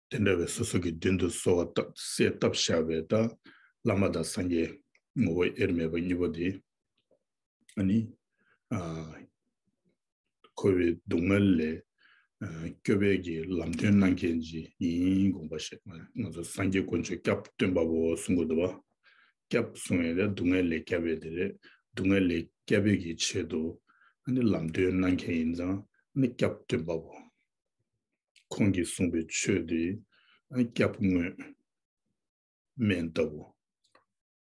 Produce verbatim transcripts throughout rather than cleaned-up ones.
དེ་འདྲ་བའི་སོ་སོ་གི་མདུན་དུ་གསོལ་བ་བཏབ་གསལ་བཏབ་བཞག་པའི་ད་བླ་མ་དང་སངས་རྒྱས་ངོ་བོ་དབྱེར་མེད་པ་གཉིས་པོ་དེ། ཨ་ནི། ཨ། འཁོར་བའི་སྡུག་བསྔལ་ལས། ཨ། སྐྱོབ་པའི་གི་ལམ་སྟོན་གནང་མཁན་ཅིག་ཡིན་དགོངས་པ་བཞེས། ང་ཚོ་སངས་རྒྱས་དཀོན་མཆོག་སྐྱབས་སྟོན་པ་པོ་གསུང་གི་འདུག་བ། སྐྱབས་གསུང་ཡས་དེ་སྡུག་བསྔལ་ལས་སྐྱབས་པའི་དེ་རེད། སྡུག་བསྔལ་ལས་སྐྱབས་པའི་གི་ཆེད་དུ་ཨ་ནི་ལམ་སྟོན་གནང་མཁན་ཡིན་ཙང་ཨ་ནི་སྐྱབས་སྟོན་པ་པོ། ཁོང་གིས་གསུངས་པའི་ཆོས་དེ་ཨ་ནི་སྐྱབས་དངོས། སྨན་ལྟ་བུ།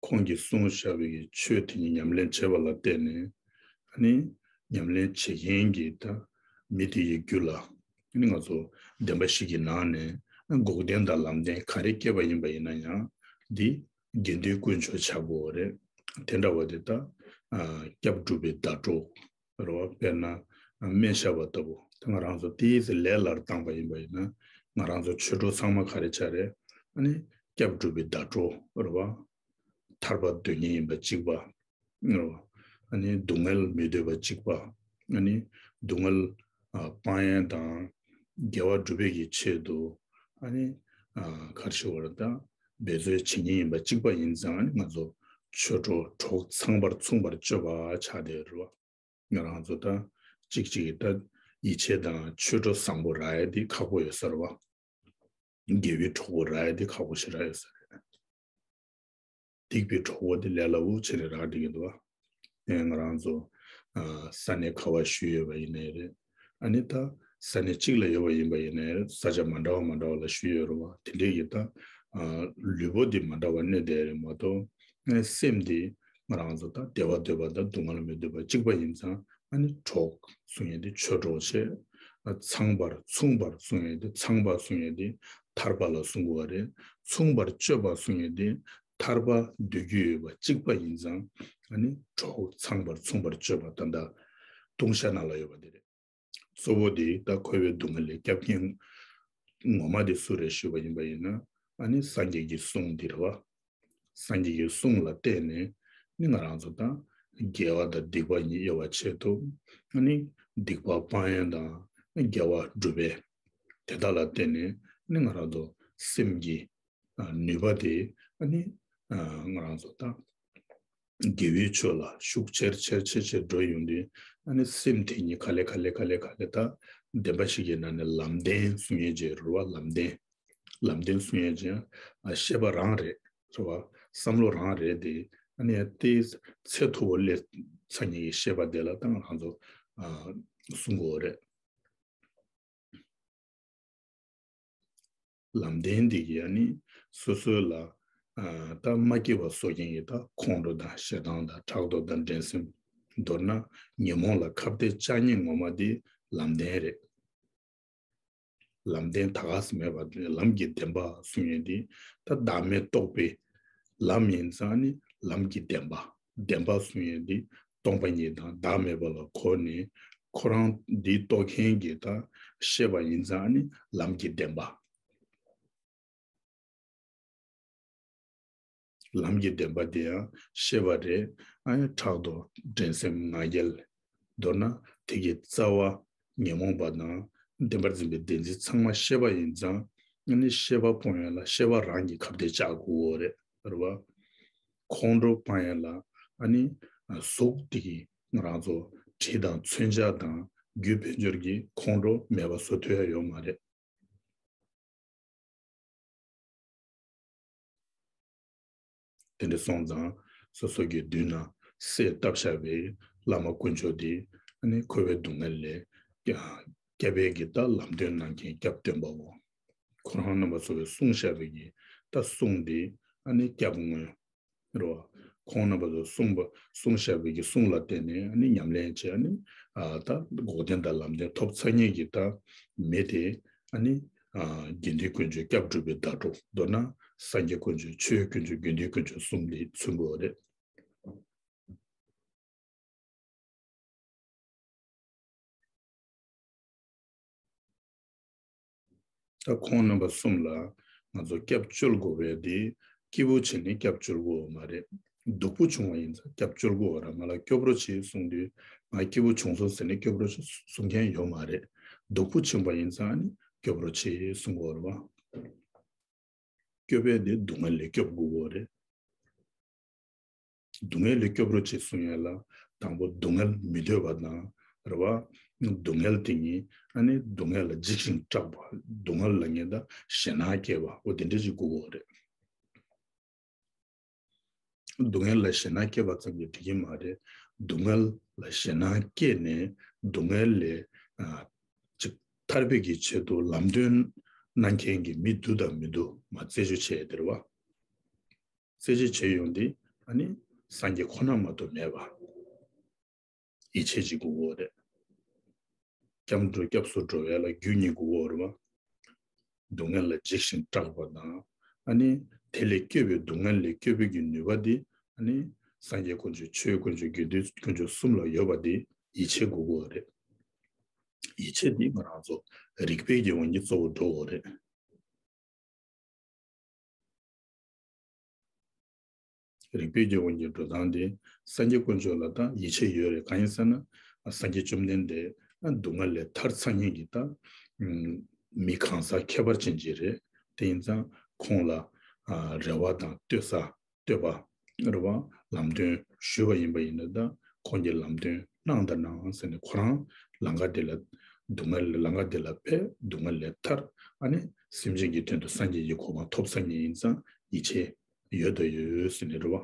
ཁོང་གིས་གསུངས་བཞག་པའི་ཆོས་དེ་ཉིད་ཉམས་ལེན་བྱས་པ་ལ་བརྟེན་ནས། ཨ་ནི་ཉམས་ལེན་བྱེད་མཁན་གྱི་ད་མི་དེ་ཡི་རྒྱུད་ལ་ཨ་ནི་ང་ཚོ་བདེན་པ་བཞི་གི་ནང་ནས་འགོག་བདེན་དང་ལམ་བདེན་ག་རེ་སྐྱེས་པ་ཡིན་པ་ཡིན་ན་ཡང་འདི་དགེ་འདུན་དཀོན་མཆོག་ཆགས་པོ་རེད། དེ་འདྲ་བ་དེ་ད་སྐྱབས་སྒྲུབ་པའི་ཟླ་གྲོགས། རེད་བ། དཔེར་ན་སྨན་ཞབས་པ་ལྟ་བུ། ད་ང་རང་ཚོ་དེའི་ཚེ་ལས་སླར་བཏང་པ་ཡིན་པ་ཡིན་ན། ང་རང་ཚོ་ཆོས་གྲོགས་ཚང་མ་ག་རེ་ཆགས་རེད། ཨ་ནི་སྐྱབས་སྒྲུབ་པའི་ཟླ་གྲོགས། རེད་བ། ཐར་པ་འདོད་མཁན་ཡིན་པ་གཅིག་པ། རེད་བ། ཨ་ནི་སྡུག་བསྔལ་མི་འདོད་པ་གཅིག་པ། ཨ་ནི་སྡུག་བསྔལ་ཨ་སྤང་ཡས་དང་དགེ་བ་སྒྲུབ་པའི་གི་ཆེད་དུ། ཨ་ནི་ཨ་ག་རེ་ཞུ་བ་རེད། ད་འབད་རྩོལ་བྱེད་མཁན་ཡིན་པ་གཅིག་པ་ཡིན་ཙང་། ཨ་ནི་ང་ཚོ་ཆོས་གྲོགས་གྲོགས་ཚངས་པར་མཚུངས་པར་སྤྱོད་པ་ཆགས་བསྡད་ཡོད་རེད་བ། ང་རང་ཚོ་ད་གཅིག་གཅིག་གིས་ད་ཡིད་ཆེས་དང་ཆོས་གྲོགས་བཟང་པོ་རག་ཡས་དེ་ཁག་པོ་ཡོད་ས་རེད་བ། དགེ་བའི་གྲོགས་པོ་རག་ཡས་དེ་ཁག་པོ་ཞེ་དྲག་ཡོད་ས་རེད། སྡིག་པའི་གྲོགས་པོ་དེ་ལས་སླ་པོ་བྱས་ནས་རག་བསྡད་ཀྱི་འདུག་བ། ཨེ། ང་རང་ཚོ་ཨ་ས་གནས་ག་པར་བཞུགས་ཡོད་པ་ཡིན་ནའི་རེད། ཨ་ནི་ད་ས་གནས་གཅིག་ལ་ཡོད་པ་ཡིན་པ་ཡིན་ནའི་རེད། ས་ཆ་མ་འདྲ་བ་མ་འདྲ་བ་ལ་བཞུགས་ཡོད་རེད་བ། དེ་འདྲའི་གི་ད་ཨ་ལུས་པོ་དེ་མ་འདྲ་བ་གནས་བསྡད་རེད་མ་གཏོགས། ཨ་སེམས་དེ་ང་རང་ཚོ་ད་བདེ་བ་འདོད་པ་དང་སྡུག་བསྔལ་མི་འདོད་པ་གཅིག་པ་ཡིན་ཙང་། ཨ་ནི་གྲོགས་གསུང་ཡས་དེ་ཆོས་གྲོགས་བྱས། ཨ་ཚངས་པར་མཚུངས་པར་གསུང་ཡས་དེ་ཚངས་པ་གསུང་ཡས་དེ་ཐར་པ་ལ་གསུང་དགོས་པ་རེད། མཚུངས་པར་སྤྱོད་པ་གསུང་ཡས་དེ་ཐར་པ་འདོད་རྒྱུ་ཡོད་པ་གཅིག་པ་ཡིན་ཙང་། ཨ་ནི་གྲོགས་ཚངས་པར་མཚུངས་པར་སྤྱོད་པ་ད་ལྟ་ལྟུང་བཤགས་ནང་ལ་ཡོད་པ་དེ་རེད། གཙོ་བོ་དེ་ད་འཁོར་བའི་སྡུག་བསྔལ་ལས་སྐྱོབ་མཁན་ངོ་མ་དེ་སུ་རེད་ཞུས་པ་ཡིན་པ་ཡིན་ན། ཨ་ནི་སངས་རྒྱས་ཀྱི་གསུང་འདི་རེད་བ། སངས་རྒྱས་ཀྱི་གསུང་ལ་བརྟེན་ནས་ནི་ང་རང་ཚོ་ད་དགེ་བ་དང་སྡིག་པ་གཉིས་དབྱེ་བ་ཕྱེ་ཐུབ། ཨ་ནི་སྡིག་པ་སྤང་ཡས་དང་དགེ་བ་སྒྲུབ་པའི་དེ་དག་ལ་བརྟེན་ནས་ནི་ང་རང་ཚོ་སེམས་ཀྱི་ཨ་ནུས་པ་དེ་ཨ་ནི་ཨ་ང་རང་ཚོ་ད་དགེ་བའི་ཕྱོགས་ལ་ཤུགས་ཆེར་ཆེར་ཆེར་ཆེར་འགྲོ་ཡོང་དུས། ཨ་ནི་སེམས་དེ་ཉིད་ག་ལེ་ག་ལེ་ག་ལེ་ག་ལེ་ད་བདེན་པ་ཞིག་གི་ནང་ནས་ལམ་བདེན་གསུང་ཡས་ཅིག་རེད་བ། ལམ་བདེན། ལམ་བདེན་གསུང་ཡས་ཅིག་ཨ་ཤེས་པ་རང་རེད། རེད་བ། བསམ་བློ་རང་རེད་དེ། ཨ་ནི་དེ་ཚད་མཐོ་པོ་སླེབས་ཚར་མཁན་གྱི་ཤེས་པ་དེ་ལ་ད་ང་རང་ཚོ་ཨ་གསུང་དགོས་རེད། ལམ་བདེན་འདི་གིས་ཨ་ནི་སོ་སོ་ལ་ཨ་ད་མ་སྐྱིད་པ་བཟོ་མཁན་གྱི་ད་ཁོང་ཁྲོ་དང་ཞེ་སྡང་དང་ཕྲག་དོག་དང་འགྲན་སེམས། མདོར་ན་ཉོན་མོངས་ལ་ཁ་གཏད་བཅག་མཁན་ངོ་མ་འདི་ལམ་བདེན་རེད། ལམ་བདེན་ད་ག་སེ་མེད་པ་ལམ་གྱི་བདེན་པ་གསུང་ཡས་འདི་ད་བདག་མེད་རྟོགས་པའི་ལམ་ཡིན་ཙང་ནི་ལམ་གྱི་བདེན་པ། བདེན་པ་གསུང་ཡས་འདི་སྟོང་པ་ཉིད་དང་བདག་མེད་པ་ལ་གོ་ནས་ཁོ་རང་འདི་རྟོགས་མཁན་གྱི་ད་ཤེས་པ་ཡིན་ཙང་ནི་ལམ་གྱི་བདེན་པ། ལམ་གྱི་བདེན་པ་དེ་ཡང་ཤེས་པ་རེད། ཨ་ནི་ཕྲག་དོག་འགྲན་སེམས་ང་རྒྱལ། མདོར་ན་དེ་གི་རྩ་བ་ཉོན་མོངས་པ་དང་བདེན་པར་འཛིན་པའི་བདེན་འཛིན་ཚང་མ་ཤེས་པ་ཡིན་ཙང་། ཨ་ནི་ཤེས་པ་སྤོང་ཡས་ལ་ཤེས་པ་རང་གིས་ཁ་གཏད་བཅག་དགོས་རེད། རེད་བ། ཁོང་ཁྲོ་སྤང་ཡས་ལ་ཨ་ནི་གཟུགས་དེ་གི་ང་རང་ཚོ་དྲི་དང་མཚོན་ཆ་དང་རྒྱུ་དཔལ་འབྱོར་གྱི་ཁོང་ཁྲོ་མེད་པ་བཟོ་ཐུབ་ཡ་ཡོད་མ་རེད། དེ་འདྲ་སོང་ཙང་སོ་སོ་གི་མདུན་ན་གསལ་བཏབ་བཞག་པའི་བླ་མ་དཀོན་མཆོག་དེ་ཨ་ནི་འཁོར་བའི་སྡུག་བསྔལ་ལས་སྐྱབས་པའི་གི་ད་ལམ་སྟོན་གནང་མཁན་སྐྱབས་སྟོན་པ་བོ། ཁོ་རང་རྣམ་པ་ཚོ་གིས་གསུངས་བཞག་པའི་གི་ད་གསུང་དེ་ཨ་ནི་སྐྱབས་དངོས། རེད་བ། ཁོང་རྣམ་པ་ཚོ་གསུངས་པ་གསུངས་བཞག་པའི་གི་གསུང་ལ་བརྟེན་ནས་ཨ་ནི་ཉམས་ལེན་བྱས། ཨ་ནི་ཨ་ད་འགོག་བདེན་དང་ལམ་བདེན་ཐོབ་ཚར་མཁན་གྱི་ད་མི་དེ་ཨ་ནི་ཨ་དགེ་འདུན་དཀོན་མཆོག་སྐྱབས་སྒྲུབ་པའི་ཟླ་གྲོགས། མདོར་ན་སངས་རྒྱས་དཀོན་མཆོག་ཆོས་དཀོན་མཆོག་དགེ་འདུན་དཀོན་མཆོག་གསུམ་དེ་མཚོན་དགོས་པ་རེད། ད་ཁོང་རྣམ་པ་གསུམ་ལ་ང་ཚོ་སྐྱབས་བཅོལ་དགོས་པའི་དེ། སྐྱིད་པོ་བྱས་ནས་སྐྱབས་བཅོལ་དགོས་པ་མ་རེད། སྡུག་པོ་བྱུང་བ་ཡིན་ཙང་སྐྱབས་བཅོལ་དགོས་པ་རེད། ང་ལ་སྐྱོབ་རོགས་བྱེད་གསུངས་དུས། ང་སྐྱིད་པོ་བྱུང་སོང་ཟེར་ནས་སྐྱོབ་རོགས་བྱེད་གསུང་མཁན་ཡོད་མ་རེད། སྡུག་པོ་བྱུང་བ་ཡིན་ཙང་ནི་སྐྱོབ་རོགས་བྱེད་གསུང་དགོས་པ་རེད་བ། སྐྱོབ་ཡས་དེ་སྡུག་བསྔལ་ལས་སྐྱོབ་དགོས་ཀྱི་ཡོད་རེད། སྡུག་བསྔལ་ལས་སྐྱོབ་རོགས་བྱེད་གསུང་ཡས་ལ་དང་པོ་སྡུག་བསྔལ་མི་འདོད་པ་དང་རེད་བ། སྡུག་བསྔལ་དེ་ཉིད་ཨ་ནི་སྡུག་བསྔལ་ལ་འཇིགས་ཤིང་སྐྲག་པ། སྡུག་བསྔལ་ལ་ངས་ད་ཞེད་སྣང་སྐྱེས་པ། འོ་དེ་འདྲ་ཞིག་དགོས་ཀྱི་ཡོད་རེད། སྡུག་བསྔལ་ལ་ཞེད་སྣང་སྐྱེས་པ་ཙམ་གྱིས་འགྲིག་གི་མ་རེད། སྡུག་བསྔལ་ལ་ཞེད་སྣང་སྐྱེས་ནས་སྡུག་བསྔལ་ལས་ཨ་ཅིག་ཐར་པའི་གི་ཆེད་དུ་ལམ་སྟོན་གནང་མཁན་གྱི་མི་འདུག་དང་མི་འདུག་མར་རྩད་གཅོད་བྱས་དེ་རེད་བ། རྩད་གཅོད་བྱེད་ཡོང་དུས་ཨ་ནི་སངས་རྒྱས་ཁོ་ན་མ་གཏོགས་མེད་པ། ཡིད་ཆེས་ཅིག་དགོས་ཀྱི་ཡོད་རེད། སྐྱབས་འགྲོ་སྐྱབས་སུ་འགྲོ་བ་ལ་རྒྱུ་གཉིས་དགོས་ཀྱི་ཡོད་རེད་བ། སྡུག་བསྔལ་ལ་འཇིགས་ཤིང་སྐྲག་པ་དང་། ཨ་ནི་དེ་ལས་སྐྱོབ་པའི་སྡུག་བསྔལ་ལས་སྐྱོབ་པའི་གི་ནུས་པ་དེ་ཨ་ནི་སངས་རྒྱས་དཀོན་མཆོག་ཆོས་དཀོན་མཆོག་དགེ་འདུན་དཀོན་མཆོག་གསུམ་ལ་ཡོད་པ་དེ་ཡིད་ཆེས་དགོས་ཀྱི་ཡོད་རེད། ཡིད་ཆེས་དེ་ང་རང་ཚོ་རིགས་པའི་གི་དབང་གིས་གཙོ་བོ་འགྲོ་གི་ཡོད་རེད། རིགས་པའི་རྒྱལ་པོ་གཉིས་འགྲོ་སྟངས་དེ་སངས་རྒྱས་དཀོན་མཆོག་ལ་ད་ཡིད་ཆེས་ཡོད་རེད། གང་ཡིན་ཟེར་ན་སངས་རྒྱས་བཅོམ་ལྡན་འདས་སྡུག་བསྔལ་ལས་ཐར་ཚར་མཁན་གྱི་ད་མི་གང་ཟག་ཁྱད་པར་ཅན་ཅིག་རེད། དེ་ཡིན་ཙང་ཁོང་ལ་རེ་བ་དང་བསྟོད་ས་བསྟོད་པ་རེད་བ། ལམ་སྟོན་ཞུས་པ་ཡིན་པ་ཡིན་ན་ད་ཁོང་གིས་ལམ་སྟོན་གནང་དང་གནང་ཟེར་ནས་ཁོ་རང་ལམ་ཁ་དེ་ལ་སྡུག་བསྔལ་ལམ་ཁ་དེ་ལ་ཕེབས། སྡུག་བསྔལ་ལས་ཐར། ཨ་ནི་སེམས་ཅན་གྱི་དོན་དུ་སངས་རྒྱས་ཀྱི་གོ་འཕང་ཐོབ་ཚར་མཁན་ཡིན་ཙང་ཡིད་ཆེས་ཡོད་དང་ཡོད་ཟེར་ནས་རེད་བ།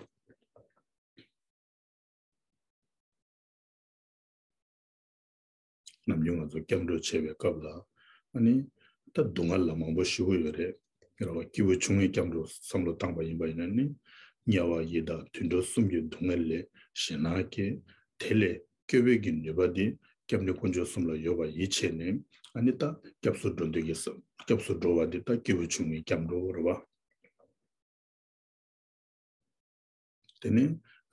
ནམ་རྒྱུན་ང་ཚོ་སྐྱབས་འགྲོ་བྱེད་པའི་སྐབས་ལ་ཨ་ནི་ད་སྡུག་བསྔལ་ལ་མང་པོ་ཞུ་གི་ཡོད་རེད། རེད་བ། སྐྱེས་བུ་ཆུང་ངུའི་སྐྱབས་འགྲོ་བསམ་བློ་བཏང་པ་ཡིན་པ་ཡིན་ན་ནི་དམྱལ་བ་ཡི་དྭགས་དུད་འགྲོ་གསུམ་གྱི་སྡུག་བསྔལ་ལས་ཞེད་སྣང་སྐྱེ། དེ་ལས་སྐྱོབ་པའི་གི་ནུས་པ་འདི་སྐྱབས་གནས་དཀོན་མཆོག་གསུམ་ལ་ཡོད་པ་ཡིད་ཆེས་ནས་ཨ་ནི་ད་སྐྱབས་སུ་འགྲོ་འདོད་ཀྱི་སྐྱབས་སུ་འགྲོ་བ་འདི་ད་སྐྱེས་བུ་ཆུང་ངུའི་སྐྱབས་འགྲོ་རེད་བ། དེ་ནས་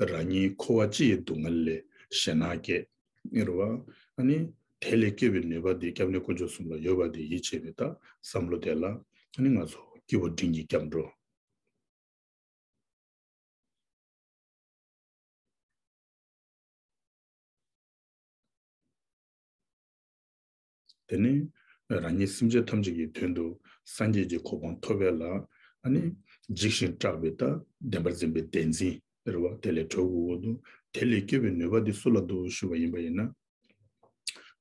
རང་ཉིད་འཁོར་བ་སྤྱི་ཡི་སྡུག་བསྔལ་ལས་ཞེད་སྣང་སྐྱེ། རེད་བ། ཨ་ནི་དེ་ལས་སྐྱོབ་པའི་ནུས་པ་འདི་སྐྱབས་གནས་དཀོན་མཆོག་གསུམ་ལ་ཡོད་པ་འདི་ཡིད་ཆེས་པའི་ད་བསམ་བློ་དེ་ལ་ཨ་ནི་ང་ཚོ་སྐྱེས་བུ་འབྲིང་གི་སྐྱབས་འགྲོ། དེ་ནས་རང་ཉིད་སེམས་ཅན་ཐམས་ཅད་ཀྱི་དོན་དུ་སངས་རྒྱས་ཀྱི་གོ་འཕང་ཐོབ་པ་ལ་ཨ་ནི་འཇིགས་ཤིང་སྐྲག་པའི་ད་བདེན་པར་འཛིན་པའི་བདེན་འཛིན་རེད་བ། དེ་ལས་གྲོལ་དགོས་ཀྱི་འདུག་དེ་ལས་སྐྱོབ་པའི་ནུས་པ་འདི་སུ་ལ་འདུག་ཞུས་པ་ཡིན་པ་ཡིན་ན།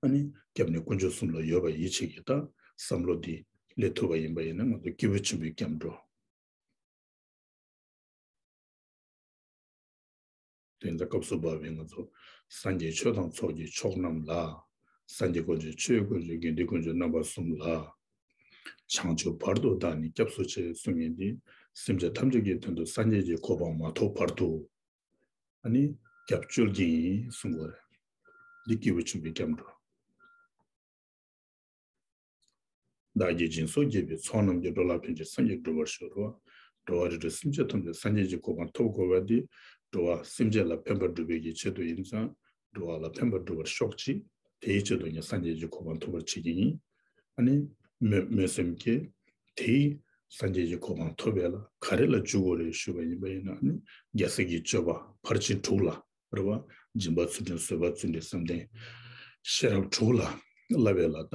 ཨ་ནི་སྐྱབས་གནས་དཀོན་མཆོག་གསུམ་ལ་ཡོད་པ་ཡིད་ཆེས་ཀྱི་ད་བསམ་བློ་འདི་སླེབས་ཐུབ་པ་ཡིན་པ་ཡིན་ན་ང་ཚོ་སྐྱེས་བུ་ཆེན་པོའི་སྐྱབས་འགྲོ། དེ་ལྟར་སྐབས་སུ་བབ་པའི་ང་ཚོ་སངས་རྒྱས་ཆོས་དང་ཚོགས་ཀྱི་མཆོག་རྣམས་ལ། སངས་རྒྱས་དཀོན་མཆོག་ཆོས་དཀོན་མཆོག་དགེ་འདུན་དཀོན་མཆོག་རྣམ་པ་གསུམ་ལ། བྱང་ཆུབ་བར་དུ་བདག་ནི་སྐྱབས་སུ་མཆི་གསུང་མཁན་འདི་སེམས་ཅན་ཐམས་ཅད་ཀྱི་དོན་དུ་སངས་རྒྱས་ཀྱི་གོ་འཕང་མ་ཐོབ་བར་དུ་ཨ་ནི་སྐྱབས་བཅོལ་གྱི་ཡིན་གསུང་གི་ཡོད་རེད། འདི་སྐྱེས་བུ་ཆེན་པོའི་སྐྱབས་འགྲོ། བདག་གིས་སྦྱིན་སོགས་བགྱིས་པའི་ཚོགས་རྣམས་ཀྱིས། འགྲོ་ལ་ཕན་ཕྱིར་སངས་རྒྱས་འགྲུབ་པར་ཤོག་འགྲོ་བ་རིགས་དྲུག་སེམས་ཅན་ཐམས་ཅད་སངས་རྒྱས་ཀྱི་གོ་འཕང་ཐོབ་དགོས་པ་འདི་འགྲོ་བ་སེམས་ཅན་ལ་ཕན་པར་སྒྲུབ་པའི་གི་ཆེད་དུ་ཡིན་ཙང་འགྲོ་བ་ལ་ཕན་པར་སྒྲུབ་པར་ཤོག་ཅིག་དེའི་ཆེད་དུ་ངས་སངས་རྒྱས་ཀྱི་གོ་འཕང་ཐོབ་པར་བྱེད་ཀྱི་ཡིན། ཨ་ནི་སྨོན་སྨོན་སེམས་བསྐྱེད། དེའི་སངས་རྒྱས་ཀྱི་གོ་འཕང་ཐོབ་པ་ལ་ག་རེ་ལ་འཇུག་དགོས་རེད་ཞུས་པ་ཡིན་པ་ཡིན་ན་ཨ་ནི་རྒྱལ་སྲས་ཀྱི་སྤྱོད་པ་ཕར་ཕྱིན་དྲུག་ལ། རེད་བ། སྦྱིན་པ་ཚུལ་ཁྲིམས་བཟོད་པ་བརྩོན་འགྲུས་བསམ་གཏན་ཤེས་རབ་དྲུག་ལ་བསླབ་པའི་ལ་ད་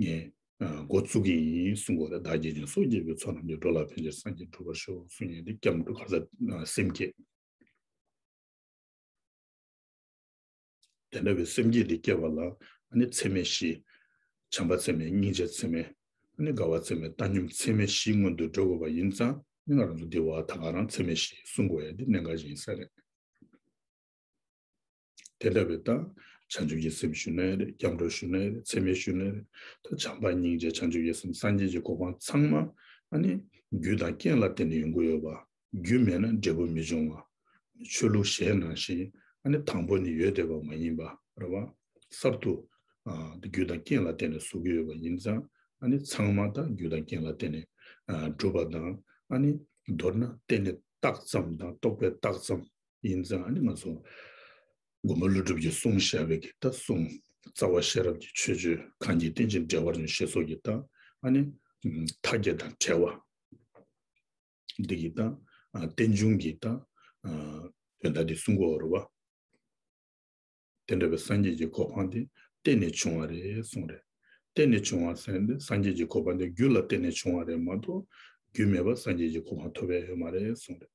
ངས་འགོ་བཙུགས་ཀྱི་ཡིན་གསུང་གི་ཡོད་རེད། བདག་གིས་སྦྱིན་སོགས་བགྱིས་པའི་ཚོགས་རྣམས་ཀྱིས། འགྲོ་ལ་ཕན་ཕྱིར་སངས་རྒྱས་འགྲུབ་པར་ཤོག་གསུང་མཁན་འདི་སྐྱབས་འགྲོ་ག་ས་སེམས་བསྐྱེད། དེ་འདྲ་བའི་སེམས་བསྐྱེད་འདི་བསྐྱེད་པ་ལ་ཨ་ནི་ཚད་མེད་བཞི། བྱམས་པ་ཚད་མེད། སྙིང་རྗེ་ཚད་མེད། ཨ་ནི་དགའ་བ་ཚད་མེད། བཏང་སྙོམས་ཚད་མེད་བཞི་སྔོན་དུ་འགྲོ་དགོས་པ་ཡིན་ཙང་ཨ་ནི་ང་རང་ཚོ་འདི་བ་ད་ག་རང་ཚད་མེད་བཞི་གསུང་དགོས་ཡ་འདི་གནད་འགག་ཅིག་ཡིན་ས་རེད། དེ་འདྲ་བའི་ད་བྱང་ཆུབ་ཀྱི་སེམས་ཞུ་ན་ཡང་རེད། སྐྱབས་འགྲོ་ཞུ་ན་ཡང་རེད། ཚད་མེད་ཞུ་ན་ཡང་རེད། ད་བྱམས་པ་སྙིང་རྗེ་བྱང་ཆུབ་ཀྱི་སེམས་སངས་རྒྱས་ཀྱི་གོ་འཕང་ཚང་མ་ཨ་ནི་རྒྱུ་དང་རྐྱེན་ལ་བརྟེན་ནས་ཡོང་གི་ཡོད་པ། རྒྱུ་མེད་ན་འབྲས་བུ་མི་འབྱུང་བ། ཆོས་ལུགས་གཞན་ནང་བཞིན་ཨ་ནི་དང་པོ་ནས་ཡོད་བསྡད་པ་མ་ཡིན་པ་རེད་བ། གསར་དུ་ཨ་རྒྱུ་དང་རྐྱེན་ལ་བརྟེན་ནས་བཟོ་གི་ཡོད་པ་ཡིན་ཙང་ཨ་ནི་ཚང་མ་ད་རྒྱུ་དང་རྐྱེན་ལ་བརྟེན་ནས་ཨ་གྲུབ་པ་དང་ཨ་ནི་མདོར་ན་རྟེན་ནི་བཏགས་ཙམ་དང་རྟོག་པས་བཏགས་ཙམ། ཡིན་ཙང་ཨ་ནི་ང་ཚོ་མགོན་པོ་ཀླུ་སྒྲུབ་ཀྱིས་གསུངས་བཞག་པའི་གི་ད་གསུང་རྩ་བ་ཤེས་རབ་ཀྱི་ཆོས་སྤྱོད་གང་གིས་རྟེན་ཅིང་འབྲེལ་བར་འབྱུང་ཞེས་སོགས་ཀྱི་ད་ཨ་ནི་མཐའ་བརྒྱད་དང་བྲལ་བ་འདི་གི་ད་རྟེན་འབྱུང་གི་ད་དོན་དག་འདི་གསུང་གི་ཡོད་རེད་བ། དེ་འདྲ་བའི་སངས་རྒྱས་ཀྱི་གོ་འཕང་དེ་རྟེན་ནས་བྱུང་བ་རེད་གསུངས་རེད། རྟེན་ནས་བྱུང་བ་ཟེར་ན་སངས་རྒྱས་ཀྱི་གོ་འཕང་དེ་རྒྱུ་ལ་བརྟེན་ནས་བྱུང་བ་རེད་མ་གཏོགས་ རྒྱུ་མེད་པར་སངས་རྒྱས་ཀྱི་གོ་འཕང་ཐོབ་ཡ་ཡོད་མ་རེད་གསུངས་རེད།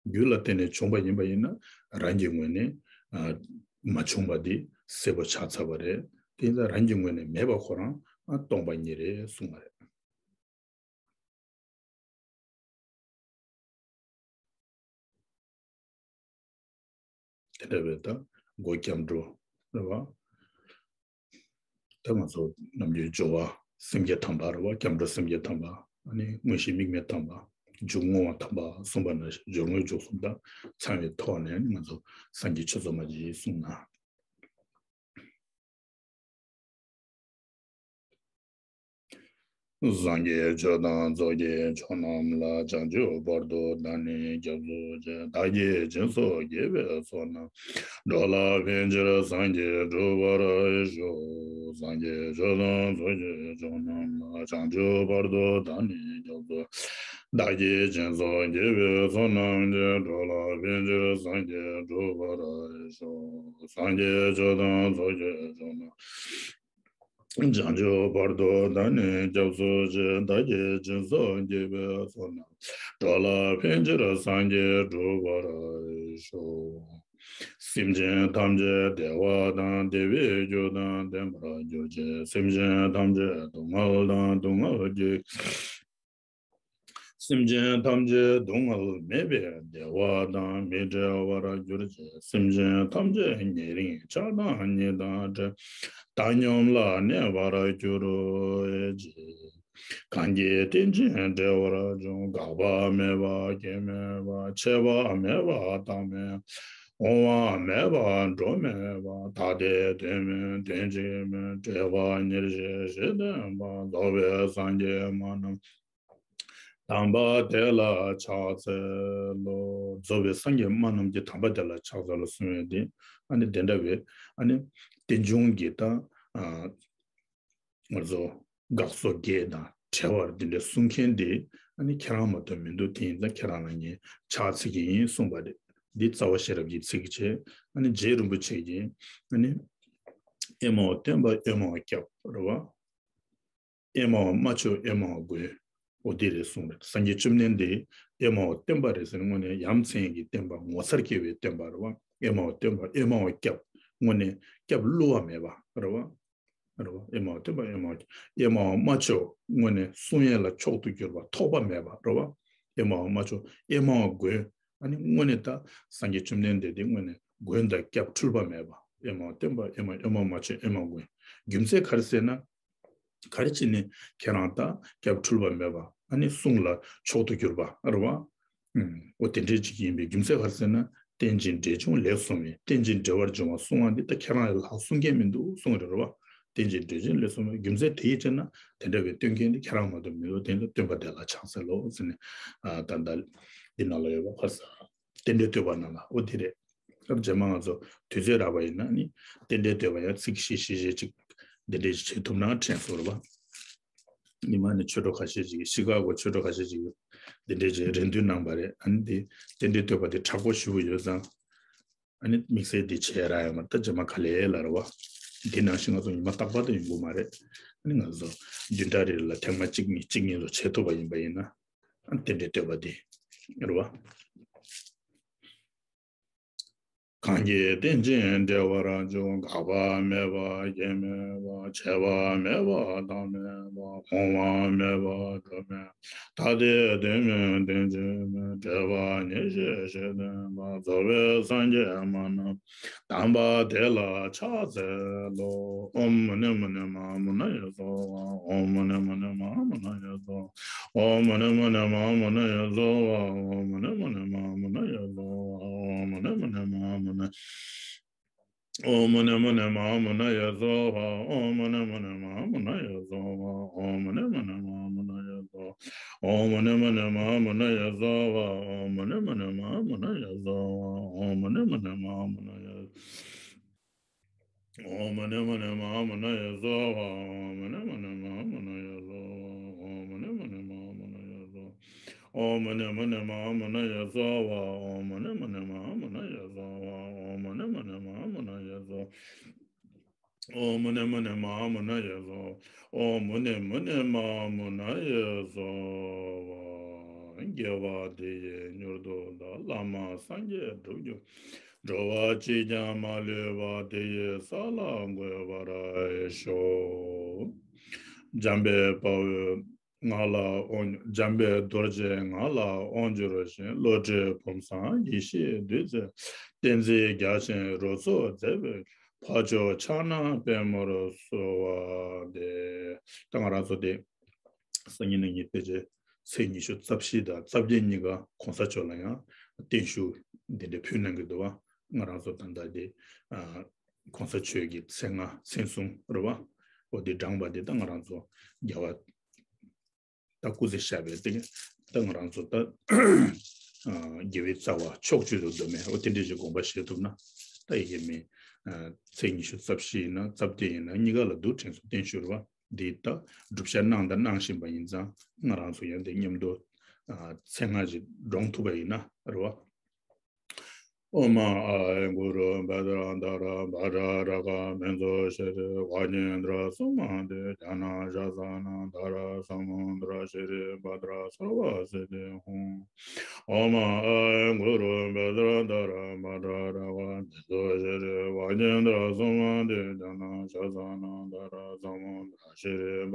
རྒྱུ་ལ་བརྟེན་ནས་བྱུང་བ་ཡིན་པ་ཡིན་ན་རང་གི་ངོས་ནས་ཨ་མ་བྱུང་བ་འདི་གསལ་པོ་ཆགས་ཚར་བ་རེད། དེ་ཡིན་ཙང་རང་གི་ངོས་ནས་མེད་པ་ཁོ་རང་ཨ་སྟོང་པ་ཉིད་རེད་གསུངས་པ་རེད། དེ་འདྲ་བའི་ད་སྒོ་སྐྱབས་འགྲོ་རེད་བ། ད་ང་ཚོ་ནམ་རྒྱུན་སྦྱོར་བ་སེམས་བསྐྱེད་དམ་པ་རེད་བ། སྐྱབས་འགྲོ་སེམས་བསྐྱེད་དམ་པ། ཨ་ནི་དངོས་གཞི་དམིགས་མེད་དམ་པ། འཇུག་བསྔོ་བ་དམ་པ་གསུངས་པ་ན་སྦྱོར་དངོས་འཇུག་གསུམ་དང་ཚང་བའི་ཐོག་ནས་ནི་ང་ཚོ་སངས་རྒྱས་ཆོས་ཚོགས་མ་ཇི་གསུངས་ན། སངས་རྒྱས་ཆོས་དང་ཚོགས་ཀྱི་མཆོག་རྣམས་ལ། བྱང་ཆུབ་བར་དུ་བདག་ནི་སྐྱབས་སུ་མཆི། བདག་གིས་སྦྱིན་སོགས་བགྱིས་པའི་ཚོགས་རྣམས། འགྲོ་ལ་ཕན་ཕྱིར་སངས་རྒྱས་འགྲུབ་པར་ཤོག། སངས་རྒྱས་ཆོས་དང་ཚོགས་ཀྱི་མཆོག་རྣམས་ལ། བྱང་ཆུབ་བར་དུ་བདག་ནི་སྐྱབས་སུ། བདག་གིས་སྦྱིན་སོགས་བགྱིས་པའི་ཚོགས་རྣམས་ཀྱིས། འགྲོ་ལ་ཕན་ཕྱིར་སངས་རྒྱས་འགྲུབ་པར་ཤོག། སངས་རྒྱས་ཆོས་དང་ཚོགས་ཀྱི་མཆོག་རྣམས། བྱང་ཆུབ་བར་དུ་བདག་ནི་སྐྱབས་སུ་མཆི། བདག་གིས་སྦྱིན་སོགས་བགྱིས་པའི་ཚོགས་རྣམས། འགྲོ་ལ་ཕན་ཕྱིར་སངས་རྒྱས་འགྲུབ་པར་ཤོག། སེམས་ཅན་ཐམས་ཅད་བདེ་བ་དང་བདེ་བའི་རྒྱུ་དང་ལྡན་པར་གྱུར་ཅིག། སེམས་ཅན་ཐམས་ཅད་སྡུག་བསྔལ་དང་སྡུག་བསྔལ་གྱི། སེམས་ཅན་ཐམས་ཅད་སྡུག་བསྔལ་མེད་པའི་བདེ་བ་དང་མི་འབྲལ་བར་གྱུར་ཅིག། སེམས་ཅན་ཐམས་ཅད་ཉེ་རིང་ཆགས་སྡང་གཉིས་དང་བྲལ། བཏང་སྙོམས་ལ་གནས་པར་གྱུར་ཅིག། གང་གིས་རྟེན་ཅིང་འབྲེལ་བར་འབྱུང་། འགག་པ་མེད་པ་སྐྱེ་མེད་པ། ཆད་པ་མེད་པ་རྟག་མེད། འོང་བ་མེད་པ་འགྲོ་མེད་པ། ཐ་དད་དོན་མིན་དོན་གཅིག་མིན། འབྲེལ་པ་ཉེར་ཞི་བཞི་ལྡན་པ། རྫོགས་པའི་སངས་རྒྱས་མ་རྣམས། དམ་པ་དེ་ལ་ཕྱག་འཚལ་ལོ། རྫོགས་པའི་སངས་རྒྱས་མ་རྣམས་ཀྱི་དམ་པ་དེ་ལ་ཕྱག་འཚལ་ལོ་གསུང་བའི་དེ། ཨ་ནི་དེ་འདྲ་བའི་ཨ་ནི་རྟེན་འབྱུང་གི་ད་ཨ་ང་ཚོ་དགག་བཟོ་བརྒྱད་དང་བྲལ་བར་འདི་འདྲ་གསུང་མཁན་དེ་ཨ་ནི་ཁྱེད་རང་མ་གཏོགས་མི་འདུག། དེ་ཡིན་ཙང་ཁྱེད་རང་ལ་ངས་ཕྱག་འཚལ་གྱི་ཡིན་གསུངས་པ་རེད། འདི་རྩ་བ་ཤེས་རབ་ཀྱི་ཚིག་བྱས། ཨ་ནི་རྗེ་རིན་པོ་ཆེ་གིས་ཨ་ནི་ཨེ་མའོ་སྟོན་པ་ཨེ་མའོ་སྐྱབས་རེད་བ། ཨེ་མའོ་རྨད་མཆོག་ཨེ་མའོ་མགོན། འོ་དེ་རེད་གསུངས་རེད། སངས་རྒྱས་བཅོམ་ལྡན་འདས་ཨེ་མའོ་སྟོན་པ་རེད་ཟེར་ན་དངོས་གནས་ཡ་མཚན་གྱི་བསྟན་པ་ངོ་མཚར་སྐྱེ་བའི་བསྟན་པ་རེད་བ། ཨེ་མའོ་སྟོན་པ་ཨེ་མའོ་སྐྱབས། དངོས་གནས་སྐྱབས་བསླུ་བ་མེད་པ་རེད་བ། རེད་བ། ཨེ་མའོ་སྟོན་པ་ཨེ་མའོ་སྐྱབས། ཨེ་མའོ་རྨད་མཆོག་དངོས་གནས་གསུང་ཡས་ལ་མཆོག་ཏུ་གྱུར་པ་ཐོགས་པ་མེད་པ་རེད་བ། ཨེ་མའོ་རྨད་མཆོག་ཨེ་མའོ་མགོན། ཨ་ནི་དངོས་གནས་ད་སངས་རྒྱས་བཅོམ་ལྡན་འདས་དེ་དངོས་གནས་མགོན་དང་སྐྱབས་འཁྲུལ་པ་མེད་པ། ཨེ་མའོ་སྟོན་པ་ཨེ་མ་ཨེ་མའོ་རྨད་མཆོག་ཨེ་མའོ་མགོན། རྒྱུ་མཚན་ག་རེ་ཟེར་ན། ག་རེ་བྱས་ནས་ཁྱེད་རང་ད་སྐྱབས་འཁྲུལ་པ་མེད་པ་ཨ་ནི་གསུང་ལ་མཆོག་ཏུ་གྱུར་པ་རེད་བ། ཨུམ། འོ་དེ་འདྲའི་ཅིག་ཡིན་པའི་རྒྱུ་མཚན་ག་རེ་ཟེར་ན། རྟེན་ཅིང་འབྲེལ་འབྱུང་ལེགས་གསུངས་པས། རྟེན་ཅིང་འབྲེལ་བར་འབྱུང་བ་གསུང་བ་འདི་ད་ཁྱེད་རང་ལ་ལྷག་གསུང་མཁན་མི་འདུག་གསུངས་རེད་བ། རྟེན་ཅིང་འབྲེལ་འབྱུང་ལེགས་གསུངས་པའི་རྒྱུ་མཚན་དེ་ཡིས་བྱས་ན་དེ་འདྲ་བའི་སྟོན་མཁན་འདི་ཁྱེད་རང་མ་གཏོགས་མི་འདུག། དེ་ཚོ་སྟོན་པ་དེ་ལ་ཕྱག་འཚལ་ལོ་ཟེར་ནས། ཨ་ད་ལྟ་འདི་ནང་ལ་ཡོད་པ་ཁ་ས། རྟེན་འབྲེལ་བསྟོད་པ་ནང་ལ་ཨོ་དེ་རེད། སྐབས་རྗེས་མ་ང་ཚོ་དུས་ཚོད་རག་པ་ཡིན་ན་ནི་རྟེན་འབྲེལ་བསྟོད་པ་ཡང་ཚིག་བཞི་བཞི་བཞི་ཅིག་འདི་འདྲས་ཅིག་བྱེད་ཐུབ་ན་དྲན་སོང་རེད་བ། ཉི་མ་ནས་ཆོས་གྲོགས་ཁ་ཤས་ཅིག་ཤི་ཀ་གོ་ཆོས་གྲོགས་ཁ་ཤས་ཅིག་འདི་འདྲས་ཅིག་རེ་འདུན་གནང་པ་རེད། ཨ་ནི་འདི་རྟེན་འབྲེལ་བསྟོད་པ་འདི་དྲག་པོ་ཞེ་པོ་ཡོད་ཙང་། ཨ་ནི་དམིགས་བསལ་འདི་བྱས་རག་ཡོད་མ་རེད། ད་རྗེས་མ་ག་ལེ་ལ་རེད་བ། འདི་ནང་བཞིན་ང་ཚོ་ཉི་མ་རྟག་པར་དུ་ཡོང་གི་མ་རེད། ཨ་ནི་ང་ཚོ་བདུན་ཕྲག་རེ་ལ་ཐེངས་མ་གཅིག་གཉིས་གཅིག་གཉིས་ལ་བྱེད་ཐུབ་པ་ཡིན་པ་ཡིན་ན། རྟེན་འབྲེལ་བསྟོད་པ་འདི་རེད་བ། གང་གིས་རྟེན་ཅིང་འབྲེལ་བར་འབྱུང་། འགག་པ་མེད་པ་སྐྱེ་མེད་པ། ཆད་པ་མེད་པ་རྟག་མེད་པ། འོང་བ་མེད་པ་འགྲོ་མེད། ཐ་དད་དོན་མིན་དོན་གཅིག་མིན། འབྲེལ་པ་ཉེར་ཞི་བཞི་ལྡན་པ། རྫོགས་པའི་སངས་རྒྱས་མ་རྣམས། དམ་པ་དེ་ལ་ཕྱག་འཚལ་ལོ། ཨོཾ་མུ་ནེ་མུ་ནེ་མ་ཧཱ་མུ་ན་ཡེ་སྭཱ་ཧཱ། ཨོཾ་མུ་ནེ་མུ་ནེ་མ་ཧཱ་མུ་ན་ཡེ་སྭཱ་ཧཱ། ཨོཾ་མུ་ནེ་མུ་ནེ་མ་ཧཱ་མུ་ན་ཡེ་སྭཱ་ཧཱ། ཨོཾ་མུ་ནེ་མུ་ནེ་མ་ཧཱ་མུ་ན་ཡེ་སྭཱ་ཧཱ། ཨོཾ་མུ་ནེ་མུ་ནེ་མ་ཧཱ་མུ་ན་ཡེ་སྭཱ་ཧཱ། ཨོཾ་མུ་ནེ་མུ་ནེ་མ་ཧཱ་མུ་ན་ཡེ་སྭཱ་ཧཱ། ཨོཾ་མུ་ནེ་མུ་ནེ་མ་ཧཱ་མུ་ན་ཡེ་སྭཱ་ཧཱ། ཨོཾ་མུ་ནེ་མུ་ནེ་མ་ཧཱ་མུ་ན་ཡེ་སྭཱ་ཧཱ། ཨོཾ་མུ་ནེ་མུ་ནེ་མ་ཧཱ་མུ་ན་ཡེ་སྭཱ་ཧཱ། ཨོཾ་མུ་ནེ་མུ་ནེ་མ་ཧཱ་མུ་ན་ཡེ། ཨོཾ་མུ་ནེ་མུ་ནེ་མ་ཧཱ་མུ་ན་ཡེ་སྭཱ་ཧཱ། ཨོཾ་མུ་ནེ་མུ་ནེ་མ་ཧཱ་མུ་ན་ཡེ་སྭཱ་ཧཱ། ཨོཾ་མུ་ནེ་མུ་ནེ་མ་ཧཱ་མུ་ན་ཡེ་སྭཱ་ཧཱ། ཨོཾ་མུ་ནེ་མུ་ནེ་མ་ཧཱ་མུ་ན་ཡེ་སྭཱ་ཧཱ། ཨོཾ་མུ་ནེ་མུ་ནེ་མ་ཧཱ་མུ་ན་ཡེ་སྭཱ་ཧཱ། ཨོཾ་མུ་ནེ་མུ་ནེ་མ་ཧཱ་མུ་ན་ཡེ་སྭཱ་ཧཱ། ཨོཾ་མུ་ནེ་མུ་ནེ་མ་ཧཱ་མུ་ན་ཡེ་སྭཱ་ཧཱ། དགེ་བ་འདི་ཡིས་མྱུར་དུ་བདག། བླ་མ་སངས་རྒྱས་འགྲུབ་གྱུར། འགྲོ་བ་གཅིག་ཀྱང་མ་ལུས་པ། དེ་ཡི་ས་ལ་འགོད་པར་ཤོག། འཇམ་དཔལ་དཔའ་བོས་ང་ལ་དབང་། འཇམ་དཔལ་རྡོ་རྗེས་ང་ལ་དབང་བསྒྱུར་ཞིང་། བློ་གྲོས་བུམ་བཟང་ཡེ་ཤེས་བདུད་རྩི། བསྟན་འཛིན་རྒྱ་ཆེན་རུ་ཚོགས་མཛད་པའི། འཕགས་མཆོག་ཕྱག་ན་པདྨོར་གསོལ་བ་འདེབས། ད་ང་རང་ཚོ་དེ་སང་ཉིན་གནངས་ཉིན་ཕལ་ཆེར་ཚེས་ཉི་ཤུ་རྩ་བཞི་དང་རྩ་བརྒྱད་གཉིས་ཀ་གོང་ས་མཆོག་ལ་ཡང་བརྟན་བཞུགས་འདི་འདྲ་ཕུལ་གནང་གི་འདུག་བ། ང་རང་ཚོ་ད་ལྟ་དེ་ཨ་གོང་ས་མཆོག་གི་མཚན་སྔ་མཚན་གསུམ་རེད་བ། འོ་དེ་བགྲངས་པ་དེ་ད་ང་རང་ཚོ་རྒྱལ་བ་ད་སྐུ་ཚེ་ཞབས་པད་དེ་ད་ང་རང་ཚོ་ད་ཨ་དགེ་བའི་རྩ་བ་ཕྱོགས་བཅུ་དུ་འདོམས་མེད། འོ་དེ་འདྲ་ཞིག་དགོངས་པ་བཞེས་ཐུབ་ན་ད་ཡི་གེ་མི་ཨ་ཚེས་ཉི་ཤུ་རྩ་བཞི་ཡིན་ན་རྩ་བརྒྱད་ཡིན་ན་གཉིས་ཀ་ལ་འདུག་དྲན་གསོ་བརྟན་བཞུགས་རེད་བ། འདི་ལྟ་བསྒྲུབ་བྱ་གནང་དང་གནང་བཞིན་པ་ཡིན་ཙང་ང་རང་ཚོ་ཡང་དེ་མཉམ་དུ་ཨ་མཚན་སྔ་ཞིག་བགྲང་ཐུབ་པ་ཡིན་ན་རེད་བ། ཨོཾ་ཨཱཿཧཱུྃ་གུ་རུ་བཛྲ་དྷ་ར་བཛྲ་རཀྵ་མིང་མཚོ་ཤྲཱི་ཝཱ་ཀྱེནྡྲ་སུ་མ་ཏི་ཛྙཱ་ན་ཤ་ས་ན་དྷ་ར་ས་མུ་དྲ་ཤྲཱི་བཛྲ་སརྦ་སིདྡྷི་ཧཱུྃ། ཨོཾ་ཨཱཿཧཱུྃ་གུ་རུ་བཛྲ་དྷ་ར་བཛྲ་རཀྵ་མིང་མཚོ་ཤྲཱི་ཝཱ་ཀྱེནྡྲ་སུ་མ་ཏི་ཛྙཱ་ན་ཤ་ས་ན་དྷ་ར་ས་མུ་དྲ་ཤྲཱི་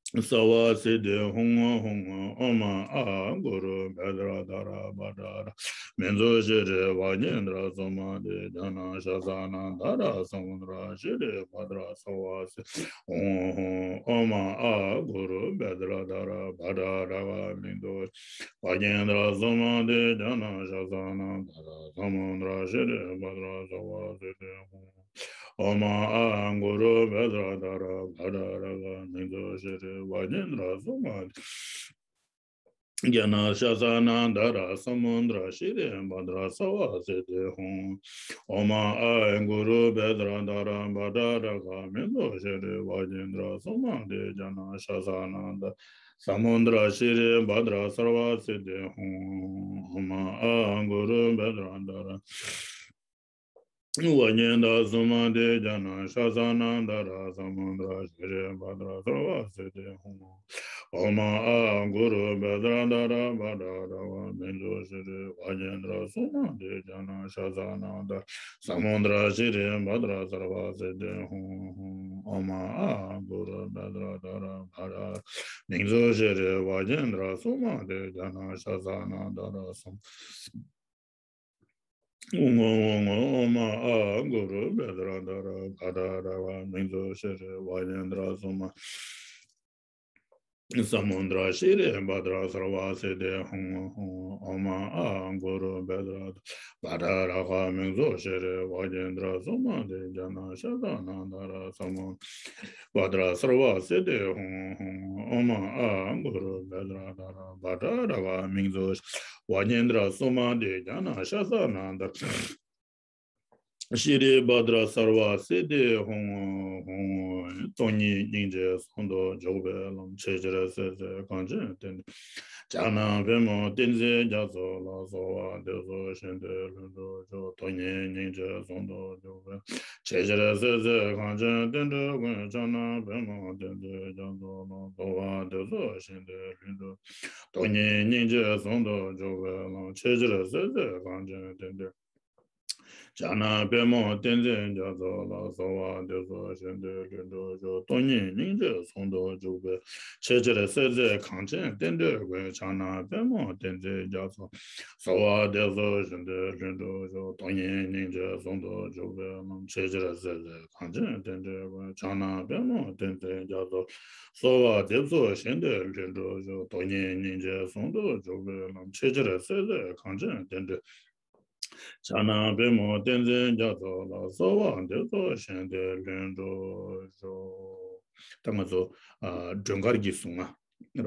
བཛྲ་སརྦ་སིདྡྷི་ཧཱུྃ་ཧཱུྃ། ཨོཾ་ཨཱཿཧཱུྃ་གུ་རུ་བཛྲ་དྷ་ར་བཛྲ་རཀྵ་མིང་མཚོ་ཤྲཱི་ཝཱ་ཀྱེནྡྲ་སུ་མ་ཏི་ཛྙཱ་ན་ཤ་ས་ན་དྷ་ར་ས་མུ་དྲ་ཤྲཱི་བཛྲ་སརྦ་སིདྡྷི་ཧཱུྃ་ཧཱུྃ། ཨོཾ་ཨཱཿཧཱུྃ་གུ་རུ་བཛྲ་དྷ་ར་བཛྲ་རཀྵ་མིང་མཚོ་ཤྲཱི་ཝཱ་ཀྱེནྡྲ་སུ་མ་ཏི་ཛྙཱ་ན་ཤ་ས་ན་དྷ་ར་ས་མུ་དྲ་ཤྲཱི་བཛྲ་སརྦ་སིདྡྷི་ཧཱུྃ། ཨོཾ་ཨཱཿཧཱུྃ་གུ་རུ་བཛྲ་དྷ་ར་བཛྲ་རཀྵ་མིང་མཚོ་ཤྲཱི་ཝཱ་ཀྱེནྡྲ་སུ་མ་ཏི་ཛྙཱ་ན་ཤ་ས་ན་དྷ་ར་ས་མུ་དྲ་ཤྲཱི་བཛྲ་སརྦ་སིདྡྷི་ཧཱུྃ། ཨོཾ་ཨཱཿཧཱུྃ་གུ་རུ་བཛྲ་དྷ་ར་བཛྲ་རཀྵ་མིང་མཚོ་ཤྲཱི་ཝཱ་ཀྱེནྡྲ་སུ་མ་ཏི་ཛྙཱ་ན་ཤ་ས་ན་དྷ་ར་ས་མུ་དྲ་ཤྲཱི་བཛྲ་སརྦ་སིདྡྷི་ཧཱུྃ། ཨོཾ་ཨཱཿཧཱུྃ་གུ་རུ་བཛྲ་དྷ་ར་ཝཱ་ཀྱེནྡྲ་སུ་མ་ཏི་ཛྙཱ་ན་ཤ་ས་ན་དྷ་ར་ས་མུ་དྲ་ཤྲཱི་བཛྲ་སརྦ་སིདྡྷི་ཧཱུྃ། ཨོཾ་ཨཱཿཧཱུྃ་གུ་རུ་བཛྲ་དྷ་ར་བཛྲ་རཀྵ་མིང་མཚོ་ཤྲཱི་ཝཱ་ཀྱེནྡྲ་སུ་མ་ཏི་ཛྙཱ་ན་ཤ་ས་ན་དྷ་ར་ས་མུ་དྲ་ཤྲཱི་བཛྲ་སརྦ་སིདྡྷི་ཧཱུྃ། ཨོཾ་ཨཱཿཧཱུྃ་གུ་རུ་བཛྲ་དྷ་ར་བཛྲ་རཀྵ་མིང་མཚོ་ཤྲཱི་ཝཱ་ཀྱེནྡྲ་སུ་མ་ཏི་ཛྙཱ་ན་ཤ་ས་ན་དྷ་ར་ས་ཧཱུྃ་ཧཱུྃ། ཨོཾ་ཨཱཿཧཱུྃ་གུ་རུ་བཛྲ་དྷ་ར་བཛྲ་རཀྵ་མིང་མཚོ་ཤྲཱི་ཝཱ་ཀྱེནྡྲ་སུ་མ་ཏི་ཛྙཱ་ན་ཤ་ས་ན་དྷ་ར་ས་མུ་དྲ་ཤྲཱི་བཛྲ་སརྦ་སིདྡྷི་ཧཱུྃ་ཧཱུྃ། ཨོཾ་ཨཱཿཧཱུྃ་གུ་རུ་བཛྲ་དྷ་ར་བཛྲ་རཀྵ་མིང་མཚོ་ཤྲཱི་ཝཱ་ཀྱེནྡྲ་སུ་མ་ཏི་ཛྙཱ་ན་ཤ་ས་ན་དྷ་ར་ས་མུ་དྲ་བཛྲ་སརྦ་སིདྡྷི་ཧཱུྃ་ཧཱུྃ། ཨོཾ་ཨཱཿཧཱུྃ་གུ་རུ་བཛྲ་དྷ་ར་བཛྲ་རཀྵ་མིང་མཚོ་ཤྲཱི་ཝཱ་ཀྱེནྡྲ་སུ་མ་ཏི་ཛྙཱ་ན་ཤ་ས་ན་དྷ་ར་ཤྲཱི་བཛྲ་སརྦ་སིདྡྷི་ཧཱུྃ་ཧཱུྃ། སྟོང་ཉིད་སྙིང་རྗེ་ཟུང་དུ་འཇུག་པའི་ལམ། ཆེས་ཆེར་གསལ་མཛད་གངས་ཅན་བསྟན་འགྲོའི། ཕྱག་ན་པདྨོ་བསྟན་འཛིན་རྒྱ་མཚོ་ལ། གསོལ་བ་འདེབས་སོ་བཞེད་དོན་ལྷུན་གྲུབ་མཆོག། སྟོང་ཉིད་སྙིང་རྗེ་ཟུང་དུ་འཇུག་པའི། ཆེས་ཆེར་གསལ་མཛད་གངས་ཅན་བསྟན་འགྲོའི་མགོན། ཕྱག་ན་པདྨོ་བསྟན་འཛིན་རྒྱ་མཚོ་ལ། གསོལ་བ་འདེབས་སོ་བཞེད་དོན་ལྷུན་གྲུབ། སྟོང་ཉིད་སྙིང་རྗེ་ཟུང་དུ་འཇུག་པའི་ལམ། ཆེས་ཆེར་གསལ་མཛད་གངས་ཅན་བསྟན་འགྲོའི། ཕྱག་ན་པདྨོ་བསྟན་འཛིན་རྒྱ་མཚོ་ལ། གསོལ་བ་འདེབས་སོ་བཞེད་དོན་ལྷུན་གྲུབ་མཆོག། སྟོང་ཉིད་སྙིང་རྗེ་ཟུང་དུ་འཇུག་པའི། ཆེས་ཆེར་གསལ་མཛད་གངས་ཅན་བསྟན་འགྲོའི་མགོན། ཕྱག་ན་པདྨོ་བསྟན་འཛིན་རྒྱ་མཚོ། གསོལ་བ་འདེབས་སོ་བཞེད་དོན་ལྷུན་གྲུབ་མཆོག། སྟོང་ཉིད་སྙིང་རྗེ་ཟུང་དུ་འཇུག་པའི་ལམ། ཆེས་ཆེར་གསལ་མཛད་གངས་ཅན་བསྟན་འགྲོའི་མགོན། ཕྱག་ན་པདྨོ་བསྟན་འཛིན་རྒྱ་མཚོ། གསོལ་བ་འདེབས་སོ་བཞེད་དོན་ལྷུན་གྲུབ་མཆོག། སྟོང་ཉིད་སྙིང་རྗེ་ཟུང་དུ་འཇུག་པའི་ལམ། ཆེས་ཆེར་གསལ་མཛད་གངས་ཅན་བསྟན་འགྲོའི། ཕྱག་ན་པདྨོ་བསྟན་འཛིན་རྒྱ་མཚོ་ལ། གསོལ་བ་འདེབས་སོ་བཞེད་དོན་ལྷུན་གྲུབ་མཆོག། ད་ང་ཚོ་ཨ་སྒྲོལ་དཀར་གྱི་གཟུངས་སྔགས་རེད་བ།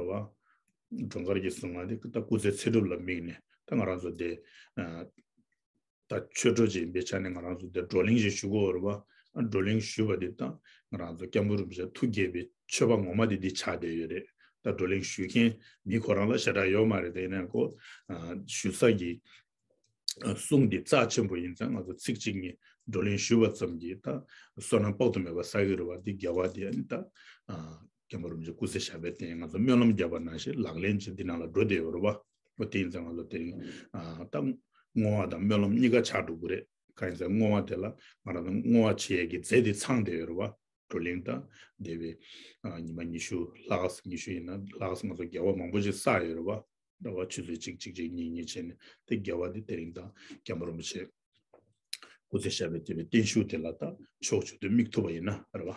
སྒྲོལ་དཀར་གྱི་གཟུངས་སྔགས་དེ་ད་སྐུ་ཚེ་ཚེ་སྒྲུབ་ལ་དམིགས་ནས་ད་ང་རང་ཚོ་དེ་ཨ་ད་ཆོས་གྲོགས་ཅིག་ཡིན་པའི་ཆ་ནས་ང་རང་ཚོ་དེ་བགྲོ་གླེང་ཞིག་ཞུ་དགོས་རེད་བ། བགྲོ་གླེང་ཞུས་པ་དེ་ད་ང་རང་ཚོ་སྐྱབས་མགོན་རིན་པོ་ཆེ་ཐུགས་དགྱེས་པའི་མཆོད་པ་ངོ་མ་དེ་འདི་ཆགས་བསྡད་ཡོད་རེད། ད་བགྲོ་གླེང་ཞུ་མཁན་མི་ཁོ་རང་ལ་ཞེ་དྲག་ཡོད་མ་རེད། དེ་ཡིན་ན་ཁོ་ཨ་ཞུ་ས་གི་ཨ་གསུང་འདི་རྩ་ཆེན་པོ་ཡིན་ཙང་ང་ཚོ་ཚིག་གཅིག་གཉིས་ བགྲོ་གླེང་ཞུས་པ་ཙམ་གྱིས་ད་བསོད་ནམས་དཔག་ཏུ་མེད་པ་བསགས་ཀྱི་རེད་བ། འདི་རྒྱལ་བ་འདི་ཨ་ནི་ད་ཨ་སྐྱབས་མགོན་རིན་པོ་ཆེ་སྐུ་ཚེ་ཞབས་པད་བརྟན། ང་ཚོ་སྨོན་ལམ་བརྒྱབ་པ་ནང་བཞིན་ལག་ལེན་ཅིག་འདི་ནང་ལ་འགྲོ་བསྡད་ཡོད་རེད་བ། འོ་དེ་ཡིན་ཙང་ང་ཚོ་དེ་རིང་ཨ་ད་བསྔོ་བ་དང་སྨོན་ལམ་གཉིས་ཀ་ཆགས་འགྲོ་གི་རེད། གང་ཡིན་ཟེར་བསྔོ་བ་དེ་ལ་ང་རང་ཚོ་བསྔོ་བ་བྱེད་ཡས་ཀྱི་རྫས་དེ་ཚང་བསྡད་ཡོད་རེད་བ། བགྲོ་གླེང་དང་འདས་པའི་ཨ་ཉི་མ་ཉི་ཤུ་ལྷག་ཙམ། ཉི་ཤུ་ཡིན་ན་ལྷག་ཙམ་ང་ཚོ་དགེ་བ་མང་པོ་ཞིག་བསགས་ཡོད་རེད་བ། ཟླ་བ་ཆུ་ཚོད་གཅིག་གཅིག་གཅིག་གཉིས་གཉིས་བྱས་ནས་དེ་དགེ་བ་དེ་དེ་རིང་དང་སྐྱབས་མགོན་རིན་པོ་ཆེ་སྐུ་ཚེ་ཞབས་པད་བརྟན་པའི་བརྟན་བཞུགས་དེ་ལ་ད་ཕྱོགས་བཅུ་དུ་དམིགས་ཐུབ་པ་ཡིན་ན་རེད་བ།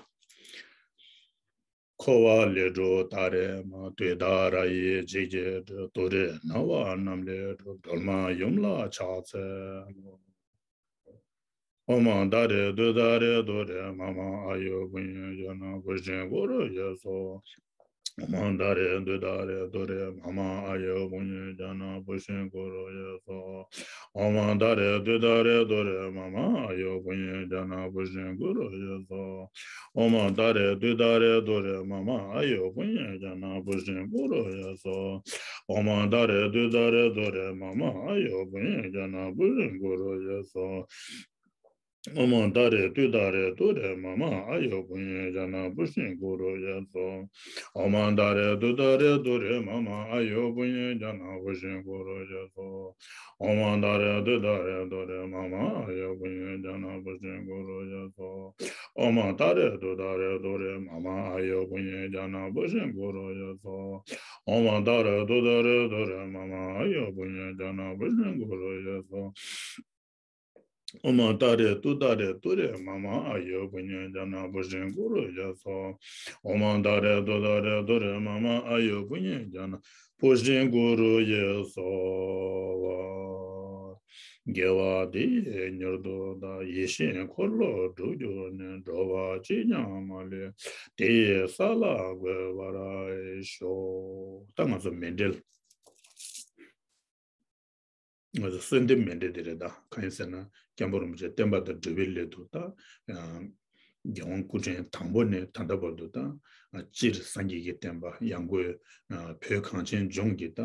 འཁོར་བ་ལས་སྒྲོལ་ཏཱ་རེ་མ། དུས་མཐར་ར་ཡིས་འཇིགས་བྱེད་སྒྲོལ། དུག་རིགས་ན་བ་རྣམས་ལས་སྒྲོལ། སྒྲོལ་མ་ཡུམ་ལ་ཕྱག་འཚལ་ལོ། ཨོཾ་ཏཱ་རེ་ཏུཏྟཱ་རེ་ཏུ་རེ་མ་མ་ཨཱ་ཡུ་བུ་ཉིད་ཛྙཱ་ན་བྷུ་ཤྲཱི་གུ་རུ་ཡེ་སྭཱ་ཧཱ། ཨོཾ་ཏཱ་རེ་ཏུཏྟཱ་རེ་ཏུ་རེ་མ་མ་ཨཱ་ཡུ་བུ་ཉིད་ཛྙཱ་ན་བྷུ་ཤྲཱི་གུ་རུ་ཡེ་སྭཱ་ཧཱ། ཨོཾ་ཏཱ་རེ་ཏུཏྟཱ་རེ་ཏུ་རེ་མ་མ་ཨཱ་ཡུ་བུ་ཉིད་ཛྙཱ་ན་བྷུ་ཤྲཱི་གུ་རུ་ཡེ་སྭཱ་ཧཱ། ཨོཾ་ཏཱ་རེ་ཏུཏྟཱ་རེ་ཏུ་རེ་མ་མ་ཨཱ་ཡུ་བུ་ཉིད་ཛྙཱ་ན་བྷུ་ཤྲཱི་གུ་རུ་ཡེ་སྭཱ་ཧཱ། ཨོཾ་ཏཱ་རེ་ཏུཏྟཱ་རེ་ཏུ་རེ་མ་མ་ཨཱ་ཡུ་བུ་ཉིད་ཛྙཱ་ན་བྷུ་ཤྲཱི་གུ་རུ་ཡེ་སྭཱ་ཧཱ། ཨོཾ་ཏཱ་རེ་ཏུཏྟཱ་རེ་ཏུ་རེ་མ་མ་ཨཱ་ཡུ་བུ་ཉིད་ཛྙཱ་ན་བྷུ་ཤྲཱི་གུ་རུ་ཡེ་སྭཱ་ཧཱ། ཨོཾ་ཏཱ་རེ་ཏུཏྟཱ་རེ་ཏུ་རེ་མ་མ་ཨཱ་ཡུ་བུ་ཉིད་ཛྙཱ་ན་བྷུ་ཤྲཱི་གུ་རུ་ཡེ་སྭཱ་ཧཱ། ཨོཾ་ཏཱ་རེ་ཏུཏྟཱ་རེ་ཏུ་རེ་མ་མ་ཨཱ་ཡུ་བུ་ཉིད་ཛྙཱ་ན་བྷུ་ཤྲཱི་གུ་རུ་ཡེ་སྭཱ་ཧཱ། ཨོཾ་ཏཱ་རེ་ཏུཏྟཱ་རེ་ཏུ་རེ་མ་མ་ཨཱ་ཡུ་བུ་ཉིད་ཛྙཱ་ན་བྷུ་ཤྲཱི་གུ་རུ་ཡེ་སྭཱ་ཧཱ། ཨོཾ་ཏཱ་རེ་ཏུཏྟཱ་རེ་ཏུ་རེ་མ་མ་ཨཱ་ཡུ་བུ་ཉིད་ཛྙཱ་ན་བྷུ་ཤྲཱི་གུ་རུ་ཡེ་སྭཱ་ཧཱ། ཨོཾ་ཏཱ་རེ་ཏུཏྟཱ་རེ་ཏུ་རེ་མ་མ་ཨཱ་ཡུ་བུ་ཉིད་ཛྙཱ་ན་བྷུ་ཤྲཱི་གུ་རུ་ཡེ་སྭཱ་ཧཱ། ཨོཾ་ཏཱ་རེ་ཏུཏྟཱ་རེ་ཏུ་རེ་མ་མ་ཨཱ་ཡུ་བུ་ཉིད་ཛྙཱ་ན་བྷུ་ཤྲཱི་གུ་རུ་ཡེ་སྭཱ་ཧཱ། དགེ་བ་འདི་ཡིས་མྱུར་དུ་བདག། ཡིད་བཞིན་འཁོར་ལོ་སྒྲུབ་གྱུར་ནས། འགྲོ་བ་གཅིག་ཀྱང་མ་ལུས་པ། དེ་ཡི་ས་ལ་འགོད་པར་ཤོག་ད་ང་ཚོ་མཎྜལ། ང་ཚོ་གསོལ་འདེབས་མཎྜལ་དེ་རེད། ད་གང་ཡིན་ཟེར་ན་སྐྱབས་མགོན་རིན་པོ་ཆེ་བསྟན་པ་དང་སྒྲུབ་པའི་སླད་དུ་ད་རྒྱལ་དབང་སྐུ་ཕྲེང་དང་པོ་ནས་ད་ལྟ་བར་དུ་ད་སྤྱིར་སངས་རྒྱས་ཀྱི་བསྟན་པ་ཡང་སྒོས་བོད་གངས་ཅན་ལྗོངས་ཀྱི་ད་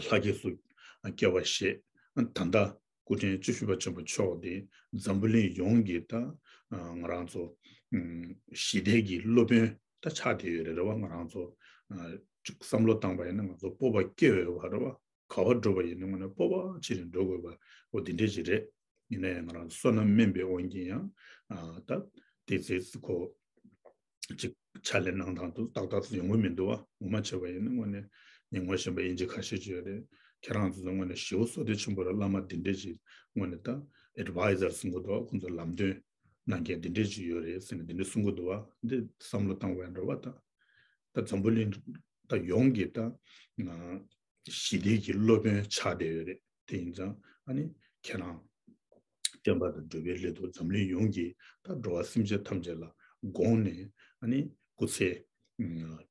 ལྷ་བརྒྱུད་སུ་སྐྱེ་བ་བཞེས། ད་ལྟ་སྐུ་ཕྲེང་བཅུ་བཞི་པ་ཆེན་པོ་མཆོག་དེ་འཛམ་བུ་གླིང་ཡོངས་ཀྱི་ད་ང་རང་ཚོ་ཞི་བདེ་གི་སློབ་དཔོན་ད་ཆགས་བསྡད་ཡོད་རེད། རེད་བ། ང་རང་ཚོ་བསམ་བློ་བཏང་བ་ཡིན་ན་ང་ཚོ་སྤོབས་པ་སྐྱེ་འོས་པ་རེད་བ། ག་པར་འགྲོ་བ་ཡིན་ན་དངོས་གནས་སྤོབས་པ་ཆེ་རུ་འགྲོ་དགོས་པ་འོ་དེ་འདྲས་ཅིག་རེད། ཡིན་ན་ཡང་ང་རང་བསོད་ནམས་དམན་པའི་དབང་གིས་ཡང་ད་དེ་ཚེ་ཁོ་ཅིག་ཕྱག་ལས་གནང་སྟངས་དུ་ཏག་ཏག་ཏུ་ཡོང་གི་མི་འདུག་བ། ངོ་མ་བྱས་པ་ཡིན་ན་དངོས་གནས་ཉིན་མོ་གཞན་པ་ཡིན་གཅིག་ཁ་ཤས་ཅིག་ཡོད་རེད། ཁྱེད་རང་ཚོ་དངོས་གནས་ཞེ་པོ་བསོད་བདེ་ཆེན་པོ་རེད། བླ་མ་དེ་འདྲས་ཅིག་དངོས་གནས་ད་ཨེཌ་ཝའི་ཛར་གསུང་གི་འདུག་བ། ཁོང་ཚོ་ལམ་སྟོན་གནང་མཁན་དེ་འདྲས་ཅིག་ཡོད་རེད་ཟེར་ནས་དེ་འདྲས་གསུང་གི་འདུག་བ། འདི་བསམ་བློ་བཏང་བ་ཡིན་འགྲོ་བ། ད་ད་འཛམ་བུ་གླིང་ད་ཡོངས་ཀྱི་ད་ཞི་བདེ་གི་སློབ་དཔོན་ཆགས་བསྡད་ཡོད་རེད། དེ་ཡིན་ཙང་ཨ་ནི་ཁྱེད་རང་བསྟན་པ་དང་སྒྲུབ་པའི་སླད་དུ་འཛམ་གླིང་ཡོངས་ཀྱི་ད་འགྲོ་བ་སེམས་ཅན་ཐམས་ཅད་ལ་དགོངས་ནས་ཨ་ནི་སྐུ་ཚེ་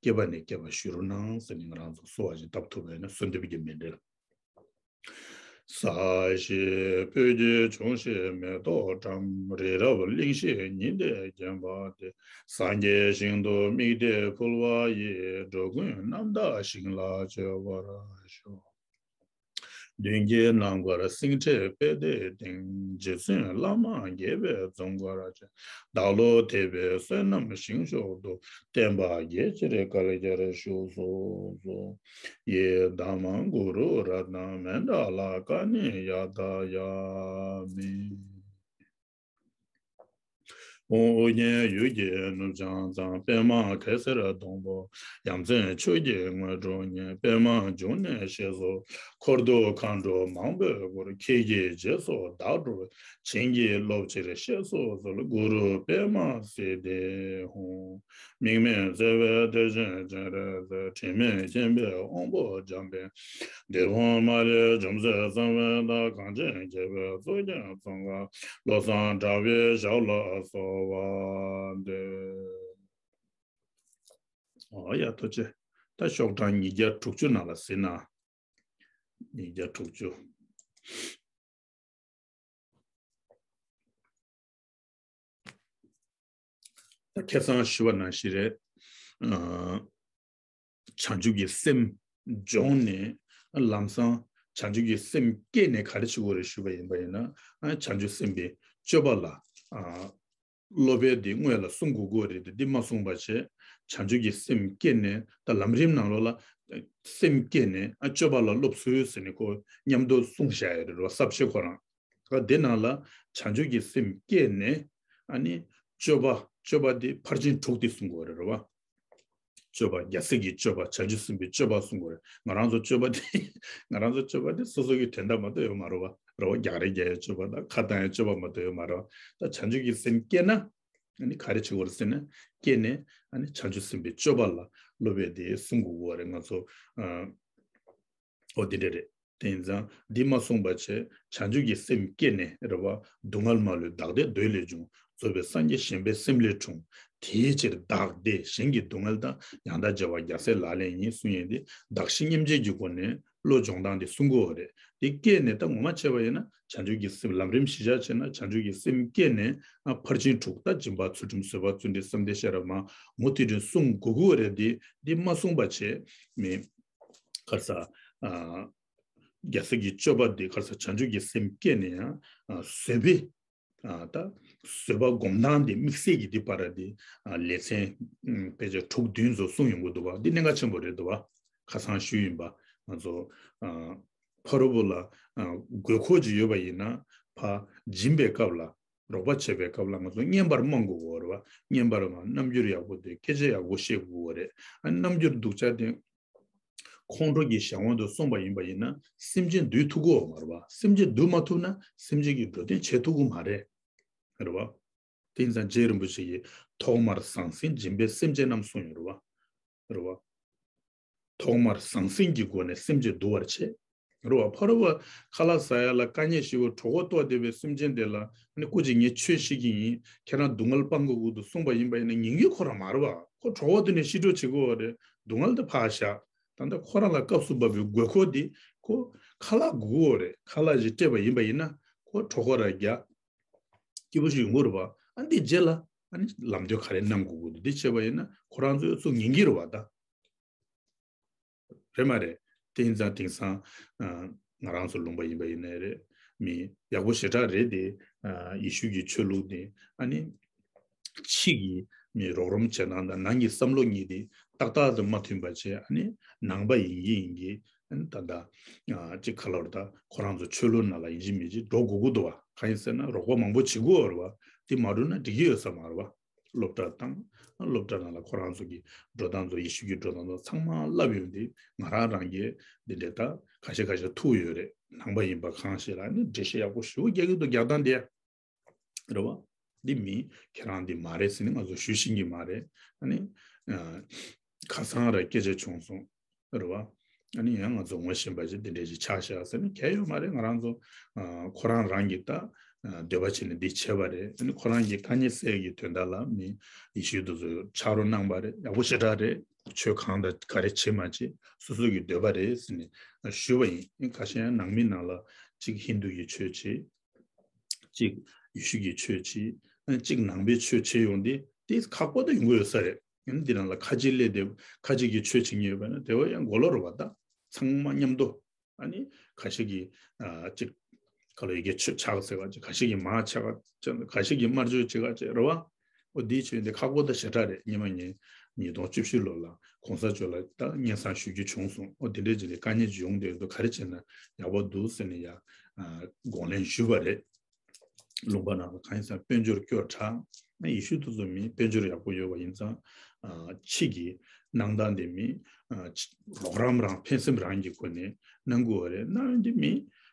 སྐྱེ་བ་ནས་སྐྱེ་བ་བཞུགས་རོགས་གནང་ཟེར་ནས་ང་རང་ཚོ་གསོལ་བ་ཞིག་བཏབ་ཐུབ་པ་ཡིན་ན་གསོལ་འདེབས་ཀྱི་མཎྜལ། ས་གཞི་སྤོས་ཀྱིས་ཕྱུང་ཞིང་མེ་ཏོག་བཀྲམ། རི་རབ་གླིང་བཞི་ཉི་ཟླས་བརྒྱན་པ་དེར། སངས་རྒྱས་ཞིང་དུ་དམིགས་ཏེ་ཕུལ་བ་ཡིས། འགྲོ་ཀུན་རྣམ་དག་ཞིང་ལ་སྤྱོད་པར་ཤོག་མདུན་གྱི་ནམ་མཁར་སེང་ཁྲི་པད་ཟླའི་སྟེང་། རྗེ་བཙུན་བླ་མ་དགྱེས་པས་འཛུམ་དཀར་ཅན། བདག་བློ་དད་པའི་བསོད་ནམས་ཞིང་མཆོག་ཏུ། བསྟན་པ་རྒྱས་ཕྱིར་བསྐལ་བརྒྱར་བཞུགས་སུ་གསོལ། ཡི་དམ་གུ་རུ་རཏྣ་མཎྜལ་ཀ་ཎི་ཡ་ཏ་ཡ་མི། ཨོ་རྒྱན་ཡུལ་གྱི་ནུབ་བྱང་མཚམས། པདྨ་གེ་སར་སྡོང་པོ། ཡ་མཚན་ཆོས་ཀྱི་དངོས་གྲུབ་བརྙེས། པདྨ་འབྱུང་གནས་གཤེགས་སུ་འཁོར། གདུགས་མཁའ་འགྲོ་མང་པོས་བསྐོར། ཁྱེད་ཀྱི་རྗེས་སུ་བདག་འགྲོ་བས། བྱིན་གྱིས་རློབ་ཕྱིར་གཤེགས་སུ་གསོལ། གུ་རུ་པདྨ་སིདྡྷི་ཧཱུྃ། དམིགས་མེད་བརྩེ་བའི་གཏེར་ཆེན་སྤྱན་རས་གཟིགས། དྲི་མེད་མཁྱེན་པའི་དབང་པོ་འཇམ་དཔལ། དབུས་འོག་མ་ལུས་འཇོམས་མཛད་གསང་བའི་བདག། གངས་ཅན་རྒྱལ་པོའི་གཙུག་རྒྱན་ཙོང་ཁ་ལ། བློ་བཟང་གྲགས་པའི་ཞབས་ལ་གསོལ་བ་འདེབས། ཨོ་ཡ་ཐུགས་རྗེ་ཆེ། ད་ཤོག་གྲངས་ཉིས་བརྒྱ་དྲུག་ཅུ་ནང་ལ་གཟིགས་ན། ཉིས་བརྒྱ་དྲུག་ཅུ། ད་ཁ་སང་ཞུས་པ་ནང་བཞིན་རེད། ཨ། བྱང་ཆུབ་ཀྱི་སེམས་སྦྱོང་ནས་ལམ་སང་བྱང་ཆུབ་ཀྱི་སེམས་སྐྱེས་ནས་ག་རེ་བྱེད་དགོས་རེད་ཞུས་པ་ཡིན་པ་ཡིན་ན། ཨ། བྱང་ཆུབ་སེམས་དཔའི་ སྤྱོད་པ་ལ་ཨ་སློབ་པའི་དེ་སྔོན་ལ་བསྲུང་དགོས་ཀྱི་རེད་དེ། འདི་མ་བསྲུངས་པ་བྱས་བྱང་ཆུབ་ཀྱི་སེམས་སྐྱེས་ནས། ད་ལམ་རིམ་ནང་ལོགས་ལ་སེམས་སྐྱེས་ནས་ཨ་སྤྱོད་པ་ལ་སློབ་ཚུལ་ཟེར་ནས་ཁོ་མཉམ་དུ་གསུངས་བཞག་ཡོད་རེད་བ། ས་བཅད་ཁོ་རང་། ད་དེ་ནང་ལ་བྱང་ཆུབ་ཀྱི་སེམས་སྐྱེས་ནས་ཨ་ནི་སྤྱོད་པ་སྤྱོད་པ་དེ་ཕར་ཕྱིན་དྲུག་དེ་གསུང་གི་ཡོད་རེད་བ། སྤྱོད་པ་རྒྱལ་སྲས་ཀྱི་སྤྱོད་པ། བྱང་ཆུབ་སེམས་དཔའི་སྤྱོད་པ་གསུང་གི་ཡོད་རེད། ང་རང་ཚོ་སྤྱོད་པ་དེ་ང་རང་ཚོ་སྤྱོད་པ་དེ་སོ་སོ་གི་དོན་དག་མ་གཏོགས་ཡོད་མ་རེད་བ། རེད་བ། རྒྱག་རེས་རྒྱག་ཡའི་སྤྱོད་པ་དང་ཁ་གཏོང་ཡའི་སྤྱོད་པ་མ་གཏོགས་ཡོད་མ་རེད་བ། ད་བྱང་ཆུབ་ཀྱི་སེམས་སྐྱེས་ན་ཨ་ནི་ག་རེ་བྱེད་དགོས་རེད་ཟེར་ན། སྐྱེས་ནས་ཨ་ནི་བྱང་ཆུབ་སེམས་དཔའི་སྤྱོད་པ་ལ་སློབ་པའི་དེ་གསུང་དགོས་ཀྱི་ཡོད་རེད། ང་ཚོ་ཨ། ཨོ་འདི་འདྲ་རེད། དེ་ཡིན་ཙང་འདི་མ་བསྲུངས་པ་བྱས་བྱང་ཆུབ་ཀྱི་སེམས་སྐྱེས་ནས་རེད་བ། སྡུག་བསྔལ་མ་ལུས་བདག་བདེ་འདོད་ལས་བྱུང་། རྫོགས་པའི་སངས་རྒྱས་གཞན་ཕན་སེམས་ལས་འཁྲུངས། དེའི་ཕྱིར་བདག་བདེ་གཞན་གྱི་སྡུག་བསྔལ་དང་། ཡང་དག་བརྗེ་བ་རྒྱལ་སྲས་ལག་ལེན་ཡིན། གསུང་ཡས་འདི་གདགས་གཞི་མཉམ་བརྗེ་གི་སྒོ་ནས་བློ་སྦྱོང་སྟངས་འདི་གསུང་གི་ཡོད་རེད། འདི་སྐྱེས་ནས་ད་ངོ་མ་བྱས་པ་ཡིན་ན་བྱང་ཆུབ་ཀྱི་སེམས་ལམ་རིམ་གཞི་བཞག་བྱས་ན་བྱང་ཆུབ་ཀྱི་སེམས་སྐྱེས་ནས་ཨ་ཕར་ཕྱིན་དྲུག་ད་སྦྱིན་པ་ཚུལ་ཁྲིམས་བཟོད་པ་བརྩོན་འགྲུས་བསམ་གཏན་ཤེས་རབ་མ་མུ་མཐུད་དུ་གསུང་དགོས་ཀྱི་ཡོད་རེད། འདི་འདི་མ་གསུངས་པ་བྱས་མི། ག་རེ་ཟ། ཨ་རྒྱལ་སྲས་ཀྱི་སྤྱོད་པ་འདི་ག་རེ་ཟ། བྱང་ཆུབ་ཀྱི་སེམས་སྐྱེས་ནས་ཡང་ཨ་བཟོད་པའི་ཨ་ད་བཟོད་པ་སྒོམ་སྟངས་འདི་དམིགས་བསལ་གྱི་འདི་བར་འདི་ཨ་ལེ་ཚན་ཨམ་དཔེ་ཆ་དྲུག་བདུན་ཙམ་གསུངས་ཡོང་གི་འདུག་བ། འདི་གནད་འགག་ཆེན་པོ་རེད་འདུག་བ། ཁ་སང་ཞུས་ཡིན་པ། ང་ཚོ་ཨ་ཕ་རོལ་པོ་ལ་ཨ་དགོས་མཁོ་ཅིག་ཡོད་པ་ཡིན་ན་ཕ་སྦྱིན་པའི་སྐབས་ལ། རོགས་པ་བྱེད་པའི་སྐབས་ལ་ང་ཚོ་བསྙེན་པར་སྨོན་དགོས་ཀྱི་ཡོད་རེད་བ། བསྙེན་པར་སྨོན། རྣམ་འགྱུར་ཡག་པོ་དེ། སྐད་ཆ་ཡག་པོ་བཤད་དགོས་ཀྱི་ཡོད་རེད། ཨ་རྣམ་འགྱུར་སྡུག་ཅག་དེ་ཁོང་ཁྲོ་གི་གཞན་དབང་དུ་སོང་བ་ཡིན་པ་ཡིན་ན་སེམས་ཅན་འདུལ་ཐུབ་ཀྱི་ཡོད་མ་རེད་བ། སེམས་ཅན་འདུལ་མ་ཐུབ་ན་སེམས་ཅན་གྱི་འགྲོ་དོན་བྱེད་ཐུབ་ཀྱི་མ་རེད། རེད་བ། དེ་ཡིན་ཙང་རྗེ་རིན་པོ་ཆེ་གིས་ཐོག་མར་ཟང་ཟིང་སྦྱིན་པས་སེམས་ཅན་རྣམས་གསུངས་ཡོད་རེད་བ། རེད་བ། ཐོག་མར་ཟང་ཟིང་གི་སྒོ་ནས་སེམས་ཅན་འདུལ་བར་བྱེད། རེད་བ། ཕ་རོལ་པོ་ཁ་ལག་ཟ་ཡ་ལ་དཀའ་ངལ་ཞེ་པོ་གྲོད་ཁོག་ལྟོགས་བསྡད་པའི་སེམས་ཅན་དེ་ལ་ནི་སྐུ་མཁྱེན་ངས་ཆོས་བཤད་ཀྱི་ཡིན། ཁྱེད་རང་སྡུག་བསྔལ་སྤང་དགོས་ཀྱི་འདུག་གསུངས་པ་ཡིན་པ་ཡིན་ན་ཉན་གྱི་ཁོ་རང་མ་རེད་བ། ཁོ་གྲོད་ཁོག་དེ་ནས་ཤི་འགྲོ་བྱེད་ཀྱི་ཡོད་རེད། སྡུག་བསྔལ་དེ་ཕར་བཞག་ད་ལྟ་ཁོ་རང་ལ་སྐབས་སུ་བབས་པའི་དགོས་མཁོ་དེ་ཁོ་ཁ་ལག་དགོས་ཀྱི་ཡོད་རེད། ཁ་ལག་ཞིག་སྤྲད་པ་ཡིན་པ་ཡིན་ན་ཁོ་གྲོད་ཁོག་ར་རྒྱག་སྐྱིད་པོ་ཞིག་ཡོང་གི་རེད་བ། ཨ་འདི་རྗེས་ལ་ཨ་ནི་ལམ་སྟོན་ག་རེ་གནང་དགོས་ཀྱི་འདུག་འདི་བྱས་པ་ཡིན་ན་ཁོ་རང་ཚོའི་ཚུགས་ཉན་གྱི་རེད་བ་ད། རེད་མ་རེད། དེ་ཡིན་ཙང་དེང་སང་ཨ་ང་རང་ཚོ་ལུང་པ་ཡིན་པ་ཡིན་ནའི་རེད། མི་ཡག་པོ་ཞེ་དྲག་རེད་དེ། ཨ་ཡེ་ཤུ་གི་ཆོས་ལུགས་དེ་ཨ་ནི་ཕྱི་གི་མི་རོགས་རམ་བྱེད་སྟངས་དང་ནང་གི་བསམ་བློ་གཉིས་དེ་ཏག་ཏག་ཏུ་མ་མཐུན་པ་བྱས། ཨ་ནི་ནང་པ་ཡིན་གྱི་ཡིན་གྱི། ཨ་ནི་ད་ལྟ་ཨ་ཅིག་ག་ལབ་རེད། ད་ཁོ་རང་ཚོ་ཆོས་ལུགས་ནང་ལ་ཡིན་གཅིག་མིན་གཅིག་འགྲོ་དགོས་ཀྱི་འདུག་བ། གང་ཡིན་ཟེར་ན་རོགས་པ་མང་པོ་བྱེད་དགོས་རེད་བ། དེ་མ་འགྲོ་ན་འགྲིག་གི་ཡོད་ས་མ་རེད་བ། སློབ་གྲྭ་དང་སློབ་གྲྭ་ནང་ལ་ཁོ་རང་ཚོ་གི་འགྲོ་སྟངས་ཚོ་ཡེ་ཤུ་གི་འགྲོ་སྟངས་ཚོ་ཚང་མ་བསླབ་ཡོང་དུས་ང་རང་རང་གིས་འདི་འདྲའི་ད་ཁ་ཤས་ཁ་ཤས་ཐུག་ཡོད་རེད། ནང་པ་ཡིན་པ་གང་ཞིག་ལ་ནི་འགྲེལ་བཤད་ཡག་པོ་ཞེ་པོ་རྒྱག་གི་འདུག་རྒྱག་སྟངས་དེ། རེད་བ། འདི་མིན་ཁྱེད་རང་འདི་མ་རེད་ཟེར་ནས་ང་ཚོ་ཞུ་ཤེས་ཀྱི་མ་རེད། ཨ་ནི་ཨ་ཁ་སང་ར་སྐད་ཆ་བྱུང་སོང་། རེད་བ། ཨ་ནི་ཡང་ང་ཚོ་ངོ་ཤེས་པ་ཅིག་འདི་འདྲས་ཅིག་ཆགས་ཤག་ཟེར་ནས་གལ་ཡོད་མ་རེད། ང་རང་ཚོ་ཨ་ཁོ་རང་རང་གིས་ད་ཨ་འདོད་པ་བྱས་ནས་འདི་བྱས་པ་རེད། ཨ་ནི་ཁོ་རང་གི་དཀའ་ངལ་སེལ་གྱི་དོན་དག་ལ་མི་ཡེ་ཤུ་དེ་ཚོ་ཕྱག་རོགས་གནང་པ་རེད། ཡག་པོ་ཞེ་དྲག་རེད། ཆོས་གང་དང་ག་རེ་བྱེད་མ་བྱེད་སོ་སོ་གི་འདོད་པ་རེད་ཟེར་ནས་ཞུས་པ་ཡིན། ཁ་ཤས་ཡང་ནང་མི་ནང་ལ་གཅིག་ཧིན་དུ་གི་ཆོས་བྱེད། གཅིག་ཡེ་ཤུ་གི་ཆོས་བྱེད། གཅིག་ནང་པའི་ཆོས་བྱེད་ཡོང་དུས་དེ་ཁག་པོ་ད་ཡོང་གི་ཡོད་ས་རེད། ཡང་འདི་ནང་ལ་ཁ་ཅིག་སླེབས་ཏེ་ཁ་ཅིག་གི་ཆོས་བྱེད་མཁན་ཡོད་པ་ན་དེ་བ་ཡང་མགོ་ལོག་རེད་བ། ད་ཚང་མ་མཉམ་དུ་ཨ་ནི་ཁ་ཤས་ཀྱིས་ཨ་གཅིག་ཁ་ལོ་ཡི་གེ་ཆོས་ཆག་ཟེར་བ་ཅིག་ཁ་ཤས་ཀྱིས་མ་ཆག་ཁ་ཤས་ཀྱིས་དམར་མཆོད་བྱེད་ག་ཅིག་རེད་བ། ཨོ་འདིའི་ཆོས་འདི་ཁག་པོ་ད་ཞེ་དྲག་རེད། སྔོན་མ་ངས་ཉིས་སྟོང་བཅུ་བཞི་ལོ་ལ་གོང་ས་མཆོག་ལ་ད་སྙན་སེང་ཞུ་རྒྱུ་བྱུང་སོང་། ཨོ་དེ་འདྲའི་ཅིག་ལ་དཀའ་ངལ་ཅིག་ཡོང་བསྡད་འདུག་ག་རེ་བྱས་ན་ཡག་པོ་འདུག་ཟེར་ནས་ཡ་ཨ་དགོངས་ལན་ཞུས་པ་རེད། ལུང་པ་ནང་ལ་གང་ཡིན་ཟེར་ན་དཔལ་འབྱོར་སྐྱོ་དྲགས། ཡེ་ཤུ་དེ་ཚོ་མི་དཔལ་འབྱོར་ཡག་པོ་ཡོད་པ་ཡིན་ཙང་ཨ་ཕྱི་གི་གནང་སྟངས་དེ་མི་ཨ་ཕྱི་རོགས་རམ་རང་ཕན་སེམས་རང་གི་སྒོ་ནས་གནང་དགོས་པ་རེད། གནང་ཡོང་དུས་མི་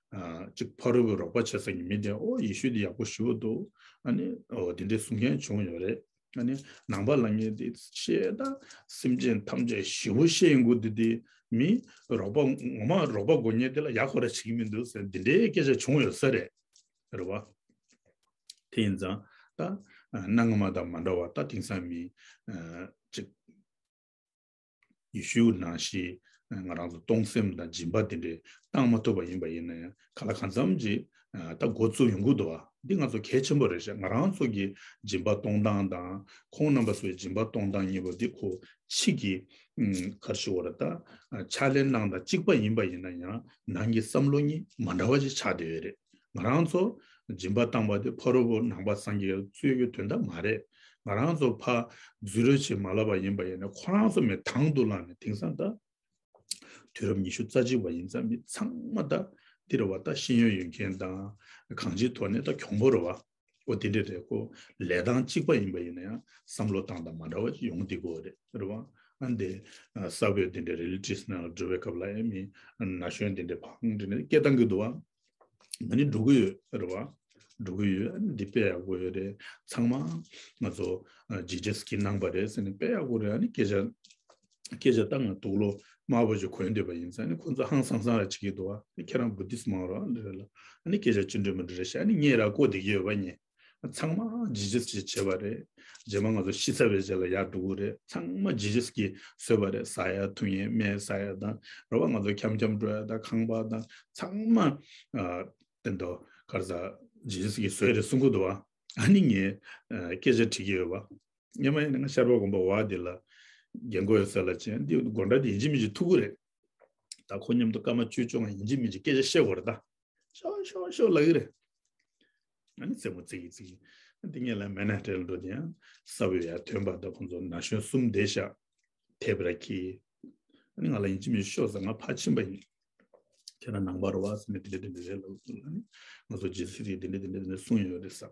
ཨ་གཅིག་ཕ་རོལ་པོའི་རོགས་པ་བྱེད་ས་ཀྱི་མི་དེ་ཨོ་ཡེ་ཤུ་དེ་ཡག་པོ་ཞེ་པོ་འདུག་ཨ་ནི་ཨོ་དེ་འདྲའི་གསུང་མཁན་བྱུང་ཡོད་རེད། ཨ་ནི་ནང་པ་ལབ་མཁན་དེ་བཤད་ད་སེམས་ཅན་ཐམས་ཅད་ཞེ་པོ་བཤད་ཡོང་གི་འདུག་དེ་མི་རོགས་པ་ངོ་མ་རོགས་པ་དགོས་མཁན་དེ་ལ་ཡག་པོ་ར་བྱེད་ཀྱི་མི་འདུག་ཟེར་འདི་འདྲའི་སྐད་ཆ་བྱུང་ཡོད་ས་རེད། རེད་བ། དེ་ཡིན་ཙང་ད་ཨ་གནའ་སྔ་མ་དང་མ་འདྲ་བ་ད་དེང་སང་མི་ཨ་གཅིག་ཡེ་ཤུ་ནང་བཞིན་ང་རང་ཚོ་གཏོང་སེམས་དང་སྦྱིན་པ་དེ་འདྲས་བཏང་མ་ཐུབ་པ་ཡིན་པ་ཡིན་ན་ཡང་གང་ལ་གང་འཚམ་ཅིག་ད་འགོ་བཙུགས་ཡོང་གི་འདུག་བ། འདི་ང་ཚོ་གལ་ཆེན་པོ་རེད་ཤག་ང་རང་ཚོ་གི་སྦྱིན་པ་གཏོང་སྟངས་དང་ཁོང་རྣམ་པ་ཚོའི་སྦྱིན་པ་གཏོང་སྟངས་གཉིས་པོ་འདི་ཁོ་ཕྱི་གི་ཨ་ག་རེ་ཞུ་དགོས་རེད། ད་ཕྱག་ལེན་གནང་སྟངས་གཅིག་པ་ཡིན་པ་ཡིན་ན་ཡང་ནང་གི་བསམ་བློ་གཉིས་མ་འདྲ་བ་ཅིག་ཆགས་བསྡད་ཡོད་རེད། ང་རང་ཚོ་ སྦྱིན་པ་བཏང་བ་དེ་ཕ་རོལ་པོ་ནང་པ་སངས་རྒྱས་ཀྱི་གཙོས་ཀྱི་དོན་དག་མ་རེད། ང་རང་ཚོ་ཕ་རྫུ་འཕྲུལ་ཆེ་མ་ལབ་པ་ཡིན་པ་ཡིན་ན་ཁོ་རང་ཚོ་མེད་དང་དུ་བླངས་ནས་དེང་སང་ད། དུས་རབས་ཉི་ཤུ་རྩ་གཅིག་པ་ཡིན་ཙང་མི་ཚང་མ་ད་འདི་རེད་བ། ད་ཤེས་ཡོན་ཡོད་མཁན་དང་གང་ཅིའི་ཐོག་ནས་ད་གྱོང་པོ་རེད་བ། ཨོ་དེ་འདྲ་རེད་ཁོ། ལས་སྟངས་གཅིག་པ་ཡིན་པ་ཡིན་ན་ཡང་བསམ་བློ་བཏང་སྟངས་མ་འདྲ་བ་ཞིག་ཡོང་བསྡད་ཀྱི་ཡོད་རེད། རེད་བ། ཨ་འདི་ས་བོད་དེ་འདྲ་རི་ལི་ཊིས་ནང་ལ་འགྲོ་བའི་སྐབས་ལ་ཡང་མི་ན་གཞོན་དེ་འདྲ་བང་འདྲ་ནས་སྐད་བཏང་གི་འདུག་བ། ང་ནི་འགྲོ་གི་ཡོད་རེད་བ། འགྲོ་གི་ཡོད། ཨ་ནི་འདི་དཔེ་ཡག་པོ་ཡོད་རེད། ཚང་མ་ང་ཚོ་ཇི་ཇི་སི་ཀྱིས་གནང་པ་རེད་ཟེར་ནས་དཔེ་ཡག་པོ་རེད། ཨ་ནི་སྐད་ཆ་སྐད་ཆ་ད་ང་དུག་ལོག་དམར་པོ་ཞིག་གོན་བསྡད་པ་ཡིན་ཙང་ཨ་ནི་ཁོང་ཚོ་ཧང་སང་སང་ར་བྱེད་ཀྱི་འདུག་བ། ཨ་ནི་ཁྱེད་རང་བུ་དིསི་མང་རོགས་འདི་རེད་ལ། ཨ་ནི་སྐད་ཆ་ཅི་འདྲ་མི་འདྲ་རེད་ཤག་ཨ་ནི་ངས་ར་བཀོད་བསྡད་ཀྱི་ཡོད་པ་ངས། ཚང་མ་ཇི་ཇི་སི་ཀྱིས་བྱས་པ་རེད། རྗེས་མ་ང་ཚོ་ཤི་ཚར་བའི་རྗེས་ལ་ཡར་འགྲོ་གི་རེད། ཚང་མ་ཇི་ཇི་སི་ཀྱིས་བཟོས་པ་རེད། ཟ་ཡ་འཐུང་ཡ་སྨན་ཟ་ཡ་དང་རེད་བ། ང་ཚོ་འཁྱམ་འཁྱམ་འགྲོ་ཡ་དང་ཁང་པ་དང་ཚང་མ། ཨ། དེ་འདྲ་ག་རེ་ཟ་ཇི་ཇི་སི་ཀྱིས་བཟོས་རེད་གསུང་གི་འདུག་བ། ཨ་ནི་ངས་ཨ་སྐད་ཆ་དྲིས་ཀྱི་ཡོད་པ། སྔོན་མ་ཡིན་ན་ང་ཤར་པ་དགོན་པ་བ་འདི་ལ་རྒན་གོག་ཡོད་ས་ལ་ཅན་འདི་དགོང་དག་འདི་ཡིན་གཅིག་མིན་གཅིག་ཐུག་གི་རེད། ད་ཁོ་མཉམ་དུ་སྐར་མ་བཅུ་བཅོ་ལྔ་ཡིན་གཅིག་མིན་གཅིག་སྐད་ཆ་བཤད་དགོས་རེད་ད། ཤོག་ཤོག་ཤོག་ལབ་ཀྱི་རེད། ཨ་ནི་རྩེད་མོ་རྩེ་གི་རྩེ་གི། འདི་ངས་ལ་མན་ཧ་ཊན་འགྲོ་དེ་ཡང་ས་བོད་ཡར་ཐོན་པ་ད་ཁོང་ཚོ་ན་གཞོན་གསུམ་བསྡད་ཤག་ཐེབས་ར་ཁྱི། ཨ་ནི་ང་ལ་ཡིན་གཅིག་མིན་གཅིག་ཤོག་ཟེར། ང་ཕར་ཕྱིན་པ་ཡིན། ཁྱེད་རང་ནང་པ་རེད་བ་ཟེར་ནས་དེ་འདྲ་དེ་འདྲ་རེད་ལབ་སོང་། ཨ་ནི་ང་ཚོ་རྗེས་སུ་དེ་འདྲ་དེ་འདྲ་དེ་འདྲ་གསུངས་ཡོད་རེད་ཟེར།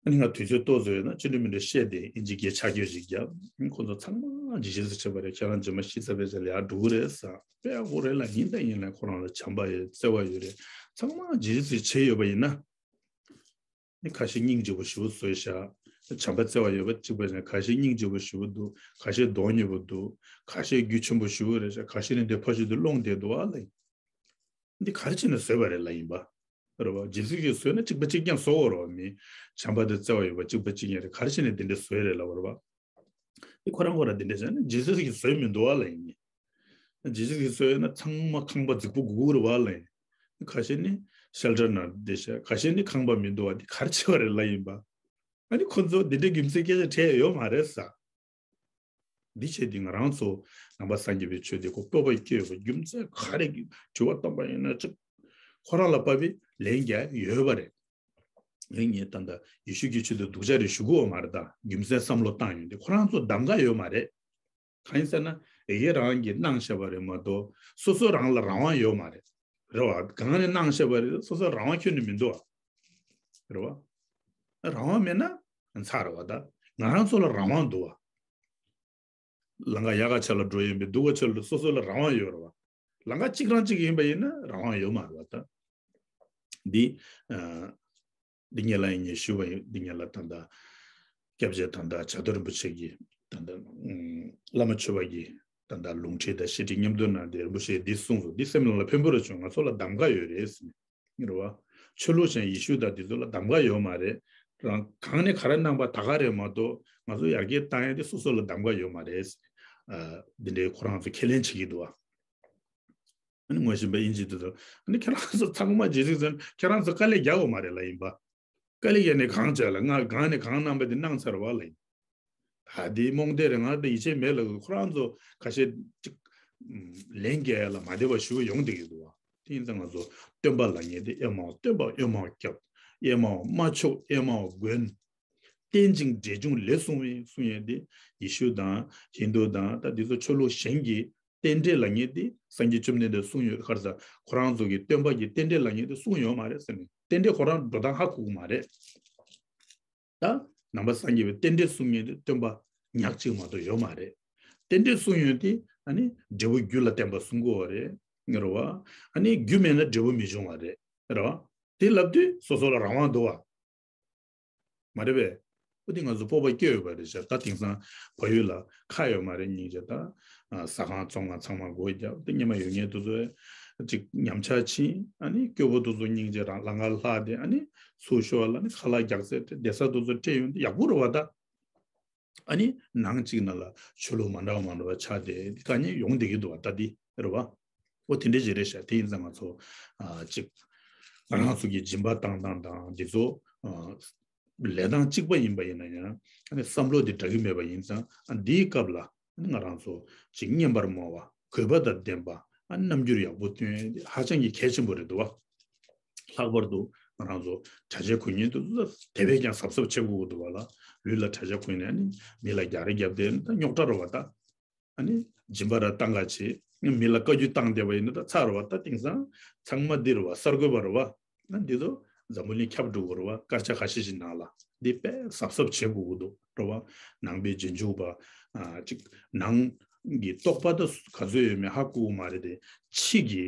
ཨ་ནི་ང་དུས་ཚོད་ཏོག་ཙམ་ཡོད་ན་ཅི་འདྲ་མི་འདྲ་བཤད་དེ་ཨིན་ཇི་སྐད་ཆ་རྒྱུས་ཤིག་རྒྱབ། ཁོང་ཚོ་ཚང་མ་རྗེས་སུ་བྱེད་པ་རེད། ཁྱེད་རང་རྗེས་མ་ཤི་ཚར་བའི་རྗེས་ལ་ཡར་འགྲོ་གི་རེད་ཟེར། དཔེ་ཡག་པོ་རེད་ལ་ཡིན་ད་ཡིན་ལ་ཁོ་རང་ལ་བྱམས་པ་ཡོད་བརྩེ་བ་ཡོད་རེད། ཚང་མ་རྗེས་སུ་བྱེད་ཡོད་པ་ཡིན་ན། ནི་ཁ་ཤས་སྙིང་རྗེ་པོ་ཞེ་པོ་བཟོས་ཤག་བྱམས་པ་བརྩེ་བ་ཡོད་པ་གཅིག་པ་ཡིན། ཁ་ཤས་སྙིང་རྗེ་པོ་ཞེ་པོ་འདུག་ཁ་ཤས་མདོག་ཉེས་པོ་འདུག་ཁ་ཤས་རྒྱུ་ཆེན་པོ་ཞེ་པོ་རེད་ཤག་ཁ་ཤས་ནི་འདི་ཕ་ཤུལ་དུ་སློང་བསྡད་འདུག་ཨ་ལ་ཡིན། འདི་ག་རེ་བྱས་ནས་བཟོས་པ་རེད་ལ་ཡིན་པ། རེད་བ། རྗེས་སུ་གིས་བཟོས་ན་གཅིག་པ་གཅིག་རྐྱང་བཟོ་དགོས་རེད་བ། མི་བྱམས་པ་དང་བརྩེ་བ་ཡོད་པ་གཅིག་པ་གཅིག་རྐྱང་རེད། ག་རེ་བྱས་ནས་འདི་འདྲ་བཟོས་རེད་ལབ་པ་རེད་བ། འདི་ཁོ་རང་ཁོ་རང་འདི་འདྲ་བྱས་ན་རྗེས་སུ་གིས་བཟོས་མི་འདུག་བ་ལ་ཡིན། རྗེས་སུ་གིས་བཟོས་ན་ཚང་མ་ཁང་པ་རྫིག་པོ་དགོས་ཀྱི་རེད་བ་ལ་ཡིན། ཁ་ཤས་ནི་ཤེལ་ཊར་ནང་བསྡད་ཤག་ཁ་ཤས་ནི་ཁང་པ་མི་འདུག་བ། འདི་ག་རེ་བྱས་པ་རེད་ལ་ཡིན་པ། ཨ་ནི་ཁོ་ཚོ་འདི་འདྲའི་རྒྱུ་མཚན་སྐད་ཆ་དྲིས་ཡོད་མ་རེད་ཟེར། འདི་བྱས་ཏེ་ང་རང་ཚོ་ནང་པ་སངས་རྒྱས་པའི་ཆོས་འདི་ཁོ་སྤོབས་པ་སྐྱེ་ཡོད་པ་རྒྱུ་མཚན་ག་རེ་དྲི་བ་བཏང་པ་ཡིན་ན་ཅིག་ཁོ་རང་ལ་དཔག་པའི་ལན་རྒྱག་ཡོད་པ་རེད། ངས་ངས་ད་ལྟ་ཡེ་ཤུ་གི་ཆོས་དེ་སྡུག་ཅག་རེད་ཞུ་གི་ཡོད་མ་རེད། ད་རྒྱུ་མཚན་བསམ་བློ་བཏང་ཡོང་དུས་ཁོ་རང་ཚོ་གདམ་ག་ཡོད་མ་རེད། གང་ཡིན་ཟེར་ན་ཡ་གི་རང་གིས་གནང་བཞག་པ་རེད་མ་གཏོགས་སོ་སོ་རང་ལ་རང་དབང་ཡོད་མ་རེད། རེད་བ། གང་ནས་གནང་བཞག་པ་རེད། སོ་སོ་རང་དབང་ཁྱོན་ནས་མི་འདུག་བ། རེད་བ། རང་དབང་མེད་ན་ཚར་རེད་བ། ད་ང་རང་ཚོ་ལ་རང་དབང་འདུག་བ། ལམ་ཁ་ཡག་ག་ཆ་ལ་འགྲོ་ཡིན་པས་སྡུག་ག་ཆ་ལ་སོ་སོ་ལ་རང་དབང་ཡོད་རེད་བ། ལམ་ཁ་གཅིག་རང་གཅིག་ཡིན་པ་ཡིན་ན་རང་དབང་ཡོད་མ་རེད་བ། ད་འདི་འདི་ངེད་ལ་ཡིན་ངེས་ཞུ་བ་ཡིན། འདི་ངེད་ལ་ད་ལྟ་སྐྱབས་རྗེ་ད་ལྟ་བྱ་དོར་རིན་པོ་ཆེ་གིས་ད་ལྟ་བླ་མ་ཆོས་པ་གིས་ད་ལྟ་ལུང་ཁྲིད་དང་བཤད་ཁྲིད་མཉམ་དུ་གནང་སྟེ་རིན་པོ་ཆེས་འདི་གསུངས་སོང་། འདི་སེམས་ནང་ལ་ཕན་པོ་ར་བྱུང་། ང་ཚོ་ལ་གདམ་ག་ཡོད་རེད་ཟེར་ནས། རེད་བ། ཆོས་ལུགས་གཞན་ཡེ་ཤུ་དང་དེ་ཚོ་ལ་གདམ་ག་ཡོད་མ་རེད། རང་གང་ནས་ག་རེ་གནང་པ་ད་ག་རེད་མ་གཏོགས་ང་ཚོ་ཡར་རྒྱས་བཏང་ཡ་དེ་སོ་སོ་ལ་གདམ་ག་ཡོད་མ་རེད། ཨ། འདི་འདྲའི་ཁོ་རང་ཚོ་ཁས་ལེན་བྱེད་ཀྱི་འདུག་བ། ཨ་ནི་ངོ་ཤེས་པ་ཨིན་ཇི་དེ་ཚོ་ཨ་ནི་ཁྱེད་རང་ཚོ་ཚང་མ་རྗེས་གཟིགས་ཚོ་ཁྱེད་རང་ཚོ་དཀའ་ལས་རྒྱག་དགོས་མ་རེད་ལ་ཡིན་པ། དཀའ་ལས་རྒྱག་ནས་གང་བྱས་ལ་ང་གང་ནས་གང་གནང་པ་དེ་གནང་ཚར་བ་ལ་ཡིན། ད་དེའི་རྨོངས་དད་རེད། ང་ད་ཡིད་ཆེས་མེད་ལ་ཁོ་རང་ཚོ་ཁ་ཤས་ཅིག་ལན་རྒྱག་ཡ་ལ་མ་བདེ་བ་ཞུ་གི་ཡོང་བསྡད་ཀྱི་འདུག་བ། དེ་ཡིན་ཙང་ང་ཚོ་སྟོན་པ་ལབ་མཁན་དེ་ཨེ་མའོ་སྟོན་པ་ཨེ་མའོ་སྐྱབས། ཨེ་མའོ་མ་ཆོག་ཨེ་མའོ་མགོན། རྟེན་ཅིང་འབྲེལ་འབྱུང་ལས་གསུངས་པའི་གསུང་ཡས་དེ་ཡེ་ཤུ་དང་ཧིན་དུ་དང་ད་འདི་ཚོ་ཆོས་ལུགས་གཞན་གྱི་རྟེན་འབྲེལ་ལབ་མཁན་དེ་སངས་རྒྱས་བཅོམ་ལྡན་འདས་གསུངས་ཡོད་ག་རེ་ཟེར། ཁོ་རང་ཚོ་གི་སྟོན་པ་གི་རྟེན་འབྲེལ་ལབ་མཁན་དེ་གསུངས་ཡོད་མ་རེད་ཟེར་ནས། རྟེན་འབྲེལ་ཁོ་རང་འགྲོ་སྟངས་ཧ་གོ་གི་མ་རེད། ད་ནང་པ་སངས་རྒྱས་པའི་རྟེན་འབྲེལ་གསུང་མཁན་དེ་སྟོན་པ་ཉག་གཅིག་མ་གཏོགས་ཡོད་མ་རེད། རྟེན་འབྲེལ་གསུང་ཡོད་དེ་ཨ་ནི་འབྲས་བུ་རྒྱུ་ལ་བརྟེན་པ་གསུང་གི་ཡོད་རེད། རེད་བ། ཨ་ནི་རྒྱུ་མེད་ན་འབྲས་བུ་མི་འབྱུང་བ་རེད། རེད་བ། དེ་ལབ་དུས་སོ་སོ་ལ་རང་དབང་འདུག་བ། མ་རེད་པས། ཨོ་དེ་ང་ཚོ་སྤོབས་པ་སྐྱེ་ཡོད་པ་རེད་ཤག་ད་དེང་སང་བལ་ཡུལ་ལ་ཁ་ཡོད་མ་རེད། སྙིང་རྗེ་ད་ཟ་ཁང་བཙོང་ཁང་ཚང་མ་སྒོ་རྒྱབ་སྟེ་སྔོན་མ་ཡོད་མཁན་དེ་ཚོ་ཅིག་ཉམས་ཆག་ཕྱིན། ཨ་ནི་སྐྱོ་པོ་དེ་ཚོ་སྙིང་རྗེ་རང་ལམ་ཁ་ལྷག་སྟེ་ཨ་ནི་ཚུར་ཤོག་ལ་ནི་ཁ་ལག་རྒྱག་ཚད་དེ་བསྡད་ས་དེ་ཚོ་སྤྲད་ཡོང་དེ་ཡག་པོ་རེད་བ། ད་ཨ་ནི་ནང་གཅིག་ནང་ལ་ཆོས་ལུགས་མ་འདྲ་བ་མ་འདྲ་བ་ཆགས་ཏེ་དཀའ་ངལ་ཡོང་བསྡད་ཀྱི་འདུག་བ། ད་འདི་རེད་བ། ཨོ་དེ་འདྲ་ཞིག་རེད་ཤག་དེ་ཡིན་ཙང་ང་ཚོ་ཨ་ཅིག་ང་རང་ཚོ་གི་སྦྱིན་པ་བཏང་སྟངས་དང་འདི་ཚོ་ཨ་ལས་སྟངས་གཅིག་པ་ཡིན་པ་ཡིན་ན་ཡང་ཨ་ནི་བསམ་བློ་དེ་འདྲ་གི་མེད་པ་ཡིན་ཙང་ཨ་འདིའི་སྐབས་ལ་ཨ་ནི་ང་རང་ཚོ་ཅིག་སྙན་པར་མོལ་བ་གུས་པ་དང་ལྡན་པ་ཨ་རྣམ་འགྱུར་ཡག་པོ་སྟོན་ཧ་ཅང་གི་གལ་ཆེན་པོ་རེད་འདུག་བ། ལྷག་པར་དུ་ ང་རང་ཚོ་གྲྭ་ཆས་གོན་མཁན་དེ་ཚོ་དེ་བས་ཀྱང་གཟབ་གཟབ་བྱེད་དགོས་ཀྱི་འདུག་བ་ལ། ལུས་ལ་གྲྭ་ཆས་གོན་ནས་ནི་མི་ལ་རྒྱག་རེས་རྒྱབ་དེ་ནི་ད་རྙོག་དྲ་རེད་བ་ད། ཨ་ནི་སྦྱིན་པ་ར་བཏང་ག་བྱེད། མི་ལ་བཀའ་བཀྱོན་བཏང་བསྡད་པ་ཡིན་ན་ད་ཚར་བ་ད། དེང་སང་ཚང་མ་འདི་རེད་བ། གསར་འགོད་པ་རེད་བ། ཨ་འདི་ཚོ་འཛམ་བུ་གླིང་ཁྱབ་འགྲོ་གི་རེད་བ། སྐར་ཆ་ཁ་ཤས་ཤིག་ནང་ལ་འདི་དཔེ་གཟབ་གཟབ་བྱེད་དགོས་ཀྱི་འདུག་རེད་བ། ནང་པའི་རྗེས་འཇུག་པ་ཨ་ཅིག་ནང་གི་རྟོགས་པ་ད་ག་ཚོད་ཡོད་མེད་ཧ་གོ་གི་མ་རེད་དེ། ཕྱི་གི་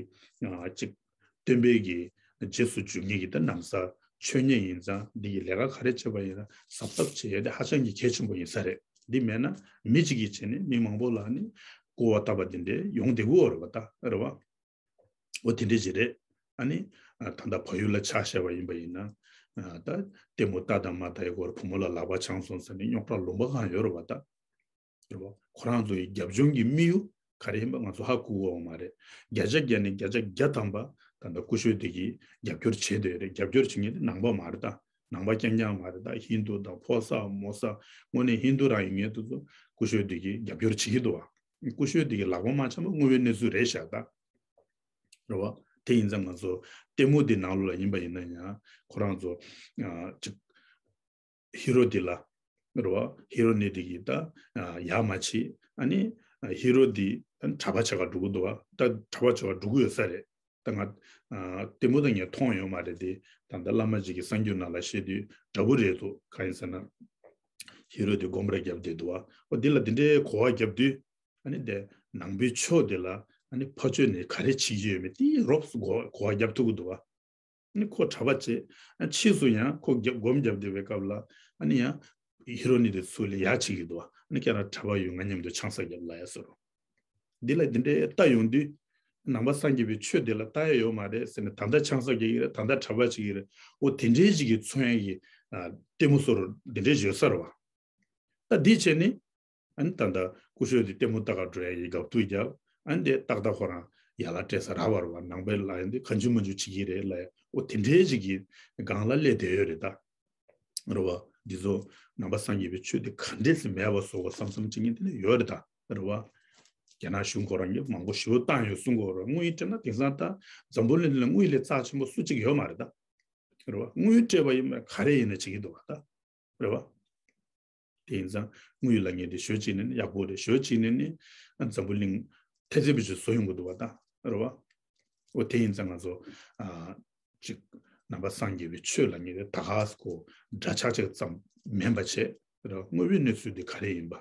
ཨ་ཅིག་སྟོན་པའི་གི་རྗེས་སུ་འཇུག་མཁན་གྱི་ད་ན་བཟའ་ཆོས་ཉིད་ཡིན་ཙང་འདི་གི་ལས་ཀ་ག་རེ་བྱེད་པ་ཡིན་ན་གཟབ་གཟབ་བྱེད་ཡ་དེ་ཧ་ཅང་གི་གལ་ཆེན་པོ་ཡིན་ས་རེད། འདི་མེད་ན་མི་གཅིག་གིས་བྱས་ནས་མི་མང་པོ་ལ་ནི་སྐུར་བ་བཏབ་པ་འདི་འདྲའི་ཡོང་བསྡད་ཀྱི་ཡོད་རེད་བ་ད། རེད་བ། འོ་དེ་འདྲའི་ཅིག་རེད། ཨ་ནི་ཨ་ད་ལྟ་བལ་ཡུལ་ལ་ཆ་བཞག་པ་ཡིན་པ་ཡིན་ན་ཨ་ད་ལྟད་མོ་ལྟ་དང་མ་ལྟ་ཡི་སྐོར་བུ་མོ་ལ་ལག་པ་འཆང་སོང་ཟེར་ནས་རྙོག་དྲ་ལུང་པ་གང་ཡོད་རེད་བ་ད། རེད་བ། ཁོ་རང་ཚོ་ཡི་རྒྱབ་ལྗོངས་ཀྱི་དམིགས་ཡུལ་ག་རེ་ཡིན་པ་ང་ཚོ་ཧ་གོ་གི་ཡོད་མ་རེད། བརྒྱ་ཆ་བརྒྱ་ནས་བརྒྱ་ཆ་བརྒྱ་ཐམ་པ་ད་ལྟ་སྐུ་ཞབས་དེ་གིས་རྒྱབ་སྐྱོར་བྱེད་བསྡད་ཡོད་རེད། རྒྱབ་སྐྱོར་བྱེད་མཁན་དེ་ནང་པ་མ་རེད་ད། ནང་པ་རྐྱང་རྐྱང་མ་རེད་ད། ཧིན་དུ་དང་ཕོ་གསར་མོ་གསར་དངོས་གནས་ཧིན་དུ་རང་ཡིན་མཁན་དེ་ཚོ་སྐུ་ཞབས་དེ་གིས་རྒྱབ་སྐྱོར་བྱེད་ཀྱི་འདུག་བ། སྐུ་ཞབས་དེ་གིས་ལག་པ་མ་འཆང་པ་དངོས་པོའི་གནས་ཚུལ་རེད་ཤག་ད། རེད་བ། དེ་ཡིན་ཙང་ང་ཚོ་ལྟད་མོ་དེ་ནང་ལོགས་ལ་ཡིན་པ་ཡིན་ན་ཡང་ཁོ་རང་ཚོ་ཨ་ཅིག་ཧི་རོ་དེ་ལ། རེད་བ། ཧི་རོ་ནི་དེ་གིས་ད་ཨ་ཡག་མ་བྱེད། ཨ་ནི་ཨ་ཧི་རོ་དེ་ཨ་ནི་གྲྭ་པ་བྱེད་ག་འགྲོ་གི་འདུག་བ། ད་གྲྭ་པ་བྱེད་ག་འགྲོ་གི་ཡོད་ས་རེད། ད་ང་ཨ་ལྟད་མོ་ད་ངས་མཐོང་ཡོད་མ་རེད་དེ། ད་ལྟ་བླ་མ་ཅིག་གིས་གསར་འགྱུར་ནང་ལ་བཤད་དུས་འདྲ་པོ་རེད་འདུག་གང་ཡིན་ཟེར་ན། ཧི་རོ་དེ་དགོངས་པ་རྒྱབ་བསྡད་འདུག་བ། འོ་འདི་ལ་འདི་འདྲའི་གོ་བ་བརྒྱབ་དུས། ཨ་ནི་དེ་ནང་པའི་ཕྱོགས་དེ་ལ་ཨ་ནི་ཕ་ཆོས་ནས་ག་རེ་བྱེད་ཀྱི་ཡོད་མེད་དེ་རོབ་ཙམ་གོ་གོ་བ་བརྒྱབ་ཐུབ་ཀྱི་འདུག་བ། ཨ་ནི་ཁོ་གྲྭ་པ་བྱས། ཨ་ཕྱིས་སུ་ཡང་ཁོ་རྒྱབ་སྒོམ་བརྒྱབ་བསྡད་པའི་སྐབས་ལ་ཨ་ནི་ཡང་ཧི་རོ་ནི་དེ་ཚུར་ལ་ཡག་བྱེད་ཀྱི་འདུག་བ། ཨ་ནི་ཁྱེད་རང་གྲྭ་པ་ཡོད། ང་མཉམ་དུ་ཆང་ས་བརྒྱབ་ལབ་ཡ་བཟོ་འདྲ། འདི་ལ་འདི་འདྲའི་ལྟ་ཡོང་དུས། ནང་པ་སངས་རྒྱས་པའི་ཆོས་འདི་ལ་ལྟ་ཡ་ཡོད་མ་རེད་ཟེར་ནས། ད་ལྟ་ཆང་ས་རྒྱག་གི་རེད། ད་ལྟ་གྲྭ་པ་བྱེད་ཀྱི་རེད། འོ་དེ་འདྲའི་ཞིག་གིས་མཚོན་ཡ་གི་ཨ་ལྟད་མོ་བཟོ་འདྲ་འདི་འདྲའི་ཡོད་ས་རེད་བ། ད་འདི་བྱས་ནས་ཨ་ནི་ད་ལྟ་སྐུ་ཞབས་དེ་ལྟད་མོ་ལྟ་ག་འགྲོ་ཡ་གི་དགའ་སྡུག་རྒྱབ། ཨ་ནི་དེ་ཏག་ཏག་ཁོ་རང་ཡར་ལ་སྤྲད་ས་རག་པ་རེད་བ། ནང་པའི་ལ་ཡ་འདི་གང་བྱུང་མང་བྱུང་བྱེད་ཀྱི་རེད་ལབ་ཡ། འོ་དེ་འདྲའི་ཞིག་གི་སྒང་ལ་སླེབས་བསྡད་ཡོད་རེད་ད། རེད་བ། འདི་ཚོ་ནང་པ་སངས་རྒྱས་པའི་ཆོས་དེ་ག་འདྲས་སེ་མེད་པ་བཟོ་དགོས་བསམ་བསམ་བྱེད་མཁན་དེ་འདྲ་ཡོད་རེད་ད། རེད་བ། རྒྱ་ནག་གཞུང་ཁོ་རང་གིས་མང་པོ་ཞེ་པོ་བཏང་ཡོད་གསུང་གི་ཡོད་རེད། དངུལ་སྤྲད་ན་དེང་སང་ད་འཛམ་བུ་གླིང་འདི་ལ་དངུལ་ལས་རྩ་ཆེན་པོ་སུ་གཅིག་ཡོད་མ་རེད་ད། རེད་བ། དངུལ་སྤྲད་པ་ཡིན་ན་ག་རེ་ཡིན་ན་བྱེད་ཀྱི་འདུག་བ་ད། རེད་བ། དེ་ཡིན་ཙང་དངུལ་ལ་ངེས་ཏེ་ཞོ་གཅིག་ནས་ནི་ཡག་པོ་རེད། ཞོ་གཅིག་ནས་ནི་འཛམ་བུ་གླིང་ཐེ་ཚེ་བེད་སྤྱོད་བཟོ་ཡོང་གི་འདུག་བ་ད། རེད་བ། འོ་དེ་ཡིན་ཙང་ང་ཚོ་ཨ་ཅིག་ནང་པ་སངས་རྒྱས་པའི་ཆོས་ལ་ངེས་ཏེ་ད་ག་སེ་ཁོ་འདྲ་ཆགས་ཆགས་ཙམ་མིན་པ་བྱས། རེད་བ། དངོས་པོའི་གནས་ཚུལ་དེ་ག་རེ་ཡིན་པ།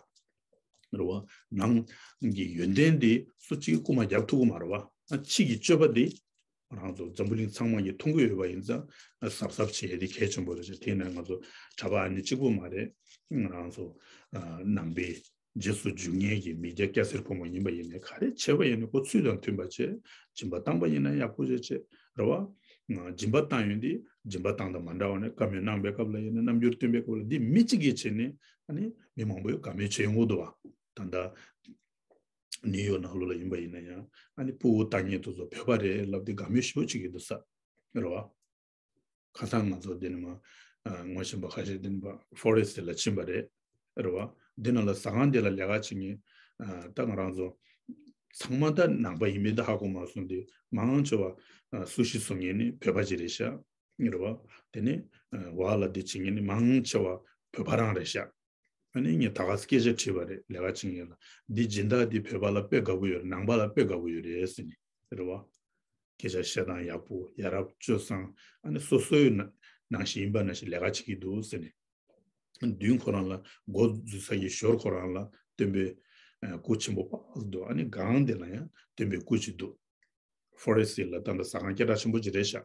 རེད་བ། ནང་གི་ཡོན་ཏན་དེ་སུ་གཅིག་གིས་རྐུ་མ་རྒྱག་ཐུབ་ཀྱི་མ་རེད་བ། ཨ་ཕྱི་གི་སྤྱོད་པ་དེ་ང་རང་ཚོ་འཛམ་བུ་གླིང་ཚང་མ་གིས་མཐོང་གི་ཡོད་པ་ཡིན་ཙང་གཟབ་གཟབ་བྱེད་ཡ་དེ་གལ་ཆེན་པོ་རེད་ཤག་དེ་ནས་ང་ཚོ་གྲྭ་པ་ཨ་ནི་གཅིག་པུ་མ་རེད། ང་རང་ཚོ་ནང་པའི་རྗེས་སུ་འཇུག་མཁན་གྱི་མི་སྐྱ་སྐྱ་སེར་ཕོ་མོ་ཡིན་པ་ཡིན་ནའི་ག་རེ་བྱས་པ་ཡིན་ནའི་ཁོ་ཚུལ་དང་མཐུན་པ་བྱས། སྦྱིན་པ་བཏང་པ་ཡིན་ན་ཡག་པོ་བྱས་བྱས། རེད་བ། སྦྱིན་པ་བཏང་ཡོང་དུས་སྦྱིན་པ་བཏང་དང་མ་འདྲ་བ་ནས་བཀའ་མོལ་གནང་པའི་སྐབས་ལ་ཡིན་ན། རྣམ་འགྱུར་སྟོན་པའི་སྐབས་ལ། འདི་མི་གཅིག་གིས་བྱས་ནས་ཨ་ནི་མི་མང་པོས་དགའ་མོས་བྱེད་ཡོང་གི་འདུག་བ། ད་ལྟ་ནིའུ་ཡོག་ནང་ལོགས་ལ་ཡིན་པ་ཡིན་ན་ཡང་ཨ་ནི་ཕྲུ་གུ་ལྟ་མཁན་དེ་ཚོ་བོད་པ་རེད་ལབ་སྟེ་དགའ་མོས་ཞེ་པོ་བྱེད་ཀྱི་འདུག་ས། རེད་བ། ཁ་སང་ང་ཚོ་འདི་ནས་མར་ཨ་ངོ་ཤེས་པ་ཁ་ཤས་འདི་ནས་མར་ཕོ་རེ་སི་ཊི་ལ་ཕྱིན་པ་རེད། རེད་བ། འདི་ནང་ལ་ཟ་ཁང་འདི་ལ་ལས་ཀ་བྱེད་མཁན་ཨ་ད་ང་རང་ཚོ་ཚང་མ་ད་ནང་པ་ཡིན་མིན་ད་ཧ་གོ་མ་སོང་སྟེ། མང་ཆེ་བ་ཨ་སུ་ཤི་བཟོ་མཁན་ནི་བོད་པ་ཅིག་རེད་ཤག། རེད་བ། དེ་ནས་ཨ་ཝ་ལ་འདི་བྱེད་མཁན་ནི་མང་ཆེ་བ་བོད་པ་རང་རེད་ཤག། ཨ་ནི་ངས་ད་ག་སེ་སྐད་ཆ་དྲིས་པ་རེད། ལས་ཀ་བྱེད་མཁན་ལ། འདི་སྦྱིན་བདག་འདི་བོད་པ་ལ་དཔེ་དགའ་པོ་ཡོད་རེད། ནང་པ་ལ་དཔེ་དགའ་པོ་ཡོད་རེད་ཟེར་ནས། རེད་བ། སྐད་ཆ་བཤད་སྟངས་ཡག་པོ། ཡ་རབས་སྤྱོད་བཟང་། ཨ་ནི་སོ་སོའི་ནང་ནང་བཞིན་ཡིན་པ་ནང་བཞིན་ལས་ཀ་བྱེད་ཀྱི་འདུག་ཟེར་ནས། མདུན་ཁོ་རང་ལ་འགོ་འཛུགས་ས་ཀྱི་ཞོར་ཁོ་རང་ལ་སྟོན་པའི་ཨ་སྐུ་ཆེན་པོ་དཔག་ཏུ་འདུག། ཨ་ནི་སྒང་དེ་ལ་ཡང་སྟོན་པའི་སྐུ་ཅིག་འདུག། ཕོ་རེ་སི་ཊི་ལ་ད་ལྟ་ཟ་ཁང་སྐད་གྲགས་ཆེན་པོ་ཅིག་རེད་ཤག།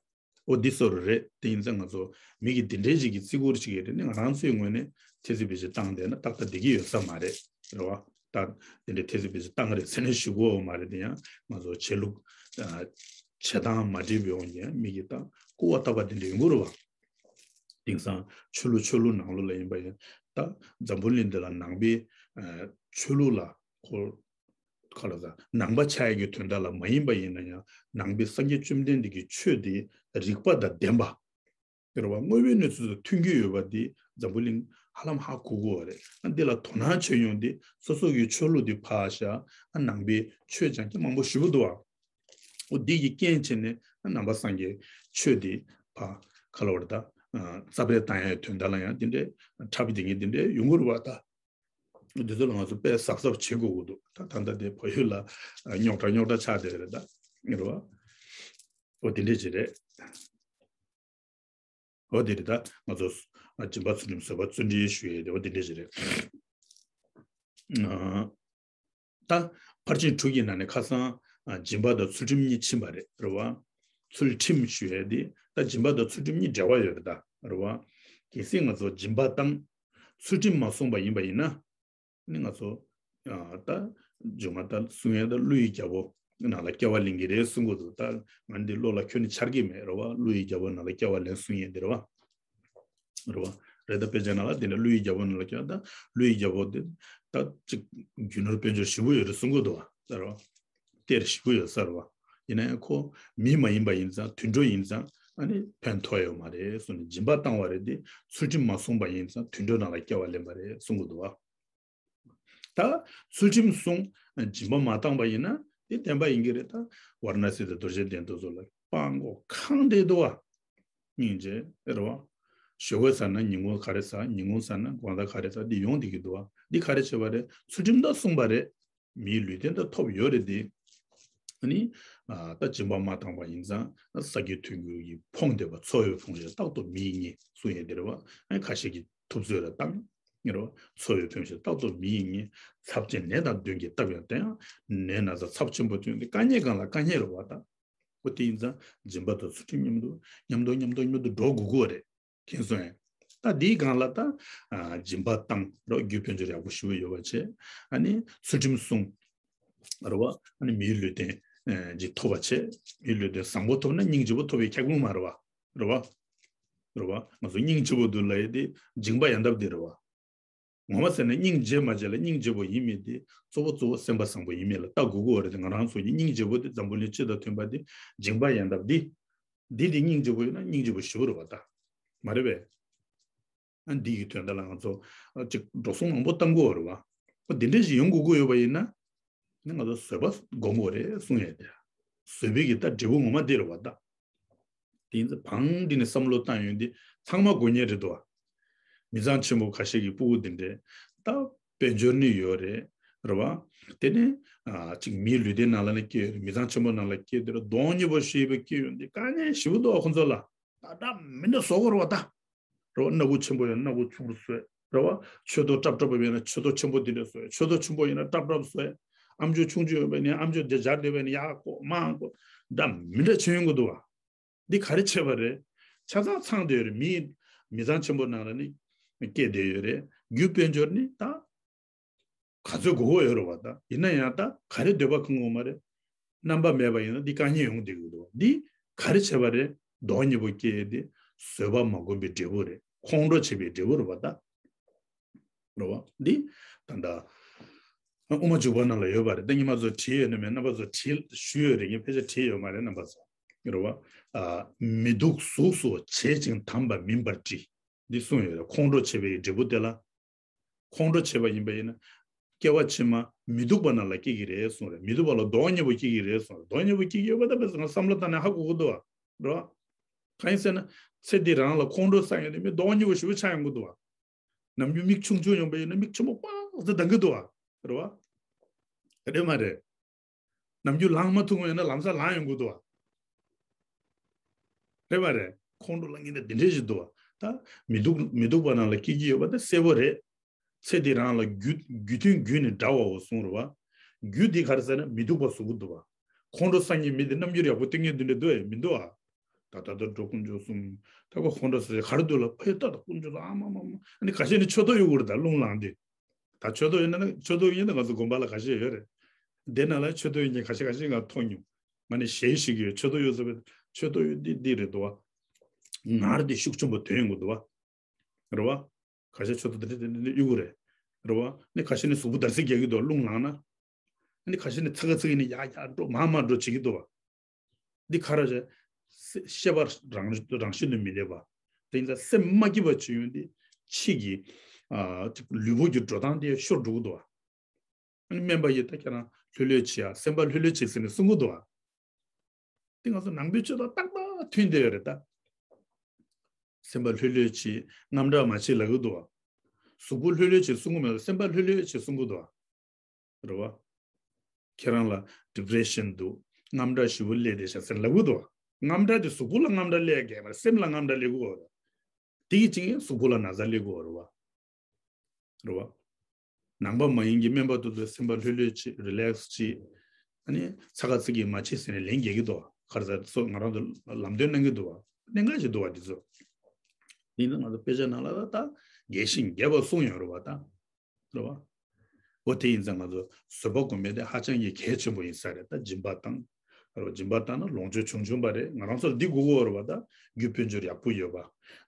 འོ་འདི་བཟོ་འདྲ་རེད། དེ་ཡིན་ཙང་ང་ཚོ་མི་གིས་འདི་འདྲའི་ཞིག་གི་བརྩི་བཀུར་བྱེད་ཀྱི་རེད། ནི་ང་རང་ཚོའི་ངོས་ནས་ཐེ་ཚོམ་བེད་སྤྱོད་བཏང་བསྡད་ན་ཏག་ཏག་བསྡད་ཀྱི་ཡོད་ས་མ་རེད། རེད་བ། ད་འདི་འདྲའི་ཐེ་ཚོམ་བེད་སྤྱོད་བཏང་གི་རེད་ཟེར་ནས་ཞུ་གི་ཡོད་མ་རེད། དེ་ཡང་ང་ཚོ་བྱེད་ལུགས་ཨ་བྱེད་སྟངས་མ་འགྲིག་པའི་དབང་གིས་ཡང་མི་གིས་ད་སྐུར་བ་བཏབ་པ་དེ་འདྲ་ཡོང་གི་རེད་བ། དེང་སང་ཆོས་ལུགས་ཆོས་ལུགས་ནང་ལོགས་ལ་ཡིན་པ་ཡིན། ད་འཛམ་བུ་གླིང་འདི་ལ་ནང་པའི་ཨ་ཆོས་ལུགས་ལ་ཁོ་ག་ལ་ཟ་ནང་པ་ཆགས་ཡག་གི་དོན་དག་ལ་མ་ཡིན་པ་ཡིན་ན་ཡང་། ནང་པའི་སངས་རྒྱས་བཅོམ་ལྡན་འདས་ཀྱི་ཆོས་དེ་རིགས་པ་དང་ལྡན་པ། རེད་བ། དངོས་པོའི་གནས་ཚུལ་དང་མཐུན་གྱི་ཡོད་པ་དེ་འཛམ་བུ་གླིང་ཧ་ལམ་ཧ་གོ་གི་ཡོད་རེད། ཨ་འདི་ལ་དོ་སྣང་བྱེད་ཡོང་དུས་སོ་སོ་གི་ཆོས་ལུགས་དེ་ཕར་བཞག། ཨ་ནང་པའི་ཆོས་སྦྱང་མཁན་མང་པོ་ཞེ་པོ་འདུག་བ། འོ་འདི་གི་རྐྱེན་བྱས་ནས་ཨ་ནང་པ་སངས་རྒྱས་ཆོས་དེ་ཕར་ ག་ལ་བར་ད་རྩ་བྲལ་བཏང་ཡའི་དོན་དག་ལ་ཡང་དེ་འདྲའི་འཁྲབ་པའི་དེ་ངས་དེ་འདྲའི་ཡོང་གི་རེད་བ། ད་འདི་ཚོ་ལ་ང་ཚོ་དཔེ་གཟབ་གཟབ་བྱེད་དགོས་ཀྱི་འདུག་ད་ད་ལྟ་དེ་བལ་ཡུལ་ལ་རྙོག་དྲ་རྙོག་དྲ་ཆགས་བསྡད་རེད་ད། རེད་བ། འོ་དེ་འདྲས་ཅིག་རེད། འོ་དེ་རེད་ད། ང་ཚོ་སྦྱིན་པ་ཚུལ་ཁྲིམས་བཟོད་པ་བརྩོན་འགྲུས་ཞུ་ཡས་དེ་འོ་དེ་འདྲས་ཅིག་རེད། ད་ཕར་ཕྱིན་དྲུག་གི་ནང་ནས་ཁ་སང་སྦྱིན་པ་དང་ཚུལ་ཁྲིམས་གཉིས་ཕྱིན་པ་རེད། རེད་བ། ཚུལ་ཁྲིམས་ཞུ་ཡས་དེ་ད་སྦྱིན་པ་དང་ཚུལ་ཁྲིམས་གཉིས་འབྲེལ་བ་ཡོད་རེད་ད། རེད་བ། གལ་སྲིད་ང་ཚོ་སྦྱིན་པ་བཏང་། ཚུལ་ཁྲིམས་མ་བསྲུངས་པ་ཡིན་པ་ཡིན་ན། ནི་ང་ཚོ་ད་སྦྱོང་བ་ད་གསུང་ཡས་ད་ཀླུ་ཡི་རྒྱལ་པོ་ནང་ལ་སྐྱེ་བ་ལེན་གྱི་རེད་གསུང་གི་འདུག་ད་ང་འདི་བློ་ལ་ཁྱོན་ནས་འཆར་གྱི་མེད། རེད་བ། ཀླུ་ཡི་རྒྱལ་པོ་ནང་ལ་སྐྱེ་བ་ལེན་གསུང་ཡས་འདི་རེད་བ། རེད་བ། རེད་ད། དཔེ་ཆ་ནང་ལ་དེ་འདྲ་ཀླུ་ཡི་རྒྱལ་པོ་ནང་ལ་སྐྱེ་བ་ད་ཀླུ་ཡི་རྒྱལ་པོ་དེ་ད་ཅིག་རྒྱུ་ནོར་དཔལ་འབྱོར་ཞེ་པོ་ཡོད་རེད་གསུང་གི་འདུག་བ། རེད་བ། གཏེར་ཞེ་པོ་ཡོད་ས་རེད་བ། ཡིན་ན་ཡང་ཁོ་མི་མ་ཡིན་པ་ཡིན་ཙང་དུད་འགྲོ་ཡིན་ཙང་ཨ་ནི་ཕན་ཐོགས་ཡོད་མ་རེད་གསུངས་ནས་སྦྱིན་པ་བཏང་བ་རེད་དེ་ཚུལ་ཁྲིམས་མ་བསྲུངས་པ་ཡིན་ཙང་དུད་འགྲོ་ནང་ལ་སྐྱེ་བ་ལེན་པ་རེད་གསུང་གི་འདུག་བ། ད་ཚུལ་ཁྲིམས་བསྲུང་། སྦྱིན་པ་མ་བཏང་པ་ཡིན་ན་དེ་བདེན་པ་ཡིན་གྱི་རེད། ད་ཝཱ་ར་ཎ་སི་དང་རྡོ་རྗེ་གདན་དུ་ཚོ་ལ་སྤྲང་པོ་གང་བསྡད་འདུག་བ། སྙིང་རྗེ་རེད་བ། ཞོགས་ཀས་ཟ་ན་ཉིན་གུང་ག་རེ་ཟ། ཉིན་གུང་ཟ་ན་དགོང་དག་ག་རེ་ཟ། འདི་ཡོང་བསྡད་ཀྱི་འདུག་བ། འདི་ག་རེ་བྱས་པ་རེད། ཚུལ་ཁྲིམས་ད་བསྲུངས་པ་རེད། མིའི་ལུས་རྟེན་ད་ཐོབ་ཡོད་རེད་དེ། ཨ་ནི། ད་སྦྱིན་པ་མ་བཏང་བ་ཡིན་ཙང་ས་དགེ་ཐོན་རྒྱུ་ཡི་ཕོངས་བསྡད་པ་འཚོ་བའི་ཕུང་བྱེད་རྟག་ཏུ་མི་ཡི་ཉེས་གསུང་ཡས་དེ་རེད་བ། ཨ་ནི་ཁ་ཤས་ཀྱིས་ཐུབ་ཚོད་ལ་བཏང་། ངེར་བ། འཚོ་བའི་ཕུང་བྱེད་རྟག་ཏུ་མི་ཡི་ཉེས། ཚབས་ཆེན་ནད་དང་གདོན་གྱིས་བཏབ་ཡང་དེ་ཡང་ནད་ན་ཚ་ཚབས་ཆེན་པོ་ཐོན་ཏེ་དཀའ་ངལ་སྒང་ལ་དཀའ་ངལ་རེད་བ་ད། འོ་དེ་ཡིན་ཙང་སྦྱིན་པ་དང་ཚུལ་ཁྲིམས་མཉམ་དུ་མཉམ་དུ་མཉམ་དུ་མཉམ་དུ་འགྲོ་དགོས་ཀྱི་རེད། མཁྱེན་སོང་ངས། ད་འདིའི་སྒང་ལ་ད་སྦྱིན་པ་བཏང་རོགས། རྒྱུ་དཔལ་འབྱོར་ཡག་པོ་ཞེ་པོ་ཡོད་པ་བྱས། ཨ་ནི་ཚུལ་ཁྲིམས་བསྲུང་། རེད་བ། ཨ་ནི་མིའི་ལུས་རྟེན་ཅིག་ཐོབ་པ་བྱས། མིའི་ལུས་རྟེན་བཟང་པོ་ཐོབ་ན་སྙིང་རྗེ་པོ་ཐོབ་པའི་ཁྱད་ཀུན་མ་རེད་བ། རེད་བ། རེད་བ། ང་ཚོ་སྙིང་རྗེ་པོ་འདུག་ལབ་ཡས་དེ་སྦྱིན་པ་ཡང་དག་དེ་རེད་བ། ངོ་མ་ཟེར་ན་སྙིང་རྗེ་མ་བྱས་ལ་སྙིང་རྗེ་པོ་ཡིན་མིན་དེ་གཙོ་བོ་གཙོ་བོ་སེམས་པ་བཟང་པོ་ཡིན་མིན་ལ་ལྟ་དགོས་ཀྱི་ཡོད་རེད་དེ། ང་རང་ཚོ་གི་སྙིང་རྗེ་པོ་དེ་འཛམ་བུ་གླིང་སྤྱི་དང་མཐུན་པ་དེ་སྦྱིན་པ་ཡང་དག་དེ། འདི་དེ་སྙིང་རྗེ་པོ་ཡོད་ན་སྙིང་རྗེ་པོ་ཞེ་པོ་རེད་བ་ད། མ་རེད་པས། ཨ་འདི་ཡི་དོན་དག་ལ་ང་ཚོ་ཅིག་འགྲོ་སོང་མང་པོ་བཏང་དགོས་རེད་བ། འདི་འདྲ་ཞིག་ཡོང་དགོས་ཀྱི་ཡོད་པ་ཡིན་ན། ནི་ང་ཚོ་བཟོད་པ་སྒོམ་དགོས་རེད་གསུང་ཡས་དེ། བཟོད་པའི་གི་ད་འབྲས་བུ་ངོ་མ་འདི་རེད་བ་ད། དེ་ཡིན་ཙང་བང་འདི་ནས་བསམ་བློ་བཏང་ཡོང་དུས་ཚང་མ་དགོས་ངེས་རེད་དོ། མི་ཚང་ཆེན་པོ་ཁ་ཤས་ཀྱི་སྤུ་གུ་འདི་འདྲས་ད་དཔལ་འབྱོར་ནི་ཡོད་རེད། རེད་བ། དེ་ནས་ཅིག་མིའི་ལུས་རྟེན་ནང་ལ་ནི་སྐྱེས་ཡོད་རེད། མི་ཚང་ཆེན་པོ་ནང་ལ་སྐྱེས་དེ་ར་གདོང་ཉེས་པོ་ཞེས་པའི་སྐྱེས་ཡོང་དུས་དཀའ་ངལ་ཞེ་པོ་འདུག་ཁོ་ཚོ་ལ། ད་འདྲ་མི་འདྲ་བཟོ་དགོས་རེད་བ་ད། རེད་བ། སྣ་ཁུག་ཆེན་པོ་ཡོད་ན་སྣ་ཁུག་ཆུང་རུ་བཟོས། རེད་བ། མཆུ་ཏོ་སྲབ་སྲབ་པོ་ཡོད་ན་མཆུ་ཏོ་ཆེན་པོ་འདི་འདྲ་བཟོས། མཆུ་ཏོ་ཆུང་པོ་ཡོད་ན་སྲབ་སྲབ་བཟོས། ཨམ་ཅོག་ཆུང་ཆུང་ཡོད་པ་ཡིན་ན་ཨམ་ཅོག་འདི་སྦྱར་བསྡད་པ་ཡིན་ན་ཡར་བཀོག་མར་བཀོག་འདྲ་མི་འདྲ་བྱེད་ཡོང་གི་འདུག་བ། འདི་ག་རེ་བྱས་པ་རེད། ཆ་ཚང་ཚང་བསྡད་ཡོད་རེད། མི་མི་ཚང་ཆེན་པོ་ནང་ལ་ནི་སྐྱེས་བསྡད་ཡོད་རེད། རྒྱུ་དཔལ་འབྱོར་ནི་ད་ག་ཚོད་དགོས་མཁོ་ཡོད་རེད་བ་ད། ཡིན་ན་ཡང་ད་ག་རེ་འདོད་པ་ཁེངས་ཡོད་མ་རེད། རྣམ་པ་མེད་པ་ཡིན་ན་འདི་དཀའ་ངལ་ཡོང་བསྡད་ཀྱི་འདུག་འདི་ག་རེ་བྱས་པ་རེད། གདོང་ཉེས་པོ་སྐྱེས་ཏེ་བཟོད་པ་མ་བསྒོམས་པའི་འབྲས་བུ་རེད། ཁོང་ཁྲོ་བྱས་པའི་འབྲས་བུ་རེད་བ་ད། རེད་བ། འདི་ད་ལྟ་དབུ་མ་འཇུག་པ་ནང་ལ་ཡོད་པ་རེད། ད་ཉི་མ་ཚོ་བྲིས་ཡོད་ནི་མེད། རྣམ་པ་ཚོ་བྲིས་ཞུས་ཡོད་རེད། ངས་ཕལ་ཆེར་བྲིས་ཡོད་མ་རེད། རྣམ་པ་ཚོ་རེད་བ། ཨ། མི་སྡུག་གཟུགས་སུ་བྱེད་ཅིང་དམ་པ་མིན་པར་བྲི། འདི་གསུངས་ཡོད་རེད། ཁོང་ཁྲོ་བྱས་པའི་འབྲས་བུ་དེ་ལ། ཁོང་ཁྲོ་བྱས་པ་ཡིན་པ་ཡིན་ན། སྐྱེ་བ་ཕྱི་མ་མི་སྡུག་པ་ནང་ལ་སྐྱེ་གི་རེད་གསུངས་རེད། མི་སྡུག་པ་ལ་གདོང་ཉེས་པོ་སྐྱེ་གི་རེད་གསུངས་རེད། གདོང་ཉེས་པོ་སྐྱེ་གི་ཡོད་པ་ད་བས་ང་བསམ་བློ་བཏང་ནས་ཧ་གོ་གི་འདུག་བ། རེད་བ། གང་ཡིན་ཟེར་ན། ཚེ་འདི་རང་ལ་ཁོང་ཁྲོ་ཟ་ཡོང་དུས་མི་གདོང་ཉེས་པོ་ཞེ་པོ་ཆགས་ཡོང་གི་འདུག་བ། ནམ་རྒྱུན་མིག་ཆུང་ཆུང་ཡོང་པ་ཡིན་ན་མིག་ཆུང་མ་པག་ཙམ་ལྡང་གི་འདུག་བ། རེད་བ། རེད་མ་རེད། ནམ་རྒྱུན་ལངས་མ་ཐུབ་ཡོང་ན་ལམ་སང་ལངས་ཡོང་གི་འདུག་བ། རེད་མ་རེད། ཁོང་ཁྲོ་ལངས་མཁན་དེ་འདི་འདྲས་ཞིག་འདུག་བ། ད་མི་སྡུག་མི་སྡུག་པ་ནང་ལ་སྐྱེ་གི་ཡོད་པ་དེ་གསལ་པོ་རེད། ཚེ་འདི་རང་ལ་རྒྱུ་རྒྱུ་མཐུན་རྒྱུ་ནི་འདྲ་བའོ་གསུངས་རེད་བ། རྒྱུ་འདི་ག་རེ་ཟེར་ན་མི་སྡུག་པ་བཟོ་གི་འདུག་བ། ཁོང་ཁྲོ་ཟ་མཁན་མི་དེ་རྣམ་འགྱུར་ཡག་པོ་སྟོན་མཁན་དེ་འདྲས་འདུག་ཨེ་མི་འདུག་ཨ། ད་ད་ད་འགྲོ་དཀོན་མཆོག་གསུམ། ད་ཁོ་ཁོང་ཁྲོ་ཟ་ག་རེ་འདུག་ལ་ཕ་ཡུལ་ད་ད་དཀོན་མཆོག་གསུམ་ཨ་མ་མ་མ། ཨ་ནི་ཁ་ཤས་ནི་མཆུ་ཏོ་གཡུག་གི་རེད་ད་རླུང་ལངས་ཏེ། ད་མཆུ་ཏོ་ཡོད་ན་ན་མཆུ་ཏོ་ཡིན་ན་ང་ཚོ་དགོན་པ་ལ་ཁ་ཤས་ཡོད་རེད། དེ་ན་ལ་མཆུ་ཏོ་ཡོད་མཁན་ཁ་ཤས་ཁ་ཤས་ང་མཐོང་མྱོང་། ང་ནི་ཞེ་ཞིག་ཡོད་མཆུ་ཏོ་ཡོད་ཟེར་བའི་མཆུ་ཏོ་ཡོད་འདི་འདི་རེད་འདུག་བ། ངར་འདི་ཤུགས་ཆེན་པོ་ཐོན་ཡོང་གི་འདུག་བ། རེད་བ། ཁ་ཤས་མཆུ་ཏོ་འདི་འདྲ་འདི་འདྲ་གཡུག་གི་རེད། རེད་བ། ནི་ཁ་ཤས་ནི་གཟུགས་པོ་འདར་སིག་རྒྱག་གི་འདུག་རླུང་ལངས་ན། ནི་ཁ་ཤས་ནི་ཚ་ག་ཚ་གི་ནི་ཡར་ཡར་འགྲོ་མར་མར་འགྲོ་བྱེད་ཀྱི་འདུག་བ། འདི་ག་རེ་རེད། སེ་ཤེས་པ་རང་རང་བཞིན་དུ་མི་སླེབས་པ། དེ་ཡིན་ཙང་སེམས་མ་སྐྱིད་པ་བྱུང་ཡོང་དུས་ཕྱིས་ཀྱི་ཨ་ལུས་པོ་གི་འགྲོ་སྟངས་དེ་ཤོར་འགྲོ་གི་འདུག་བ། ཨ་ནི་སྨན་པ་ཡིས་ད་ཁྱེད་རང་ལྷོད་ལྷོད་བྱེད་ཡ་སེམས་པ་ལྷོད་ལྷོད་བྱེད་ཟེར་ནས་གསུང་གི་འདུག་བ། དེ་ང་ཚོ་ནང་པའི་ཆོས་དང་རྟག་པར་མཐུན་བསྡད་ཡོད་རེད་ད། སེམས་པ་ལྷོད་ལྷོད་བྱེད། དངངས་སྐྲག་མ་བྱེད་ལབ་ཀྱི་འདུག་བ། གཟུགས་པོ་ལྷོད་ལྷོད་བྱེད་གསུང་གི་མེད་པ། སེམས་པ་ལྷོད་ལྷོད་བྱེད་གསུང་གི་འདུག་བ། རེད་བ། ཁྱེད་རང་ལ་depression་འདུག་དངངས་སྐྲག་ཞེ་པོ་སླེབས་བསྡད་ཤག་ཟེར་ལབ་ཀྱི་འདུག་བ། དངངས་སྐྲག་དེ་གཟུགས་པོ་ལ་དངངས་སྐྲག་སླེབས་ཡ་གལ་མ་རེད། སེམས་ལ་དངངས་སྐྲག་སླེབས་ཀྱི་ཡོད་རེད། དེ་གི་རྐྱེན་གྱིས་གཟུགས་པོ་ལ་ན་ཚ་སླེབས་ཀྱི་ཡོད་རེད་བ། རེད་བ། ནང་པ་མ་ཡིན་གྱི་སྨན་པ་དེ་ཚོས་སེམས་པ་ལྷོད་ལྷོད་བྱེད། relax་བྱེད། ཨ་ནི་ཚ་ག་ཚི་གི་མ་བྱེད་ཟེར་ནས་ལན་རྒྱག་གི་འདུག་བ། ག་རེ་ཟེར། ང་རང་ཚོ་ལམ་སྟོན་གནང་གི་འདུག་བ། གནད་འགག་ཅིག་འདུག་བ་འདི་ཚོ། འདི་ནི་ང་ཚོ་དཔེ་ཆ་ནང་ལ་ད་རྒྱས་ཤིང་རྒྱས་པར་གསུངས་ཡོད་རེད་བ་ད། རེད་བ། འོ་དེ་ཡིན་ཙང་ང་ཚོ་བཟོད་པ་སྒོམ་པ་དེ་ཧ་ཅང་གི་གལ་ཆེན་པོ་ཡིན་ས་རེད། ད་སྦྱིན་པ་བཏང་། རེད་བ། སྦྱིན་པ་བཏང་ན་ལོངས་སྤྱོད་བྱུང་བྱུང་བ་རེད། ང་རང་ཚོར་འདི་དགོས་ཀྱི་ཡོད་རེད་བ་ད། རྒྱུ་དཔལ་འབྱོར་ཡག་པོ་ཡོད་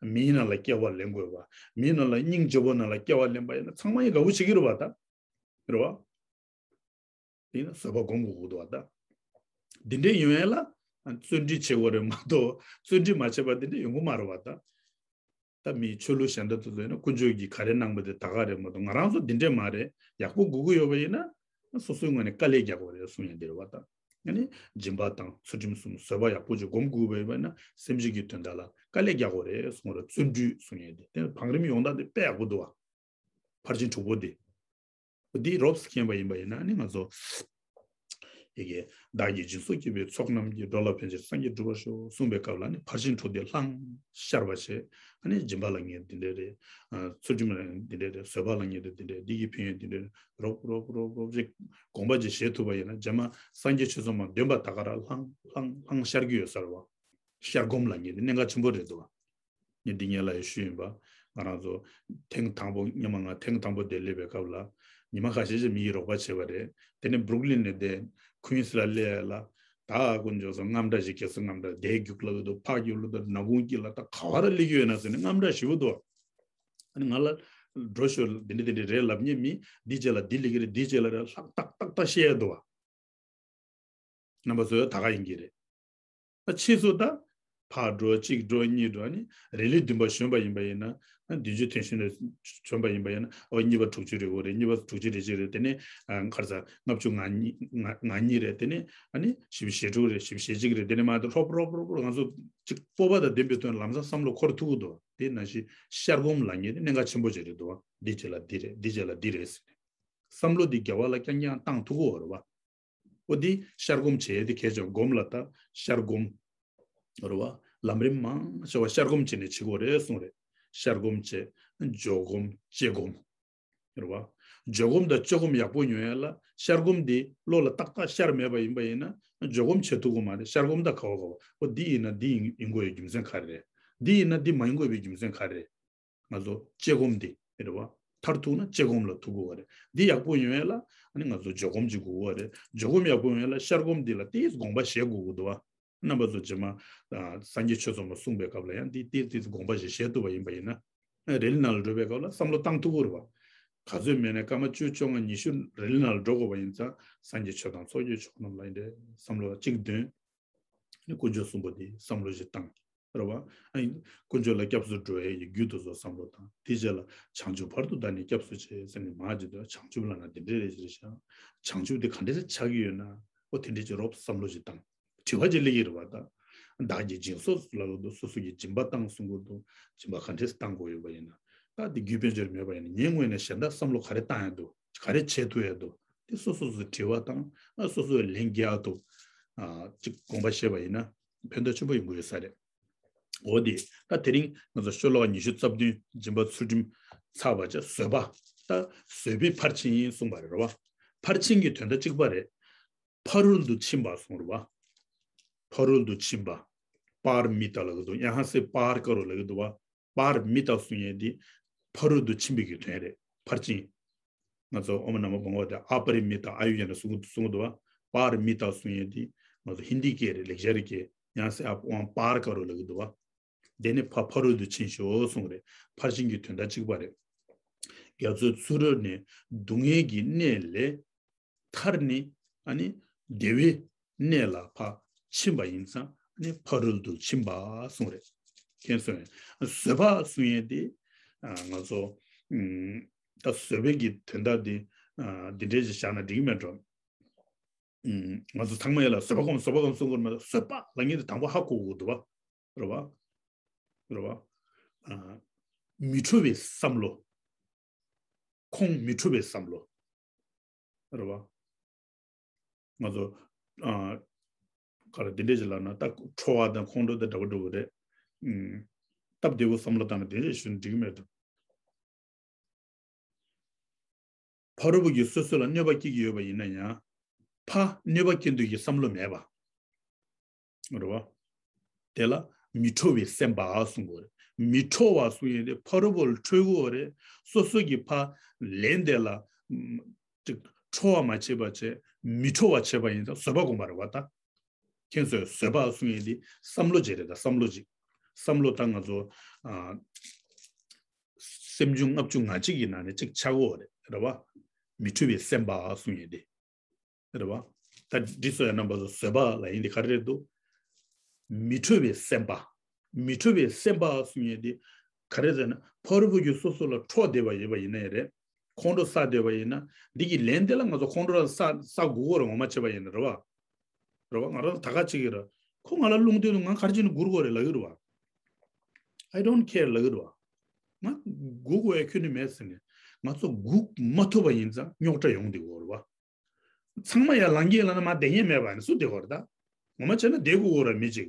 པ། མིའི་ནང་ལ་སྐྱེ་བ་ལེན་དགོས་པ། མིའི་ནང་ལ་སྙིང་རྗེ་པོ་ནང་ལ་སྐྱེ་བ་ལེན་པ་ཡིན་ན་ཚང་མ་ཡིས་དགའ་པོ་བྱེད་ཀྱི་རེད་བ་ད། རེད་བ། དེ་ཡིན་ན་བཟོད་པ་སྒོམ་དགོས་ཀྱི་འདུག་བ་ད། འདི་འདྲས་ཡོང་ཡ་ལ་བརྩོན་འགྲུས་བྱེད་དགོས་རེད་མ་གཏོགས། བརྩོན་འགྲུས་མ་བྱས་པ་འདི་འདྲས་ཡོང་གི་མ་རེད་བ་ད། ད་མི་ཆོས་ལུགས་གཞན་དག་ཏུ་ལོས་ན་དཀོན་མཆོག་གིས་ག་རེ་གནང་པ་དེ་ད་ག་རེད་མ་གཏོགས། ང་རང་ཚོ་འདི་འདྲས་མ་རེད། ཡག་པོ་དགོས་ཀྱི་ཡོད་པ་ཡིན་ན་སོ་སོའི་ངོས་ནས་དཀའ་ལས་རྒྱག་དགོས་རེད་གསུང་ཡ་འདི་རེད་བ་ད། ཨ་ནི་སྦྱིན་པ་དང་ཚུལ་ཁྲིམས་གསུམ་བཟོད་པ་ཡག་པོ་ཅིག་སྒོམ་དགོས་པ་ཡིན་ན་སེམས་ཅན་གྱི་དོན་དག་ལ་དཀའ་ལས་རྒྱག་དགོས་རེད་གསུང་རེད། བརྩོན་འགྲུས་གསུང་ཡ་འདི་དེ་བང་རིམ་ཡོང་སྟངས་དེ་དཔེ་ཡག་པོ་འདུག་བ། ཕར་ཕྱིན་དྲུག་པོ་འདི། འདི་རོབ་ཙམ་མཁྱེན་པ་ཡིན་པ་ཡིན་ན་ནི་ང་ཚོ། ཡ་གི་བདག་གིས་སྦྱིན་སོགས་བགྱིས་པའི་ཚོགས་རྣམས་ཀྱིས། འགྲོ་ལ་ཕན་ཕྱིར་སངས་རྒྱས་འགྲུབ་པར་ཤོག་གསུངས་པའི་སྐབས་ལ་ནི་ཕར་ཕྱིན་དྲུག་དེ་བླངས་ཤར་བ་བྱས། ཨ་ནི་སྦྱིན་པ་ལ་ངས་འདི་འདྲས་རེད། ཨ། ཚུལ་ཁྲིམས་ལ་འདི་འདྲས་རེད། བཟོད་པ་ལ་ངས་འདི་འདི་འདྲས། འདི་གི་ཕན་ཡོན་འདི་འདྲས་རེད། རོབ་རོབ་རོབ་རོབ་ཅིག་དགོངས་པ་ཅིག་བཞེས་ཐུབ་པ་ཡིན་ན་རྗེས་མ་སངས་རྒྱས་ཆོས་ཚོགས་མ་འདོན་པ་ད་ག་རང་བླངས་བླངས་བླངས་ཤར་གྱི་ཡོད་ས་རེད་བ། ཤར་སྒོམ་ལ་ངས་འདི་གནད་འགག་ཆེན་པོ་རེད་འདུག་བ། ངས་འདི་སྔོན་ལ་ཡང་ཞུས་ཡིན་པ། ང་རང་ཚོ་ཐེངས་དང་པོ་སྔོན་མ་ང་ཐེངས་དང་པོ་དེ་སླེབས་པའི་སྐབས་ལ་ཉི་མ་ཁ་ཤས་ཤིག་མི་ཡི་རོགས་པ་བྱས་པ་རེད། དེ་ནས་སྦྲུག་ལིན་ནས་བསྡད། ཁུན་སི་ལ་སླེབས་ཡ་ལ། ད་དཀོན་མཆོག་གསུམ། དངངས་སྐྲག་ཞིག་གེ་སར་དངངས་སྐྲག་དེ་རྒྱུག་ལ་གི་འདུག་ཕར་རྒྱུག་ལ་འདུག་ནག་ཁུང་དཀྱིལ་ལ་ད་ག་བ་ར་སླེབས་ཀྱི་ཡོད་ན་ཟེར་ནས་དངངས་སྐྲག་ཞེ་པོ་འདུག་ཨ་ནི་ང་ལ་འགྲོ་ཤོག་འདི་འདྲ་འདི་འདྲ་རེད་ལབ་མཁན་མི། འདི་བྱས་ལ་འདི་ལེགས་ཀྱི་རེད། འདི་བྱས་ལ་རེད། ལྷག་ཏག་ཏག་ཏག་བཤད་ཡ་འདུག་བ། རྣམ་པ་ཚོ་ད་ག་ཡིན་གྱི་རེད། ད་ཕྱིས་སུ་ད་ཕར་འགྲོ་གཅིག་འགྲོ་གཉིས་འགྲོ་ནི་རེ་ལི་བདུན་པ་བྱོན་པ་ཡིན་པ་ཡིན་ན། བདུན་ཅུ་དོན་བདུན་ནས་བྱོན་པ་ཡིན་པ་ཡིན་ན། ཨོ་གཉིས་པ་དྲུག་ཅུ་རེད་འོ་རེད། གཉིས་པ་དྲུག་ཅུ་རེ་གཅིག་རེད། དེ་ནས་ཨ་ག་རེ་ཟ་ལྔ་བཅུ་ང་གཉིས་ང་ང་གཉིས་རེད། དེ་ནས་ཨ་ནི་བཞི་བཅུ་ཞེ་དྲུག་རེད། བཞི་བཅུ་ཞེ་གཅིག་རེད། དེ་ནས་མར་དུ་རོབ་རོབ་རོབ་རོབ་ང་ཚོ་གཅིག་སྤོབས་པ་དང་ལྡན་པའི་ཐོག་ནས་ལམ་སང་བསམ་བློ་འཁོར་ཐུབ་ཀྱི་འདུག་དེ་ནང་བཞིན་ཤར་སྒོམ་ལབ་མཁན་དེ་གནད་འགག་ཆེན་པོ་ཅིག་རེད་འདུག་འདི་བྱས་ལ་འདི་རེད། འདི་བྱས་ལ་འདི་རེད་ཟེར་ནས་བསམ་བློ་འདི་རྒྱལ་བ་ལ་རྐྱང་རྐྱང་བཏང་ཐུབ་ཀྱི་ཡོད་རེད་བ། འོ་འདི་ཤར་སྒོམ་བྱེད་ཡས་དེ་གལ་ཆེ་བ། སྒོམ་ལ་ད་ཤར་སྒོམ། རེད་བ། ལམ་རིམ་མང་ཆེ་བ་ཤར་སྒོམ་བྱས་ནས་བྱེད་དགོས་རེད་གསུངས་རེད། ཤར་སྒོམ་བྱས། འཇོག་སྒོམ། བཅད་སྒོམ། རེད་བ། འཇོག་སྒོམ་དང་བཅད་སྒོམ་ཡག་པོ་ཡོང་ཡ་ལ་ཤར་སྒོམ་འདི་བློ་ལ་ཏག་ཏག་ཤར་མེད་པ་ཡིན་པ་ཡིན་ན་འཇོག་སྒོམ་བྱེད་ཐུབ་ཀྱི་མ་རེད། ཤར་སྒོམ་ད་ག་བ་ག་བ། འོ་འདི་ཡིན་ན་འདི་ཡིན་ཡིན་དགོས་ཡའི་རྒྱུ་མཚན་ག་རེ་རེད། འདི་ཡིན་ན་འདི་མ་ཡིན་དགོས་པའི་རྒྱུ་མཚན་ག་རེ་རེད། ང་ཚོ་བཅད་སྒོམ་འདི་རེད་བ། མཐར་ཐུག་ན་བཅད་སྒོམ་ལ་ཐུག་དགོས་པ་རེད། འདི་ཡག་པོ་ཡོང་ཡ་ལ་ཨ་ནི་ང་ཚོ་འཇོག་སྒོམ་གཅིག་དགོས་པ་རེད། འཇོག་སྒོམ་ཡག་པོ་ཡོང་ཡ་ལ་ཤར་སྒོམ་འདི་ལ་ཏོག་ཙམ་དགོངས་པ་བཞེས་དགོས་ཀྱི་འདུག་བ། རྣམ་པ་ཚོ་རྗེས་མ་ཨ་སངས་རྒྱས་ཆོས་ཚོགས་མ་གསུངས་པའི་སྐབས་ལ་ཡང་འདི་ཏོག་ཙམ་དགོངས་པ་བཞེས་བཞེས་ཐུབ་པ་ཡིན་པ་ཡིན་ན། རེ་ལི་ནང་ལ་འགྲོ་བའི་སྐབས་ལ་བསམ་བློ་བཏང་ཐུབ་ཀྱི་རེད་བ། ག་ཚོད་མེད་ན་སྐར་མ་བཅུ་བཅོ་ལྔ་ཉི་ཤུ་རེ་ལི་ནང་ལ་འགྲོ་དགོས་པ་ཡིན་ཙང་སངས་རྒྱས་ཆོས་དང་ཚོགས་ཀྱི་མཆོག་རྣམས་ལ་ཡིན་ཏེ་བསམ་བློ་གཅིག་འདོན། ནི་དཀོན་མཆོག་གསུམ་པོ་དེ་བསམ་བློ་ཞིག་བཏང་། རེད་བ། ཨ་ནི་དཀོན་མཆོག་ལ་སྐྱབས་སུ་འགྲོ་བའི་རྒྱུ་དེ་ཚོ་བསམ་བློ་བཏང་། དེ་རྗེས་ལ་བྱང་ཆུབ་བར་དུ་བདག་ནི་སྐྱབས་སུ་མཆི་ཟེར་ནས་མར་ཅིག་འདོན། བྱང་ཆུབ་ལབ་ན་དེ་འདྲས་རེད་ཅེས་བྱ། བྱང་ཆུབ་དེ་ག་འདྲས་ཆགས་ཀྱི་ཡོད་ན། ཨོ་དེ་འདྲས་ཅིག་རོབ་བསམ་བློ་ཞིག་བཏང་། དྲི་བ་ཅིག་སླེབས་ཀྱི་རེད་བ་ད། བདག་གིས་སྦྱིན་སོགས་ལབ་ཀྱི་འདུག་སོ་སོ་གིས་སྦྱིན་པ་བཏང་གསུང་གི་འདུག་སྦྱིན་པ་ག་འདྲས་བཏང་དགོས་ཡོད་པ་ཡིན་ན། ད་དེ་རྒྱུ་དཔལ་འབྱོར་མེད་པ་ཡིན་ན་ངའི་ངོས་ནས་གཞན་དག་བསམ་བློ་ག་རེ་བཏང་ཡ་འདུག་ག་རེ་བྱེད་ཐུབ་ཡ་འདུག་དེ་སོ་སོ་སོ་དྲི་བ་བཏང་། ཨ་སོ་སོས་ལན་རྒྱག་ཐུབ། ཨ་གཅིག་དགོངས་པ་བཞེས་པ་ཡིན་ན་ཕན་ཐོགས་ཆེན་པོ་ཡོང་གི་ཡོད་ས་རེད། འོ་དེ་ད་དེ་རིང་ང་ཚོ་ཤོ་ལོ་ཀ་ཉི་ཤུ་རྩ་བདུན་སྦྱིན་པ་ཚུལ་ཁྲིམས་ཚར་བ་བྱས། བཟོད་པ། ད་བཟོད་པའི་ཕར་ཕྱིན་ཡིན་གསུངས་པ་རེད་བ། ཕར་ཕྱིན་གྱི་དོན་དག་གཅིག་པ་རེད། ཕ་རོལ་ཏུ་ཕྱིན་པ་གསུངས་རེད་བ། ཕ་རོལ་ཏུ་ཕྱིན་པ། པཱ་ར་མི་ཏཱ་ལབ་ཀྱི་འདུག་ཡ་ཧ་སེ་པཱ་ར་ཀ་རོ་ལབ་ཀྱི་འདུག་བ། པཱ་ར་མི་ཏཱ་གསུང་ཡས་འདི་ཕ་རོལ་ཏུ་ཕྱིན་པའི་གི་དོན་རེད། ཕར་ཕྱིན། ང་ཚོ་ཨོཾ་ན་མོ་བྷ་ག་ཝ་ཏ་ཨ་པ་རི་མི་ཏ་ཨཱ་ཡུ་ཇ་ན་གསུང་གསུང་གི་འདུག་བ། པཱ་ར་མི་ཏཱ་གསུང་ཡས་འདི་ང་ཚོ་ཧིན་དི་སྐད་རེད། ལེགས་སྦྱར་སྐད་ཡང་སེ་ཨ་པ་ཝང་པཱ་ར་ཀ་རོ་ལབ་ཀྱི་འདུག་བ། དེ་ནས་ཕ་ཕ་རོལ་ཏུ་ཕྱིན་ཤོག་གསུངས་རེད། ཕར་ཕྱིན་གྱི་དོན་དག་གཅིག་པ་རེད། རྒྱ་མཚོའི་ཚུ་རོལ་ནས་སྡུག་བསྔལ་གྱི་གནས་ལས་ཐར་ནས་ཨ་ནི་བདེ་བའི་གནས་ལ་ཕར་ཕྱིན་པ་ཡིན་ཙང་ཨ་ནི་ཕ་རོལ་ཏུ་ཕྱིན་པ་གསུངས་རེད། མཁྱེན་སོང་ངས། བཟོད་པ་གསུང་ཡས་དེ་ང་ཚོ་ད་བཟོད་པའི་གི་དོན་དག་དེ་འདི་འདྲས་ཅིག་བཞག་ན་འགྲིག་གི་མེད་འགྲོ། ང་ཚོ་ཚང་མ་ཡ་ལ་བཟོད་པ་སྒོམ་བཟོད་པ་སྒོམ་གསུང་དགོས་མ་གཏོགས་བཟོད་པ་ལབ་མཁན་དེ་དང་པོ་ཧ་གོ་དགོས་འདུག་བ། རེད་བ། རེད་བ། མི་འཕྲོ་བའི་བསམ་བློ། ཁོང་མི་འཕྲོ་བའི་བསམ་བློ། རེད་བ། ང་ཚོ། ཨ། ག་རེ་འདི་འདྲས་ཅིག་ལབ་ན་ད་ཁྲོ་བ་དང་ཁོང་ཁྲོ་དང་འདྲ་བོ་འདྲ་བོ་རེད། ཨུམ། སྟབས་བདེ་བོ་བསམ་བློ་བཏང་ན་དེ་འདྲས་ཞུ་ན་འགྲིག་གི་མེད་དོ། ཕ་རོལ་པོ་གིས་སོ་སོ་ལ་གནོད་པ་སྐྱེལ་གྱི་ཡོད་པ་ཡིན་ན་ཡང་། ཕ་གནོད་པ་སྐྱེལ་འདོད་ཀྱི་བསམ་བློ་མེད་པ། རེད་བ། དེ་ལ་མི་ཁྲོ་བའི་སེམས་པ་གསུང་གི་ཡོད་རེད། མི་ཁྲོ་བ་གསུང་ཡས་དེ་ཕ་རོལ་པོ་ལ་ཁྲོ་གི་ཡོད་རེད། སོ་སོ་གི་ཕ་ལན་དེ་ལ། ཨམ། ཅིག་ཁྲོ་བ་མ་བྱས་པ་བྱས། མི་ཁྲོ་བ་བྱས་པ་ཡིན་ཙང་བཟོད་པ་སྒོམ་པ་རེད་བ་ད། ཁྱེད་ཚོས་བཟོད་པ་གསུང་ཡས་དེ་བསམ་བློ་ཅིག་རེད་ད། བསམ་བློ་ཅིག་བསམ་བློ་ད་ང་ཚོ། ཨ། སེམས་བྱུང་ལྔ་བཅུ་ང་གཅིག་གི་ནང་ནས་གཅིག་ཆགས་ཀྱི་ཡོད་རེད། རེད་བ། མི་ཁྲོ་བའི་སེམས་པ་གསུང་ཡས་དེ། རེད་བ། ད་འདི་ཚོ་ཡང་རྣམ་པ་ཚོ་བཟོད་པ་ལབ་ཡས་དེ་ག་རེ་རེད་འདུག་མི་ཁྲོ་བའི་སེམས་པ། མི་ཁྲོ་བའི་སེམས་པ་གསུང་ཡས་དེ་ག་རེ་ཟེར་ན། ཕ་རོལ་པོ་གིས་སོ་སོ་ལ་ཁྲོ་བསྡད་པ་ཡིན་པ་ཡིན་ན་ཡང་རེད། ཁོང་ཁྲོ་ཟ་བསྡད་པ་ཡིན་ན། འདི་གི་ལན་དེ་ལ་ང་ཚོ་ཁོང་ཁྲོ་ལ་ཟ་ཟ་དགོས་ཀྱི་ཡོད་རེད། ངོ་མ་བྱས་པ་ཡིན་ན་རེད་བ། རེད་བ། ང་རང་ད་ག་གཅིག་གིས་ར། ཁོ་ང་ལ་རླུང་བཏོན་དུས་ང་ག་རེ་བྱས་ནས་སྒུག་དགོས་རེད་ལབ་ཀྱི་རེད་བ། I don't care ལབ་ཀྱི་རེད་བ། ང་སྒུག་དགོས་ཡ་ཁྱོན་ནས་མེད་ཟེར་ནས། ང་ཚོ་སྒུག་མ་ཐུབ་པ་ཡིན་ཙང་རྙོག་དྲ་ཡོང་བསྡད་ཀྱི་ཡོད་རེད་བ། ཚང་མ་ཡར་ལངས་ཀྱི་ཡིན་ལབ་ན་མར་བསྡད་མཁན་མེད་པ་ནི་སུ་བསྡད་ཀྱི་ཡོད་རེད་ད། ངོ་མ་བྱས་ན་བསྡད་དགོས་ཀྱི་ཡོད་རེད་མི་གཅིག་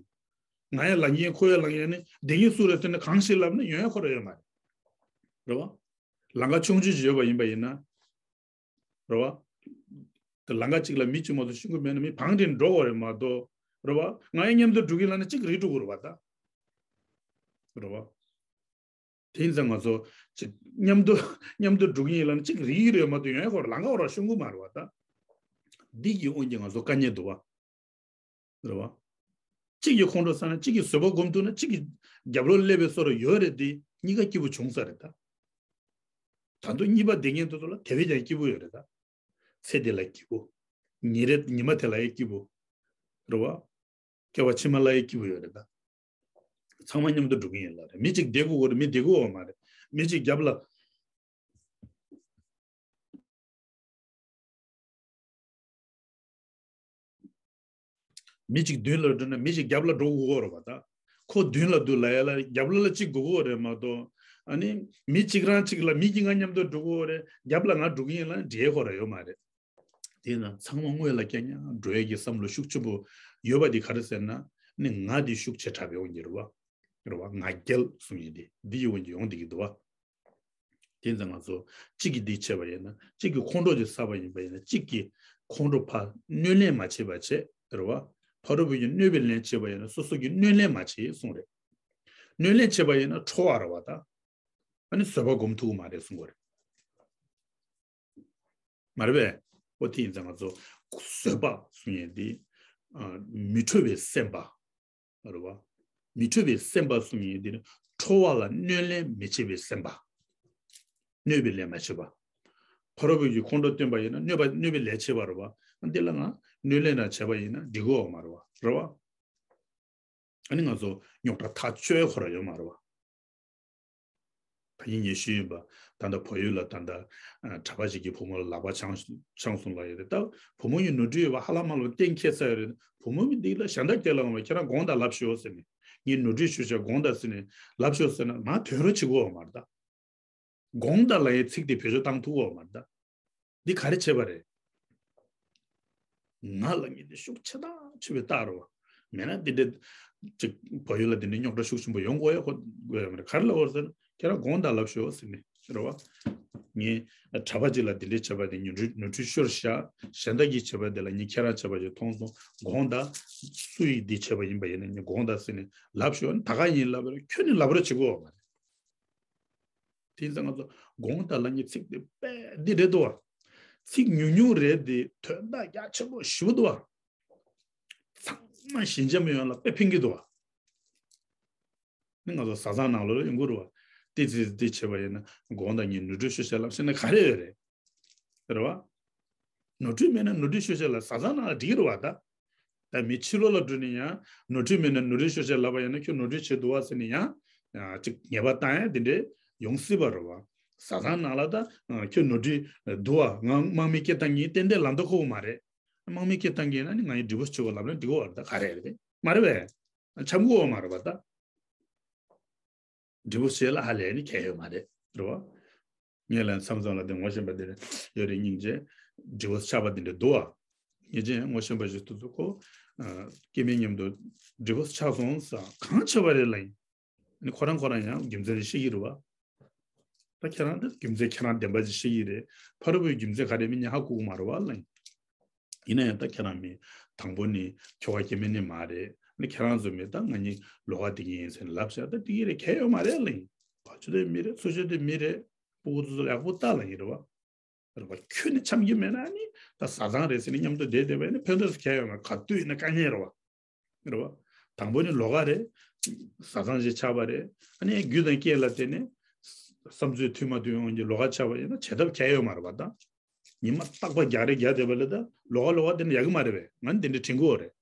ང་ཡར་ལངས་ཀྱི་ཡིན། ཁོ་ཡར་ལངས་ཀྱི་ཡིན་ནི་བསྡད་མཁན་སུ་རེད་ཟེར་ན་གང་ཞིག་ལབ་ན་ཡོང་ཡ་ཁོ་རང་ཡོད་མ་རེད། རེད་བ། ལམ་ཁ་ཆུང་ཆུང་ཅིག་ཡོད་པ་ཡིན་པ་ཡིན་ན། རེད་བ། དེ་ལམ་ཁ་གཅིག་ལ་མི་གཅིག་མ་གཏོགས་ཤོང་གི་མེད་ན་མི་བང་སྒྲིག་འགྲོ་དགོས་རེད་མ་གཏོགས། རེད་བ། ང་ཡང་མཉམ་དུ་འགྲོ་གི་ཡིན་ལབ་ན་གཅིག་རིག་འགྲོ་གི་རེད་བ་ད། རེད་བ། དེ་ཡིན་ཙང་ང་ཚོ་ཅིག་མཉམ་དུ་མཉམ་དུ་འགྲོ་གི་ཡིན་ལབ་ན་གཅིག་རིག་གི་རེད་མ་གཏོགས་ཡོང་ཡ་ཁོ་རང་ལམ་ཁ་བར་ཤོང་གི་མ་རེད་བ་ད། འདི་ཡི་དབང་གིས་ང་ཚོ་དཀའ་ངལ་འདུག་བ། རེད་བ། གཅིག་གིས་ཁོང་ཁྲོ་ཟ་ན་གཅིག་གིས་བཟོད་པ་སྒོམ་ཐུབ་ན་གཅིག་གིས་རྒྱབ་ལོགས་སླེབས་པའི་བཟོ་འདྲ་ཡོད་རེད་དེ། གཉིས་ཀ་སྐྱིད་པོ་བྱུང་ས་རེད་ད། ད་དུང་གཉིས་པ་བསྡད་མཁན་དེ་ཚོ་ལ་དེ་བས་ཀྱང་སྐྱིད་པོ་ཡོད་རེད་ད། ཚེ་འདི་ལ་སྐྱིད་པོ། ཉིན་རེ་ཉི་མ་དེ་ལ་ཡང་སྐྱིད་པོ། རེད་བ། སྐྱེ་བ་ཕྱི་མ་ལ་ཡང་སྐྱིད་པོ་ཡོད་རེད་ད། ཚང་མ་མཉམ་དུ་འགྲོ་གི་ཡིན་ལབ་རེད། མི་གཅིག་བསྡད་དགོས་ཀྱི་རེད། མི་བསྡད་དགོས་ཡོད་མ་རེད། མི་གཅིག་རྒྱབ་ལ། མི་གཅིག་མདུན་ལ་འགྲོ་ན་མི་གཅིག་རྒྱབ་ལ་འགྲོ་དགོས་ཀྱི་རེད་བ་ད། ཁོ་མདུན་ལ་འདུག་ལབ་ཡ་ལ་རྒྱབ་ལ་ལ་གཅིག་དགོས་ཀྱི་རེད་མ་གཏོགས། ཨ་ནི་མི་གཅིག་རང་གཅིག་ལ་མི་གཅིག་ང་མཉམ་དུ་འགྲོ་དགོས་རེད། རྒྱབ་ལ་ང་འགྲོ་གི་ཡིན་ལབ་འགྲིག་ཡ་ཁོ་རང་ཡོད་མ་རེད། དེས་ན་ཚང་མ་དངོས་ལ་རྐྱང་རྐྱང་འགྲོ་ཡས་ཀྱི་བསམ་བློ་ཤུགས་ཆེན་པོ་ཡོད་པ་འདི་ག་རེ་ཟེར་ན། ནི་ང་འདི་ཤུགས་ཆེ་དྲགས་པའི་དབང་གིས་རེད་བ། རེད་བ། ང་རྒྱལ་གསུང་ཡས་འདི་འདི་ཡི་དབང་གིས་ཡོང་བསྡད་ཀྱི་འདུག་བ། དེ་ཙང་ང་ཚོ་གཅིག་གིས་འདི་བྱས་པ་ཡིན་ན་གཅིག་གིས་ཁོང་ཁྲོ་ཅིག་ཟ་བ་ཡིན་པ་ཡིན་ན་གཅིག་གིས་ཁོང་ཁྲོ་ཕར་གནོད་ལན་མ་བྱེད་པ་བྱས། རེད་བ། ཕ་རོལ་པོ་གིས་གནོད་པའི་ལན་བྱེད་པ་ཡིན་ན་སོ་སོ་གིས་གནོད་ལན་མ་བྱེད་གསུང་རེད། གནོད་ལན་བྱེད་པ་ཡིན་ན་ཁྲོ་བ་རེད་བ་ད། ཨ་ནི་བཟོད་པ་སྒོམ་ཐུབ་ཀྱི་མ་རེད་གསུང་གི་རེད། མ་རེད་པས། ཨོ་དེ་ཡིན་ཙང་ང་ཚོ་བཟོད་པ་གསུང་ཡས་འདི། ཨ། མི་ཁྲོ་བའི་སེམས་པ། རེད་བ། མི་ཁྲོ་བའི་སེམས་པ་གསུང་ཡས་འདི་ནི་ཁྲོ་བ་ལ་གནོད་ལན་མི་བྱེད་པའི་སེམས་པ། གནོད་པའི་ལན་མ་བྱེད་པ། ཕ་རོལ་པོ་གིས་ཁོང་ཁྲོ་བཏོན་པ་ཡིན་ན་གནོད་པ་གནོད་པའི་ལན་བྱེད་པ་རེད་བ། འདི་ལ་ང་གནོད་ལན་རང་བྱས་པ་ཡིན་ན་འགྲིག་གི་ཡོད་མ་རེད་བ། རེད་བ། ཨ་ནི་ང་ཚོ་རྙོག་དྲ་ཐག་གཅོད་ཁོ་རང་ཡོད་མ་རེད་བ། ད་ཡིན་ངས་ཞུས་ཡིན་པ། ད་ལྟ་བལ་ཡུལ་ལ་ད་ལྟ་གྲྭ་པ་ཞིག་གིས་བུ་མོ་ལ་ལག་པ་འཆང་འཆང་སོང་ལབ་ཡོད་རེད། ད་བུ་མོ་ཡིས་ནོར་འཁྲུལ་ཡོད་པ་ཧ་ལམ་ཧ་ལམ་གཏན་འཁེལ་ཚར་ཡོད་རེད། བུ་མོ་གིས་འདི་ལ་གཞན་དག་སྐད་ལ་འོང་བ་ཁྱེད་རང་དགོངས་དག་ལབ་ཤོག་ཟེར་ནས། ངས་ནོར་འཁྲུལ་ཞུ་བྱ་དགོངས་དག་ཟེར་ནས་ལབ་ཤོག་ཟེར་ན་མར་དོན་རོ་བྱེད་ཀྱི་ཡོད་མ་རེད་ད། དགོངས་དག་ལབ་ཡའི་ཚིག་དེ་བེད་སྤྱོད་བཏང་ཐུབ་ཀྱི་ཡོད་མ་རེད་ད། འདི་ག་རེ་བྱས་པ་རེད། ང་ལ་ངས་འདི་ཤུགས་ཆེ་ཐག་ཆོད་པའི་རྟགས་རེད་བ། མེད་ན་འདི་འདྲའི་ཅིག་བལ་ཡུལ་ལ་འདི་འདྲའི་རྙོག་དྲ་ཤུགས་ཆེན་པོ་ཡོང་དགོས་ཡ་ཁོ་དགོས་ཡ་མ་རེད། ག་རེ་ལབ་དགོས་ཟེར་ན་ཁྱེད་རང་དགོངས་དག་ལབ་ཤོག་ཟེར་ནས་རེད་བ། ངས་གྲྭ་པ་ཅིག་ལ་འདི་འདྲའི་བྱས་པ་དེ་ནོར་འཁྲུལ་ནོར་འཁྲུལ་ཤོར་ཤག་གཞན་དག་གིས་བྱས་པ་དེ་ལ་ངས་ཁྱེད་རང་བྱས་པ་ཅིག་མཐོང་སོང་། དགོངས་དག་སུ་ཡིས་འདི་བྱས་པ་ཡིན་པ་ཡིན་ན་ངས་དགོངས་དག་ཟེར་ནས་ལབ་ཤོག་ད་ག་ཡིན་ལབ་པ་རེད། ཁྱོན་ནས་ལབ་རོགས་བྱེད་དགོས་བ་མ་རེད། དེ་ཡིན་ཙང་ང་ཚོ་དགོངས་དག་ལབ་མཁན་ཚིག་དེ་དཔེ་འདི་རེད་འདུག་བ། ཚིག་ཉུང་ཉུང་རེད་དེ་དོན་དག་རྒྱ་ཆེན་པོ་ཞེ་པོ་འདུག་བ། ཚང་མ་ཞི་འཇམ་ཡོང་ལ་དཔེ་ཕན་གྱི་འདུག་བ། ནི་ང་ཚོ་བཟའ་ཚང་ནང་ལོགས་ལ་ཡོང་གི་རེད་བ། དེ་ཚིག་དེ་བྱས་པ་ཡིན་ན་དགོངས་དག་ངས་ནོར་འཁྲུལ་ཤོར་ཤག་ལབ་ཤེས་ན་ག་རེ་ཡོད་རེད། རེད་བ། ནོར་འཁྲུལ་མེད་ན་ནོར་འཁྲུལ་ཤོར་ཤག་ལབ་བཟའ་ཚང་ནང་ལ་འགྲིག་གི་རེད་བ་ད། ད་མི་ཕྱི་ལོགས་ལ་འགྲོ་ནས་ཡང་ནོར་འཁྲུལ་མེད་ན་ནོར་འཁྲུལ་ཤོར་ཤག་ལབ་པ་ཡིན་ན་ཁྱོད་ནོར་འཁྲུལ་བྱས་འདུག་བ་ཟེར་ནས་ཡང་ཅིག་ཉེས་པ་བཏང་ཡ་དེ་འདྲས་ཡོང་སྲིད་པ་རེད་བ། བཟའ་ཚང་ནང་ལ་ད་ཁྱོད་ནོར་འཁྲུལ་འདུག་བ། ང་དམག་མི་སྐད་བཏང་གིན་ཏན་ཏན་ལམ་ཐག་ཁོག་མ་རེད། དམག་མི་སྐད་བཏང་གིན་ན་ནི་ང་ཡི་འདྲི་བོ་ཆེ་བ་ལབ་ན་འགྲིག་གི་བ་རེད། ད་ག་རེ་རེད། མ་རེད་བས། འཆམ་གི་བ་མ་རེད་བ་ད། འབྲས་བུ་ཆེ་ལ་ཧ་ལས་ནི་གལ་ཡོད་མ་རེད། རེད་བ། ངས་ལན་མཚམས་མཚམས་ལ་དེ་ངོ་ཤེས་པ་དེ་རེད། ཡོད་རེད། སྙིང་རྗེ། འབྲས་བུ་ཆགས་པ་དེ་འདྲ་འདུག་བ། ངས་ཅན་ངོ་ཤེས་པ་ཞིག་ཏུ་ཚུ་ཁོ། སྐྱེ་དམན་མཉམ་དུ་འབྲས་བུ་ཆགས་སོང་ས་གང་ཆེ་བ་རེད་ལ་ཡིན། ཁོ་རང་ཁོ་རང་ཡང་རྒྱུ་མཚན་ཞིག་ཤེས་ཀྱི་རེད་བ། ད་ཁྱེད་རང་འདི་རྒྱུ་མཚན་ཁྱེད་རང་བདེན་པ་ཅིག་ཤེས་ཀྱི་རེད། ཕ་རོལ་པོའི་རྒྱུ་མཚན་ག་རེ་མིན་ཉག་ཧ་གོ་གི་མ་རེད་བ་ལ། ཡིན་ན་ཡང་ད་ཁྱེད་རང་མི་དང་པོ་ནི་ཁྱོ་ག་སྐྱེ་དམན་ནི་མ་རེད། ནི་ཁྱེད་རང་ཚོ་མི་ད་ང་གཉིས་ལོགས་ཀ་དེ་གི་ཡིན་ཟེར་ལབ་བྱ་ད་དེ་གི་རེད་གལ་ཡོད་མ་རེད་ལ་ཡིན། ཕ་ཆོས་དེ་མི་རེད། ཚུར་ཆོས་དེ་མི་རེད། སྤུ་གུ་ཚོ་ཚོ་ཡག་པོ་ལྟ་ལ་ཡིན་རེད་བ། རེད་བ། ཁྱོད་ནི་འཆམ་གྱི་མེད་ན་ནི་ད་བཟའ་ཚང་རེད་ཟེར་ནི་མཉམ་དུ་བསྡད་བསྡད་པ་ཡིན་ན་ཕན་ཐོགས་སུ་ཁྱད་ཡོད་མ་ག་དུས་ཡིན་ན་དཀའ་ངལ་རེད་བ། རེད་བ། དང་པོ་ནི་ལོགས་ཀ་རེད། བཟའ་ཚང་ཞིག་ཆགས་པ་རེད། ཨ་ནི་རྒྱུ་དང་རྐྱེན་ལ་བརྟེན་ནས་བསམ་ཚུལ་མཐུན་མ་མཐུན་ཡོང་གི་ལོགས་ཀ་ཆགས་པ་ཡིན་ན་བྱེད་ཐབས་གལ་ཡོད་མ་རེད་བ་ད། ཉི་མ་རྟག་པར་རྒྱག་རེས་རྒྱག་བསྡད་པ་ལ་ད་ལོགས་ཀ་ལོགས་ཀ་དེ་ནི་ཡག་གི་མ་རེད་པས། ང་ནི་དེ་འདྲ་དྲན་གི་ཡོད་རེད།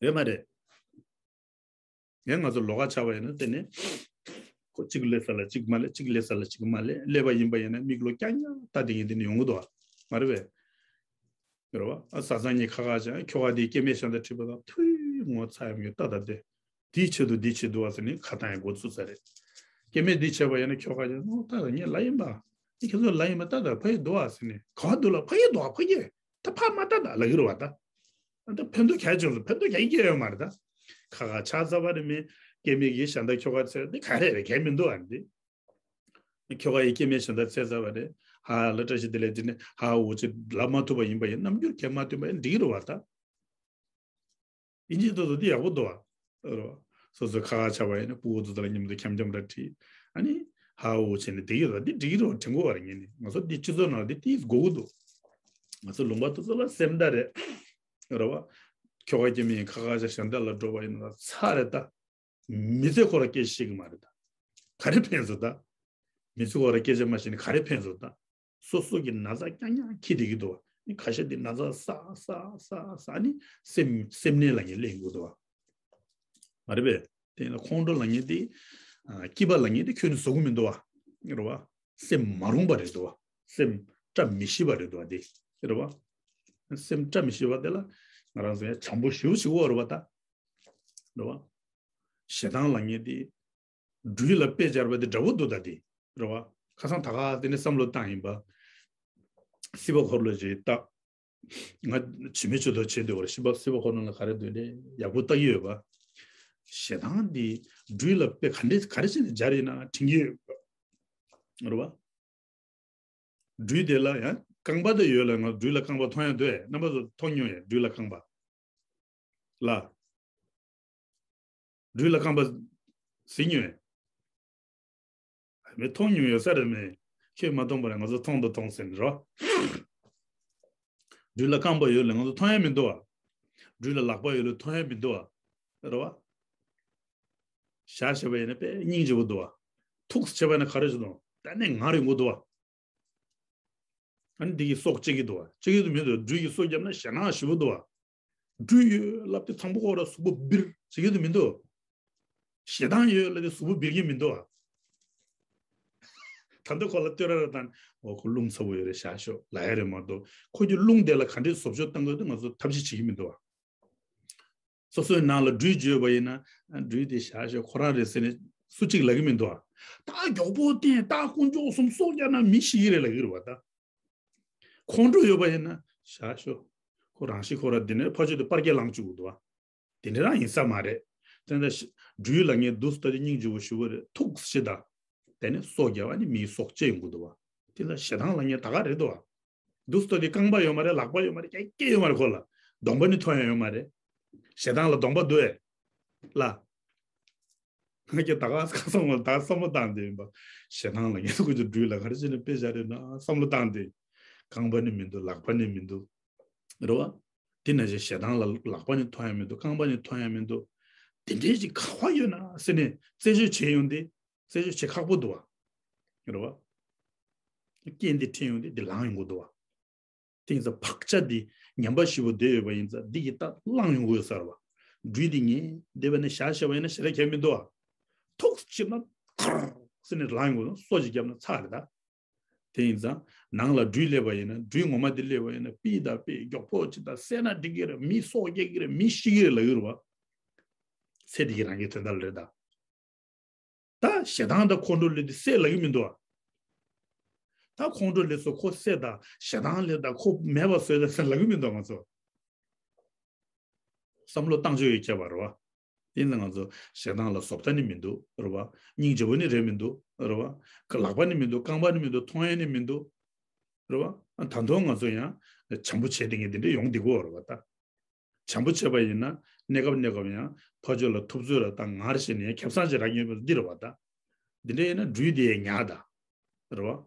རེད་མ་རེད། ཡང་ང་ཚོ་ལོགས་ཀ་ཆགས་པ་ཡིན་ན་དེ་ནི། ཁོ་གཅིག་སླེབས་ས་ལ་གཅིག་མ་སླེབས། གཅིག་སླེབས་ས་ལ་གཅིག་མ་སླེབས། སླེབས་པ་ཡིན་པ་ཡིན་ན་མིག་ལོག་རྐྱང་རྐྱང་ལྟ་བསྡད་མཁན་དེ་ནི་ཡོང་གི་འདུག་བ། མ་རེད་པས། རེད་བ། ཨ་བཟའ་ཚང་གཉིས་ཁ་ཁ་བྱས། ཁྱོ་ག་དེ་སྐྱེ་དམན་གཞན་དག་ཁྲིད་པ་དང་ཐུའི་ངོ་ཚ་ཡ་མི་ལྟ་ད་དེ། དེའི་ཆེད་དུ་འདི་བྱེད་འདུག་བ་ཟེར་ནས་ཁ་བཏང་ཡ་འགོ་ཚུགས་ས་རེད། སྐྱེ་དམན་འདི་བྱས་པ་ཡིན་ན་ཁྱོ་ག་ཡིན་ནོ་ད་ད་ངས་ལ་ཡིན་པ། འདི་ཁྱེད་ཚོ་ལ་ཡིན་པ་ད་ད་ཕ་ཡི་འདུག་བ་ཟེར་ནས་ག་བ་འདུག་ལ་ཕ་ཡི་འདུག་བ་ཕ་གི། ད་ཕ་མ་ལྟ་ད་ལ་གི་རུ་བ་ད། ད་ཕན་ཐོགས་ག་བྱུང་སོང་། ཕན་ཐོགས་ག་ཡི་སྐྱེ་ཡོད་མ་རེད་ད། ཁ་ཁ་ཆགས་ཚར་བ་རེད་མིན། སྐྱེ་དམན་གྱི་གཞན་དག་ཁྱོ་ག་ཚེ་འདི་ག་རེ་རེད་གལ་མི་འདུག་ཨ་འདི། ཁྱོ་ག་ཡི་སྐྱེ་དམན་གཞན་དག་ཚེ་ཚར་བ་རེད། ཧ་ལ་བཀྲ་ཤིས་བདེ་ལེགས་དེ་ནི་ཧ་འུ་ཅི་ལབ་མ་ཐུབ་པ་ཡིན་པ་ཡིན་རྣམ་འགྱུར་གལ་མ་ཐུབ་པ་ཡིན་འགྲིག་གི་རུ་བ་ད། ཡིན་གཅིག་ཏུ་ཏུ་འདི་ཡག་པོ་འདུག་བ། རོ། སོ་སོ་ཁ་ཁ་ཆགས་པ་ཡིན་ན་སྤུ་གུ་ཚོ་དང་མཉམ་དུ་འཁྱམ་འཁྱམ་འདྲ་ཁྲིད། ཨ་ནི། ཧ་འུ་བྱས་ནས་འགྲིག་གི་རེད། འདི་འགྲིག་གི་རེད་དྲན་གོ་བ་རེད་ངས་ནི། ང་ཚོ་འདི་སྤྱི་ཚོགས་ནང་འདི་ཏིས་དགོས་ཀྱི་འདུག་ང་ཚོ་ལུང་པ་དེ་ཚོ་ལ་སེམས་དགའ་རེད། རེད་བ། ཁྱོ་ག་སྐྱེ་དམན་ཁ་ཁ་ཆགས་གཞན་དག་ལ་འགྲོ་བ་ཡིན་ན་ཚ་རེད་ད། མི་ཚེ་ཁོ་ར་སྐད་ཤེས་ཀྱི་མ་རེད་ད། ག་རེ་ཕན་སོང་ད། མི་ཚེ་ཁོ་ར་སྐད་ཆ་མ་བཤད་ནས་ག་རེ་ཕན་སོང་ད། སོ་སོ་གི་ན་ཚ་རྐྱང་རྐྱང་འཁྱེར་བསྡད་ཀྱི་འདུག་བ། ནི་ཁ་ཤས་དེ་ན་ཚ་ས་ས་ས་ས་ནི་སེམས་སེམས་ནད་ལ་ངས་སླེབས་ཀྱི་འདུག་བ། མ་རེད་པས། དེ་ཡིན་ན་ཁོང་ཁྲོ་ལ་ངས་དེ། སྐྱིད་པ་ལ་ངས་དེ་ཁྱོན་ནས་བཟོ་གི་མི་འདུག་བ། རེད་བ། སེམས་མ་རུངས་པ་རེད་འདུག་བ། སེམས་བཀྲ་མི་ཤིས་པ་རེད་འདུག་བ་དེ། རེད་བ། སེམས་བཀྲ་མི་ཤིས་པ་དེ་ལ་ང་རང་ཚོ་ཡང་བྱམས་པོ་ཞེ་པོ་ཞིག་དགོས་རེད་བ་ད། རེད་བ། ཞེ་སྡང་ལ་ངས་དེ། སྦྲུལ་ལ་དཔེ་སྦྱར་བ་དེ་འདྲ་བོ་འདུག་ད་དེ། རེད་བ། ཁ་སང་ད་ག་དེ་ནས་བསམ་བློ་བཏང་ཡིན་པ། སྲིད་པ་འཁོར་ལོ་ཞེས་བཏགས། ང་ཇི་མི་ཇི་ལྟར་བྱེད་འདོད་པར་སྲིད་པ་སྲིད་པ་འཁོར་ལོ་ལ་ག་རེ་འདོད་རེད་ཡག་པོ་བཏགས་ཀྱི་ཡོད་པ། ཞེ་སྡང་འདི་སྦྲུལ་ལ་དཔེ་ག་འདྲས་ག་རེ་བྱས་ནས་སྦྱར་ཡིན་ན་དྲན་གྱི་ཡོད་པ། རེད་བ། སྦྲུལ་དེ་ལ་ཡང་རྐང་པ་དེ་ཡོད་ལ་ང་སྦྲུལ་ལ་རྐང་པ་མཐོང་ཡ་འདུག་ཨེ། རྣམ་པ་ཚོ་མཐོང་མྱོང་ཡ་སྦྲུལ་ལ་རྐང་པ། ལ། སྦྲུལ་ལ་རྐང་པ་གཟིགས་མྱོང་ཡ། མི་མཐོང་མྱོང་ཡོད་ས་རེད་མེད། ཁྱོད་མ་མཐོང་པ་རེད། ང་ཚོ་མཐོང་དང་མཐོང་ཟེར་ནས་རོ། སྦྲུལ་ལ་རྐང་པ་ཡོད་ལ་ང་ཚོ་མཐོང་ཡ་མི་འདུག་བ། སྦྲུལ་ལ་ལག་པ་ཡོད་ལ་མཐོང་ཡ་མི་འདུག་བ། རེད་བ། ཞག་བྱས་པ་ཡིན་ན་དཔེ་སྙིང་རྗེ་པོ་འདུག་བ། ཐུགས་བྱས་པ་ཡིན་ན་ག་རེ་ཞིག་འདུག་ད་ནས་ང་རེ་ངོ་འདུག་བ། ཨ་ནི་འདི་གི་སྲོག་བཅད་ཀྱི་འདུག་བ། བཅད་ཀྱི་འདུག་མི་འདུག་སྦྲུལ་གྱི་སྲོག་བརྒྱབ་ན་ཞེ་སྡང་ཞེ་པོ་འདུག་བ། སྦྲུལ་ཡོད་ལབ་དེ་ཚང་པོ་ཁོ་ར་གཟུགས་པོ་སྦིར་བྱེད་ཀྱི་འདུག་མི་འདུག་ཞེ་སྡང་ཡོད་ལབ་དེ་གཟུགས་པོ་སྦིར་གྱི་མི་འདུག་བ། ད་ལྟ་ཁོ་ལ་བསྟོད་ར་ར་དང་འོ་ཁོ་རླུང་ཚ་པོ་ཡོད་རེད་བཞག་ཤོག་ལབ་ཡ་རེད་མ་གཏོགས་ཁོ་གི་རླུང་དེ་ལ་ག་འདྲས་བཟོ་བཅོས་བཏང་དགོས་དེ་ང་ཚོ་ཐབས་ཤེས་བྱེད་ཀྱི་མི་འདུག་བ། སོ་སོའི་ནང་ལ་སྦྲུལ་བརྗོད་པ་ཡིན་ན་སྦྲུལ་དེ་བཞག་ཤོག་ཁོ་རང་རེད་ཟེར་ནས་སུ་གཅིག་ལབ་ཀྱི་མི་འདུག་ཨ། ད་མགྱོགས་པོ་བསྟན་ད་དཀོན་མཆོག་གསུམ་སྲོག་བསྐྱབས་ན་མི་ཤི་གི་རེད་ལབ་ཀྱི་རེད་བ་ད། ཁོང་ཁྲོ་ཡོད་པ་ཡིན་ན་བཞག་ཤོག་ཁོ་རང་ཤི་ཁོ་ར་འདི་ནས་ཕ་ཆོས་དེ་པར་སྐད་ལངས་བཅུག་གི་འདུག་ཨ། དེ་འདྲ་རང་ཡིན་ས་མ་རེད། དེ་འདྲ་ཤི་སྦྲུལ་ལ་ངས་འདུག་ལྟ་དེ་སྙིང་རྗེ་པོ་ཞུ་བ་རེད་ཐུགས་ཤི་ད། དེ་ནས་སྲོག་བསྐྱབས་ཨ་ནི་མིའི་སྲོག་བཅད་ཡོང་གི་འདུག་བ། དེ་ལ་ཞེ་སྡང་ལ་ངས་ད་ག་རེད་འདུག་བ། འདུག་སྟོ་དེ་རྐང་པ་ཡོད་མ་རེད། ལག་པ་ཡོད་མ་རེད། སྐྱེ་སྐྱེ་ཡོད་མ་རེད། ཁོ་ལ་གདོང་པ་ནི་མཐོང་ཡ་ཡོད་མ་རེད། ཞེ་སྡང་ལ་གདོང་པ་འདུག་ཨེ། ལ། ང་ཀྱི་ད་ག་ཁ་སང་བ་ད་བསམ་བློ་བཏང་དེ་ཡིན་པ། ཞེ་སྡང་ལ་ངས་ཁོ་ཚོ་སྦྲུལ་ལ་ག་རེ་བྱས་ནས་དཔེ་བཞག་རེད་ན་བསམ་བློ་བཏང་དེ། རྐང་པ་ནི་མི་འདུག་ལག་པ་ནི་མི་འདུག་རེད་བ། དེ་ན་ཞེ་ཞེ་སྡང་ལ་ལག་པ་ནི་མཐོང་ཡ་མི་འདུག་རྐང་པ་ནི་མཐོང་ཡ་མི་འདུག་དེ་འདྲའི་ཅིག་ག་བ་ཡོད་ན་ཟེར་ནས་རྩད་གཅོད་བྱས་ཡོང་དེ། རྩད་གཅོད་བྱེད་ཁག་པོ་འདུག་བ། རེད་བ། རྐྱེན་འདི་འཕྲད་ཡོང་དེ་འདི་ལངས་ཡོང་གི་འདུག་བ། དེ་ཡིན་ཙང་བག་ཆགས་འདི་ངན་པ་ཞེ་པོ་བསྡད་ཡོད་པ་ཡིན་ཙང་འདི་གི་རྟགས་ལངས་ཡོང་གི་ཡོད་ས་རེད་བ། སྦྲུལ་འདི་ངན་བསྡད་པ་ནས་བཞག་བཞག་པ་ཡིན་ན་ཞེ་དྲག་གལ་མི་འདུག་བ། ཐུགས་ཆེ་ན་ཁར་ཟེར་ནས་ལངས་ཡོང་གི་འདུག་སོ་ཅིག་བརྒྱབ་ན་ཚར་རེད་ད། དེ་ཡིན་ཙང་ནང་ལ་སྦྲུལ་སླེབས་པ་ཡིན་ན་སྦྲུལ་ངོ་མ་འདི་སླེབས་པ་ཡིན་ན་པི་དང་པི་མགྱོགས་པོ་ཅིག་དང་བསད་ན་འགྲིག་གི་རེད། མི་སྲོག་སྐྱེལ་གི་རེད། མི་ཤི་གི་རེད་ལབ་ཡོད་རེད་བ། ཚེ་འདི་གི་རང་གི་དོན་དག་ལ་རེད་ད། ད་ཞེ་སྡང་དང་ཁོང་ཁྲོ་ལས་དེ་སད་ལབ་ཀྱི་མི་འདུག་ཨ། ད་ཁོང་ཁྲོ་ལས་སོ་ཁོ་སད་དང་ཞེ་སྡང་ལས་དང་ཁོ་མེད་པ་བཟོས་དང་ཟེར་ལབ་ཀྱི་མི་འདུག་ང་ཚོ། བསམ་བློ་བཏང་ཆོག་ཡོད་ཁྱད་པར་རེད་བ། དེ་ནི་ང་ཚོ་ཞེ་སྡང་ལ་བཟོ་ལྟ་ནི་མི་འདུག་རེད་བ། སྙིང་རྗེ་པོ་ནི་རེད་མི་འདུག་རེད་བ། ལག་པ་ནི་མི་འདུག་རྐང་པ་ནི་མི་འདུག་མཐོང་ཡས་ནི་མི་འདུག་རེད་བ། ད་དུང་ང་ཚོ་ཡང་བྱམས་པོ་བྱས་དེ་ངས་དེ་འདྲ་ཡོང་བསྡད་ཀྱི་ཡོད་རེད་བ་ད། བྱམས་པོ་བྱས་པ་ཡིན་ན་གནས་སྐབས་གནས་སྐབས་ཡང་ཕར་ཕྱོགས་ལ་ཐུབ་ཚོད་ར་དང་ངར་བྱས་ནས་ཁེ་བཟང་ཅིག་རག་མཁན་འདི་རེད་བ་ད། འདི་འདྲ་ཡིན་ན་སྦྲུལ་དེ་ཡང་ཉག་ད། རེད་བ།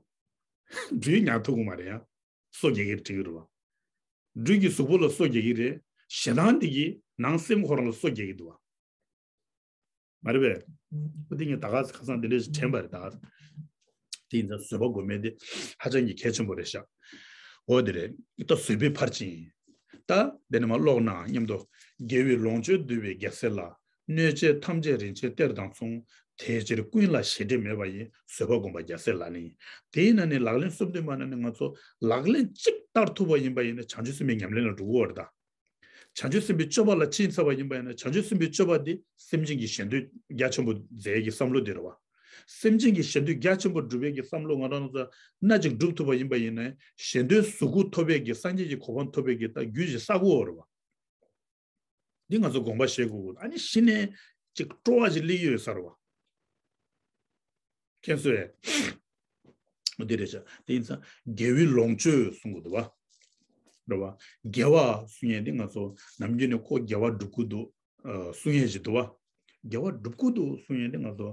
སྦྲུལ་ཉག་ཐུབ་ཀྱི་མ་རེད་ཡ། སོ་རྒྱག་གི་འགྲིག་གི་རེད་བ། སྦྲུལ་གྱི་གཟུགས་པོ་ལ་སོ་རྒྱག་གི་རེད། ཞེ་སྡང་འདི་གིས་ནང་སེམས་ཁོ་རང་ལ་སོ་རྒྱག་གི་འདུག་བ། མ་རེད་པས། འདི་ངས་ད་ག་ཁ་སང་འདི་འདྲས་ཞིག་དྲན་པ་རེད་ད། དེ་ཡིན་ཙང་བཟོད་པ་སྒོམ་མེད་དེ་ཧ་ཅང་གི་གལ་ཆེན་པོ་རེད་ཤག་འོ་དེ་རེད། ད་བཟོད་པའི་ཕར་ཕྱིན། ད་དེ་ནས་མ་ཀློག་ན་སྙམ་དུ། རྒྱལ་བའི་ལོངས་སྤྱོད་འདུལ་བའི་རྒྱལ་སྲས་ལ། གནོད་བྱེད་ཐམས་ཅད་རིན་ཆེན་གཏེར་དང་མཚུངས། དེའི་ཕྱིར་ཀུན་ལ་ཞེ་འགྲས་མེད་པ་ཡི། བཟོད་པ་སྒོམ་པ་རྒྱལ་སྲས་ལག་ལེན་ཡིན། དེས་ན་ནི་ལག་ལེན་གསུམ་ལྡན་པ་ན་ནི་ང་ཚོ་ལག་ལེན་གཅིག་བསྟར་ཐུབ་པ་ཡིན་པ་ཡིན་ན་བྱང་ཆུབ་སེམས་དཔའི་ཉམས་ལེན་ལ་འགྲོ་གི་ཡོད་རེད་ད། བྱང་ཆུབ་སེམས་དཔའི་སྤྱོད་པ་ལ་ཕྱིན་ཚར་བ་ཡིན་པ་ཡིན་ན་བྱང་ཆུབ་སེམས་དཔའི་སྤྱོད་པ་འདི་སེམས་ཅན་གྱི་ཞེ་འདོད་རྒྱ་ཆེན་པོ་མཛད་ཀྱི་བསམ་བློ་འདི་རེད་བ། སེམས་ཅན་གྱི་ཞེ་འདོད་རྒྱ་ཆེན་པོ་སྒྲུབ་པའི་གི་བསམ་བློ་ང་རང་ཚོ་སྣ་གཅིག་སྒྲུབ་ཐུབ་པ་ཡིན་པ་ཡིན་ན་ཞེ་འདོད་གཟུགས་སྐུ་ཐོབ་པའི་གི་སངས་རྒྱས་ཀྱི་གོ་འཕང་ཐོབ་པའི་གི་ད་རྒྱུ་ཞིག་བསགས་ཀྱི་ཡོད་རེད་བ། འདི་ང་ཚོ་དགོངས་པ་བཞེས་དགོས་ཀྱི། ཨ་ནི་གཞི་ནས་ཅིག་སྤྲོ་བ་ཞིག་སླེབས་ཡོད་ས་རེད་བ། མཁྱེན་སོང་ངས། འདི་རེད་ཤག་དེ་ཡིན་ཙང་དགེ་བའི་ལོངས་སྤྱོད་གསུང་གི་འདུག་བ། རེད་བ། དགེ་བ་གསུང་ཡས་འདི་ང་ཚོ་ནམ་རྒྱུན་ནས་ཁོ་དགེ་བ་སྒྲུབ་ཀྱི་འདུག་ཨ། གསུང་ཡས་ཅིག་འདུག་བ། དགེ་བ་སྒྲུབ་ཀྱི་འདུག་གསུང་ཡས་འདི་ང་ཚོ་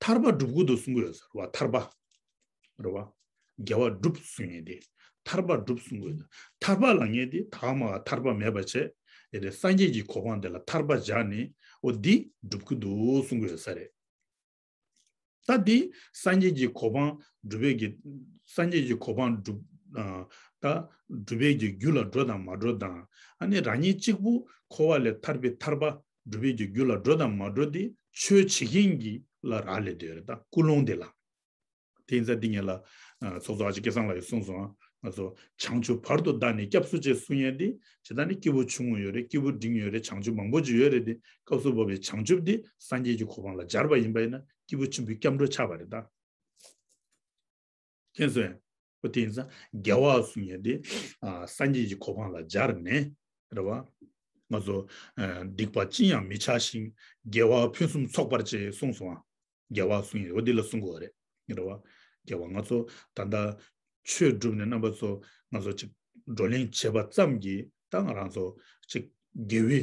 ཐར་པ་སྒྲུབ་ཀྱི་འདུག་གསུང་གི་ཡོད་ས་རེད་བ། ཐར་པ། རེད་བ། དགེ་བ་སྒྲུབ་གསུང་ཡས་འདི། ཐར་པ་སྒྲུབ་གསུང་གི་ཡོད། ཐར་པ་ལབ་མཁན་འདི་ད་མ་ཐར་པ་མེད་པ་བྱས། ཡ་རེད། སངས་རྒྱས་ཀྱི་གོ་འཕང་དེ་ལ་ཐར་པ་སྦྱར་ནས་འོ་འདི་སྒྲུབ་ཀྱི་འདུག་གསུང་གི་ཡོད་ས་རེད། ད་འདི་སངས་རྒྱས་ཀྱི་གོ་འཕང་སྒྲུབ་པའི་གི། སངས་རྒྱས་ཀྱི་གོ་འཕང་སྒྲུབ། ཨ། ད་སྒྲུབ་པའི་གི་རྒྱུ་ལ་འགྲོ་དང་མ་འགྲོ་དང་། ཨ་ནི་རང་ཉིད་གཅིག་པུ་འཁོར་བ་ལས་ཐར་པའི་ཐར་པ་སྒྲུབ་པའི་གི་རྒྱུ་ལ་འགྲོ་དང་མ་འགྲོ་འདི་ཆོས་བྱེད་མཁན་གྱི་ལ་རག་ལས་བསྡད་ཡོད་རེད། ད་ཀུན་སློང་དེ་ལ། དེ་ཡིན་ཙང་འདི་ངས་ལ། ཨ། ཚོགས་གཙོ་ཨ་ཅེ་སྐལ་བཟང་ལགས་ཀྱིས་གསུངས་སོང་ཨ། ང་ཚོ་བྱང་ཆུབ་བར་དུ་བདག་ནི་སྐྱབས་སུ་མཆི་གསུང་ཡས་འདི་ཇི་ལྟར་ནི་སྐྱེས་བུ་ཆུང་ངུ་ཡོད་རེད། སྐྱེས་བུ་འབྲིང་ཡོད་རེད། བྱང་ཆུབ་མང་པོ་ཅིག་ཡོད་རེད་དེ། སྐབས་སུ་བབ་པའི་བྱང་ཆུབ་འདི་སངས་རྒྱས་ཀྱི་གོ་འཕང་ལ་སྦྱར་བ་ཡིན་པ་ཡིན་ན་སྐྱེས་བུ་ཆེན་པོའི་སྐྱབས་འགྲོ་ཆགས་པ་རེད་ད། མཁྱེན་སོང་ངས། འོ་དེ་ཡིན་ཙང་དགེ་བ་གསུང་ཡས་འདི། ཨ། སངས་རྒྱས་ཀྱི་གོ་འཕང་ལ་སྦྱར་ནས། རེད་བ། ང་ཚོ། ཨ། སྡིག་པ་ཅི་ཡང་མི་བྱ་ཞིང་། དགེ་བ་ཕུན་སུམ་ཚོགས་པར་བྱེད་གསུངས་སོང་ཨ། དགེ་བ་གསུང་ཡས་འོ་འདི་ལ་གསུང་དགོས་རེད། རེད་བ། དགེ་བ་ང་ཚོ་ད་ལྟ་ཆོས་སྒྲུབ་ནས་རྣམ་པ་ཚོ་ང་ཚོ་ཅིག་བགྲོ་གླེང་བྱས་པ་ཙམ་གྱིས་ད་ང་རང་ཚོ་ཅིག་དགེ་བའི་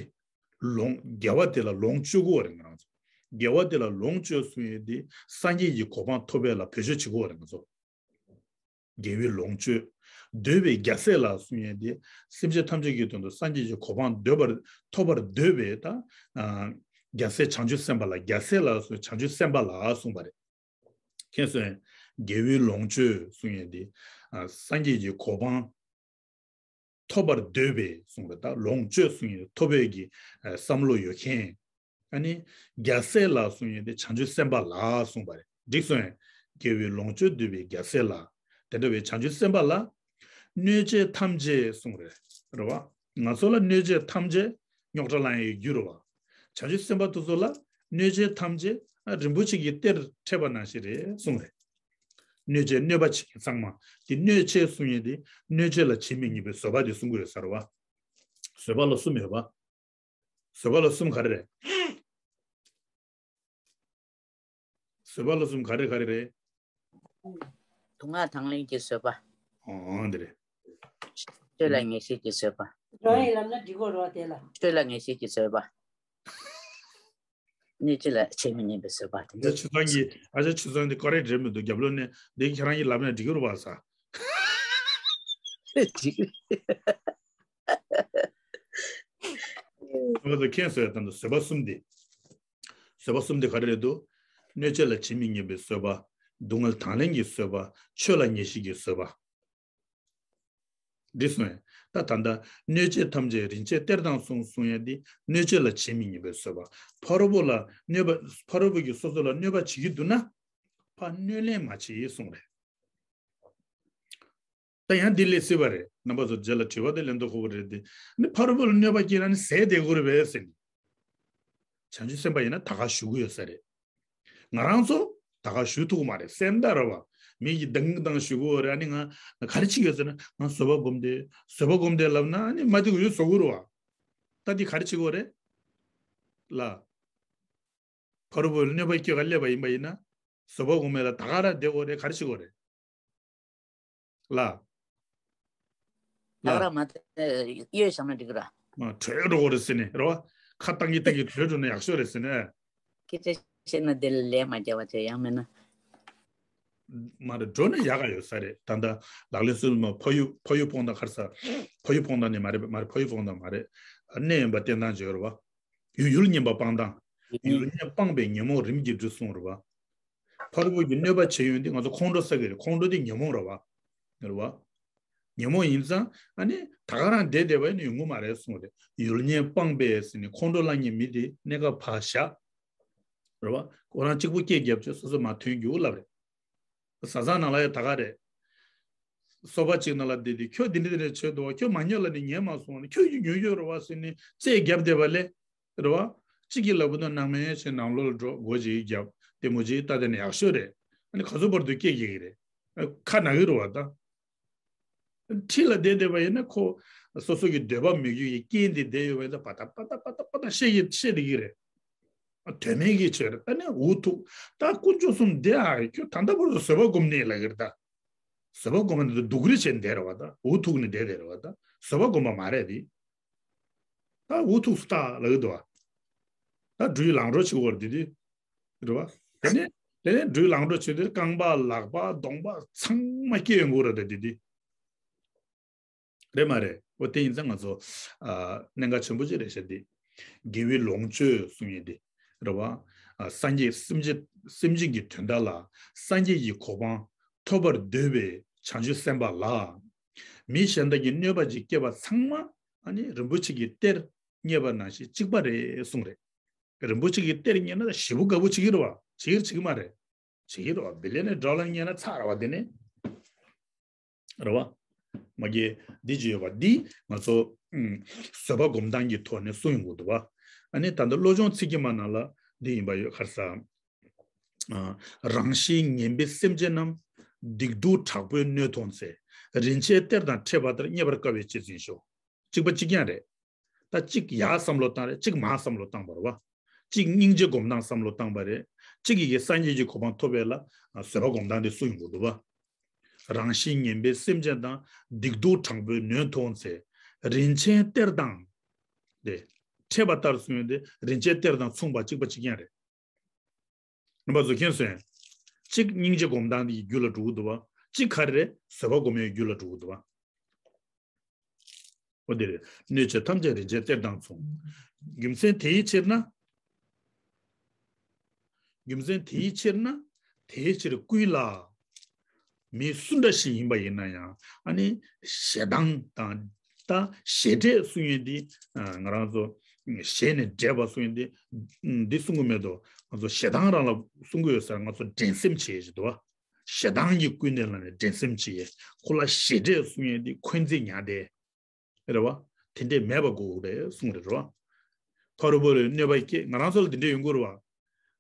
ལོངས། དགེ་བ་དེ་ལ་ལོངས་སྤྱོད་དགོས་རེད་ང་རང་ཚོ། དགེ་བ་དེ་ལ་ལོངས་སྤྱོད་གསུང་ཡས་དེ་སངས་རྒྱས་ཀྱི་གོ་འཕང་ཐོབ་པ་ལ་བེད་སྤྱོད་བྱེད་དགོས་རེད་ང་ཚོ། དགེ་བའི་ལོངས་སྤྱོད། འདོད་པའི་རྒྱལ་སྲས་ལ་གསུང་ཡས་དེ། སེམས་ཅན་ཐམས་ཅད་ཀྱི་དོན་དུ་སངས་རྒྱས་ཀྱི་གོ་འཕང་འདོད་པར། ཐོབ་པར་འདོད་པའི་ད། ཨ། རྒྱལ་སྲས་བྱང་ཆུབ་སེམས་དཔའ་ལ། རྒྱལ་སྲས་ལ་གསུང་། བྱང་ཆུབ་སེམས་དཔའ་ལ་གསུངས་པ་རེད། མཁྱེན་སོང་ངས། དགེ་བའི་ལོངས་སྤྱོད་གསུང་ཡས་དེ། ཨ། སངས་རྒྱས་ཀྱི་གོ་འཕང་ཐོབ་པར་འདོད་པའི་གསུངས་པ་རེད། ད་ལོངས་སྤྱོད་གསུང་ཡས་ཐོབ་པའི་གི། ཨ། བསམ་བློ་ཡོད་མཁན། ཨ་ནི་རྒྱལ་སྲས་ལ་གསུང་ཡས་དེ་བྱང་ཆུབ་སེམས་དཔའ་ལ་གསུངས་པ་རེད། འགྲིག་སོང་ངས། དགེ་བའི་ལོངས་སྤྱོད་འདོད་པའི་རྒྱལ་སྲས་ལ། དེ་འདྲ་བའི་བྱང་ཆུབ་སེམས་དཔའ་ལ། གནོད་བྱེད་ཐམས་ཅད་གསུངས་རེད། རེད་བ། ང་ཚོ་ལ་གནོད་བྱེད་ཐམས་ཅད་རྙོག་དྲ་ལང་ཡས་རྒྱུ་རེད་བ། བྱང་ཆུབ་སེམས་དཔའ་དེ་ཚོ་ལ་གནོད་བྱེད་ཐམས་ཅད་རིན་པོ་ཆེ་གི་གཏེར་འཕྲད་པ་ནང་བཞིན་རེད་གསུངས་རེད། གནོད་བྱེད་གནོད་པ་བྱེད་མཁན་ཚང་མ། དེ་གནོད་བྱེད་གསུང་ཡས་དེ་གནོད་བྱེད་ལ་ཇི་སྙེད་ཉེས་པའི་བཟོད་པ་དེ་གསུང་གི་ཡོད་ས་རེད་བ། བཟོད་པ་ལ་གསུམ་ཡོད་པ། བཟོད་པ་ལ་གསུམ་ག་རེ་རེད། བཟོད་པ་ལ་གསུམ་ག་རེ་ག་རེ་རེད། སྡུག་བསྔལ་དང་ལེན་གྱི་བཟོད་པ། ཨོ་འདི་རེད། ཆོས་ལ་ངེས་ཤེས་ཀྱི་བཟོད་པ། རང་ཡིན་ལབ་ན་འགྲིག་གོ་རོ་དེ་ལ། ཆོས་ལ་ངེས་ཤེས་ཀྱི་བཟོད་པ། གནོད་བྱེད་ལ་ཇི་སྙེད་ཉེས་པའི་བཟོད་པ་དེ་འདྲ། ཆུ་ཚང་གི་ཨ་ཅག་ཆུ་ཚང་འདི་ཀོ་རེད་རེད་མི་འདུག་རྒྱབ་ལོགས་ནས་འདི་ཁྱེད་རང་གིས་ལབ་ན་འགྲིག་གི་རེད་བ་ས། འགྲིག་ང་ཚོ་མཁྱེན་སོང་ཡ་ད་འདི་བཟོད་པ་གསུམ་འདི། བཟོད་པ་གསུམ་འདི་ག་རེ་རེད་འདུག་གནོད་བྱེད་ལ་ཇི་སྙེད་ཉེས་པའི་བཟོད་པ། སྡུག་བསྔལ་དང་ལེན་གྱི་བཟོད་པ། ཆོས་ལ་ངེས་ཤེས་ཀྱི་བཟོད་པ། འདི་གསུངས་ཡ། ད་ད་ལྟ་གནོད་བྱེད་ཐམས་ཅད་རིན་ཆེན་གཏེར་དང་མཚུངས་གསུངས་ཡ་འདི་གནོད་བྱེད་ལ་ཇི་སྙེད་ཉེས་པའི་བཟོད་པ། ཕ་རོལ་པོ་ལ་གནོད་པ། ཕ་རོལ་པོ་གིས་སོ་སོ་ལ་གནོད་པ་བྱེད་ཀྱི་འདུག་ན། ཕར་གནོད་ལན་མ་བྱེད་གསུངས་རེད། ད་ཡང་འདི་ལས་སྲིད་པ་རེད། རྣམ་པ་ཚོ་རྗེས་ལ་དྲི་བ་དེ་ལེན་དུ་ཁོ་བོ་རེད་དེ། ནི་ཕ་རོལ་པོ་ལ་གནོད་པ་སྐྱེལ་ན་ནི་ཟས་བསྡད་དགོས་རེད་པས་ཟེར་ནས། བྱང་ཆུབ་སེམས་དཔའ་ཡིན་ན་ད་ག་ཞུ་གི་ཡོད་ས་རེད། ང་རང་ཚོ་ ད་ག་ཞུ་ཐུབ་མ་རེད། སེམས་ད་ར་བ། མི་གི་དང་དང་ཞུ་གོ་རེད། ཨ་ནི་ང་ག་རེ་བྱེད་ཀྱི་ཡོད་ཟེར་ན། ང་བཟོད་པ་སྒོམ་དེ་བཟོད་པ་སྒོམ་དེ་ལབ་ན། ཨ་ནི་མ་དེ་གུ་ཡོད་བཟོ་གོ་ར་བ། ད་དེ་ག་རེ་བྱེད་གོ་རེད་ལ། ཕ་རུ་བུ་གནོད་པ་སྐྱེལ་ག་སླེབས་པ་ཡིན་པ་ཡིན་ན། བཟོད་པ་སྒོམ་མེད་ལ་ད་ག་ར་བསྡད་གོ་རེད། ག་རེ་བྱེད་གོ་རེད་ལ། ད་ག་ར་མ་ཐེ་གཡོལ་བཞག་ན་འགྲིག་གི་ར། མ་བྲོས་འགྲོ་གོ་རེད་ཟེར་ནས་རེད་བ། ཁ་བཏང་གི་བཏང་གི་བྲོས་འགྲོ་ན་ཡག་ཤོས་རེད་ཟེར་ནས། སྐད་ཆ་བཤད་ན་དེ་ལ་ལན་མ་རྒྱབ་པ་བྱས་ཡང་མིན་ན། མ་རེད། འགྲོ་ན་ཡག་ག་ཡོད་ས་རེད། ད་ལྟ་ལག་ལེན་སོ་སོ་མ་ཕ་ཡུལ་ཕ་ཡུལ་སྤོང་ཐང་ག་རེ་ཟེར། ཕ་ཡུལ་སྤོང་ཐང་ནི་མ་རེད། མ་རེད། ཕ་ཡུལ་སྤོང་ཐང་མ་རེད། གནས་ཡིན་པ་བསྟན་སྟངས་བརྗོད་རེད་བ། ཡུལ་ཡུལ་ཉན་པ་སྤང་སྟངས། ཡུལ་ཉན་སྤངས་པས་ཉོན་མོངས་རིམ་གྱིས་འགྲིབ་གསུངས་རེད་བ། ཕ་རུ་བུ་གི་གནོད་པ་བྱེད་ཡོང་དུས་ང་ཚོ་ཁོང་ཁྲོ་ཟ་གི་རེད། ཁོང་ཁྲོ་དེ་ཉོན་མོངས་རེད་བ། རེད་བ། ཉོན་མོངས་ཡིན་ཙང་ཨ་ནི་ད་ག་རང་བསྡད་བསྡད་པ་ཡིན་ན་ཡོང་གི་མ་རེད་གསུངས་རེད། ཡུལ་ཉན་སྤངས་པས་ཟེར་ནས་ཁོང་ཁྲོ་ལངས་མཁན་མི་དེ་གནས་སྐབས་ཕར་བཞག་རེད་བ། ཁོ་རང་གཅིག་པུ་སྐད་རྒྱབ་བྱས་སོ་སོ་མར་ཐོན་རྒྱུ་ལབ་རེད། བཟའ་ཚང་ནང་ལ་ཡང་ད་ག་རེད། སོ་པ་གཅིག་ནང་ལ་བསྡད་དེ་ཁྱོད་འདི་འདྲ་འདི་འདྲ་བྱས་འདུག་བ། ཁྱོད་མ་ཉོས་ལབ་ནས་ཉན་མ་སོང་ནས། ཁྱོད་ཀྱིས་ཉོས་ཡོད་རེད་བ་ཟེར་ནས་རྩོད་རྒྱབ་བསྡད་པ་ལས། རེད་བ། གཅིག་གིས་ལབ་དུས་ནང་མའི་ཆེ་ནང་ལོགས་ལ་འགྲོ། སྒོ་ཅིག་རྒྱབ། ལྟད་མོ་ཅིག་ལྟ། དེ་ནས་ཡག་ཤོས་རེད། ཨ་ནི་ག་ཚོད་བར་དུ་སྐད་རྒྱག་གི་རེད། ཁ་ན་གི་རེད་བ་ད། ཁྲིད་ལ་བསྡད་བསྡད་པ་ཡིན་ན་ཁོ་སོ་སོ་གི་འདོད་པ་མི་འགྲུབ་ཀྱི་རྐྱེན་དེ་བསྡད་ཡོད་པ་ཡིན་ན་པ་ཏ་པ་ཏ་པ་ཏ་པ་ཏ་བཤད་ཀྱི་བཤད་བསྡད་ཀྱི་རེད། དོན་མེད་ཀྱི་ཆོས་རེད། ད་ནི་འུ་ཐུག་ད་དཀོན་མཆོག་གསུམ་འདི་ཨ་ཁྱོད་ད་ལྟ་བར་དུ་བཟོད་པ་སྒོམ་ནས་ལབ་ཀྱི་རེད་ད། བཟོད་པ་སྒོམ་ནས་སྡུག་རུས་བྱས་བསྡད་རེད་བ་ད། འུ་ཐུག་ནས་བསྡད་བསྡད་རེད་བ་ད། བཟོད་པ་སྒོམ་པ་མ་རེད་དེ། ད་འུ་ཐུག་སུ་ལྟ་ལབ་ཀྱི་འདུག་བ། ད་སྦྲུལ་ལང་གྲོ་བྱེད་དགོས་རེད་དེ་དེ། རེད་བ། དེ་ནས་དེ་ནས་སྦྲུལ་ལང་གྲོ་བྱེད་དུས་རྐང་པ་ལག་པ་གདོང་པ་ཚང་མ་སྐྱེ་ཡོང་གི་རེད་དེ་དེ། རེད་མ་རེད། འོ་དེ་ཡིན་ཙང་ང་ཚོ་ཨ་གནད་འགག་ཆེན་པོ་ཅིག་རེད་ཤག་དེ། དགེ་བའི་ལོངས་སྤྱོད་གསུང་ཡས་དེ། རེད་བ། ཨ་སངས་རྒྱས་སེམས་ཅན་སེམས་ཅན་གྱི་དོན་དག་ལ་སངས་རྒྱས་ཀྱི་གོ་འཕང་ཐོབ་པར་འདོད་པའི་བྱང་ཆུབ་སེམས་དཔའ་ལ། མི་གཞན་དག་གིས་གནོད་པ་ཅིག་བསྐྱལ་བ་ཚང་མ་ཨ་ནི་རིན་པོ་ཆེ་གི་གཏེར་རྙེད་པ་ནང་བཞིན་གཅིག་པ་རེད་གསུངས་རེད། རིན་པོ་ཆེ་གི་གཏེར་རྙེད་ན་ཞེ་པོ་དགའ་པོ་བྱེད་ཀྱི་རེད་བ། བྱེད་ཀྱི་རེད་བྱེད་ཀྱི་མ་རེད། བྱེད་ཀྱི་རེད་བ། བི་ལི་ཡ་ནེ་ཌོ་ལར་རྙེད་ན་ཚར་རེད་བ་དེ་ནི། རེད་བ། མ་གི་འདི་ཅི་ཡོད་པ་འདི་ང་ཚོ་ཨུམ་བཟོད་པ་སྒོམ་སྟངས་ཀྱི་ཐོག་ནས་གསུངས་ཡོང་གི་འདུག་བ། ཨ་ནི་ད་ལྟ་བློ་སྦྱོང་ཚིག་བརྒྱད་མ་ནང་ལ་འདི་ཡིན་པ་ཡོད་ཁར་ས། ཨ་རང་བཞིན་ངན་པའི་སེམས་ཅན་རྣམས། སྡིག་སྡུག་དྲག་པོས་གནོད་མཐོང་ཚེ། རིན་ཆེན་གཏེར་དང་འཕྲད་པ་ལྟར་རྙེད་པར་དཀའ་བས་གཅེས་འཛིན་ཤོག་གཅིག་པ་གཅིག་རྐྱང་རེད། ད་གཅིག་ཡག་བསམ་བློ་བཏང་རེད། གཅིག་མ་བསམ་བློ་བཏང་པ་རེད་བ། གཅིག་སྙིང་རྗེ་སྒོམ་སྟངས་བསམ་བློ་བཏང་པ་རེད། གཅིག་གིས་སངས་རྒྱས་ཀྱི་གོ་འཕང་ཐོབ་པ་ལ་བཟོད་པ་སྒོམ་སྟངས་དེ་གསུངས་ཡོང་གི་འདུག་བ། རང་བཞིན་ངན་པའི་སེམས་ཅན་དང་། སྡིག་སྡུག་དྲག་པོས་གནོད་མཐོང་ཚེ། རིན་ཆེན་གཏེར་དང་། དེ། འཕྲད་པ་ལྟར་གསུངས་ཡོད་དེ་རིན་ཆེན་གཏེར་དང་མཚུངས་པ་གཅིག་པ་གཅིག་རྐྱང་རེད། རྣམ་པ་ཚོ་མཁྱེན་སོང་ཡང་། གཅིག་སྙིང་རྗེ་སྒོམ་སྟངས་དེ་ཡི་རྒྱུད་ལ་འགྲོ་གི་འདུག་བ། གཅིག་ག་རེ་རེད། བཟོད་པ་སྒོམ་ཡའི་རྒྱུད་ལ་འགྲོ་གི་འདུག་བ། འོ་དེ་རེད། གནོད་བྱེད་ཐམས་ཅད་རིན་ཆེན་གཏེར་དང་མཚུངས། རྒྱུ་མཚན་དེའི་ཕྱིར་ན། རྒྱུ་མཚན་དེའི་ཕྱིར་ན། དེའི་ཕྱིར་ཀུན་ལ། མི་སུ་འདྲ་ཞིག་ཡིན་པ་ཡིན་ན་ཡང་ཨ་ནི་ཞེ་སྡང་དང་། ད་ཞེ་འགྲས་གསུང་ཡས་འདི་ང་རང་ཚོ་ཞེ་ནས་འགྲས་པ་གསུང་ཡས་འདི་འདི་གསུང་གི་མེད་དོ། ང་ཚོ་ཞེ་སྡང་རང་ལ་གསུང་གི་ཡོད་ས་རེད། ང་ཚོ་འགྲན་སེམས་བྱེད་ཡས་ཞིག་འདུག་བ། ཞེ་སྡང་གི་ཀུན་ནས་ལ་ནས་འགྲན་སེམས་བྱེད་ཡས་ཁོ་ལ་ཞེ་འགྲས་གསུང་ཡས་འདི་འཁོན་འཛིན་ཉག་དེ། རེད་བ། དེ་འདྲས་མེད་པ་དགོས་རེད་གསུངས་རེད་རེད་བ། ཕ་རུ་བུ་ལ་གནོད་པ་སྐྱེལ་ང་རང་ཚོ་ལ་དེ་འདྲས་ཡོང་གི་རེད་བ།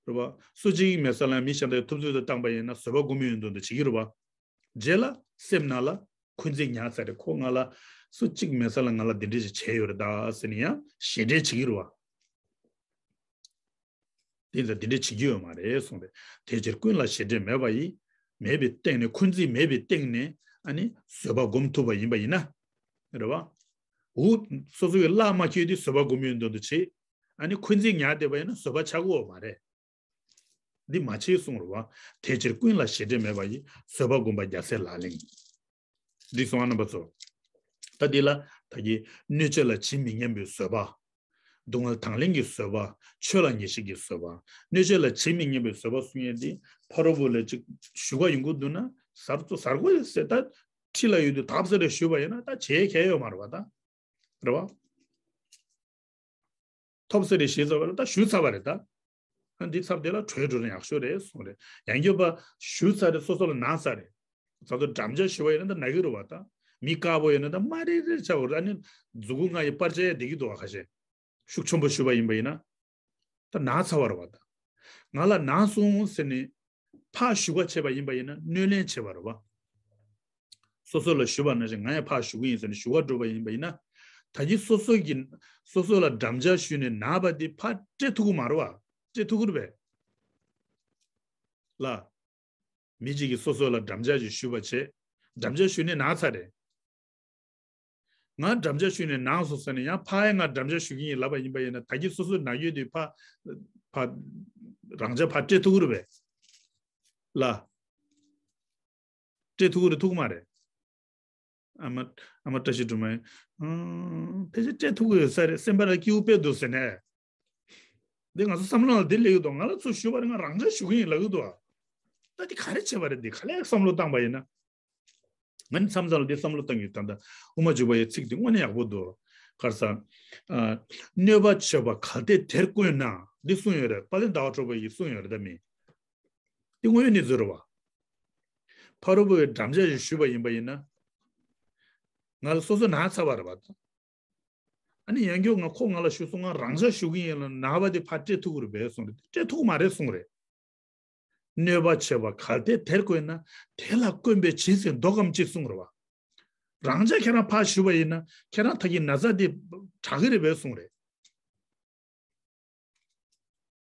རེད་བ། སུ་གཅིག་མེད་ས་ལ་མི་གཞན་དག་ཐུབ་ཚོད་དུ་བཏང་པ་ཡིན་ན་བཟོད་པ་སྒོམ་ཡོད་འདུག་འདུག་བྱེད་ཀྱི་རེད་བ། རྗེས་ལ་སེམས་ནང་ལ་འཁོན་འཛིན་ཉར་ཚར་རེད། ཁོ་ང་ལ་སུ་གཅིག་མེད་ས་ལ་ང་ལ་དེ་འདྲས་ཞིག་བྱས་ཡོད་རེད་ད་ཟེར་ནས་ཡང་ཞེ་འགྲས་བྱེད་ཀྱི་རེད་བ། དེ་ཚོ་དེ་འདྲ་བྱེད་ཀྱི་ཡོད་མ་རེད་གསུངས་རེད། དེ་ཕྱིར་ཀུན་ལ་ཞེ་འགྲས་མེད་པ་ཡིས། མེད་པའི་སྟེང་ནས་འཁོན་འཛིན་མེད་པའི་སྟེང་ནས་ཨ་ནི་བཟོད་པ་སྒོམ་ཐུབ་པ་ཡིན་པ་ཡིན་ན། རེད་བ། འུ་སོ་སོ་གི་བླ་མ་ཁྱོད་དེ་བཟོད་པ་སྒོམ་ཡོད་འདོན་དུ་བྱེད། ཨ་ནི་འཁོན་འཛིན་ཉར་བསྡད་པ་ཡིན་ན་བཟོད་པ་ཆགས་ཀྱི་ཡོད་མ་རེད། འདི་མ་བྱེད་གསུངས་རེད་བ། དེ་ཕྱིར་ཀུན་ལ་ཞེ་འགྲས་མེད་པ་ཡིས། བཟོད་པ་སྒོམ་པ་རྒྱལ་སྲས་ལག་ལེན་ཡིན། འདི་སོང་བ་རྣམ་པ་ཚོ། ད་འདི་ལ་ད་གི་གནོད་བྱེད་ལ་ཇི་མི་སྙམ་པའི་བཟོད་པ། སྡུག་བསྔལ་དང་ལེན་གྱི་བཟོད་པ། ཆོས་ལ་ངེས་ཤེས་ཀྱི་བཟོད་པ། གནོད་བྱེད་ལ་ཇི་མི་སྙམ་པའི་བཟོད་པ་གསུང་ཡས་འདི་ཕ་རོལ་པོ་ལ་ཅིག་ཞུ་ག་ཡོང་གི་འདུག་ན་གཟར་ཚོ་གཟར་གོ་ཡོད་ཟེར། ད་ཁྲི་ལ་ཡོད་དུས་ཐབས་ཟེར་རེ་ཞུས་པ་ཡིན་ན་ད་བྱེད་ཁྱད་ཡོད་མ་རེད་བ་ད། རེད་བ། ཐོབ་ས་རེད་ཞེས་ཚར་བ་ལ་ད་ཞུས་ཚར་བ་རེད་ད། ཨ་འདི་ཚབ་དེ་ལ་གྲོས་འགྲོ་ན་ཡག་ཤོས་རེད་གསུངས་རེད། ཡང་སྐྱོབ་པ་ཞུས་ཚར་རེད། སོ་སོ་ལ་ན་ཚར་རེད། ད་ཚོ་འགྲམ་ལྕག་ཞུ་བ་ཡིན་ན་ད་ན་གི་རུ་བ་ད། མི་དཀར་པོ་ཡིན་ན་ད་མ་རེད་རེད་ཆགས་འོ་རེད། ཨ་ནི་མཛུ་གུ་ང་ཡི་པར་ཆས་བསྡད་ཀྱི་འདུག་བ། ཁ་ཤས་ཤུགས་ཆེན་པོ་ཞུ་བ་ཡིན་པ་ཡིན་ན། ད་ན་ཚར་བ་རེད་བ་ད། ང་ལ་ན་སོང་ཟེར་ནས། ཕར་ཞུ་བ་བྱས་པ་ཡིན་པ་ཡིན་ན་གནོད་ལན་བྱས་པ་རེད་བ། སོ་སོ་ལ་ཞུ་བ་ནང་བཞིན་ང་ཡང་ཕར་ཞུ་གི་ཡིན་ཟེར་ནས་ཞུ་བ་འགྲོ་བ་ཡིན་པ་ཡིན་ན། ད་གིན་སོ་སོ་གི་སོ་སོ་ལ་འགྲམ་ལྕག་གཞུས་ནས་ན་བ་དེ་ཕར་སྤྲད་ཐུབ་ཀྱི་མ་རེད་བ། སྤྲད་ཐུབ་ཀྱི་རེད་པས། ལ། མི་གཅིག་གིས་སོ་སོ་ལ་འགྲམ་ལྕག་ཅིག་གཞུས་པ་བྱས། འགྲམ་ལྕག་གཞུས་ནས་ན་ཚར་རེད། ང་འགྲམ་ལྕག་གཞུས་ནས་ན་སོང་ཟེར་ནས་ཡང་ཕར་ཡང་ང་འགྲམ་ལྕག་གཞུ་གི་ཡིན་ལབ་པ་ཡིན་པ་ཡིན་ན། ད་གིན་སོ་སོའི་ན་ཡོད་དེ་ཕར་ཕར་རང་ལྕག་ཕར་སྤྲད་ཐུབ་ཀྱི་རེད་པས། ལ། སྤྲད་ཐུབ་ཀྱི་རེད་ཐུབ་ཀྱི་མ་རེད། ཨ་མ་ཨ་མ་བཀྲ་ཤིས་སྒྲོལ་མ་ཡིན། ཨང་། ཕལ་ཆེར་སྤྲད་ཐུབ་ཀྱི་ཡོད་ས་རེད། སེམས་པ་ལ་སྐྱིད་པོ་དཔེ་འདུག་ཟེར་ནས། འདི་ང་ཚོ་བསམ་བློ་ལ་འདི་སླེབས་ཀྱི་འདུག་ང་ལ་ཚུར་ཞུས་པ་རེད། ང་རང་ལྕག་གཞུ་གི་ཡིན་ལབ་ཀྱི་འདུག་ད་འདི་ག་རེ་བྱས་པ་རེད། འདི་ག་ལེར་བསམ་བློ་བཏང་པ་ཡིན་ན། ང་ནི་མཚམས་མཚམས་ལ་འདི་བསམ་བློ་བཏང་གི་ཡོད། ད་ལྟ་དབུ་མ་འཇུག་པ་ཡི་ཚིག་འདི་དངོས་གནས་ཡག་པོ་འདུག་ག་རེ་ཟེར། ཨ། གནོད་པ་བྱེད་པ་གལ་ཏེ་དེར་བཀོད་ན། འདི་གསུངས་ཡོད་རེད། དཔལ་ལྡན་ཟླ་བ་གྲགས་པ་ཡིས་གསུངས་ཡོད་རེད། ད་མི་འདི་དངོས་ཡོད་གནས་ཚུལ་རེད་བ། ཕ་རོལ་པོ་ཡི་འགྲམ་ལྕག་ཅིག་གཞུས་པ་ཡིན་པ་ཡིན་ན། ང་ལ་སོ་སོ་ན་ཚར་བ་རེད་བ། ཨ་ནི་ཡང་བསྐྱར་ང་ཁོ་ང་ལ་གཞུས་སོང་། ང་རང་ལྕག་གཞུ་གི་ཡིན་ལ་ན་བ་དེ་ཕར་སྤྲད་ཐུབ་ཀྱི་རེད་པས་གསུངས་རེད། སྤྲད་ཐུབ་ཀྱི་མ་རེད་གསུངས་རེད། གནོད་པ་བྱེད་པ་གལ་ཏེ་དེར་བཀོད་ན། དེ་ལ་བཀོན་པས་ཇི་སྲིད་བཟློག་གམ་ཅེས་གསུངས་རེད་བ། རང་ལྕག་ཁྱེད་རང་ཕར་གཞུས་པ་ཡིན་ན་ཁྱེད་རང་ད་གིན་ན་ཚ་དེ་དྲག་གི་རེད་པས་གསུངས་རེད།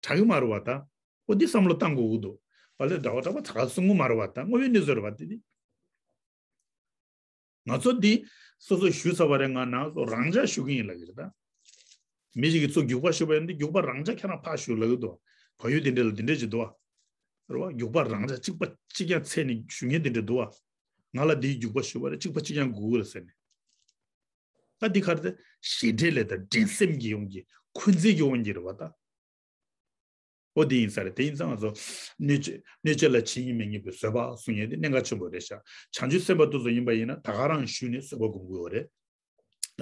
དྲག་གི་མ་རེད་བ་ད། ཨོ་འདི་བསམ་བློ་བཏང་དགོས་ཀྱི་འདུག་དཔལ་ལྡན་ཟླ་བ་གྲགས་པ་ད་ག་གསུང་གི་མ་རེད་བ་ད། དངོས་ཡོད་གནས་ཚུལ་རེད་བ་དེ་དེ། ང་ཚོ་འདི་སོ་སོ་གཞུས་ཚར་བ་རེད། ང་ན་སོ་རང་ལྕག་གཞུ་གི་ཡིན་ལབ་ཀྱི་རེད་ད། མི་ཞིག་གིས་ཚུར་རྒྱུག་པ་གཞུས་པ་ཡིན་ན་རྒྱུག་པ་རང་ལྕག་ཁྱེད་རང་ཕར་གཞུ་ལབ་ཀྱི་འདུག་བ། བལ་ཡུལ་འདི་འདྲ་ལ་འདི་འདྲ་ཅིག་འདུག་བ། རེད་བ། རྒྱུག་པ་རང་ལྕག་གཅིག་པ་གཅིག་རྐྱང་འཚོལ་ནས་གཞུ་མཁན་འདི་འདྲ་འདུག་བ། ང་ལ་འདིའི་རྒྱུག་པ་གཞུས་པ་རེད། གཅིག་པ་གཅིག་རྐྱང་དགོས་ཀྱི་རེད་ཟེར་ནས། ད་འདི་ག་རེ་ཟེར། ཞེ་འགྲས་ལས་དང་འགྲན་སེམས་ཀྱི་དབང་གིས། འཁོན་འཛིན་གྱི་དབང་གིས་རེད་བ་ད། ཨོ་དེ་ཡིན་ས་རེད། དེ་ཡིན་ཙང་ང་ཚོ་གནོད་བྱེད་གནོད་བྱེད་ལ་ཇི་སྙེད་མི་སྙེད་པའི་བཟོད་པ་གསུང་མཁན་དེ་གནད་འགག་ཆེན་པོ་རེད་ཤག་བྱང་ཆུབ་སེམས་དཔའ་དེ་ཚོ་ཡིན་པ་ཡིན་ན་ད་ག་རང་གཞུས་ནས་བཟོད་པ་སྒོམ་དགོས་པ་རེད།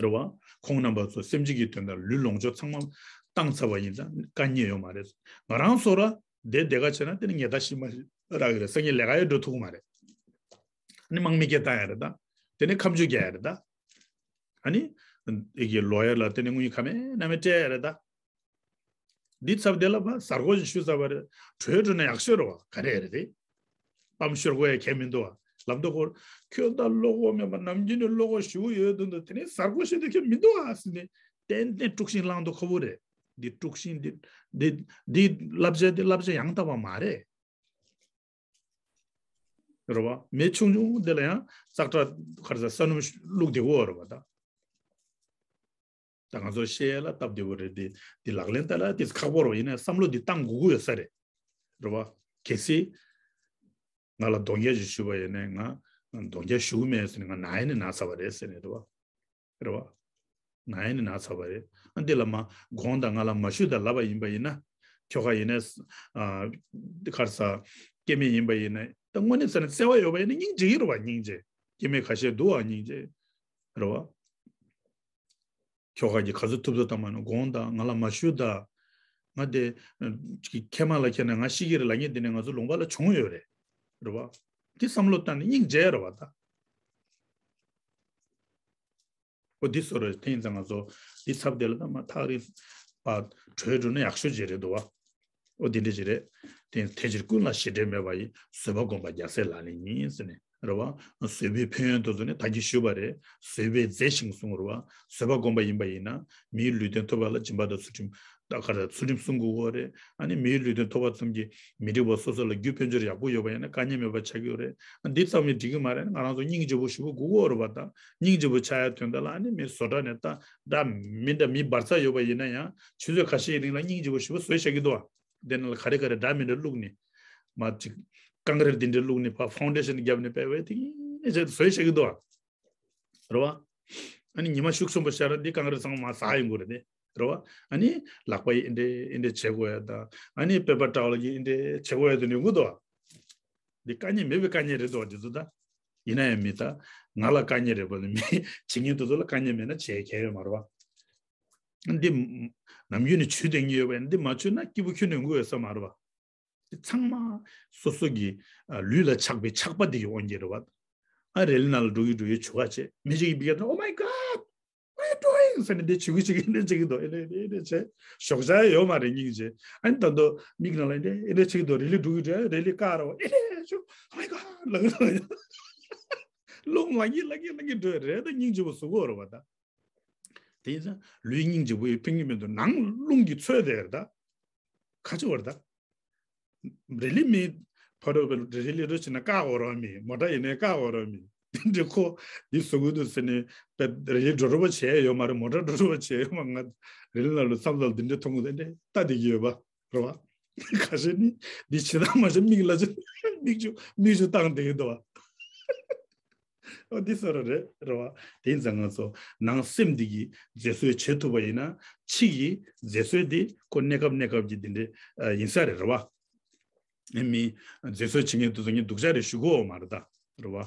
རེད་བ། ཁོང་རྣམ་པ་ཚོ་སེམས་ཅན་གྱི་དོན་དང་ལུས་ལོངས་སྤྱོད་ཚང་མ་བཏང་ཚར་བ་ཡིན་ཙང་དཀའ་ངལ་ཡོད་མ་རེད། ང་རང་ཚོ་ར་དེ་དེ་ག་བྱས་ན་དེ་ནི་ཉེས་དག་ཞིག་མ་རག་གི་རེད། སང་ཉིན་ལས་ཀ་ཡང་འགྲོ་ཐུབ་ཀྱི་མ་རེད། ཨ་ནི་དམག་མི་སྐད་བཏང་ཡ་རེད་ད། དེ་ནས་ཁ་མཆུ་རྒྱག་ཡ་རེད་ད། ཨ་ནི། ཨེ་གི་ལོ་ཡར་ལ་དེ་ནས་དངུལ་ཁ་མེད་ན་མེད་སྤྲད་ཡ་རེད་ད། འདི་ཚབ་དེ་ལ་ཕ་གཟའ་སྐོར་ཞིག་ཞུ་ཚར་བ་རེད། བྲོས་འགྲོ་ན་ཡག་ཤོས་རེད་བ། ག་རེ་རེད་དེ། པམ་ཤོར་དགོས་ཡ་གལ་མི་འདུག་བ། ལབ་མདོ་སྐོར། ཁྱོད་ད་བློ་ཁོག་མེད་པ་ནམ་རྒྱུན་ནས་བློ་ཁོག་ཞེ་པོ་ཡོད་དུས་འདུག་དེ་ནས་གཟའ་སྐོར་ཞིག་དུས་ཁྱོད་མི་འདུག་ཨ་ཟེར་ནས་ཏན་ཏན་དཀྲུག་ཤིང་བསླང་མདོག་ཁ་པོ་རེད། འདི་དཀྲུག་ཤིང་འདི་འདི་འདི་བསླབ་བྱ་འདི་བསླབ་བྱ་ཡང་དག་པ་མ་རེད། རེད་བ། མི་ཆུང་ཆུང་འདི་ལ་ཡང་ཙག་སྒྲ་ག་རེ་ཟེར་ས་སྣུམ་བླུགས་བསྡད་ཡོད་རེད་བ་ད། ད་ང་ཚོ་བཤད་ཡ་ལ་སྟབས་བདེ་བོ་རེད་དེ། འདི་ལག་ལེན་བསྟར་ཡ་དེ་ཁག་པོ་རེད་བ། ཡིན་ནའི་བསམ་བློ་འདི་བཏང་དགོས་ཀྱི་ཡོད་ས་རེད། རེད་བ། གལ་སྲིད་ང་ལ་གདོང་བརྒྱབ་ཅིག་གཞུས་པ་ཡིན་ནའི་ང་གདོང་བརྒྱབ་གཞུ་གི་མེད་ཟེར་ནས་ང་ན་ཡ་ནས་ན་ཚར་བ་རེད་ཟེར་ནས་རེད་བ། རེད་བ། ང་ཡིན་ན་ན་ཚ་བ་རེད། ཨ་འདི་ལ་མ་དགོངས་དང་ང་ལ་མ་ཞུས་དང་ལབ་པ་ཡིན་པ་ཡིན་ན། ཁྱོ་ག་ཡིན་ནའི། ཨ། ག་རེ་ཟེར། སྐྱེ་དམན་ཡིན་པ་ཡིན་ན། ད་དངོས་གནས་བྱས་ན་བརྩེ་བ་ཡོད་པ་ཡིན་ན་སྙིང་རྗེ་གི་རེད་བ། སྙིང་རྗེ། སྐྱེ་དམན་ཁ་ཤས་འདུག་བ་སྙིང་རྗེ། རེད་བ། ཁྱོ་ག་གིས་ག་ཚོད་ཐུབ་ཐུབ་བཏང་བ་ན་དགོངས་དང་ང་ལ་མ་ཞུས་དང་། ང་དེ་ཁྱེད་མ་ལ་ཁྱེད་ན་ང་ཤི་གི་རེད་ལབ་མཁན་དེ་ནས་ང་ཚོ་ལུང་པ་ལ་བྱུང་ཡོད་རེད། རེད་བ། དེ་བསམ་བློ་བཏང་ནས་སྙིང་རྗེ་རེད་བ་ད། ཨོ་འདི་བཟོ་རེད། དེ་ཡིན་ཙང་ང་ཚོ་འདི་ཚབ་དེ་ལ་ད་མ་ཐག་རིང་བ་བྲོས་འགྲོ་ན་ཡག་ཤོས་ཅིག་རེད་འདུག་བ། ཨོ་འདི་འདྲ་ཅིག་རེད། དེ་དེ་ཕྱིར་ཀུན་ལ་ཞེ་འགྲས་མེད་པ་ཡི། བཟོད་པ་སྒོམ་པ་རྒྱལ་སྲས་ལག་ལེན་ཡིན་ཟེར་ནས་རེད་བ། བཟོད་པའི་ཕན་ཡོན་དེ་ཚོ་ནི་ད་གིན་ཞུས་པ་རེད། བཟོད་པས་མཛེས་ཤིང་གསུངས་རེད་བ། བཟོད་པ་སྒོམ་པ་ཡིན་པ་ཡིན་ན་མིའི་ལུས་རྟེན་ཐོབ་པ་ལ་སྦྱིན་པ་དང་ཚུལ་ཁྲིམས། ད་ག་རེ་ཚུལ་ཁྲིམས་སྲུང་དགོས་ཀྱི་རེད། ཨ་ནི་མིའི་ལུས་རྟེན་ཐོབ་པ་ཙམ་གྱིས་མི་འགྲིག་པ་སོ་སོ་ལ་རྒྱུ་ཕན་ཚུན་ཡག་པོ་ཡོད་པ་ཡིན་ན་དཀའ་ཉེན་མེད་པ་ཆགས་ཀྱི་ཡོད་རེད། ཨ་འདི་ཙམ་གྱིས་འགྲིག་གི་མ་རེད། ང་རང་ཚོ་སྙིང་རྗེ་པོ་ཞེ་པོ་དགོས་ཀྱི་ཡོད་རེད་བ་ད། སྙིང་རྗེ་པོ་ཆགས་ཡ་དོན་དག་ལ་ཨ་ནི་མི་བཟོ་གྲྭ་ནས་ད་འདྲ་མི་འདྲ་མི་འབར་ཚ་ཡོད་པ་ཡིན་ན་ཡང་ཆུ་ཚོད་ཁ་ཤས་ཀྱི་རིང་ལ་སྙིང་རྗེ་པོ་ཞེ་པོ་བཟོས་བཞག་གི་འདུག་བ། དེ་ནང་ལ་ག་རེ་ག་རེ་འདྲ་མི་འདྲ་བླུགས་ནས་མ་ཅིག་རྐང་རལ་འདི་འདྲ་བླུགས་ནས་ཕར་ཕའུན་ཌེ་ཤན་བརྒྱབ་ནས་དཔེ་བས་དེ་ནས་བཟོས་བཞག་གི་འདུག་བ། རེད་བ། ཨ་ནི་ཉི་མ་ཤུགས་ཆེན་པོ་ཤར་ན་འདི་རྐང་རལ་ཚང་མ་ཟག་ཡོང་གི་རེད་དེ། རེད་བ། ཨ་ནི་ལག་པ་ཡིས་འདི་འདྲས་འདི་འདྲས་བྱེད་དགོས་ཡ་དང་། ཨ་ནི་པེ་པར་ཊའོ་ལ་ཡིས་འདི་འདྲས་བྱེད་དགོས་ཡ་དེ་ཡོང་གི་འདུག་བ། འདི་དཀའ་ཉེན་མེད་པའི་དཀའ་ཉེན་རེད་འདུག་བ་འདི་ཚོ་ད། ཡིན་ན་ཡང་མི་ད། ང་ལ་དཀའ་ཉེན་རེད་པ་ལ་མི་བྱེད་མཁན་དེ་ཚོ་ལ་དཀའ་ཉེན་མེད་ན་བྱེད་གལ་ཡོད་མ་རེད་བ། འདི་ནམ་རྒྱུན་ནས་ཇུས་འདེད་མཁན་ཡོད་པ་ཡིན་ན་འདི་མ་ཇུས་ན་སྐྱིད་པོ་ཁྱོན་ནས་ཡོང་གི་ཡོད་ས་མ་རེད་བ། འདི་ཚང་མ་སོ་སོ་གི་ཨ་ལུས་ལ་ཆགས་པའི་ཆགས་པ་འདི་ཡི་དབང་གིས་རེད་བ། ཨ་རེ་ལི་ནང་ལ་འགྲོ་གི་འགྲོ་གི་ཇུས་ཆེ། མི་གཅིག་གིས་འབུད་ག་ད། Oh my God, what are you doing? ཟེར་ནས་འདི་བྱེད་ཀྱི་བྱེད་ཀྱི་འདི་བྱེད་ཀྱི་འདུག་ཨེ་རེད་ཨེ་རེད་བྱས་ཞོགས་ཇ་ཡོད་མ་རེད་སྙིང་རྗེ། ཨ་ནི་ད་དུང་མིག་ནང་ལ་འདི་ཨེ་རེད་བྱེད་ཀྱི་འདུག་རི་ལི་འགྲོ་གི་འདྲ་རི་ལི་བཀག་ར་བ་ཨེ་རེད་ཤོག་ཨོ་མའི་གྷཌ་ལབ་གི་འདུག་རླུང་ལངས་ཀྱི་ལངས་ཀྱི་ལངས་ཀྱི་འགྲོ་རེད། ད་སྙིང་རྗེ་པོ་གཟུགས་པོ་རེད་བ། ད་དེ་ཡིན་ཙང་ལུས་སྙིང་རྗེ་པོ་ཡི་ཕན་གྱི་མི་འདུག་ནང་རླུང་གིས་ཚོས་དེ་རེད། ད་ཁ་ཆེ་བར་ད། རི་ལི་མི་ཕ་རོལ་པོ་རི་ལི་རུ་ཕྱིན་ན་བཀག་འོ་རོགས་མི་མོ་ཊ་ཡིན་ནའི་བཀག་འོ་རོགས་མི་དེ་འདྲ་ཁོ་འདི་བཟོ་གི་འདུག་ཟེར་ནས་པས་རི་ལི་འགྲོ་རོགས་པ་བྱས་ཡོད་མ་རེད། མོ་ཊ་འགྲོ་རོགས་པ་བྱས་ཡོད་མ། ང་རི་ལི་ནང་ལ་མཚམས་ལ་འདི་འདྲ་མཐོང་གི་འདི་འདྲ་ལྟ་བསྡད་ཀྱི་ཡོད་པ་རེད་བ། ཁ་ཤས་ནི་འདི་བྱེད་སྟངས་མ་བྱེད་མིག་ལ་ཅི་མིག་ཆུ་མིག་ཆུ་བཏང་བསྡད་ཀྱི་འདུག་བ། ཨོ་འདི་བཟོ་འདྲ་རེད་རེད་བ། དེ་ཡིན་ཙང་ང་ཚོ་ནང་སེམས་འདི་གིས་མཛེས་བཟོ་བྱེད་ཐུབ་པ་ཡིན་ན་ཕྱི་ཡི་མཛེས་བཟོ་འདི་ཁོ་གནས་སྐབས་གནས་སྐབས་ཀྱི་འདི་འདྲ་ཡིན་ས་རེད་རེད་བ། མི་མཛེས་བཟོ་བྱེད་མཁན་དེ་ཚོ་ངས་སྡུག་ཅག་རེད་ཞུ་གི་ཡོད་མ་རེད་ད་རེད་བ།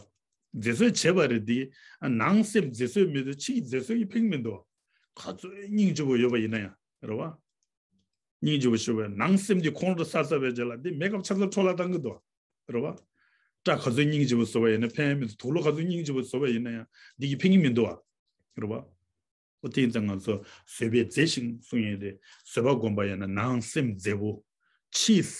མཛེས་བཟོ་བྱས་པ་རེད་དེ་ནང་སེམས་མཛེས་བཟོ་མེད་དུས་ཕྱི་ཡི་མཛེས་བཟོ་ཡི་ཕན་མི་འདུག་ག་ཚོད་སྙིང་རྗེ་པོ་ཡོད་པ་ཡིན་ན་ཡང་རེད་བ། སྙིང་རྗེ་པོ་ཞུ་བའི་ནང་སེམས་ཀྱི་ཁོང་ཁྲོ་ཟ་ས་བའི་རྗེས་ལ་འདི་མེ་ཁབ་ཆབ་ཆབ་འཕྲོ་བརླག་བཏང་གི་འདུག་རེད་བ། སྐྲ་ག་ཚོད་སྙིང་རྗེ་པོ་བཟོ་བ་ཡིན་ན་ཕན་མི་འདུག་དུག་ལོག་ག་ཚོད་སྙིང་རྗེ་པོ་བཟོ་བ་ཡིན་ན་ཡང་འདི་གི་ཕན་གྱི་མི་འདུག་བ། རེད་བ། ཨོ་དེ་ཡིན་ཙང་ང་ཚོ་བཟོད་པས་མཛེས་ཤིང་གསུང་ཡས་དེ་བཟོད་པ་སྒོམ་པ་ཡིན་ན་ནང་སེམས་མཛེས་པོ། ཕྱིས་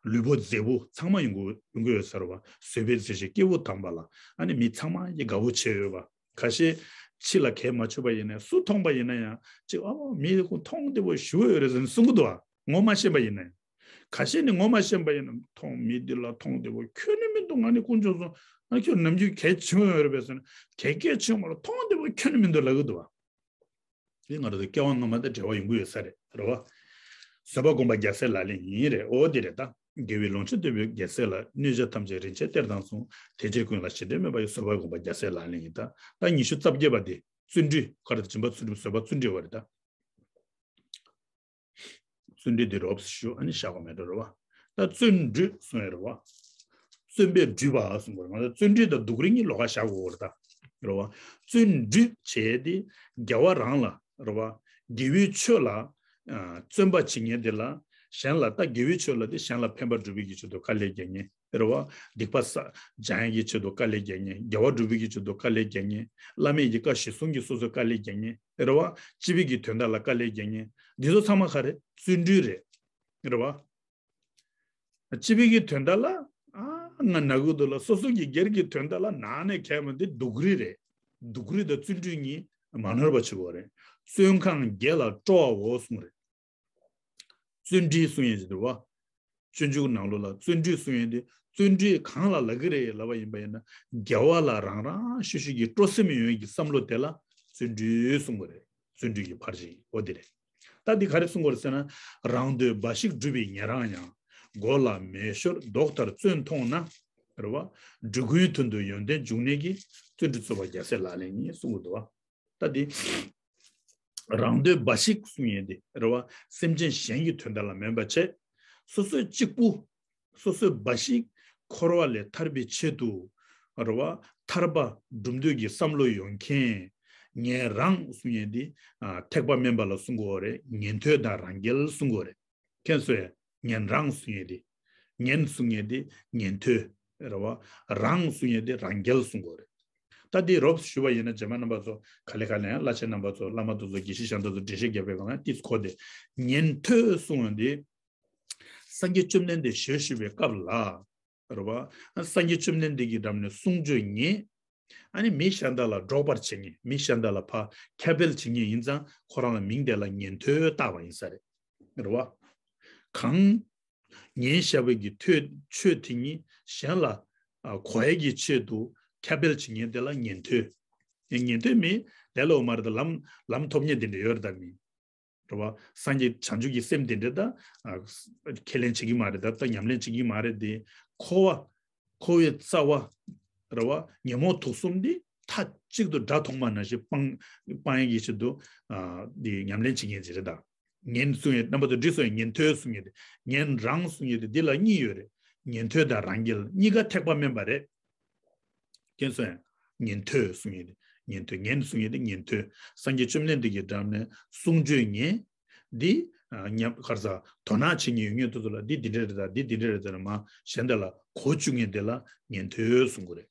ལུས་པོ་མཛེས་པོ་ཚང་མ་ཡོང་གི་ཡོང་གི་ཡོད་ས་རེད་བ། བཟོད་པས་མཛེས་ཤིང་སྐྱེས་བུ་དམ་པ་ལ་ཨ་ནི་མི་ཚང་མ་ཡི་དགའ་བོ་བྱས་ཡོད་པ། ཁ་ཤས་ཕྱི་ལ་གད་མ་ཆོད་པ་ཡིན་ནའི་སུ་མཐོང་པ་ཡིན་ན་ཡང་ཅིག་ཨ་མི་ཁོ་མཐོང་བདེ་པོ་ཞུ་ཡོད་རེད་ཟེར་ནས་གསུང་གི་འདུག་ཨ། ངོ་མ་ཤེས་པ་ཡིན་ནའི། ཁ་ཤས་ནི་ངོ་མ་ཤེས་པ་ཡིན་ན་མཐོང་མི་འདི་ལ་མཐོང་བདེ་པོ་ཁྱོན་ནས་མི་འདུག་ང་ནི་དཀོན་མཆོག་གསུམ་ཨ་ཁྱོད་ནམ་རྒྱུན་གད་ཆེན་པོ་ཡོད་རེད་པས་ཟེར་ན་གད་གད་ཆེན་པོ་ལ་མཐོང་བདེ་པོ་ཁྱོན་ནས་མི་འདུག་ལབ་གི་འདུག་ཨ། དེ་ང་རང་ཚོ་སྐྱེ་བ་སྔ་མ་དང་འབྲེལ་བ་ཡོང་གི་ཡོད་ས་རེད་རེད་བ། བཟོད་པ་སྒོམ་པ་རྒྱལ་སྲས་ལག་ལེན་ཡིན་རེད། ཨོ་དེ་རེད་ད། དགེ་བའི་ལོངས་སྤྱོད་ལྡན་པའི་རྒྱལ་སྲས་ལ། གནོད་བྱ་ཐམས་ཅད་རིན་ཆེན་གཏེར་དང་མཚུངས། དེ་ཕྱིར་ཀུན་ལ་ཞེ་འགྲས་མེད་པར་ཡོད། བཟོད་པ་སྒོམ་པ་རྒྱལ་སྲས་ལག་ལེན་ཡིན། ད་ད་ཉི་ཤུ་རྩ་བརྒྱད་པ་དེ་བརྩོན་འགྲུས་ཁ་རེ་སྦྱིན་པ་བརྩོན་འགྲུས་བཟོད་པ་བརྩོན་འགྲུས་བ་རེད་ད། བརྩོན་འགྲུས་དེ་རོབ་ཞུ་ཨ་ནི་བཞག་པ་མེད་འགྲོ་རེད་བ། ད་བརྩོན་འགྲུས་གསུང་ཡ་རེད་བ། བརྩོན་པས་འགྲུས་པ་གསུང་དགོས་རེད། ང་ཚོ་བརྩོན་འགྲུས་དང་སྡུག་རུས་གཉིས་ལོགས་ཀ་བཞག་དགོས་རེད་ད། རེད་བ། བརྩོན་འགྲུས་བྱས་ཏེ་དགེ་བ་རང་ལ་རེད་བ། དགེ་བའི་ཆོས་ལ་ཨ་བརྩོན་པ་བྱེད་མཁན་དེ་ལ་གཞན་ལ་ད་དགེ་བའི་ཆོས་ལ་དེ་གཞན་ལ་ཕན་པ་སྒྲུབ་པའི་གི་ཆེད་དུ་དཀའ་ལས་རྒྱག་མཁན་རེད་བ། སྡིག་པ་བསགས་སྦྱང་ཡ་གི་ཆེད་དུ་དཀའ་ལས་རྒྱག་མཁན། དགེ་བ་སྒྲུབ་པའི་གི་ཆེད་དུ་དཀའ་ལས་རྒྱག་མཁན། བླ་མེད་ཀྱི་བཀའ་གཞི་བཟུང་གི་སོ་སོས་དཀའ་ལས་རྒྱག་མཁན་རེད་བ། སྤྱི་པའི་གི་དོན་དག་ལ་དཀའ་ལས་རྒྱག་མཁན། འདི་ཚོ་ཚང་མ་ག་རེ་བརྩོན་འགྲུས་རེད། རེད་བ། སྤྱི་པའི་གི་དོན་དག་ལ་ཨ་ང་ན་གི་འདུག་ལ་སོ་སོ་གི་སྒེར་གྱི་དོན་དག་ལ་ནང་ནས་གལ་མི་འདི་སྡུག་རུས་རེད། སྡུག་རུས་དང་བརྩོན་འགྲུས་གཉིས་མ་ནོར་བ་བྱེད་དགོས་རེད། བརྩོན་གང་དགེ་ལ་སྤྲོ་བའོ་གསུངས་རེད། བརྩོན་འགྲུས་གསུང་ཡས་ཅིག་འདུག་བ། སྤྱོད་འཇུག་ནང་ལོགས་ལ་བརྩོན་འགྲུས་གསུང་ཡས་འདི་བརྩོན་འགྲུས་གང་ལ་ལབ་ཀྱི་རེད་ལབ་པ་ཡིན་པ་ཡིན་ན་དགེ་བ་ལ་རང་རང་ཤུགས་ཤུགས་ཀྱིས་སྤྲོ་སེམས་ཡོང་ཡས་ཀྱི་བསམ་བློ་དེ་ལ་བརྩོན་འགྲུས་གསུང་གི་རེད། བརྩོན་འགྲུས་ཀྱི་ཕར་ཕྱིན་འོ་དེ་རེད། ད་འདི་ག་རེ་གསུང་གི་རེད་ཟེར་ན། རང་འདོད་འབའ་ཞིག་སྒྲུབ་པའི་ཉན་རང་ཡང་། གོ་ལ་མེ་ཤོར་མདོག་ལྟར་བརྩོན་མཐོང་ན། རེད་བ། འགྲོ་ཀུན་དོན་དུ་ཡོན་ཏན་འབྱུང་གནས་ཀྱི། བརྩོན་འགྲུས་རྩོལ་བ་རྒྱལ་སྲས་ལག་ལེན་ཡིན་གསུང་གི་འདུག་བ། ད་འདི། རང་འདོད་འབའ་ཞིག་གསུང་ཡས་འདི་རེད་བ། སེམས་ཅན་གཞན་གྱི་དོན་དག་ལ་མིན་པ་བྱས། སོ་སོའི་གཅིག་པུ། སོ་སོའི་འབའ་ཞིག་འཁོར་བ་ལས་ཐར་པའི་ཆེད་དུ། རེད་བ། ཐར་པ་སྒྲུབ་འདོད་ཀྱི་བསམ་བློ་ཡོད་མཁན། ཉན་རང་གསུང་ཡས་འདི། ཐེག་པ་དམན་པ་ལ་གསུང་གི་ཡོད་རེད། ཉན་ཐོས་དང་རང་རྒྱལ་གསུང་གི་ཡོད་རེད། མཁྱེན་སོང་ངས། ཉན་རང་གསུང་ཡས་དེ། ཉན་གསུང་ཡས་དེ་ཉན་ཐོས། རེད་བ། རང་གསུང་ཡས་དེ་རང་རྒྱལ་གསུང་གི་ཡོད་རེད། ད་དེ་རོབ་ཞུ་བ་ཡིན་ན་རྗེས་མ་རྣམ་པ་ཚོ་ག་ལེ་ག་ལེ་ཡང་བླ་ཆེན་རྣམ་པ་ཚོ་བླ་མ་དེ་ཚོ་དགེ་བཤེས་གཞན་དག་ཚོ་འགྲེལ་བཤད་རྒྱབ་པའི་སྒང་ལ་ཏིས་གོ་དེ། ཉན་ཐོས་གསུང་ཡས་དེ། སངས་རྒྱས་བཅོམ་ལྡན་འདས་ཞལ་བཞུགས་པའི་སྐབས་ལ། རེད་བ། སངས་རྒྱས་བཅོམ་ལྡན་འདས་ཀྱི་འགྲམ་ནས་གསུང་ཆོས་ཉན། ཨ་ནི་མི་གཞན་དག་ལ་སྒྲོག་པར་བྱེད་མཁན། མི་གཞན་དག་ལ་ཕར་ཁྱབ་སྤེལ་བྱེད་མཁན་ཡིན་ཙང་ཁོ་རང་ལ་མིང་དེ་ལ་ཉན་ཐོས་བཏགས་པ་ཡིན་ས་རེད། རེད་བ། གང་། ཉན་བཞག་པའི་གི་ཐོས་ཆོས་དེ་ཉིད་གཞན་ལ་ཨ་གོ་ཡས་ཀྱི་ཆེད་དུ་ཁྱབ་སྤེལ་བྱེད་མཁན་དེ་ལ་ཉན་ཐོས། ཉན་ཐོས་མིན་ལས་སླ་བོ་མ་རེད་ད། ལམ་ལམ་ཐོབ་མཁན་དེ་འདྲ་ཡོད་རེད་ད་མིན། རེད་བ། སངས་རྒྱས་བྱང་ཆུབ་ཀྱི་སེམས་དེ་འདྲ་ད། ཨ། ཁས་ལེན་བྱེད་ཀྱི་མ་རེད་ད། ད་ཉམས་ལེན་བྱེད་ཀྱི་མ་རེད་དེ། འཁོར་བ། འཁོར་བའི་རྩ་བ། རེད་བ། ཉོན་མོངས་དུག་གསུམ་འདི་མཐའ་གཅིག་ཏུ་དགྲ་མཐོང་བ་ནང་བཞིན་སྤང་། སྤང་ཡས་ཀྱི་ཆེད་དུ། ཨ། འདི་ཉམས་ལེན་བྱེད་མཁན་ཅིག་རེད་ད། ཉན་གསུང་ཡས་རྣམ་པ་ཚོ་འདི་གསུང་ཡས་ཉན་ཐོས་གསུང་ཡས་དེ། ཉན་རང་གསུང་ཡས་དེ་འདི་ལ་གཉིས་ཡོད་རེད། ཉན་ཐོས་དང་རང་རྒྱལ་གཉིས་ཀ་ཐེག་པ་དམན་པ་རེད། མཁྱེན་སོང་ངས། ཉན་ཐོས་གསུང་ཡས་དེ། ཉན་ཐོས། ཉན་གསུང་ཡས་དེ་ཉན་ཐོས། སངས་རྒྱས་བཅོམ་ལྡན་འདས་ཀྱི་འགྲམ་ནས་གསུང་ཆོས་ཉན། འདི། ཨ། ཉམས་ག་རེ་ཟ། དོ་སྣང་བྱེད་མཁན་ཡོད་མཁན་དེ་ཚོ་ལ་འདི་འདི་འདྲ་རེད་ད། འདི་འདི་འདྲ་རེད་ད་ནས་མར་གཞན་དག་ལ་གོ་བཅུག་མཁན་དེ་ལ་ཉན་ཐོས་གསུང་གི་རེད།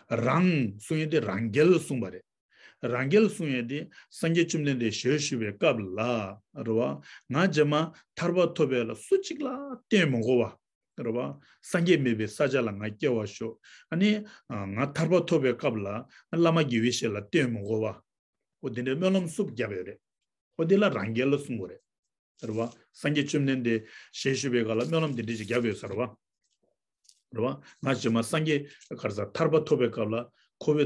རང་གསུང་ཡས་དེ་རང་རྒྱལ་གསུངས་པ་རེད། རང་རྒྱལ་གསུང་ཡས་དེ་སངས་རྒྱས་བཅོམ་ལྡན་འདས་ཞལ་བཞུགས་པའི་སྐབས་ལ་རེད་བ། ང་རྗེས་མ་ཐར་པ་ཐོབ་པ་ལ་སུ་གཅིག་ལ་བརྟེན་མི་དགོས་པ། རེད་བ། སངས་རྒྱས་མེད་པའི་ས་ཆ་ལ་ང་སྐྱེ་བར་ཤོག་ཨ་ནི་ང་ཐར་པ་ཐོབ་པའི་སྐབས་ལ་བླ་མ་དགེ་བའི་བཤེས་ལ་བརྟེན་མི་དགོས་པ། འོ་དེ་འདྲའི་སྨོན་ལམ་སུ་བརྒྱབ་ཡོད་རེད། འོ་དེ་ལ་རང་རྒྱལ་ལ་གསུང་དགོས་རེད། རེད་བ། སངས་རྒྱས་བཅོམ་ལྡན་འདས་ཞལ་བཞུགས་པའི་སྐབས་ལ་སྨོན་ལམ་དེ་འདྲ་ཞིག་བརྒྱབ་ཡོད་ས་རེད་བ། རེད་བ། ང་རྗེས་མ་སངས་རྒྱས་ག་རེ་ཟ་ཐར་པ་ཐོབ་པའི་སྐབས་ལ་འཁོར་བའི་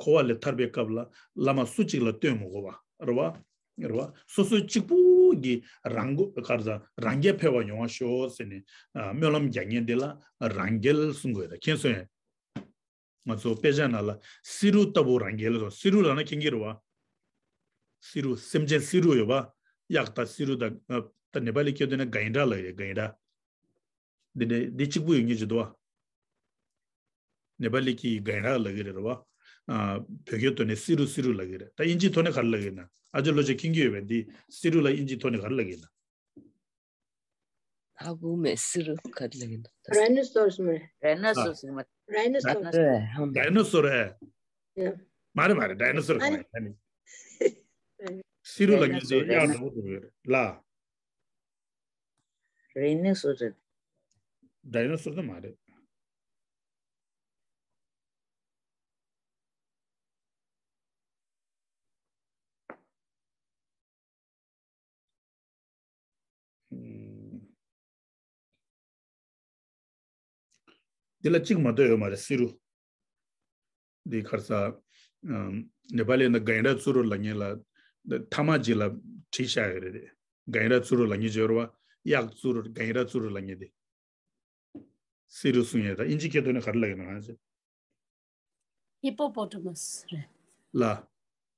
འཁོར་བ་ལས་ཐར་པའི་སྐབས་ལ་བླ་མ་སུ་གཅིག་ལ་བརྟེན་མི་དགོས་པ་རེད་བ། རེད་བ། སོ་སོ་གཅིག་པུ་གི་རང་མགོ་ག་རེ་ཟ་རང་རྒྱལ་འཕེལ་བ་ཡོང་བ་ཤོག་ཟེར་ནས་ཨ་སྨོན་ལམ་རྒྱག་མཁན་དེ་ལ་རང་རྒྱལ་གསུང་དགོས་ད་མཁྱེན་སོང་ངས། ང་ཚོ་དཔེ་ཆ་ནང་ལ་བསེ་རུ་ལྟ་བུ་རང་རྒྱལ་ལ་སོགས། བསེ་རུ་ལབ་ན་མཁྱེན་གྱི་རེད་བ། བསེ་རུ་སེམས་ཅན་བསེ་རུ་ཡོད་པ། གཡག་དང་བསེ་རུ་དང་ཨ་ད་ནེ་པ་ལི་སྐད་དོད་ནས་ག་ཡིན་དྲ་ལབ་ཡོད་ག་ཡིན་དྲ། འདི་འདྲ་འདི་གཅིག་པུ་ཡོད་ངེས་ཀྱི་འདུག་བ། ནེ་པ་ལི་གི་ག་ཡིན་དྲ་ལབ་ཀྱི་རེད་རེད་བ། ཨ་བོད་སྐད་དོད་ནས་བསེ་རུ་བསེ་རུ་ལབ་ཀྱི་རེད། ད་དབྱིན་ཇིའི་ཐོག་ནས་ག་རེ་ལབ་ཀྱི་ཡིན་ན། ཨ་ཅོ་ལོ་ཅོ་མཁྱེན་གྱི་ཡོད་པས། འདི་བསེ་རུ་ལ་དབྱིན་ཇིའི་ཐོག་ནས་ག་རེ་ལབ་ཀྱི་ཡིན་ན། ཧ་གོ་མེད། བསེ་རུ་ག་རེ་ལབ་ཀྱི་འདུག་རའི་ནོ་སོ་ར་སི་མ་རེད། ཌའི་ནོ་སོར་ཟེར་མ། རའི་ནོ་སོ་ར་སི། ཌའི་ནོ་སོར་ཨེ། མ་རེད་མ་རེད། ཌའི་ནོ་སོར་ག་རེ་ཨ་ནི། བསེ་རུ་ལབ་མཁན་དེ་གཡག་འདྲ་པོ་འདྲ་པོ་ཡོད་རེད་ལ། རའི་ནོ་སོ་ར་སི། ཌའི་ནོ་སོར་ད་མ་རེད། འདི་ལ་གཅིག་མ་གཏོགས་ཡོད་མ་རེད། བསེ་རུ། འདི་ག་རེ་ཟ། ནེ་པ་ལི་ནང་ག་ཡིན་དྲ་བཙུ་རུ་ལབ་མཁན་ལ་མཐའ་མ་གཅིག་ལ་བྲིས་བཞག་ཡོད་རེད། ག་ཡིན་དྲ་བཙུ་རུ་ལབ་མཁན་ཅིག་ཡོད་རེད་བ། གཡག་བཙུ་རུ། ག་ཡིན་དྲ་བཙུ་རུ་ལབ་མཁན་དེ། བསེ་རུ་གསུང་ཡས་ད་དབྱིན་ཇི་སྐད་ཐོག་ནས་ག་རེ་ལབ་ཡོད་ན་ཧི་པོ་པོ་ཊ་མ་སི་རེད། ལ།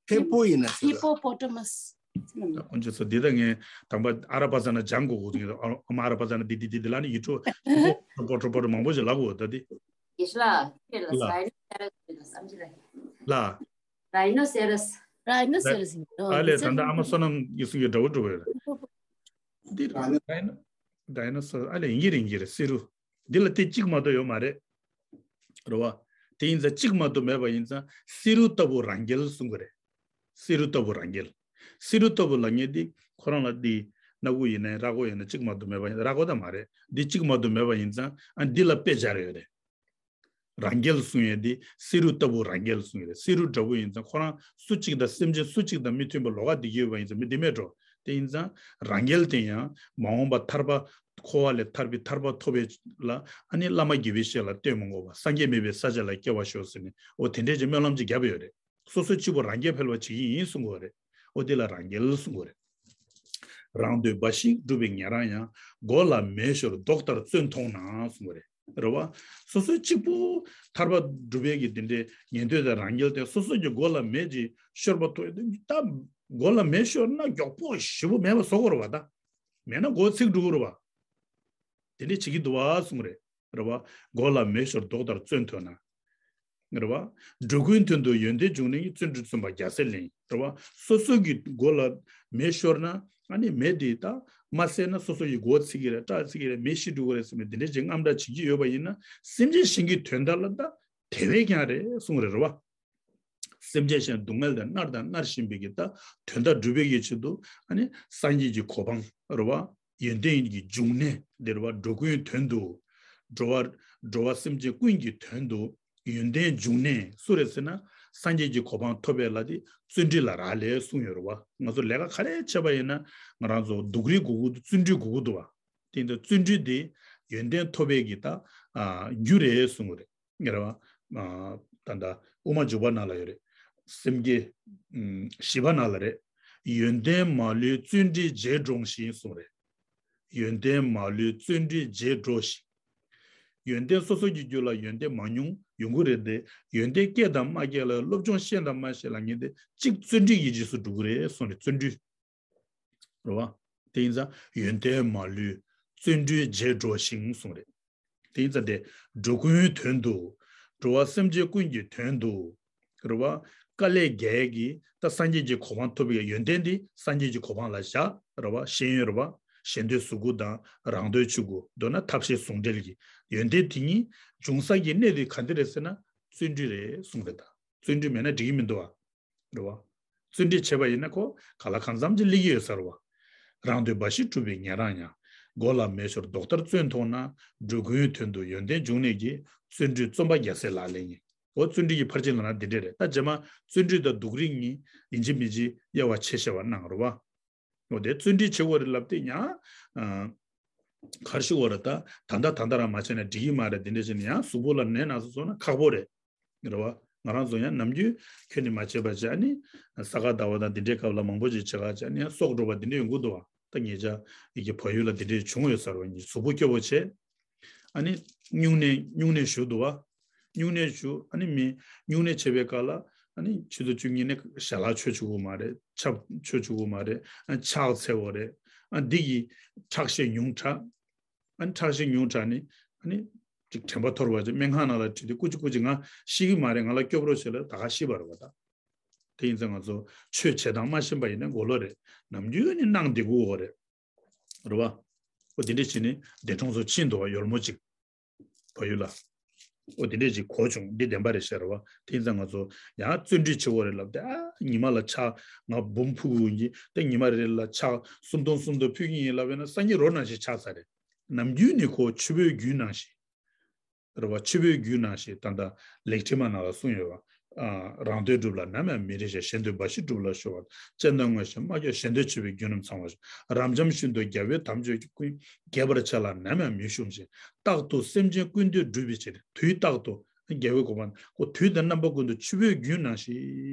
ཧི་པོ་ཡིན་ན་ཟེར། ཧི་པོ་པོ་ཊ་མ་སི། ད་དཀོན་མཆོག་གསུམ། འདི་ད་ངས་དང་པ་ཨ་ར་པ་ཙ་ན་སྦྱང་དགོས་དགོས་ཀྱི་འདུག་ཨ་མ་ཨ་ར་པ་ཙ་ན་འདི་འདི་འདི་འདི་ལ་ནི་ཡིད་འཕྲོག་ཧི་པོ་པོ་ཊ་མ་སི་མང་པོ་ཞིག་ལབ་དགོས་ད་འདི། ཡེ་ཤ་ལ་ཁྱེད་ལ་ལ། སའི་ནོ་སེ་ར་སི་ཟེར་བསམ་གྱི་རེད། ལ། རའི་ནོ་སེ་ར་སི། རའི་ནོ་སེ་ར་སི། ཨ་ལས་ད་ལྟ་ཨ་མ་བསོད་ནམས་ཀྱིས་གསུང་གི་འདྲ་པོ་འགྲོ་གི་ཡོད་རེད། འདི་རའི་ནོ་རའི་ནོ་སོར་ཨ་ལས་ཡིན་གྱི་རེད་ཡིན་གྱི་རེད། བསེ་རུ། འདི་ལ་དེ་གཅིག་མ་གཏོགས་ཡོད་མ་རེད། རེད་བ། དེ་ཡིན་ཙང་གཅིག་མ་གཏོགས་མེད་པ་ཡིན་ཙང་བསེ་རུ་ལྟ་བུ་རང་རྒྱལ་གསུང་གི་རེད། བསེ་རུ་ལྟ་བུ་རང་རྒྱལ། བསེ་རུ་ལྟ་བུ་ལབ་མཁན་འདི་ཁོ་རང་ལ་འདི་སྣ་ཁུག་ཡིན་ནའི་ར་ཁོ་ཡིན་ན་གཅིག་མ་གཏོགས་མེད་པ་ཡིན། ར་ཁོ་ད་མ་རེད། འདི་གཅིག་མ་གཏོགས་མེད་པ་ཡིན་ཙང་ཨ་འདི་ལ་དཔེ་སྦྱར་ཡོད་རེད། རང་རྒྱལ་གསུང་ཡས་འདི་བསེ་རུ་ལྟ་བུ་རང་རྒྱལ་གསུང་ཡས་རེད། བསེ་རུ་འདྲ་པོ་ཡིན་ཙང་ཁོ་རང་སུ་གཅིག་དང་སེམས་ཅན་སུ་གཅིག་དང་མི་མཐུན་པ་ལོགས་ཀ་བསྡད་ཀྱི་ཡོད་པ་ཡིན་ཙང་མི་བདེ་མེད་འགྲོ། དེ་ཡིན་ཙང་རང་རྒྱལ་དེ་ཡང་མ་འོངས་པ་ཐར་པ་འཁོར་བ་ལས་ཐར་པའི་ཐར་པ་ཐོབ་པའི་ལ་ཨ་ནི་བླ་མ་དགེ་བའི་བཤེས་ལ་བརྟེན་མི་དགོས་པ། སངས་རྒྱས་མེད་པའི་ས་ཆ་ལ་སྐྱེ་བར་ཤོག་ཟེར་ནས་འོ་དེ་འདྲས་ཀྱི་སྨོན་ལམ་ཅིག་བརྒྱབ་ཡོད་རེད། སོ་སོ་གཅིག་པུ་རང་རྒྱལ་འཕེལ་བ་བྱེད་ཀྱི་ཡིན་གསུང་གི་ཡོད་རེད། འོ་དེ་ལ་རང་རྒྱལ་གསུང་གི་ཡོད་རེད། རང་འདོད་འབའ་ཞིག་སྒྲུབ་པའི་ཉན་རང་ཡང་། མགོ་ལ་མེ་ཤོར་མདོག་ལྟར་བཙོན་མཐོང་ན་གསུང་གི་ཡོད་རེད། རེད་བ། སོ་སོ་གཅིག་པུ་ཐར་པ་སྒྲུབ་པའི་གི་དེ་འདྲའི་ཉན་ཐོས་དང་རང་རྒྱལ་དེ་སོ་སོ་གི་མགོ་ལ་མེ་ཅིག་ཤོར་བ་ཐོག་ད་མགོ་ལ་མེ་ཤོར་ན་མགྱོགས་པོ་ཞེ་པོ་མེད་པ་བཟོ་དགོས་རེད་བ་ད། མེད་ན་མགོ་ཚིག་འགྲོ་གི་རེད་བ། དེ་འདྲས་བྱེད་ཀྱི་འདུག་བ་གསུངས་རེད། རེད་བ། མགོ་ལ་མེ་ཤོར་མདོག་ལྟར་བཙོན་ཐོན་ན། རེད་བ། འགྲོ་ཀུན་དོན་དུ་ཡོན་ཏན་འབྱུང་གནས་ཀྱི། བརྩོན་འགྲུས་བརྩོན་པ་རྒྱལ་སྲས་ལེན། རེད་བ། སོ་སོ་གི་མགོ་ལ་མེ་ཤོར་ན་ཨ་ནི་མེ་དེ་ད་མ་བསད་ན་སོ་སོ་ཡི་མགོ་ཚིག་གི་རེད། སྐྲ་ཚིག་གི་རེད། མེ་ཤི་འགྲོ་གི་རེད་ཟེར་ནས་དེ་འདྲས་ཀྱི་རྔམ་སྐྲག་བྱེད་ཀྱི་ཡོད་པ་ཡིན་ན་སེམས་ཅན་གཞན་གྱི་དོན་དག་ལ་ད་དེ་བས་ཀྱང་རེད་གསུངས་རེད། རེད་བ། སེམས་ཅན་གཞན་སྡུག་བསྔལ་དང་མནར་དང་མནར་བཞིན་པའི་གི་ད་དོན་དག་སྒྲུབ་པའི་གི་ཆེད་དུ་ཨ་ནི་སངས་རྒྱས་ཀྱི་གོ་འཕང་རེད་བ། ཡོན་ཏན་གྱི་འབྱུང་གནས་འདི་རེད་བ། འགྲོ་ཀུན་དོན་དུ་འགྲོ་བ་འགྲོ་བ་སེམས་ཅན་ཀུན་གྱི་དོན་དུ་ཡོན་ཏན་འབྱུང་གནས་སུ་རེད་ཟེར་ན་སངས་རྒྱས་ཀྱི་གོ་འཕང་ཐོབ་པའི་ལ་དེ་བརྩོན་འགྲུས་ལ་རག་ལས་གསུངས་ཡོད་རེད་བ། ང་ཚོ་ལས་ཀ་ག་རེ་བྱས་པ་ཡིན་ན་ང་རང་ཚོ་སྡུག་རུས་དགོས་ཀྱི་འདུག་བརྩོན་འགྲུས་དགོས་ཀྱི་འདུག་བ། དེ་འདྲ་བརྩོན་འགྲུས་དེ་ཡོན་ཏན་ཐོབ་པའི་གི་ད་ཨ་རྒྱུ་རེད་གསུངས་པ་རེད། ངེར་བ། ད་ལྟ་དབུ་མ་འཇུག་པ་ནང་ལ་ཡོད་རེད། སེམས་བསྐྱེད། ཨུམ། བཞི་པ་ནང་ལ་རེད། ཡོན་ཏན་མ་ལུས་བརྩོན་འགྲུས་རྗེས་འབྲོངས་ཤིག་གསུངས་རེད། ཡོན་ཏན་མ་ལུས་བརྩོན་འགྲུས་རྗེས་འགྲོ་ཞིང་། ཡོན་ཏན་སོ་སོ་གི་རྒྱུད་ལ་ཡོན་ཏན་མང་ཉུང་ཡོང་གི་རེད་དེ། ཡོན་ཏན་སྐྱེས་དང་མ་སྐྱེས་ལ་སློབ་སྦྱོང་ཤེས་དང་མ་ཤེས་ལ་ངེས་ཏེ་གཅིག་བརྩོན་འགྲུས་ཀྱི་རྗེས་སུ་འགྲོ་གི་རེད་གསུངས་རེད། བརྩོན་འགྲུས། རེད་བ། དེ་ཡིན་ཙང་ཡོན་ཏན་མ་ལུས་བརྩོན་འགྲུས་རྗེས་འགྲོ་ཞིང་གསུངས་རེད། དེ་ཡིན་ཙང་དེ་འགྲོ་ཀུན་དོན་དུ། འགྲོ་བ་སེམས་ཅན་ཀུན་གྱི་དོན་དུ། རེད་བ། དཀའ་ལས་རྒྱག་གི་ད་སངས་རྒྱས་ཀྱི་གོ་འཕང་ཐོབ་པའི་ཡོན་ཏན་འདི་སངས་རྒྱས་ཀྱི་གོ་འཕང་ལ་བཞག་རེད་བ། ཤེས་ཡོན་རེད་བ། ཞེ་འདོད་གཟུགས་སྐུ་དང་རང་འདོད་ཆོས་སྐུ་མདོར་ན་ཐབས་ཤེས་ཟུང་འབྲེལ་གྱི་ཡོན་ཏན་དེ་ཉིད་འབྱུང་ས་ཀྱི་གནས་དེ་ག་འདི་རེད་ཟེར་ན་བརྩོན་འགྲུས་རེད་གསུངས་རེད་ད། བརྩོན་འགྲུས་མེད་ན་འགྲིག་གི་མི་འདུག་བ། རེད་བ། བརྩོན་འགྲུས་བྱས་པ་ཡིན་ན་ཁོ་ག་ལ་གང་འཚམ་ཅིག་སླེབས་ཀྱི་ཡོད་ས་རེད་བ། རང་དོན་འབའ་ཞིག་སྒྲུབ་པའི་ཉན་རང་ཡང་། མགོ་ལ་མེ་ཤོར་རྡོག་ལྟར་བརྩོན་མཐོང་ན། འགྲོ་ཀུན་དོན་དུ་ཡོན་ཏན་འབྱུང་ནས་ཀྱི། བརྩོན་འགྲུས་རྩོམ་པ་རྒྱལ་སྲས་ལག་ལེན་ཡིན། འོ་བརྩོན་འགྲུས་ཀྱི་ཕར་ཕྱིན་ལབ་ན་འདི་འདྲས་རེད། ད་རྗེས་མ་བརྩོན་འགྲུས་དང་སྡུག་རུས་གཉིས་ཡིན་གཅིག་མིན་གཅིག་དབྱེ་བ་ཕྱེ་བཤད་པ་གནང་རེད་བ། འོ་དེ་བརྩོན་འགྲུས་བྱེད་དགོས་རེད་ལབ་དེ་ཡང་། ཨ། ག་རེ་ཞུ་དགོས་རེད་ད། ད་ལྟ་ད་ལྟ་རང་མ་བྱས་ན་འགྲིག་གི་མ་རེད། དེ་འདྲ་བྱས་ན་ཡང་གཟུགས་པོ་ལ་ནད་ན་ཚ་སོང་ན་ཁག་པོ་རེད། རེད་བ། ང་རང་ཚོ་ཡང་ནམ་རྒྱུན་ཁྱོན་ནས་མ་བྱས་པ་བྱས་ཨ་ནི། ས་ག་ཟླ་བ་དང་འདི་འདྲའི་སྐབས་ལ་མང་པོ་ཅིག་བྱེད་ག་བྱས་ཨ་ནི་ཡང་སྲོག་འགྲོ་བ་འདི་འདྲ་ཡོང་གི་འདུག་བ། ད་ངེད་ཅག་ཡི་གེ་བལ་ཡུལ་ལ་འདི་འདྲ་བྱུང་ཡོད་ས་རེད་བ། གཟུགས་པོ་སྐྱོ་པོ་བྱས། ཨ་ནི་སྨྱུང་གནས་སྨྱུང་གནས་ཞུ་འདུག་བ། སྨྱུང་གནས་ཞུ་ཨ་ནི་མི་སྨྱུང་གནས་བྱེད་པའི་སྐབས་ལ་ཨ་ནི་ཆུ་ཚོད་བཅུ་གཉིས་ནས་ཞལ་ལག་མཆོད་བཅུག་གི་མ་རེད། ཆབ་མཆོད་བཅུག་གི་མ་རེད། ཨ་ཕྱག་འཚལ་དགོས་རེད། ཨ་འདི་གི་ཁྲག་ཤེད་ཉུང་དྲགས། ཨ་ནི་ཁྲག་ཤེད་ཉུང་དྲགས་ནི་ཨ་ནི་ཅིག་དྲན་པ་འཐོར་བ་ཅིག་སྨན་ཁང་ནང་ལ་ཁྲིད་དེ་སྐུ་མཁྱེན་སྐུ་མཁྱེན་ང་ཤི་གི་མ་རེད། ང་ལ་སྐྱོབ་རོགས་བྱེད་ལབ་ད་ག་ཤི་བ་རེད་བ་ད། དེ་ཡིན་ཙང་ང་ཚོ་ཆོས་བྱེད་སྟངས་མ་ཤེས་པ་ཡིན་ན་མགོ་ལོག་རེད། ནམ་རྒྱུན་ནི་གནང་བསྡད་དགོས་རེད། རེད་བ། ཨོ་དེ་འདྲ་བྱས་ནས་འདས་གྲོངས་སུ་ཕྱིན་འདུག་བ་ཡོལ་མོ་གཅིག་བལ་ཡུལ་ལ། ཨོ་དེ་འདྲ་ཅིག་གོ་བྱུང་འདི་བདེན་པ་རེད་ཤག་རེད་བ། དེ་ཡིན་ཙང་ང་ཚོ་ཡང་བརྩོན་འགྲུས་བྱེད་དགོས་རེད་ལབ་དེ་ཨ་ཉི་མ་ལ་ཕྱག་ང་འབུམ་ཕུལ་གྱི་ཡིན་གྱི་དེ་ཉི་མ་རེ་རེ་ལ་ཕྱག་སུམ་སྟོང་སུམ་སྟོང་ཕུལ་གྱི་ཡིན་ལབ་ཡོད་ན་སང་ཉིན་རོ་ནང་བཞིན་ཆགས་ཚར་རེད། ནམ་རྒྱུན་ནི་ཁོ་ཆུ་བོའི་རྒྱུན་ནང་བཞིན། རེད་བ། ཆུ་བོའི་རྒྱུན་ནང་བཞིན་ད་ལྟ་ལེགས་ཕྲེང་མ་ནང་ལ་གསུངས་ཡོད་བ། ཨ། རང་དོན་སྒྲུབ་ལ་ནམ་ཡང་མི་རེ་ཞིང་གཞན་དོན་འབའ་ཞིག་སྒྲུབ་ལ་སྤྱོད་པ། སྤྱན་དང་མངོན་ཤེས་མ་སྐྱོ་གཞན་དོན་བྱེད་པའི་རྒྱུ་རྣམས་ཚང་བ་ཞིག་རབ་འབྱམས་ཤིན་ཏུ་རྒྱལ་བའི་དམ་ཆོས་ཀུན་རྒྱས་པར་བྱ་ལ་ནམ་ཡང་མི་ཞུམ་ཞིང་རྟག་ཏུ་སེམས་ཅན་ཀུན་འདོད་སྒྲུབ་པའི་ཕྱིར། དུས་རྟག་ཏུ་རྒྱལ་བའི་གོ་འཕང་ཁོ་དུས་དང་རྣམ་པ་ཀུན་ཏུ་ཆུ་བོའི་རྒྱུན་ནང་བཞིན་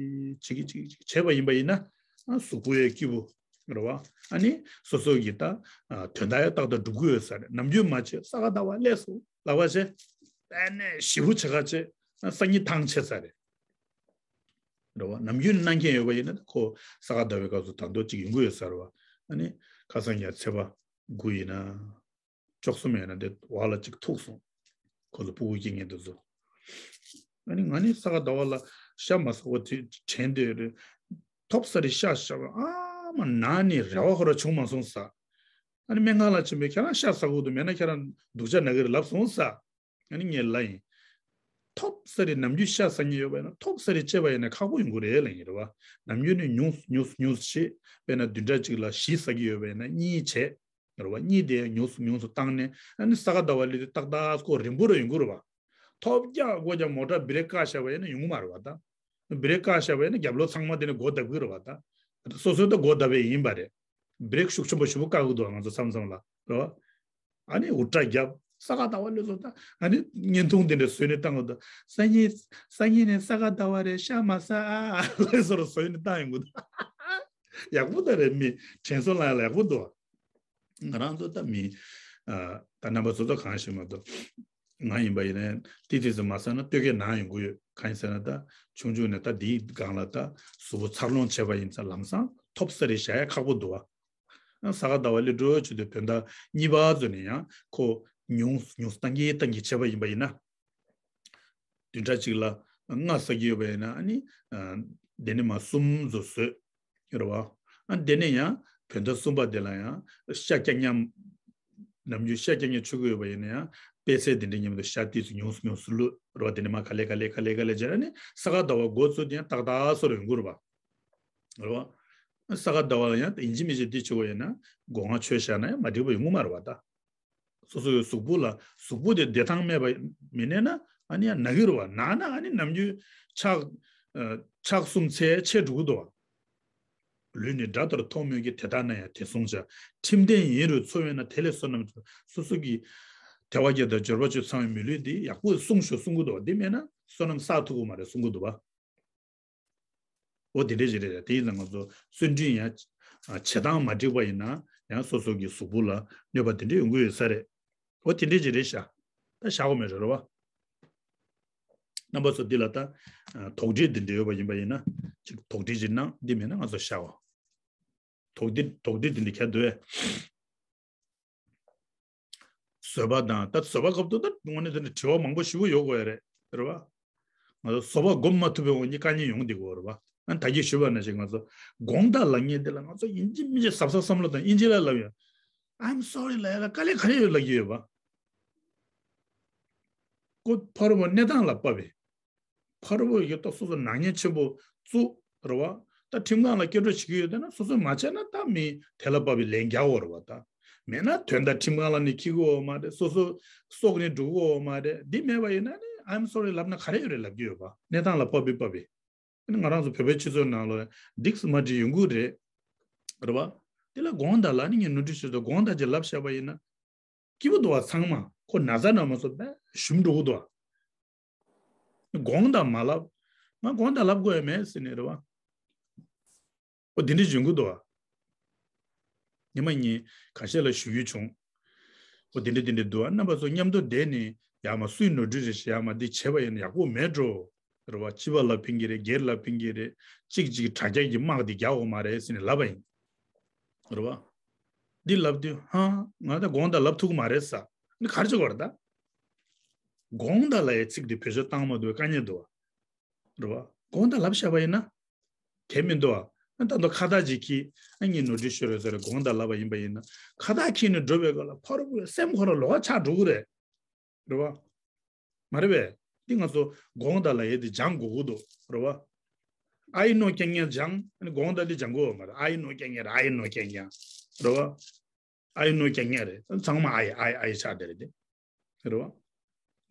བྱེད་ཀྱི་བྱེད་ཀྱི་བྱེད་པ་ཡིན་པ་ཡིན་ན་གཟུགས་པོའི་སྐྱིད་པོ། རེད་བ། ཨ་ནི་སོ་སོ་གི་ད་དོན་དག་ཡང་ཏག་ཏག་སྒྲུབ་ཀྱི་ཡོད་ས་རེད། ནམ་རྒྱུན་མ་བྱེད་ས་ག་ཟླ་བ་སླེབས་སོང་ལབ་པ་བྱས། ཨ་ནི་ཞེ་པོ་བྱེད་ཁ་བྱས་སང་ཉིན་ཐང་ཆད་ས་རེད། རེད་བ། ནམ་རྒྱུན་གནང་མཁན་ཡོད་པ་ཡིན་ན་ཁོ་ས་ག་ཟླ་བའི་སྐབས་སུ་ད་དུང་གཅིག་ཡོང་གི་ཡོད་ས་རེད་བ། ཨ་ནི་ཁ་སང་ཡང་ཚེས་པ་དགུ་ཡིན་ན། བཅུ་གསུམ་ཡིན་ན་དེ་བར་ལ་གཅིག་ཐུག་སོང་། ཁོ་ཚོ་ཕྲུ་གུ་སྐྱེ་མཁན་དེ་ཚོ། ཨ་ནི་ང་ནི་ས་ག་ཟླ་བ་ལ་ཤ་མ་ཟ་བ་དེ་དྲན་དེ་རེད། ཐོབ་ས་རེད་ཤ་ཤ་བ་ཨ་མ་ན་ནི་རེ་བ་ཁོ་ར་བྱུང་མ་སོང་ས། ཨ་ནི་སྨན་ཁང་ལ་ཕྱིན་པས་ཁྱེད་རང་ཤ་ཟ་དགོས་འདུག་མེད་ན་ཁྱེད་རང་སྡུག་ཅག་ན་གི་རེད་ལབ་སོང་ས། ཨ་ནི་ངས་ལབ་ཡིན། ཐོབ་ས་རེད་ནམ་རྒྱུན་ཤ་ཟ་མཁན་ཡོད་པ་ཡིན་ན་ཐོབ་ས་རེད་བྱས་པ་ཡིན་ན་ཁག་པོ་ཡོང་གི་རེད་ལབ་ཡིན་རེད་བ། ནམ་རྒྱུན་ནི་ཉུང་ཉུང་ཉུང་བྱེད་དཔེར་ན་བདུན་ཕྲག་གཅིག་ལ་བཞི་ཟ་གི་ཡོད་པ་ཡིན་ན་གཉིས་བྱས། རེད་བ། གཉིས་དེ་ཉུང་སུ་ཉུང་སུ་བཏང་ནས་ཨ་ནི་ས་ག་ཟླ་བ་སླེབས་དུས་ཏག་ཏག་ཁོ་རིང་པོ་ར་ཡོང་གི་རེད་བ། ཐོབ་རྒྱག་སྒོ་རྒྱག་མོ་ཊ་བི་རེག་བཀག་བཞག་པ་ཡིན་ན་ཡོང་གི་མ་རེད་བ་ད། བི་རེག་བཀག་བཞག་པ་ཡིན་ན་རྒྱབ་ལོགས་ཚང་མ་དེ་ནས་སྒོ་བརྡབ་གི་རེད་བ་ད། སོ་སོའི་ད་སྒོ་བརྡབ་པའི་ཡིན་པ་རེད། བི་རེག་ཤུགས་ཆེན་པོ་ཞེ་པོ་བཀག་གི་འདུག་ང་ཚོ་མཚམས་མཚམས་ལ་རེད་བ། ཨ་ནི་འུར་སྒྲ་བརྒྱབ་ས་ག་ཟླ་བ་སླེབས་སོང་ད། ཨ་ནི་བརྙན་ཐུང་དེ་འདྲ་བཟོས་ནས་བཏང་གི་འདུག་སང་ཉིན་སང་ཉིན་ནས་ས་ག་ཟླ་བ་རེད་ཤ་མ་ཟ་ཨ་ལབ་སོ་ར་བཟོས་ནས་བཏང་ཡོང་གི་འདུག་ཡག་པོ་ད་རེད། མི་དྲན་གསོ་ལ་ཡག་པོ་འདུག་ང་རང་ཚོ་ད་མི། ཨ། ད་རྣམ་པ་ཚོ་ཚོ་གང་ཞིག་མ་གཏོགས། ང་ཡིན་པ་ཡིན་ནའི་ཏི་ཏི་ཙི་མ་ཟ་ན་སྟོད་སྐད་ནང་ཡོང་གི་ཡོད། གང་ཡིན་ཟེར་ན་ད་ཆུང་ཆུང་ནས་ད་འདིའི་སྒང་ལ་ད་གཟུགས་པོ་འཚར་ལོངས་བྱས་པ་ཡིན་ཙང་ལམ་སང་ཐོབ་ས་རེད་བཞག་ཡ་ཁག་པོ་འདུག་བ། ས་ག་ཟླ་བ་སླེབས་འགྲོ་བྱེད་དུས་བོད་ཟླ་གཉིས་པ་ཚོ་ནས་ཡང་ཁོ་ཉུང་ཉུང་བཏང་གི་བཏང་གི་བྱས་པ་ཡིན་པ་ཡིན་ན། བདུན་ཕྲག་གཅིག་ལ་ལྔ་ཟ་གི་ཡོད་པ་ཡིན་ན་ཨ་ནི། ཨ། དེ་ནས་མ་གསུམ་ཚོ་ཟོས། རེད་བ། ཨ་དེ་ནས་ཡང་བོད་ཟླ་གསུམ་པ་དེ་ལ་ཡང་ཤ་རྐྱང་རྐྱང་། ནམ་རྒྱུན་ཤ་རྐྱང་རྐྱང་མཆོད་ཀྱི་ཡོད་པ་ཡིན་ན་ཡང་པད་ཚལ་དེ་འདྲ་མཉམ་དུ་ཤ་ཏོག་ཙམ་ཉུང་སུ་ཉུང་སུ་བླུགས་རེད་བ། དེ་ནས་མ་ག་ལེ་ག་ལེ་ག་ལེ་ག་ལེ་བྱས་ནས་ས་ག་ཟླ་བ་འགོ་ཚུགས་དེ་ཡང་ཏག་ཏག་སོ་རེ་ཡོང་གི་རེད་བ། རེད་བ། ས་ག་ཟླ་བ་ལ་ཡང་ཡིན་གཅིག་མིན་གཅིག་འདི་བྱེད་དགོས་ཡོད་ན་སྒོ་ང་ཆོས་བཞག་ན་ཡང་མ་འགྲིག་པ་ཡོང་གི་མ་རེད་བ་ད། སོ་སོ་ཡི་གཟུགས་པོ་ལ་གཟུགས་པོ་དེ་བདེ་ཐང་མེད་པ་མི་གནས་ན་ཨ་ནི་ཡང་ན་གི་རེད་བ། ན་ན་ཨ་ནི་ནམ་རྒྱུན་ཕྱག་ཨ། ཕྱག་གསུམ་ཚད་ཆད་འགྲོ་གི་འདུག་བ། ལུས་ནི་དགྲ་ལྟར་མཐོང་མོད་ཀྱི། དེ་ལྟ་ན་ཡང་དེ་བསྲུང་བྱ། ཁྲིམས་ལྡན་ཡིན་རུང་འཚོ་བས་ན། དེ་ལས་བསོད་ནམས་སོ་སོ་གི་དལ་བ་བརྒྱད་དང་འབྱོར་པ་བཅུ་ཚང་བའི་མི་ལུས་འདི་ཡག་པོ་སྲུང་ཤོག་གསུང་གི་འདུག་བ། འདི་མེད་ན་བསོད་ནམས་བསགས་ཐུབ་ཀྱི་མ་རེད་གསུང་གི་འདུག་བ། འོ་དེ་འདྲས་ཞིག་རེད། དེ་ཡིན་ཙང་ང་ཚོ་བརྩོན་འགྲུས་ཡང་བྱེད་སྟངས་མ་འགྲིག་པ་ཡིན་ན་ཡང་སོ་སོ་གི་གཟུགས་པོ་ལ་གནོད་པ་དེ་འདྲས་ཡོང་གི་ཡོད་ས་རེད། འོ་དེ་འདྲས་ཞིག་རེད་ཤག་ད་བཞག་དགོས་མེད་རེད་བ། རྣམ་པ་ཚོ་འདི་ལ་ད་དོགས་འདྲི་འདི་འདྲས་ཡོད་པ་ཡིན་པ་ཡིན་ན་ཅིག་དོགས་འདྲི་ཅིག་གནང་། འདི་མེད་ན་ང་ཚོ་བཞག་གོ། དོགས་འདྲི་དོགས་འདྲི་འདི་འདྲས་ག་འདུག་བས། བཟོད་པ་དང་ད་བཟོད་པ་སྐབས་དུ་ད་དངོས་གནས་དེ་འདྲ་དྲི་བ་མང་པོ་ཞིག་ཡོད་དགོས་ཡ་རེད། རེད་བ། ང་ཚོ་བཟོད་པ་སྒོམ་མ་ཐུབ་པའི་འོག་ནས་དཀའ་ངལ་ཡོང་བསྡད་ཀྱི་ཡོད་རེད་བ། ཨ་ད་གིན་ཞུས་པ་ནང་བཞིན་ང་ཚོ་དགོངས་དག་ལབ་མཁན་དེ་ལ་ང་ཚོ་ཡིན་གཅིག་མིན་གཅིག་གཟབ་གཟབ་བསམ་བློ་དང་ཨིན་ཇི་ལ་ལབ་ཡ། I'm sorry ལབ་ཡ་ལ་དཀའ་ལས་ག་རེ་ཡོད་ལབ་ཀྱི་ཡོད་བ། ཁོ་ཕ་རོལ་པོ་གནས་སྟངས་ལ་དཔག་པའི། ཕ་རོལ་པོ་ཡོད་ད་སོ་སོ་ནག་ཉེས་ཆེན་པོ་བཙུགས། རེད་བ། ད་ཁྲིམས་ཁང་ལ་སྐྱོན་བརྗོད་བྱེད་ཀྱི་ཡོད་དེ་ན་སོ་སོས་མ་བྱས་ན་ད་མི་དེ་ལ་བབས་པའི་ལན་རྒྱག་དགོས་རེད་བ་ད། མེད་ན་དོན་དག་ཁྲིམས་ཁང་ལ་ནི་འཁྱེར་གྱི་ཡོད་མ་རེད། སོ་སོ་སྲོག་ནི་འགྲོ་གི་ཡོད་མ་རེད། འདི་མེད་པ་ཡིན་ན་ནི་I'm sorry ལབ་ན་ག་རེ་ཡོད་རེད་ལབ་ཀྱི་ཡོད་པ། གནས་སྟངས་ལ་བབས་པའི་བབས་པའི། ཨ་ནི་ང་རང་ཚོ་བོད་པའི་སྤྱི་ཚོགས་ནང་ལ་འགྲིག་སུ་མ་འགྲིག་ཡོང་གི་རེད། རེད་བ། དེ་ལ་དགོངས་དག་ལབ་ནི་ངས་ནོར་འཁྲུལ་ཞུས་ཏེ་དགོངས་དག་ཅིག་ལབ་བཞག་པ་ཡིན་ན། སྐྱིད་པོ་འདུག་བ། ཚང་མ་ཁོ་ན་ཚ་ན་མ་སོ་པས་ཞུམ་འགྲོ་གི་འདུག་བ། དགོངས་དག་མ་ལབ། ང་དགོངས་དག་ལབ་དགོས་ཡ་མེད་ཟེར་ནས་རེད་བ། ཨོ་དེ་འདྲ་འབྱུང་གི་འདུག་བ། ཉི་མ་གཉིས་ཁ་ཤས་ལ་ཞུ་རྒྱུ་བྱུང་། ཨོ་དེ་འདྲ་དེ་འདྲ་འདུག་བ། རྣམ་པ་ཚོ་མཉམ་དུ་བསྡད་ནས་ཡ་མ་སུའི་ནོར་འཁྲུལ་རེད་ཞེས་ཡ་མ་འདི་བྱས་པ་ཡིན་ན་ཡག་པོ་མེད་འགྲོ། རེད་བ། སྤྱི་པ་ལ་ཕན་གྱི་རེད། སྒེར་ལ་ཕན་གྱི་རེད། གཅིག་གཅིག་དྲ་རྒྱ་གི་དམག་འདི་རྒྱག་དགོས་མ་རེད་ཟེར་ནས་ལབ་པ་ཡིན། རེད་བ། འདི་ལབ་དུས་ཧ་ང་ད་དགོངས་དག་ལབ་ཐུབ་ཀྱི་མ་རེད་ས། འདི་ག་རེ་བྱེད་དགོས་རེད་ད། དགོངས་དག་ལབ་ཡའི་ཚིག་འདི་བེད་སྤྱོད་བཏང་མ་ཐུབ་པའི་དཀའ་ངལ་འདུག་བ། རེད་བ། དགོངས་དག་ལབ་བཞག་པ་ཡིན་ན། གལ་མི་འདུག་བ། ད་དུང་ཁ་བཏགས་ཅིག་གིས་ཨ་ངས་ནོར་འཁྲུལ་ཤོར་རེད་ཟེར་དགོངས་དག་ལབ་པ་ཡིན་པ་ཡིན་ན། ཁ་བཏགས་ཁྱེར་ནས་འགྲོ་བའི་སྐབས་ལ་ཕ་རོལ་པོའི་སེམས་ཁོ་རང་ལོགས་ཀ་ཆགས་འགྲོ་གི་རེད། རེད་བ། མ་རེད་པས། འདི་ང་ཚོ་དགོངས་དག་ལབ་ཡས་འདི་སྦྱང་དགོས་ཀྱི་འདུག་རེད་བ། ཨའི་ནོ་རྐྱང་རྐྱང་སྦྱང་། ཨ་ནི་དགོངས་དག་འདི་སྦྱང་དགོས་པ་མ་རེད། ཨའི་ནོ་རྐྱང་རྐྱང་རེད། ཨའི་ནོ་རྐྱང་རྐྱང་། རེད་བ། ཨའི་ནོ་རྐྱང་རྐྱང་རེད། ཚང་མ་ཨའི་ཨའི་ཨའི་ཆགས་བསྡད་རེད་དེ། རེད་བ།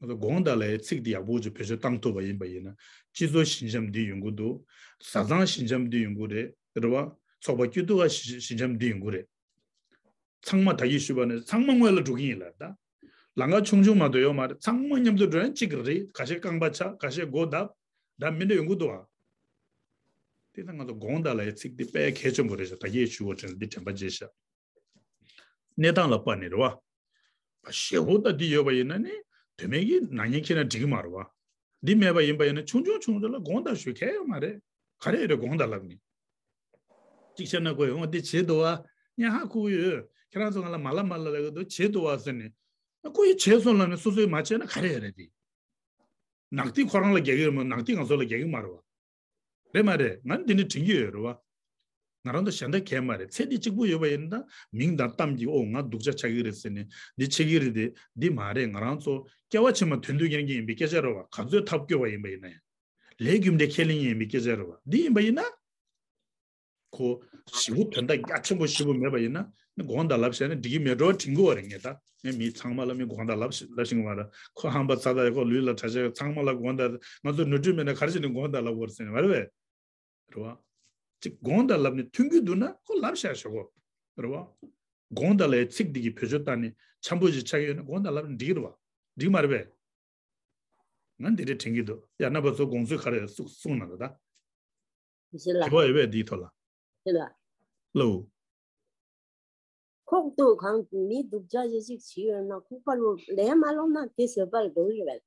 ང་ཚོ་དགོངས་དག་ལབ་ཡས་ཚིག་འདི་ཡག་པོ་ཅིག་བེད་སྤྱོད་བཏང་ཐུབ་པ་ཡིན་པ་ཡིན་ན། སྤྱི་ཚོགས་ཞི་འཇམ་འདི་ཡོང་གི་འདུག་བཟའ་ཚང་ཞི་འཇམ་འདི་ཡོང་གི་རེད། རེད་བ། ཚོགས་པ་སྐྱིད་སྡུག་ག་ཞི་ཞི་འཇམ་འདི་ཡོང་གི་རེད། ཚང་མ་ད་གིན་ཞུས་པ་ནི་ཚང་མ་སྔོན་ལ་འགྲོ་གི་ཡིན་ལ་ད། ལམ་ཁ་ཆུང་ཆུང་མ་གཏོགས་ཡོད་མ་རེད། ཚང་མ་མཉམ་དུ་འགྲོ་ཡང་གཅིག་རེད། ཁ་ཤས་རྐང་པ་ཆག་ཁ་ཤས་མགོ་བརྡབ། ད་མི་འདྲ་ཡོང་གི་འདུག་ཨ། དེ་ད་ང་ཚོ་དགོངས་དག་ལབ་ཡའི་ཚིག་འདི་དཔེ་གལ་ཆེན་པོ་རེད་ཤག་ད་གིན་ཞུ་བ་དྲན་འདི་དྲན་པ་བརྗེད་ཤག་གནས་སྟངས་ལ་དཔག་ནས་རེད་བ། ཞེ་པོ་ད་འདི་ཡོད་པ་ཡིན་ན་ནི་དོན་མེད་ཀྱི་ནག་ཉེས་འཁྱེར་ན་འགྲིག་གི་མ་རེད་བ། འདི་མེད་པ་ཡིན་པ་ཡིན་ན་ཆུང་ཆུང་ཆུང་ཆུང་ལ་དགོངས་དག་ཞུ་གལ་ཡོད་མ་རེད། ག་རེ་ཡོད་རེད་དགོངས་དག་ལབ་ནི། གཅིག་བཤད་ན་ཁོ་ཡོང་འདི་བྱེད་འདུག་བ། ངས་ཧ་གོ་གི་ཡོད། ཁྱེད་རང་ཚོ་ང་ལ་མ་ལབ་མ་ལབ་ལབ་ཀྱི་འདུག་བྱེད་འདུག་བ་ཟེར་ནས། ཁོ་ཡི་བྱེད་སོང་ལབ་ནས་སོ་སོས་མ་བྱས་ན་ག་རེ་ཡོད་རེད་དེ། ནག་ཐིག་ཁོ་རང་ལ་རྒྱག་གི་རེད་མོད། ནག་ཐིག་ང་ཚོ་ལ་རྒྱག་གི་མ་རེད་བ། རེད་མ་རེད། ང་འདི་འདྲ་དྲན་གྱི་ཡོད་རེད་བ། ང་རང་ཚོ་གཞན་དག་གས་མ་རེད། ཚེ་འདི་གཅིག་པུ་ཡོད་པ་ཡིན་ན་ད་མིང་དང་གཏམ་གྱིས་ཨོ་ང་སྡུག་ཅག་ཆགས་ཀྱི་རེད་ཟེར་ནས་འདི་བྱེད་ཀྱི་རེད་དེ། འདི་མ་རེད། ང་རང་ཚོ་སྐྱེ་བ་ཕྱི་མ་དོན་དུ་གཉེར་མཁན་ཡིན་པའི་སྐད་ཆ་རེད་བ། ག་ཚོད་ཐབས་སྐྱོ་བ་ཡིན་པ་ཡིན་ན་ཡང་། ལས་རྒྱུ་འབྲས་ཁས་ལེན་མཁན་ཡིན་པའི་སྐད་ཆ་རེད་བ། འདི་ཡིན་པ་ཡིན་ན། ཁོ་ཞེ་པོ་དོན་དག་རྒྱ་ཆེན་པོ་ཞེ་པོ་མེད་པ་ཡིན་ན་ནི་དགོངས་དག་ལབ་བྱས་ན་འགྲིག་གི་མེད་འགྲོ་དྲན་གྱི་ཡོད་རེད་ངས་ད། ངས་མི་ཚང་མ་ལ་མི་དགོངས་དག་ལབ་ཤི་ལབ་ཤེས་ཀྱི་མ་རེད། ཁོ་ཧམ་པ་ཚ་ད་ཡ་ཁོ་ལུས་ལ་གྲྭ་ཆས་ཚང་མ་ལ་དགོངས་དག་ང་ཚོ་ནོར་འཁྲུལ་མེད་ན་ག་རེ་བྱས་ནས་དགོངས་དག་ལབ་དགོས་རེད་ཟེར་ནས་མ་རེད་པས། རེད་བ། ཅིག་དགོངས་དག་ལབ་ནས་མཐུན་གྱི་འདུག་ན་ཁོ་ལབ་བཞག་ཞོག་གོ། རེད་བ། དགོངས་དག་ལབ་ཡའི་ཚིག་འདི་གི་བེད་སྤྱོད་བཏང་ནས་འཆམ་པོ་ཞིག་ཆགས་ཀྱི་ཡོད་ན་དགོངས་དག་ལབ་ན་འགྲིག་གི་རེད་བ། འགྲིག་མ་རེད་པས། ང་འདི་འདྲ་དྲན་གྱི་འདུག་ཡ་རྣམ་པ་ཚོ་དགོངས་ཚུལ་ག་རེ་གསུང་གསུང་གནང་དང་། ཞེས་ལ། དྲི་བ་ཡོད་པས་འདིའི་ཐོག་ལ། ཞེས་ལ། ལོ། ཁོག་ཏུ་གང་མི་སྡུག་ཅག་ཅིག་ཅིག་བྱེད་ཡོད་ན་ཁོག་པ་ལོ་ལན་མ་ལོག་ན་དེ་བཟོད་པ་ལ་འགྲོ་གི་རེད།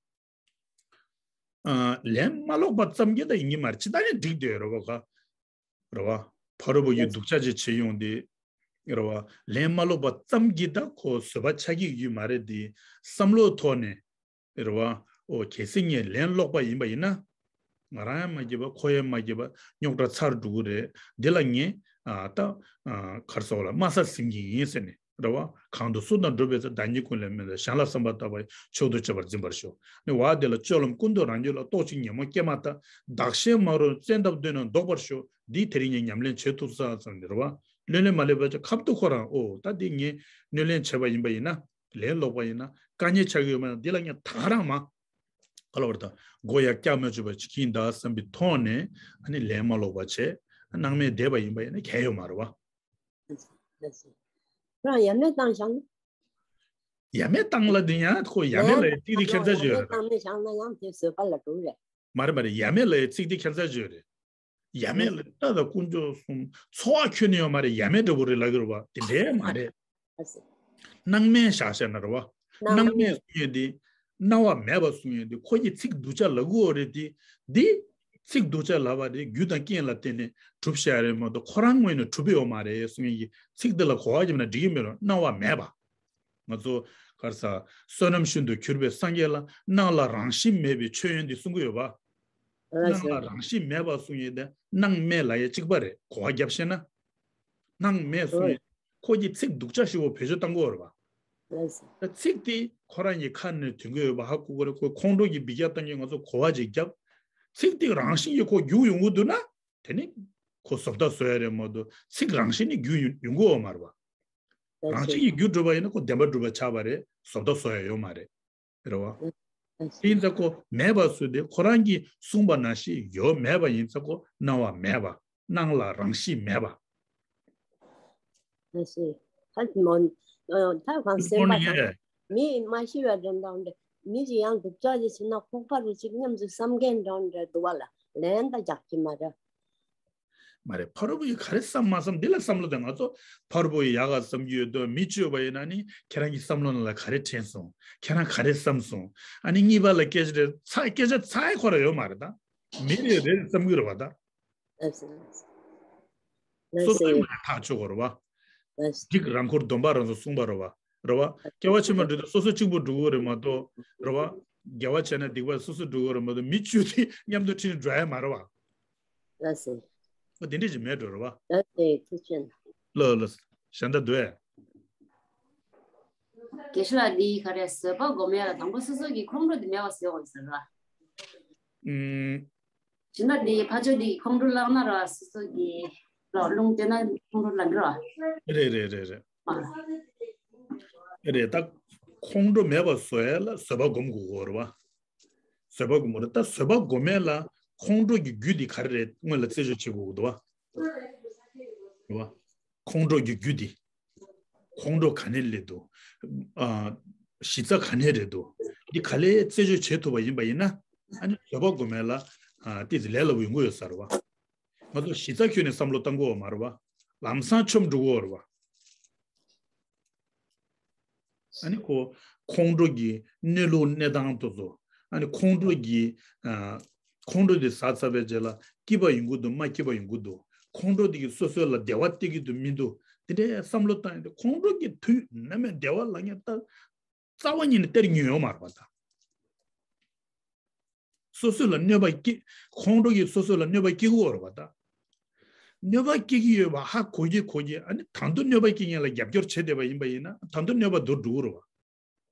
ཨ། ལན་མ་ལོག་པ་ཙམ་གྱིས་ད་ཡིན་གྱི་མ་རེད། ཅི་ལྟར་ཡང་འགྲིག་བསྡད་ཡོད་རེད་བ་ག་རེད་བ། ཕ་རོལ་པོ་ཡིས་སྡུག་ཅག་ཅིག་བྱེད་ཡོང་དུས། རེད་བ། ལན་མ་ལོག་པ་ཙམ་གྱིས་ད་ཁོ་བཟོད་པ་ཆགས་ཀྱི་ཡོད་མ་རེད་དེ། བསམ་བློའི་ཐོག་ནས། རེད་བ། ཨོ་གལ་སྲིད་ངས་ལན་སློག་པ་ཡིན་པ་ཡིན་ན། ང་རང་ཡང་མ་སྐྱིད་པ་ཁོ་ཡང་མ་སྐྱིད་པ་རྙོག་དྲ་ཚར་འགྲོ་གི་རེད། འདི་ལ་ངས་ཨ་ད་ཨ་ག་རེ་ཟེར་བ་ལ་དམའ་ས་ཟིན་གྱི་ཡིན་ཟེར་ནས་རེད་བ། གང་དུ་སུ་དང་འགྲོགས་པའི་ཚེ། བདག་ཉིད་ཀུན་ལས་དམན་ལ། གཞན་ལ་བསམ་པ་བཏང་བ་ཡིས། མཆོག་ཏུ་གཅེས་པར་འཛིན་པར་ཤོག་ནི་བ་དེ་ལ་སྤྱོད་ལམ་ཀུན་ཏུ་རང་རྒྱུད་ལ། རྟོག་ཅིང་ཉོན་མོངས་སྐྱེས་མ་ཐག་བདག་གཞན་མ་རུངས་བཙན་ཐབས་བཏོན་ནས་བཟློག་པར་ཤོག་འདིས་དེ་རིང་ངས་ཉམས་ལེན་བྱེད་ཐུབ་ས་ཙམ་ནི་རེད་བ། ལོན་ལོན་མ་ལེབ་པ་ཅིག་ཁབ་ཏུ་ཁོ་རང་ཨོ་ད་འདི་ངས་སྣོན་ལེན་བྱས་པ་ཡིན་པ་ཡིན་ན། ལན་སློག་པ་ཡིན་ན་དཀའ་ངལ་ཆགས་ཀྱི་ཡོད་མ་རེད། འདི་ལ་ངས་ད་ག་རང་མ། ག་ལ་བར་དང་མགོ་ཡར་བཀྱག་མ་བཅུག་པ་བྱེད་ཀྱིན་གདའ་བསམ་པའི་ཐོག་ནས་ཨ་ནི་ལན་མ་སློག་པ་བྱས་སྣང་མེད་བསྡད་པ་ཡིན་པ་ཡིན་ན་གལ་ཡོད་མ་རེད་བ། ཁྱོད་རང་ཡ་མེད་བཏང་བཞག་ན། ཡ་མེད་བཏང་ལ་འདི་ཡང་ཁོ་ཡ་མེད་ལ་ཡ་ཏིག་ཏིག་ཁྱད་མཚར་ཅིག་ཡོད་རེད། ཡ་མེད་བཏང་ནས་བཞག་ན་ཡང་དེ་བཟོད་པ་ལ་འགྲོ་རེད། མ་རེད་མ་རེད། ཡ་མེད་ལ་ཡ་ཚིག་འདི་ཁྱད་མཚར་ཅིག་ཡོད་རེད། ཡ་མེད་ལ་ད་ད་དཀོན་མཆོག་གསུམ་འཚོ་བ་ཁྱོན་ནས་ཡོད་མ་རེད། ཡ་མེད་འདྲ་པོ་རེད་ལབ་ཀྱི་རེད་བ། དེ་འདྲའི་མ་རེད། སྣང་མེད་བཞག་བཤད་ན་རེད་བ། སྣང་མེད་གསུང་ཡས་དེ། སྣང་བ་མེད་པ་གསུང་ཡས་དེ་ཁོ་གི་ཚིག་སྡུག་ཅག་ལབ་ཀྱི་ཡོད་རེད་དེ། འདི། ཚིག་སྡུག་ཅག་ལབ་པ་དེ་རྒྱུ་དང་རྐྱེན་ལ་བརྟེན་ནས་གྲུབ་བཞག་རེད་མ་གཏོགས་ཁོ་རང་ངོས་ནས་གྲུབ་ཡོད་མ་རེད་གསུང་ཡས་ཀྱི་ཚིག་འདི་ལ་གོ་བ་བརྒྱབ་ན་འགྲིག་གི་མེད་རུང་སྣང་བ་མེད་པ། ང་ཚོ་ག་རེ་ཟ། བསོད་ནམས་ཤིན་ཏུ་གྱུར་པའི་སངས་རྒྱས་ལ་སྣང་ལ་རང་བཞིན་མེད་པའི་ཆོས་ཡོན་ཏན་གསུང་གི་ཡོད་པ། སྣང་ལ་རང་བཞིན་མེད་པ་གསུང་ཡས་དེ་སྣང་མེད་ལབ་ཡས་གཅིག་པ་རེད། གོ་བ་བརྒྱབ་ཤེས་ན། སྣང་མེད་གསུང་ཡས། ཁོ་གི་ཚིག་སྡུག་ཅག་ཞིག་པོ་བེད་སྤྱོད་བཏང་གི་ཡོད་རེད་པ། ད་ཚིག་དེ་ཁོ་རང་གི་ཁ་ནས་ཐོན་གི་ཡོད་པ་ཧ་གོ་གི་རེད། ཁོ་ཁོང་ཁྲོ་གི་འབུད་རྒྱག་བཏང་གི་ང་ཚོ་གོ་བ་ཅིག་བརྒྱབ། ཚིག་དེ་རང་བཞིན་གྱིས་ཁོ་རྒྱུག་ཡོང་གི་འདུག་ན། དེ་ནི་ཁོ་བཟོ་ལྟ་བཟོ་ཡ་རེད་མ་གཏོགས་ཚིག་རང་བཞིན་ནི་རྒྱུ་ཡོང་ཡོང་གི་ཡོད་མ་རེད་པ། རང་བཞིན་གྱིས་རྒྱུ་གྲུབ་པ་ཡིན་ན་ཁོ་བདེན་པ་གྲུབ་པ་ཆགས་པ་རེད། བཟོ་ལྟ་བཟོ་ཡ་ཡོད་མ་རེད། རེད་བ། དེ་ཡིན་ཙང་ཁོ་མེད་པ་བཟོས་ཏེ་ཁོ་རང་གིས་གསུངས་པ་ནང་བཞིན་ཡོད་མེད་པ་ཡིན་ཙང་ཁོ་སྣང་བ་མེད་པ། སྣང་ལ་རང་བཞིན་མེད་པ། ལགས་སོ། ད་མོ། ད་གང་སེམས་པ་དང་། མི་མ་ཤི་བའི་འདྲ་འདྲ་འདྲ། མི་ཅིག་ཡང་སྡུག་ཅག་ཅིག་བྱུང་ན་ཁོག་པ་རུ་ཅིག་སྙམ་ཚུལ་བསམ་མཁན་འདྲ་འདྲ་འདུག་བ་ལ། ལན་ད་རྒྱག་གི་མ་རེད། མ་རེད། ཕ་རོལ་པོ་ཡིས་ག་རེ་བསམ་མ་བསམ་འདི་ལ་བསམ་བློ་དང་། ང་ཚོ་ཕ་རོལ་པོ་ཡིས་ཡག་ག་བསམ་གྱི་ཡོད་དོ། མི་སྤྱོད་པ་ཡིན་ན་ནི་ཁྱེད་རང་གི་བསམ་བློ་ནང་ལ་ག་རེ་དྲན་སོང་། ཁྱེད་རང་ག་རེ་བསམ་སོང་། ཨ་ནི་གཉིས་པ་ལ་སྐད་ཆ་རེ་ཚ་སྐད་ཆ་ཚ་ཡ་ཁོ་ར་ཡོད་མ་རེད་ད། མི་རེ་རེ་བསམ་གྱི་རེད་བ་ད། ལགས་སོ། ལགས་སོ། སོ་སོའི་མ་ཐག་ཆོད་དགོས་རེད་བ། ལགས་སོ། འགྲིག་རང་འཁོར་སྡོམ་པ་རང་ཚོ་གསུངས་པ་རེད་བ། རེད་བ། སྐྱེ་བ་ཕྱི་མ་འགྲོ་དུས་སོ་སོ་གཅིག་པུ་འགྲོ་གི་རེད་མ་གཏོགས། རེད་བ། དགེ་བ་བྱས་ན་སྡིག་པ་སོ་སོ་འགྲོ་གི་རེད་མ་གཏོགས་མི་བཅུ་དེ་མཉམ་དུ་ཁྲིད་ནས་འགྲོ་ཡ་མ་རེད་བ། ལགས་སོ། ཨ་དེ་འདྲ་ཞིག་མེད་འགྲོ་རེད་བ། ལགས་སོ། ཐུགས་རྗེ་ཆེ། ལགས་ལགས། གཞན་དག་འདུག་ཨེ། དགེ་བཤེས་ལགས། འདི་ག་རེ་བཟོད་པ་སྒོམ་ཡ་ལ་དང་པོ་སོ་སོ་གི་ཁོང་ཁྲོ་དེ་མེད་པ་བཟོས་དགོས་ཟེར་བ། ཨུམ། བྱས་ན་འདི་ཕར་ཕྱོགས་འདི་ཁོང་ཁྲོ་ལངས་ན་ར་སོ་སོ་གི་ར་རླུང་བསྟན་ན་ཁོང་ཁྲོ་ལངས་ཀྱི་ར། རེད་རེད་རེད་རེད། ཨ། རེད་ད། ཁོང་ཁྲོ་མེད་པ་བཟོ་ཡ་ལ་བཟོད་པ་སྒོམ་དགོས་ཀྱི་རེད་བ། བཟོད་པ་སྒོམ་དགོས་རེད། ད་བཟོད་པ་སྒོམ་ཡ་ལ་ཁོང་ཁྲོ་གི་རྒྱུ་འདི་ག་རེ་རེད། སྔོན་ལ་རྩད་གཅོད་བྱེད་དགོས་ཀྱི་འདུག་བ། རེད་བ། ཁོང་ཁྲོ་གི་རྒྱུ་འདི། ཁོང་ཁྲོ་ག་ནས་སླེབས་འདུག། ཨ། གཞི་རྩ་ག་ནས་རེད་འདུག། འདི་ག་ལས་རྩད་གཅོད་བྱེད་ཐུབ་པ་ཡིན་པ་ཡིན་ན། ཨ་ནི་བཟོད་པ་སྒོམ་ཡ་ལ། ཨ། ཏོག་ཙམ་ལས་སླ་པོ་ཡོང་གི་ཡོད་ས་རེད་བ། ང་ཚོ་གཞི་རྩ་ཁྱོན་ནས་བསམ་བློ་བཏང་དགོས་བ་མ་རེད་བ། ལམ་སང་ཆོམ་འགྲོ་གི་ཡོད་རེད་བ། ཨ་ནི་ཁོ། ཁོང་ཁྲོ་གི་གནས་ལུགས་གནས་སྟངས་དེ་ཚོ། ཨ་ནི་ཁོང་ཁྲོ་གི། ཨ། ཁོང་ཁྲོ་དེ་ཟ་ཚར་བའི་རྗེས་ལ་སྐྱིད་པ་ཡོང་གི་འདུག། མ་སྐྱིད་པ་ཡོང་གི་འདུག། ཁོང་ཁྲོ་དེ་གིས་སོ་སོ་ལ་བདེ་བ་སྟེར་གྱི་འདུག་མི་འདུག། དེ་འདྲའི་བསམ་བློ་བཏང་ཡོང་དུས་ཁོང་ཁྲོ་གི་དུས་ནམ་ཡང་བདེ་བ་ལབ་མཁན་ད། རྩ་བ་ཉིད་ནས་སྟེར་མྱོང་ཡོད་མ་རེད་པ་ད། སོ་སོ་ལ་གནོད་པ་སྐྱེལ། ཁོང་ཁྲོ་གིས་སོ་སོ་ལ་གནོད་པ་སྐྱེལ་གྱི་ཡོད་རེད་པ་ད། གནོད་པ་སྐྱེལ་གྱི་ཡོད་པ་ཧ་གོ་གི་གོ་གི། ཨ་ནི་ད་དུང་གནོད་པ་སྐྱེལ་མཁན་ལ་རྒྱབ་སྐྱོར་བྱེད་བསྡད་པ་ཡིན་པ་ཡིན་ན་ད་དུང་གནོད་པ་འདུག་འགྲོ་གི་རེད་པ།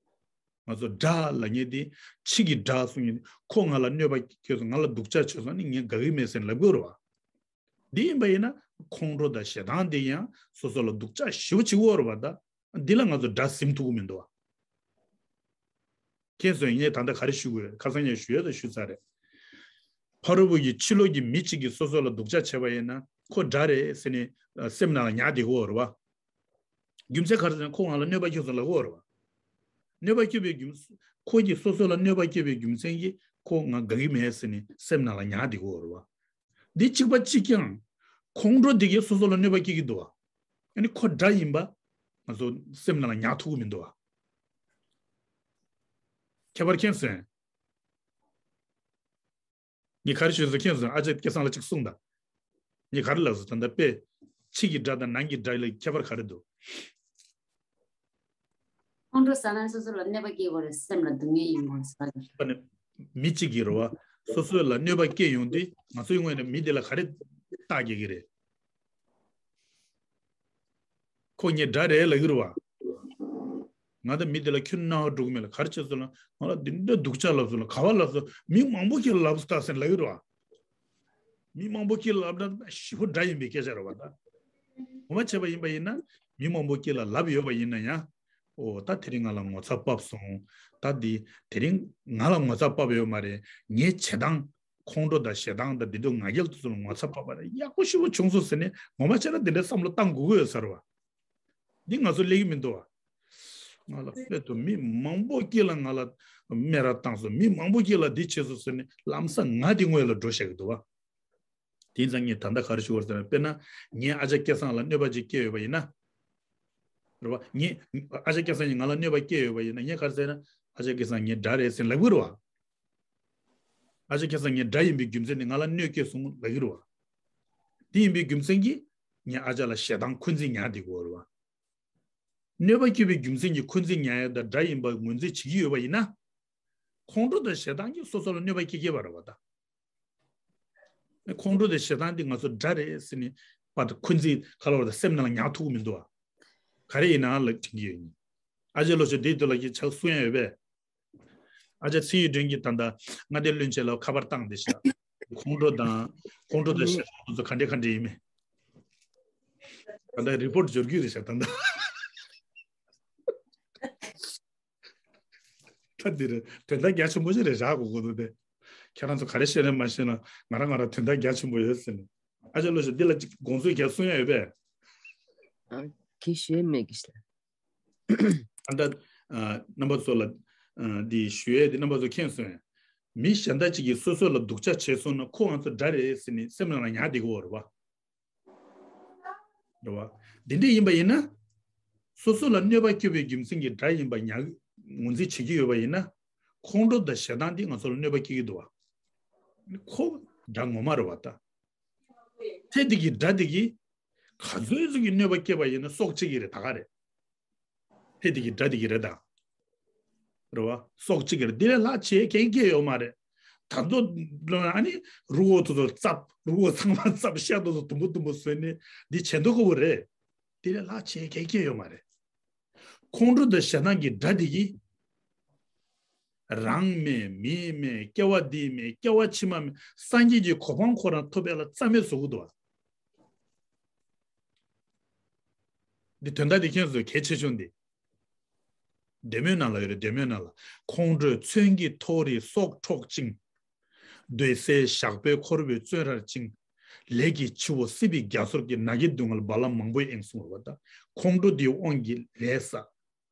ང་ཚོ་དགྲ་ལབ་མཁན་དེ། ཕྱི་གི་དགྲ་གསུང་མཁན་དེ། ཁོ་ང་ལ་གནོད་པ་བསྐྱལ་སོང་། ང་ལ་སྡུག་ཅག་བྱས་སོང་ནི་ངས་དགའ་གི་མེད་ཟེར་ལབ་དགོས་རེད་པ། འདི་ཡིན་པ་ཡིན་ན་ཁོང་ཁྲོ་དང་ཞེ་སྡང་དེ་ཡང་སོ་སོ་ལ་སྡུག་ཅག་ཞེ་པོ་བྱེད་ཀྱི་ཡོད་རེད་པ་ད། འདི་ལ་ང་ཚོ་དགྲ་ཟིན་ཐུབ་ཀྱི་མི་འདུག་པ། མཁྱེན་སོང་། ངས་ད་ལྟ་ག་རེ་ཞུ་དགོས། ཁ་སང་ངས་ཞུ་ཡས་དང་ཞུས་ཚར་རེད། ཕ་རོལ་པོ་གི་ཕྱི་ལོགས་ཀྱི་མི་གཅིག་གིས་སོ་སོ་ལ་སྡུག་ཅག་བྱས་པ་ཡིན་ན་ཁོ་དགྲ་རེད་ཟེར་ནས་སེམས་ནང་ལ་ཉར་བསྡད་ཀྱི་ཡོད་རེད་པ། རྒྱུ་མཚན་ག་རེ་ཟེར་ན་ཁོ་ང་ལ་གནོད་པ་བསྐྱལ་སོང་ལབ་ཀྱི་ཡོད་རེད་པ། གནོད་པ་བསྐྱལ་བའི་རྒྱུ། ཁོ་གིས་སོ་སོ་ལ་གནོད་པ་བསྐྱལ་བའི་རྒྱུ་མཚན་གྱིས་ཁོ་ང་དགའ་གི་མེད་ཟེར་ནས་སེམས་ནང་ལ་ཉར་བསྡད་ཀྱི་ཡོད་རེད་པ། འདི་གཅིག་པ་གཅིག་རྐྱང་། ཁོང་ཁྲོ་འདི་གིས་སོ་སོ་ལ་གནོད་པ་སྐྱེལ་གྱི་འདུག་པ། ཨ་ནི་ཁོ་དགྲ་ཡིན་པ་ང་ཚོ་སེམས་ནང་ལ་ཉར་ཐུབ་ཀྱི་མི་འདུག་པ། ཁྱད་པར་མཁྱེན་སོང་། ངས་ག་རེ་ཞུས་སོང་མཁྱེན་སོང་། ཨ་ཅག་སྐལ་བཟང་ལ་གཅིག་གསུངས་དང་། ངས་ག་རེ་ལབ་སོང་། ད་ལྟ་དཔེ། ཕྱི་གི་དགྲ་དང་ནང་གི་དགྲ་ལ་ཁྱད་པར་ག་རེ་འདུག། ཁོང་ཁྲོ་ཟ་ན་སོ་སོ་ལ་གནོད་པ་སྐྱེལ་དགོས་རེད། སེམས་ལ་སྡུག་བསྔལ་ཡོང་དགོས་རེད་ཟེར་བ་རེད། མི་གཅིག་གིས་རེད་པ། སོ་སོ་ལ་གནོད་པ་སྐྱེལ་ཡོང་དུས་ང་ཚོའི་ངོས་ནས་མི་དེ་ལ་ག་རེ་རྟགས་རྒྱག་གི་རེད། ཁོ་ངའི་དགྲ་རེད་ལབ་ཀྱི་རེད་པ། ང་དང་མི་དེ་ལ་ཁྱོན་ནས་སྣང་བ་འགྲོ་གི་མེད་ལ། ག་རེ་བྱས་སོང་ལབ་ན་ང་ལ་འདི་འདྲ་སྡུག་ཅག་ལབ་སོང་ལབ། ག་པར་ལབ་སོང་། མི་མང་པོ་ཞིག་ལ་ལབ་སོང་ད་ཟེར་ལབ་ཀྱི་རེད་པ། མི་མང་པོ་ཞིག་ལ་ལབ་ན་ཞེ་པོ་དགྲ་ཡིན་པའི་སྐད་ཆ་རེད་པ་ད། ངོ་མ་བྱས་པ་ཡིན་པ་ཡིན་ན་མི་མང་པོ་ཞིག་ལ་ལབ་ཡོད་པ་ཡིན་ན་ཡང་། ཨོ་ད་དེ་རིང་ང་ལ་ངོ་ཚ་བབས་སོང་། ད་འདི་དེ་རིང་ང་ལ་ངོ་ཚ་བབས་ཡོད་མ་རེད། ངའི་བྱེད་སྟངས། ཁོང་ཁྲོ་དང་ཞེ་སྡང་དང་འདི་འདྲ་ང་རྒྱལ་དེ་ཚོ་ལ་ངོ་ཚ་བབས་པ་རེད། ཡག་པོ་ཞེ་པོ་བྱུང་སོང་ཟེར་ནས་ངོ་མ་བྱས་ན་འདི་འདྲའི་བསམ་བློ་བཏང་དགོས་ཀྱི་ཡོད་ས་རེད་པ། འདི་ང་ཚོ་སླེབས་ཀྱི་མི་འདུག་པ། ང་ལ་དཔེ་དུ་མི་མང་པོ་ཞིག་ལ་ང་ལ་སྨད་ར་བཏང་སོང་། མི་མང་པོ་ཞིག་ལ་འདི་བྱས་སོང་ཟེར་ནས་ལམ་སང་ང་འདི་དངོས་ལ་འགྲོ་བཤད་ཀྱི་འདུག་པ། དེ་ཡིན་ཙང་ངས་ད་ལྟ་ག་རེ་ཞུ་དགོས་རེད་ཟེར་ན། དཔེར་ན་ངས་ཨ་ཅག་སྐལ་བཟང་ལ་གནོད་པ་ཅིག་བསྐྱལ་ཡོད་པ་ཡིན་ན། རེད་པ། ངས། ཨ་ཅག་སྐལ་བཟང་གིས་ང་ལ་གནོད་པ་བསྐྱལ་ཡོད་པ་ཡིན་ན་ངས་ག་རེ་ཟེར་ན། ཨ་ཅག་སྐལ་བཟང་ངའི་དགྲ་རེད་ཟེར་ལབ་ཀྱི་རེད་པ། ཨ་ཅག་སྐལ་བཟང་ངའི་དགྲ་ཡིན་པའི་རྒྱུ་མཚན་ནི་ང་ལ་གནོད་བསྐྱལ་སོང་ལབ་ཀྱི་རེད་པ། དེ་ཡིན་པའི་རྒྱུ་མཚན་གྱིས་ངས་ཨ་ཅག་ལ་ཞེ་སྡང་འཁོན་འཛིན་ཉར་བསྡད་ཀྱི་ཡོད་རེད་པ། གནོད་པ་བསྐྱལ་བའི་རྒྱུ་མཚན་གྱིས་འཁོན་འཛིན་ཉར་ཡ་དང་དགྲ་ཡིན་པ་ངོས་འཛིན་བྱེད་ཀྱི་ཡོད་པ་ཡིན་ན། ཁོང་ཁྲོ་དང་ཞེ་སྡང་གིས་སོ་སོ་ལ་གནོད་པ་བསྐྱལ་བསྐྱལ་བ་རེད་པ་ད། ཁོང་ཁྲོ་དང་ཞེ་སྡང་འདི་ང་ཚོ་དགྲ་རེད་ཟེར་ནས་པར་འཁོན་འཛིན་ག་ལ་བར་དུ་སེམས་ནང་ལ་ཉར་ཐུབ་ཀྱི་མི་འདུག་པ། ག་རེ་ཡིན་ནའང་ལབ་དྲན་གྱི་ཡོད་ཡིན། ཨ་ཅག་ལོ་ཆུང་འདིའི་དུས་ལ་ཡིག་ཆ་གསུང་ཡ་ཡོད་པས། ཨ་ཅག་ཚེ་ཡི་སྒྲོན་གྱིས་ད་ལྟ་མངའ་སྡེ་བློན་ཆེན་ལ་ཁ་པར་བཏང་བསྡད་ཤག། ཁོང་ཁྲོ་དང་ཁོང་ཁྲོ་དང་ཞེ་སྡང་དེ་ཚོ་ག་འདྲ་ག་འདྲ་ཡིན་མིན། ད་ལྟ་རི་པོར་ཊི་འབྱོར་རྒྱུ་རེད་ཤག་ད་ལྟ། ད་འདི་རེད། དོན་དག་རྒྱ་ཆེན་པོ་ཞིག་རེད་རག་གོ་གོ་འདུག་སྟེ། ཁྱེད་རང་ཚོ་ག་རེ་བཤད་རེད་མ་ཤེས་ན་ང་རང་ང་རང་དོན་དག་རྒྱ་ཆེན་པོ་ཡོད་ཟེར་ནས། ཨ་ཅག་བློ་ཤེས་འདི་ལ་ཅིག་དགོངས་ཚུལ་རྒྱ་གསུང་ཡ་ཡོད་པས། ཨ་གི་ཤེས་མེད་གི་ཤེས། ཨ་ད་རྣམ་པ་ཚོ་ལ་འདི་ཞུ་ཡས་འདི་རྣམ་པ་ཚོ་མཁྱེན་སོང་ཡ། མི་གཞན་དག་ཅིག་གིས་སོ་སོ་ལ་སྡུག་ཅག་བྱས་སོང་ན་ཁོ་ང་ཚོ་དགྲ་རེད་ཟེར་ནས་སེམས་ནང་ལ་ཉར་བསྡད་ཀྱི་ཡོད་རེད་བ། རེད་བ། འདི་འདྲ་ཡིན་པ་ཡིན་ན། སོ་སོ་ལ་གནོད་པ་བསྐྱལ་བའི་རྒྱུ་མཚན་གྱིས་དགྲ་ཡིན་པ་ཉར་ངོས་འཛིན་བྱེད་ཀྱི་ཡོད་པ་ཡིན་ན། ཁོང་ཁྲོ་དང་ཞེ་སྡང་འདི་ང་ཚོ་ལ་གནོད་པ་སྐྱེལ་གྱི་འདུག་བ། ཁོ་དགྲ་ངོ་མ་རེད་བ་ད། ཚེ་འདི་གི་དགྲ་འདི་གིས་ག་ཚོད་ཙམ་གྱི་གནོད་པ་བསྐྱལ་བ་ཡིན་ན་སྲོག་གཅོད་ཀྱི་རེད་ད་ག་རེད། ཚེ་འདི་གི་དགྲ་འདི་གི་རེད་ད། རེད་བ། སྲོག་གཅོད་ཀྱི་རེད། འདི་ལས་ལྷག་བྱེད་མཁན་སྐྱེ་ཡོད་མ་རེད། ད་དུང་ཨ་ནི་རུ་བོ་དེ་ཚོ་བཙབ། རུ་བོ་ཚང་མ་བཙབ། ཤ་དེ་ཚོ་དུམ་བུ་དུམ་བུ་བཟོས་ནས་འདི་བྱེད་མདོག་ཁ་པོ་རེད། འདི་ལས་ལྷག་བྱེད་མཁན་སྐྱེ་ཡོད་མ་རེད། ཁོང་ཁྲོ་དང་ཞེ་སྡང་གི་དགྲ་འདི་གིས། རང་མེད་མི་མེད་སྐྱེ་བ་འདི་མེད་སྐྱེ་བ་ཕྱི་མ་མེད་སངས་རྒྱས་ཀྱི་གོ་འཕང་ཁོ་རང་ཐོབ་པ་ལ་རྩ་མེད་བཟོ་གི་འདུག་བ། འདི་དོན་དག་འདི་མཁྱེན་སོང་། གལ་ཆེ་ཆུང་འདི། འདོད་མོས་ནང་ལ་ཡོད་རེད། འདོད་མོས་ནང་ལ། ཁོང་ཁྲོས་མཚོན་གྱི་ཐོག་རིས་སྲོག་འཕྲོག་ཅིང་། འདོད་སྲེད་ཞགས་པས་འཁོར་བའི་བཙོན་རར་བཅིངས། ལས་ཀྱི་ཆུ་བོ་སྲིད་པའི་རྒྱ་མཚོར་སྐྱེལ། ནགས་ཀྱི་སྡུག་བསྔལ་རྦ་རླབས་མང་པོས་གཡེངས། གསུངས་རེད་བ། ད་ཁོང་ཁྲོ་འདིའི་དབང་གིས་ལས་བསགས།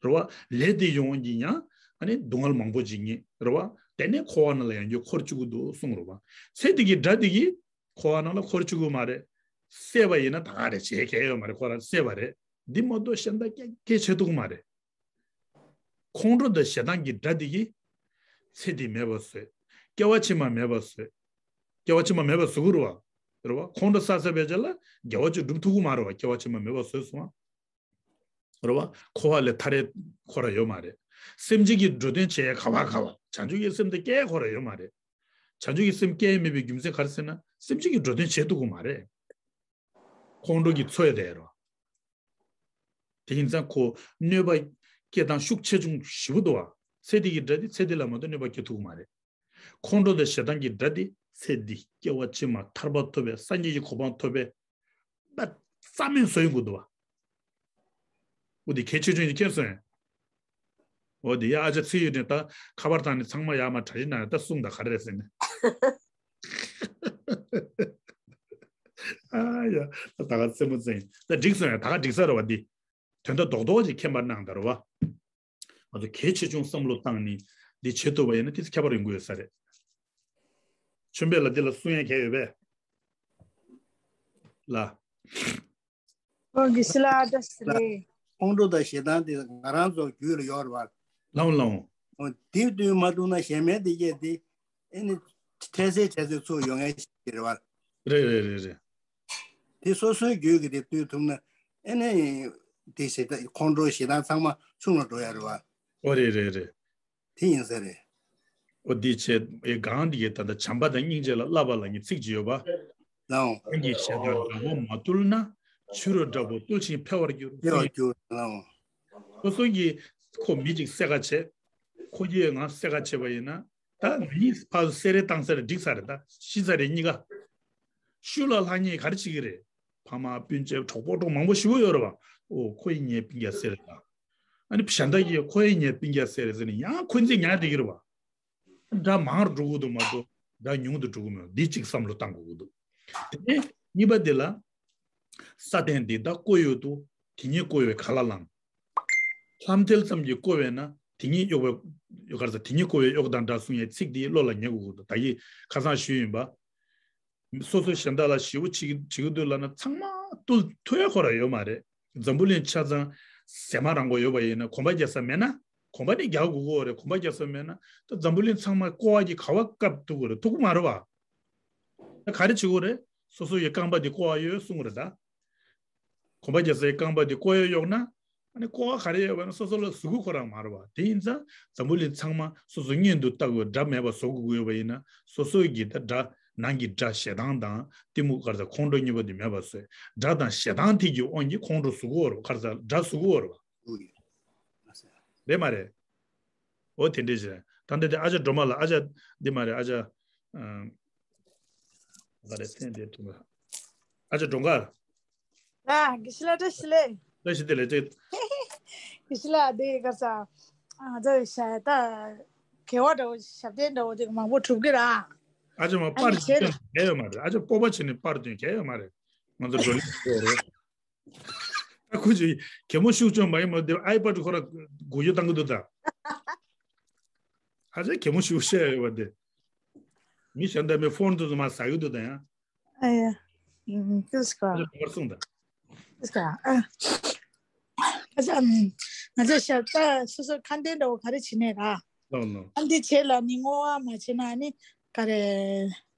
རེད་བ། ལས་དེ་ཡོང་གི་ཡང་ཨ་ནི་སྡུག་བསྔལ་མང་པོ་ཅིག་མྱོང་། རེད་བ། དེ་ནས་འཁོར་བ་ནང་ལ་ཡང་བསྐྱར་འཁོར་བཅུག་གི་འདུག་གསུངས་རེད་བ། ཚེ་འདི་གི་དགྲ་འདི་གིས་འཁོར་བ་ནང་ལ་འཁོར་བཅུག་གི་མ་རེད། བསད་པ་ཡིན་ན་ད་ག་རེད། བྱེད་མཁན་ཡོད་མ་རེད། ཁོ་རང་བསད་པ་རེད། འདི་མ་གཏོགས་གཞན་དག་སྐད་ཆ་བཤད་ཐུབ་ཀྱི་མ་རེད། ཁོང་ཁྲོ་དང་ཞེ་སྡང་གི་དགྲ་འདི་གིས་ཚེ་འདི་མེད་པ་བཟོས། སྐྱེ་བ་ཕྱི་མ་མེད་པ་བཟོས། སྐྱེ་བ་ཕྱི་མ་མེད་པ་བཟོ་གི་རེད་བ། རེད་བ། ཁོང་ཁྲོ་བསགས་བསགས་པའི་རྗེས་ལ་དགེ་བ་ཅིག་སྒྲུབ་ཐུབ་ཀྱི་མ་རེད་བ། སྐྱེ་བ་ཕྱི་མ་མེད་པ་བཟོས་སོང་བ། རེད་བ། འཁོར་བ་ལས་ཐར་ཡས་ཁོ་རང་ཡོད་མ་རེད། སེམས་ཅན་གྱི་འགྲོ་དོན་བྱེད་ཡས་ག་བ་ག་བ། བྱང་ཆུབ་ཀྱི་སེམས་དེ་སྐྱེ་ཡས་ཁོ་རང་ཡོད་མ་རེད། བྱང་ཆུབ་ཀྱི་སེམས་སྐྱེ་ཡས་མེད་པའི་རྒྱུ་མཚན་ག་རེ་ཟེར་ན་སེམས་ཅན་གྱི་འགྲོ་དོན་བྱེད་ཐུབ་ཀྱི་མ་རེད། ཁོང་ཁྲོ་གིས་འཚོ་ཡས་དེ་རེད་བ། དེ་ཡིན་ཙང་ཁོ་གནོད་པ་སྐྱེལ་སྟངས་ཤུགས་ཆེ་ཆུང་ཞེ་པོ་འདུག་བ། ཚེ་འདི་གི་དགྲ་འདི་ཚེ་འདི་ལ་མ་གཏོགས་གནོད་པ་སྐྱེལ་ཐུབ་ཀྱི་མ་རེད། ཁོང་ཁྲོ་དང་ཞེ་སྡང་གི་དགྲ་འདི་ཚེ་འདི་སྐྱེ་བ་ཕྱི་མ་ཐར་པ་ཐོབ་པའི་སངས་རྒྱས་ཀྱི་གོ་འཕང་ཐོབ་པའི་ད་རྩ་མེད་བཟོ་ཡོང་གི་འདུག་བ། འོ་དེ་གལ་ཆེ་ཆུང་ཞིག་མཁྱེན་སོང་ཡ། འོ་དེ་ཡ་ཨ་ཅག་ཚེ་ཡོད་ནས་ད་ཁ་པར་བཏང་ནས་ཚང་མ་ཡར་མར་གྲ་སྒྲིག་གནང་ཡ། ད་གསུངས་ད་ག་རེ་རེད་ཟེར་ནས། ཨ་ཡ། ད་ད་ག་རྩེད་མོ་རྩེ་ཡིན། ད་འགྲིག་སོང་ཡ། ད་ག་འགྲིག་ས་རེད་བ་འདི། དོན་དག་རྡོག་རྡོག་ཅིག་མཁྱེན་པ་གནང་ད་རེད་བ། ང་ཚོ་གལ་ཆེ་ཆུང་བསམ་བློ་བཏང་ནས་འདི་བྱེད་ཐུབ་པ་ཡིན་ན་དེ་ཚོ་ཁྱད་པར་ཡོང་གི་ཡོད་ས་རེད། ཆོས་འབེབས་ལ་འདི་ལ་གསུང་ཡ་གལ་ཡོད་པས། ལ། ཨོ་གི་སི་ལ་ཨ་ད་སི་ལེ། ཁོང་ཁྲོ་དང་ཞེ་སྡང་དེ་ང་རང་ཚོ་རྒྱུད་ལ་ཡོད་རེད་བ། ལའོ་ལའོ། འོ་དེ་བསྟུན་མ་ཐུབ་ན་གཞན་མའི་དེ་སྐད་དེ་ཨེ་ནི་འཕྲལ་སེལ་འཕྲལ་སེལ་ཚུར་ཡོང་ཡ་ཞིག་རེད་བ། རེད་རེད་རེད་རེད། དེ་སོ་སོའི་རྒྱུད་ཀྱི་དེ་བསྟུན་ཐུབ་ན་ཨེ་ནི་དེ་ཞེ་སྡང་ཁོང་ཁྲོ་ཞེ་སྡང་ཚང་མ་ཆུང་ལ་འགྲོ་ཡ་རེད་བ། ཨོ་རེད་རེད་རེད། དེ་ཡིན་ས་རེད། ཨོ་འདི་བྱས་ཨེ་གང་འདི་གའི་ད་ལྟ་བྱམས་པ་དང་སྙིང་རྗེ་ལ་བསླབ་པ་ལ་ངས་ཚིག་ཅིག་ཡོད་པ། ལའོ། རང་གི་ཞེ་སྡང་དགྲ་བོ་མ་བཏུལ་ན། ཕྱི་རོལ་དགྲ་བོ་བཏུལ་ཞིང་འཕེལ་བར་འགྱུར། འཕེལ་བར་འགྱུར་ལའོ། སོ་སོ་གི་ཁོ་མི་གཅིག་བསད་ཁ་བྱས། ཁོ་གིས་ང་བསད་ཁ་བྱས་པ་ཡིན་ན། ད་ང་གཉིས་ཕར་བསད་རེས་བཏང་ས་རེད་འགྲིག་ས་རེད་ད་ཤི་ས་རེད་གཉིས་ཀ། ཤུལ་ལ་ལྷག་ཉེས་ག་རེ་བྱེད་ཀྱི་རེད། ཕ་མ་སྤུན་མཆེད་གྲོགས་པོ་གྲོགས་མང་པོ་ཞེ་པོ་ཡོད་རེད་བ། ཨོ་ཁོ་ཡིས་ངའི་སྤུན་ཀྱག་བསད་རེད་ད། ཨ་ནི་གཞན་དག་གིས་ཁོ་ཡིས་ངའི་སྤུན་ཀྱག་བསད་རེད་ཟེར་ནས་ཡང་འཁོན་འཛིན་ཉར་བསྡད་ཀྱི་རེད་བ། དགྲ་མང་རུ་འགྲོ་གི་འདུག་མ་གཏོགས་དགྲ་ཉུང་དུ་འགྲོ་གི་མེད། འདི་གཅིག་བསམ་བློ་བཏང་དགོས་ཀྱི་འདུག་དེ་ནས་གཉིས་པ་དེ་ལ། ས་སྟེང་འདི་དག་བརྐོ་ཡོད་དོ། དེ་ཉིད་བརྐོ་བས་ག་ལ་ལང་། ལྷམ་མཐིལ་ཙམ་གྱིས་བརྐོ་བས་ན་དེ་ཉིད་གཡོགས་པས་ག་རེ་ཟ། དེ་ཉིད་བརྐོ་བས་གཡོགས་དང་འདྲ་གསུང་ཡའི་ཚིག་འདི་བློ་ལ་ངེས་དགོས་ཀྱི་འདུག་ད་གིན་ཁ་སང་ཞུས་ཡིན་པ། སོ་སོ་གཞན་དག་ལ་ཞེ་པོ་བྱེད་ཀྱི་བྱེད་ཀྱི་འདུག་ལབ་ན་ཚང་མ་བཏུལ་ཐུབ་ཡ་ཁོ་རང་ཡོད་མ་རེད། འཛམ་བུ་གླིང་ཆ་ཚང་ཟས་མ་རང་མགོ་ཡོད་པ་ཡིན་ན་གོམ་པ་རྒྱག་ས་མེད་ན་གོམ་པ་ནི་རྒྱག་དགོས་ཀྱི་ཡོད་རེད། གོམ་པ་རྒྱག་ས་མེད་ན་ད་འཛམ་བུ་གླིང་ཚང་མ་ཀོ་བ་གིས་ག་བ་བཀབ་ཐུབ་ཀྱི་རེད། ཐུབ་ཀྱི་མ་རེད་བ། ད་ག་རེ་བྱེད་དགོས་རེད། སོ་སོ་ཡི་རྐང་པ་འདི་ཀོ་བ་གཡོགས་གསུང་གི་རེད་ད། གོམ་པ་རྒྱག་སའི་རྐང་པ་འདི་ཀོ་བ་གཡོགས་ན། ཨ་ནི་ཀོ་བ་ག་རེ་ཡོད་པ་ན་སོ་སོ་ལ་གཟུགས་པོ་ཁོ་རང་མ་རེད་བ། དེ་ཡིན་ཙང་འཛམ་བུ་གླིང་ཚང་མ་སོ་སོ་གཉེན་དུ་བཏགས་པའི་དགྲ་མེད་པ་བཟོ་དགོས་ཀྱི་ཡོད་པ་ཡིན་ན་སོ་སོ་གི་ད་དགྲ་ནང་གི་དགྲ་ཞེ་སྡང་དང་གཏི་མུག་ག་རེ་ཟ་ཁོང་ཁྲོ་གཉིས་པོ་འདི་མེད་པ་བཟོས། དགྲ་དང་ཞེ་སྡང་དེ་གི་དབང་གིས་ཁོང་ཁྲོ་བཟོ་གི་ཡོད་རེད་བ། ག་རེ་ཟ་དགྲ་བཟོ་གི་ཡོད་རེད་བ། རེད་མ་རེད། འོ་དེ་འདྲས་ཞིག་རེད། ད་འདི་དེ་ཨ་ཅག་སྒྲོལ་མ་ལགས། ཨ་ཅག་འདི་མ་རེད། ཨ་ཅག་ཨ། ག་རེ་ཚན་དེ་ཐུག་ཨ་ཅག་གྲོང་ཁར། ཨ་དགེ་བཤེས་ལགས་བཀྲ་ཤིས་བདེ་ལེགས། བཀྲ་ཤིས་བདེ་ལེགས་ཅེ། དགེ་བཤེས་ལགས་དེ་ག་ས། ང་ཚོ་ཞྭ་ད། གེ་བ་འདྲ་བོ་ཞབས་བརྟན་འདྲ་བོ་དེ་མང་པོ་གྲུབ་གི་ར། ཨ་ཅག་མ་པར་བྱེད་གལ་ཡོད་མ་རེད། ཨ་ཅག་སྤོབས་པ་བྱས་ནས་པར་བཏོན་གལ་ཡོད་མ་རེད། ང་ཚོ་བགྲོ་གླེང་བྱེད་རོགས། ཨ་ཁུ་ཅིག་གད་མོ་ཤུགས་ཆུང་མ་ཡིན་མོ་དེ་ཨའི་པ་ཌི་ཁོ་ར་གུ་ཡོ་བཏང་གི་འདུག་ད། ཨ་ཅག་གད་མོ་ཤུགས་བཤད་ཡོད་པ་དེ། མི་གཞན་དག་མའི་ཕོན་དུ་མ་ཟ་གི་འདུག་ད་ཡང་། ཨ་ཡ། ཨུམ། ཏིས་ཀ་ཨ་ཅག་བར་གསུངས་ད། ཏིས་ཀ་ཨ། ཨ་ཅག་ང་ཚོ་ཞབས་ད་སོ་སོ་ཁ་འདོན་འདྲ་བོ་ག་རེ་བྱེད་ནས་ར། ལོ་ལོ། ཨ་འདི་བྱེད་ལ་ནི་བསྔོ་བ་མ་བྱེད་ན་ནི་ག་རེ།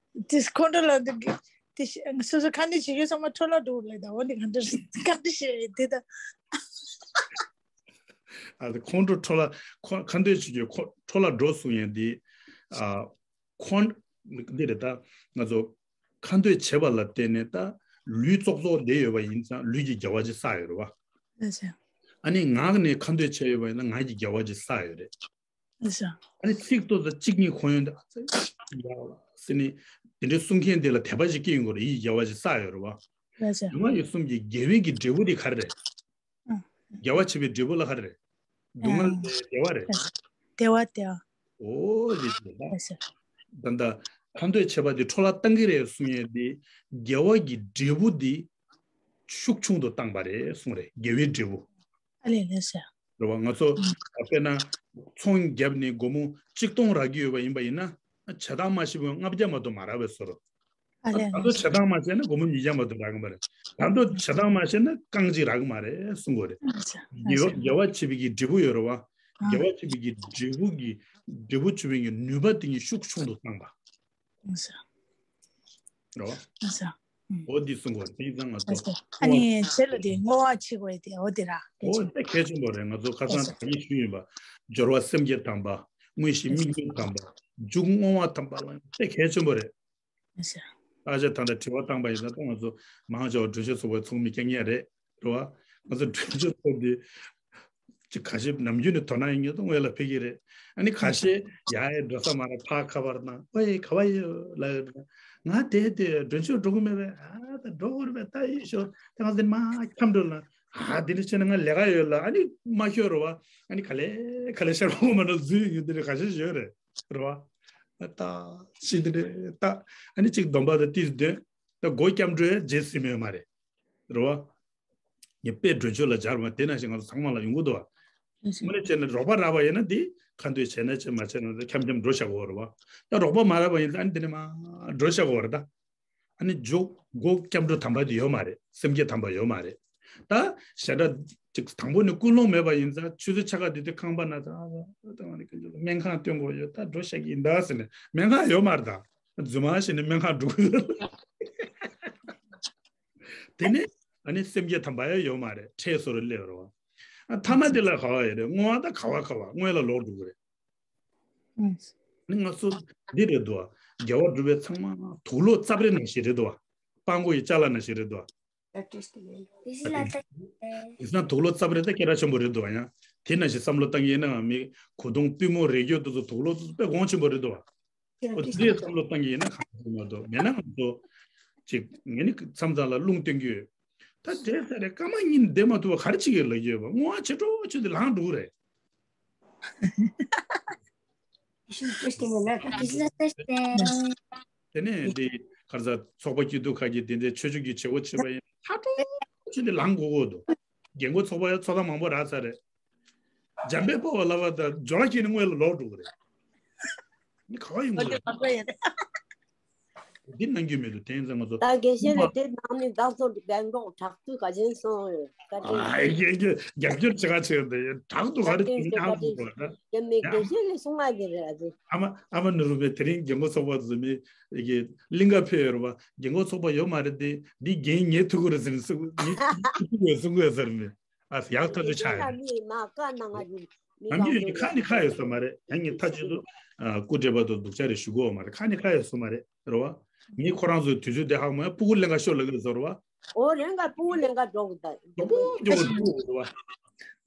ཏིས་ཁོང་ཁྲོ་ལ་འདི་གི་ཏི་སོ་སོ་ཁ་འདོན་བྱེད་རྒྱུ་ཚང་མ་འཕྲོ་བརླག་འགྲོ་ལེ་ད། འོ་འདི་ག་འདྲ་ག་འདྲ་བྱེད་འདི་ད། ཨ་དེ་ཁོང་ཁྲོ་འཕྲོ་བརླག་ཁོ་ཁ་འདོན་བྱེད་རྒྱུ་ཁོ་འཕྲོ་བརླག་འགྲོ་གསུང་ཡན་འདི། ཨ་ཁོང་འདི་རེད་ད། ང་ཚོ་ཁ་འདོན་བྱེད་པ་ལ་བརྟེན་ནས་ད་ལུས་ཙོག་ཙོག་བསྡད་ཡོད་པ་ཡིན་ཙང་ལུས་ཀྱི་དགེ་བ་ཅིག་བསགས་ཡོད་རེད་བ། ལགས་སོ། ཨ་ནི་ངག་ནས་ཁ་འདོན་བྱས་ཡོད་པ་ཡིན་ན་ངག་གི་དགེ་བ་ཅིག་བསགས་ཡོད་རེད། ལགས་སོ། ཨ་ནི་ཚིག་ཏོ་ཙམ་གཅིག་གཉིས་གོ་ཡོང་དུས་ཨ་ཙི་ཡག་ལ་ཟེར་ནས་དེ་འདྲའི་གསུང་མཁན་དེ་ལ་དད་པ་ཞིག་སྐྱེ་ཡོང་གི་རེད། ཡིད་དགེ་བ་ཞིག་བསགས་ཡོད་རེད་བ། ལགས་སོ། སྒྱུ་མ་ཡིས་གསུམ་གྱི་དགེ་བའི་གི་འབྲས་བུ་དེ་ག་རེ་རེད། ཨ། དགེ་བ་བྱེད་པའི་འབྲས་བུ་ལ་ག་རེ་རེད། སྡུག་བསྔལ་ཨ་བདེ་བ་རེད། བདེ་བ་བདེ་བ། ཨོ་རེད་རེད། ལགས་སོ། ད་ལྟ་ཁ་འདོན་བྱས་པ་དེ་འཕྲོ་བརླག་བཏང་གི་རེད་གསུང་ཡས་དེ་དགེ་བ་གི་འབྲས་བུ་དེ་ཤུགས་ཆུང་དུ་བཏང་པ་རེད་གསུང་རེད། དགེ་བའི་འབྲས་བུ། ཨ་ལས་ལགས་སོ། རེད་བ། ང་ཚོ་ཨ་དཔེར་ན་ཚོང་བརྒྱབ་ནས་སྒོར་མོ་གཅིག་སྟོང་རག་གི་ཡོད་པ་ཡིན་པ་ཡིན་ན་བྱེ་ཐང་མ་ཤི་བའི་ལྔ་བརྒྱ་མ་གཏོགས་མ་རག་པའི་བཟོ་འདྲ། ཨ་ལས་ད་ལས་དུང་བྱེ་ཐང་མ་བྱས་ན་སྒོར་མོ་ཉིས་བརྒྱ་མ་གཏོགས་རག་གི་མ་རེད། ད་དུང་བྱེ་ཐང་མ་བྱས་ན་རྐང་གཅིག་རག་གི་མ་རེད་གསུང་གི་རེད། ཨ་ལས་དགེ་བ་དགེ་བ་བྱེད་པའི་གི་འབྲས་བུ་ཡོད་རེད་བ། ཨ་དགེ་བ་བྱེད་པའི་གི་འབྲས་བུ་གི་འབྲས་བུ་བྱེད་པའི་གི་ནུས་པ་དེ་ཉིད་ཤུགས་ཆུང་དུ་བཏང་པ། ཨ་ལས། རེད་བ། ཨ་ལས། ཨུམ། འོ་འདི་གསུང་གི་རེད། དེ་ཡིན་ཙང་ང་ཚོ་ཨ་ལས། ཨ་ནི་ཆེ་ལ་དེ་བསྔོ་བ་བྱེད་དགོས་དེ་འོ་དེ་ར། འོ་དེ་གལ་ཆེན་པོ་རེད། ང་ཚོ་ཁ་སང་ཨ་ལས། ད་གིན་ཞུས་ཡིན་པ། སྦྱོར་བ་སེམས་བསྐྱེད་དམ་པ། དངོས་གཞི་དམིགས་ཡུལ་དམ་པ། མཇུག་བསྔོ་བ་དམ་པ་ལ་དེ་གལ་ཆེན་པོ་རེད། ཨ་ཅག་ད་ལྟ་དྲི་བ་བཏང་པ་ཡིན་ན་ད་ང་ཚོ་མང་ཆེ་བ་མགྲོན་ཤོག་ཚོགས་པའི་ཚོགས་མི་རྐྱང་རྐྱང་རེད། རེད་བ། ང་ཚོ་མགྲོན་ཤོག་ཚོགས་འདི་ཅིག་ཁ་ཤས་ནམ་རྒྱུན་ནས་དོ་སྣང་ཡོད་མཁན་ཚོ་སྔོན་ལ་ཕེབས་ཀྱི་རེད། ཨ་ནི་ཁ་ཤས་ཡ་ཡ་འགྲོ་ས་མ་རེད། ཕར་ཁ་པར་ནང་ཨོ་ཡེ་ག་བ་ཡོད་ལ་ཡོད་ན་ང་དེ་དེ་མགྲོན་ཤོག་འགྲོ་གི་མེད་པས། ཨ་ད་འགྲོ་དགོས་རེད་པས། ད་ཡིན་ཤོག་ད་ང་ཚོ་མ་འཁྱམ་འགྲོ་ལ་ཨ་དེ་འདྲ་བྱས་ན་ང་ལས་ཀ་ཡོད་ལ་ཨ་ནི་མ་ཤོད་རེད་བ། ཨ་ནི་ག་ལེ་ག་ལེ་ཤར་བ་མ་འགྲོ་འཛུལ་ཡོང་དེ་འདྲ་ཁ་ཤས་ཡོད་རེད། རེད་བ། ད་ཤི་དེ་འདྲ་ད་ཨ་ནི་གཅིག་སྡོམ་པ་དང་ཏིས་འདོན་ད་སྒོ་སྐྱབས་འགྲོའི་རྗེས་ཟིན་མེད་མ་རེད། རེད་བ། ངས་དཔེ་མགྲོན་ཤོག་ལ་སྦྱར་བ་དེ་ནང་བཞིན་ང་ཚོ་ཚང་མ་ལ་ཡོང་གི་འདུག་བ། དངོས་གནས་བྱས་ན་རོགས་པ་རག་པ་ཡིན་ན་འདི་ཁ་འདོན་བྱས་ན་བྱས་མ་བྱས་ན་འཁྱམ་འཁྱམ་འགྲོ་བཞག་གི་ཡོད་རེད་བ། ད་རོགས་པ་མ་རག་པ་ཡིན་ཙང་ཨ་ནི་འདི་ནས་མར་འགྲོ་བཞག་གི་ཡོད་རེད་ད། ཨ་ནི་མཇུག་སྒོ་སྐྱབས་འགྲོ་དམ་པ་དེ་ཡོད་མ་རེད། སེམས་བསྐྱེད་དམ་པ་ཡོད་མ་རེད། ད་ཞེ་དྲག་ཅིག་དང་པོ་ནས་ཀུན་སློང་མེད་པ་ཡིན་ཙང་ཆུ་ཚོད་ཕྱེད་ཀ་དེ་དུས་ཁང་པ་ན་ད་ད་ང་ནི་ཀུན་སློང་སྨན་ཁང་སྟོན་དགོས་ཡོད་ད་འགྲོ་བཞག་གི་ཡིན་ད་ཟེར་ནས་སྨན་ཁང་ཡོད་མ་རེད་ད། རྫུན་མ་བྱས་ནས་སྨན་ཁང་འགྲོ་གི་ཡོད། དེ་ནས་ཨ་ནི་སེམས་བསྐྱེད་དམ་པ་ཡང་ཡོད་མ་རེད། ཁྲལ་སོ་རུ་སླེབས་རེད་བ། ཨ་མཐའ་མ་དེ་ལ་ག་བ་ཡོད་རེད། བསྔོ་བ་ད་ག་བ་ག་བ་སྔོན་ལ་ལོག་འགྲོ་གི་རེད། ཨ་ནི་ང་ཚོ་འདི་རེད་འདུག་བ། དགེ་བ་སྒྲུབ་པའི་ཚང་མ་དུག་ལོག་རྩབ་རེ་ནང་བཞིན་རེད་འདུག་བ། སྤང་སྒོ་ཡི་ཅ་ལག་ནང་བཞིན་རེད་འདུག་བ། དེང་སང་དུག་ལོག་རྩབ་རེ་ད་སྐད་གྲགས་ཆེན་པོ་རེད་འདུག་བ། ཡང་དེ་ནང་བཞིན་བསམ་བློ་བཏང་གི་ཡིན་ནའང་མི་གོས་ཐུང་པུས་མོ་རེག་རྒྱུ་དེ་ཚོ་དུག་ལོག་དེ་ཚོ་དཔེ་གོང་ཆེན་པོ་རེད་འདུག་བ། འོ་དེ་བསམ་བློ་བཏང་གི་ཡིན་ན་གང་ཡང་མ་གཏོགས་མེད་ན་ང་ཚོ་ཅིག་ངས་ནི་མཚམས་མཚམས་ལ་རླུང་བསྟན་གྱི་ཡོད། ད་འདྲེ་ས་རེ་སྐར་མ་གཉིས་བསྡད་མ་ཐུབ་པ་ག་རེ་བྱེད་ཀྱི་ལབ་ཀྱི་ཡོད་པ། བསྔོ་བ་བྱེད་འགྲོ་བྱེད་དུས་ལངས་འགྲོ་གི་རེད། དེ་ནས་འདི་ག་རེ་ཟ་ཚོགས་པ་སྐྱིད་སྡུག་ཁག་གི་དེ་འདྲའི་ཆོས་ཕྱོགས་ཀྱི་བྱེད་སྒོ་བྱེད་པ་ཡིན་ན་ཐག་འགྲོ་བྱེད་དུས་ལངས་དགོས་ཀྱི་འདུག་རྒན་གོག་ཚོགས་པ་ཡང་ཚོགས་སྟངས་མང་པོ་རག་ཚར་རེད། འཇམ་དཔལ་དཔའ་བ་ལབ་པ་དང་སྦྱོར་བ་ཁྱེར་ནས་སྔོན་ལ་ལོག་འགྲོ་གི་རེད། ནི་ག་བ་ཡོང་གི་རེད། འདི་གནང་རྒྱུ་མེད་དུ་དེང་སང་ང་ཚོ་ད་དགེ་བཤེས་ལགས་དེ་ནང་ནས་བདག་ཚོ་རྒན་གོག་དྲག་པོས་ག་ཅན་སོང་ཡོད་བཀའ་དྲིན། ཨ་ཡེ་ཡེ་རྒྱབ་སྐྱོར་བྱེད་ག་ཆེ་འདི་དྲག་ཏུ་ག་རེ་བཀའ་དྲིན་ཆེ་བཀའ་དྲིན་ཆེ། རྒན་མེ་དགེ་བཤེས་ལགས་གསུང་ང་གི་རེད་ཨ་ཙི། ཨ་མ་ཨ་མ་ནུ་རུ་པའི་དེ་རིང་རྒན་གོག་ཚོགས་པ་དུ་མི་ཡི་གླིང་ག་ཕེབས་ཡོད་རེད་བ། རྒན་གོག་ཚོགས་པ་ཡོད་མ་རེད་དེ་འདི་རྒན་ངའི་ཐུག་གི་རེད་ཟེར་ནས་གསུང་ངའི་ཐུག་གི་ཡོད་གསུང་གི་ཡོད་ཟེར་མི། ཨ་ཡག་ཐག་ཆོད་ཆགས་ཡོད། མི་མ་བཀའ་གནང་ང་ཡིན། མི་ནམ་རྒྱུན་ཡིན་ཁ་ནས་ཁ་ཡོད་ས་མ་རེད། ཡང་ངས་མཐའ་གཅིག་ཏུ་ཨ་སྐུ་བགྲེས་པ་ཚོ་སྡུག་ཅག་རེ་ཞུ་གི་ཡོད་མ་རེད། ཁ་ནས་ཁ་ཡོད་ས་མ་རེད་རེད་བ། ངས་ཁོ་རང་ཚོའི་དུས་ཚོད་དེ་ཧ་གོ་མ་ཡ་སྤུ་གུ་ལེན་ག་ཤོག་ལབ་གི་ཡོད་ཟེར་བ། ཨོ་རེད་འགའ་སྤུ་གུ་ལེན་ག་འགྲོ་གི་ད། མགྱོགས་པོ་མགྱོགས་པོ་འགྲོ་གི་རེད་བ།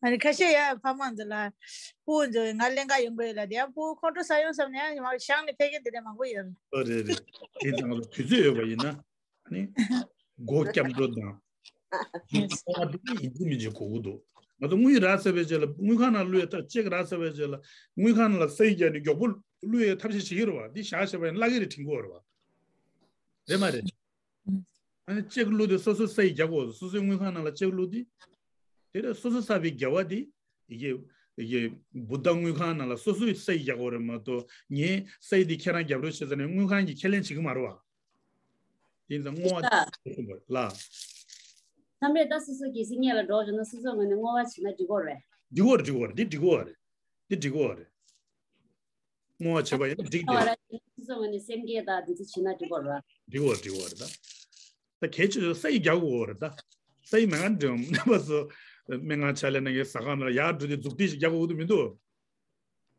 ཨ་ནི་ཁ་ཤས་ཡ་ཕ་མ་ཚོ་ལ་སྤུ་གུ་ཚོ་ང་ལེན་ག་ཡོང་གི་ཡོད་ལ་དེ་ཡང་སྤུ་གུ་ཁོང་ཁྲོ་ཟ་ཡོང་བསམ་ནས་ཡང་ཞང་ནས་ཕེབས་མཁན་དེ་འདྲ་མང་པོ་ཡོད་རེད། ཨོ་རེད་རེད། དེ་ཙང་ལ་དུས་ཚོད་ཡོད་པ་ཡིན་ན་ཨ་ནི་སྒོ་སྐྱབས་འགྲོ་དང་། ཡིན་གཅིག་མིན་གཅིག་གོ་གི་འདུག་ང་ཚོ་དངུལ་རག་ཚར་བའི་རྗེས་ལ་དངུལ་ཁང་ནང་བླུགས་ཡ་ད་ཅེག་རག་ཚར་བའི་རྗེས་ལ་དངུལ་ཁང་ནང་ལ་སའི་རྒྱག་ནས་མགྱོགས་པོ་བླུགས་ཡ་ཐབས་ཤེས་བྱེད་ཀྱི་རེད་བ། འདི་བཞག་བྱས་པ་ཡིན་བརླག་གི་རེད་དྲན་གྱི་ཡོད་རེད་བ། རེད་མ་རེད། ཨ་ནི་ཅེག་བླུགས་དུས་སོ་སོའི་སའི་རྒྱག་དགོས། སོ་སོའི་དངུལ་ཁང་ནང་ལ་ཅེག་བླུགས་དུས། དེ་ལས་སོ་སོ་བསགས་པའི་དགེ་བ་དེ། ཡི་གེ་ཡི་གེ་བུདྡྷ་དངུལ་ཁང་ནང་ལ་སོ་སོའི་སའི་རྒྱག་དགོས་རེད་མ་གཏོགས་ངའི་སའི་དེ་ཁྱེད་རང་རྒྱབ་རོགས་བྱེད་ཟེར་ནས་དངུལ་ཁང་གིས་ཁས་ལེན་བྱེད་ཀྱི་མ་རེད་བ། དེ་ཡིན་ཙང་བསྔོ་བ་ལ། མཚམས་རེ་ད་སོ་སོ་གལ་སྲིད་སྔོན་ལ་འགྲོ་བྱུང་ན་སོ་སོའི་ངོས་ནས་བསྔོ་བ་བྱས་ན་འགྲིག་གི་རེད། འགྲིག་གི་རེད། འགྲིག་གི་རེད། འདི་འགྲིག་གི་རེད། འདི་འགྲིག་གི་རེད། བསྔོ་བ་བྱས་པ་ཡིན་ན་འགྲིག་སྟེ། སོ་སོའི་ངོས་ནས་སེམས་བསྐྱེད་དང་འདི་ཚོ་བྱས་ན་འགྲིག་གི་རེད། འགྲིག་གི་རེད། འགྲིག་གི་རེད་ད། ད་གལ་ཆེ་ཤོས་སའི་རྒྱག་དགོས་རེད་ད། སའི་མེད་ང་འགྲིམ་ནས་པ་སོ། སྨན་ཁང་ཕྱག་ལས་གནང་མཁན་ཟ་ཁང་ནང་ལ་ཡར་འགྲོ་དུས་མཛུབ་ཐེལ་ཞིག་རྒྱག་དགོས་འདུག་མི་འདུག་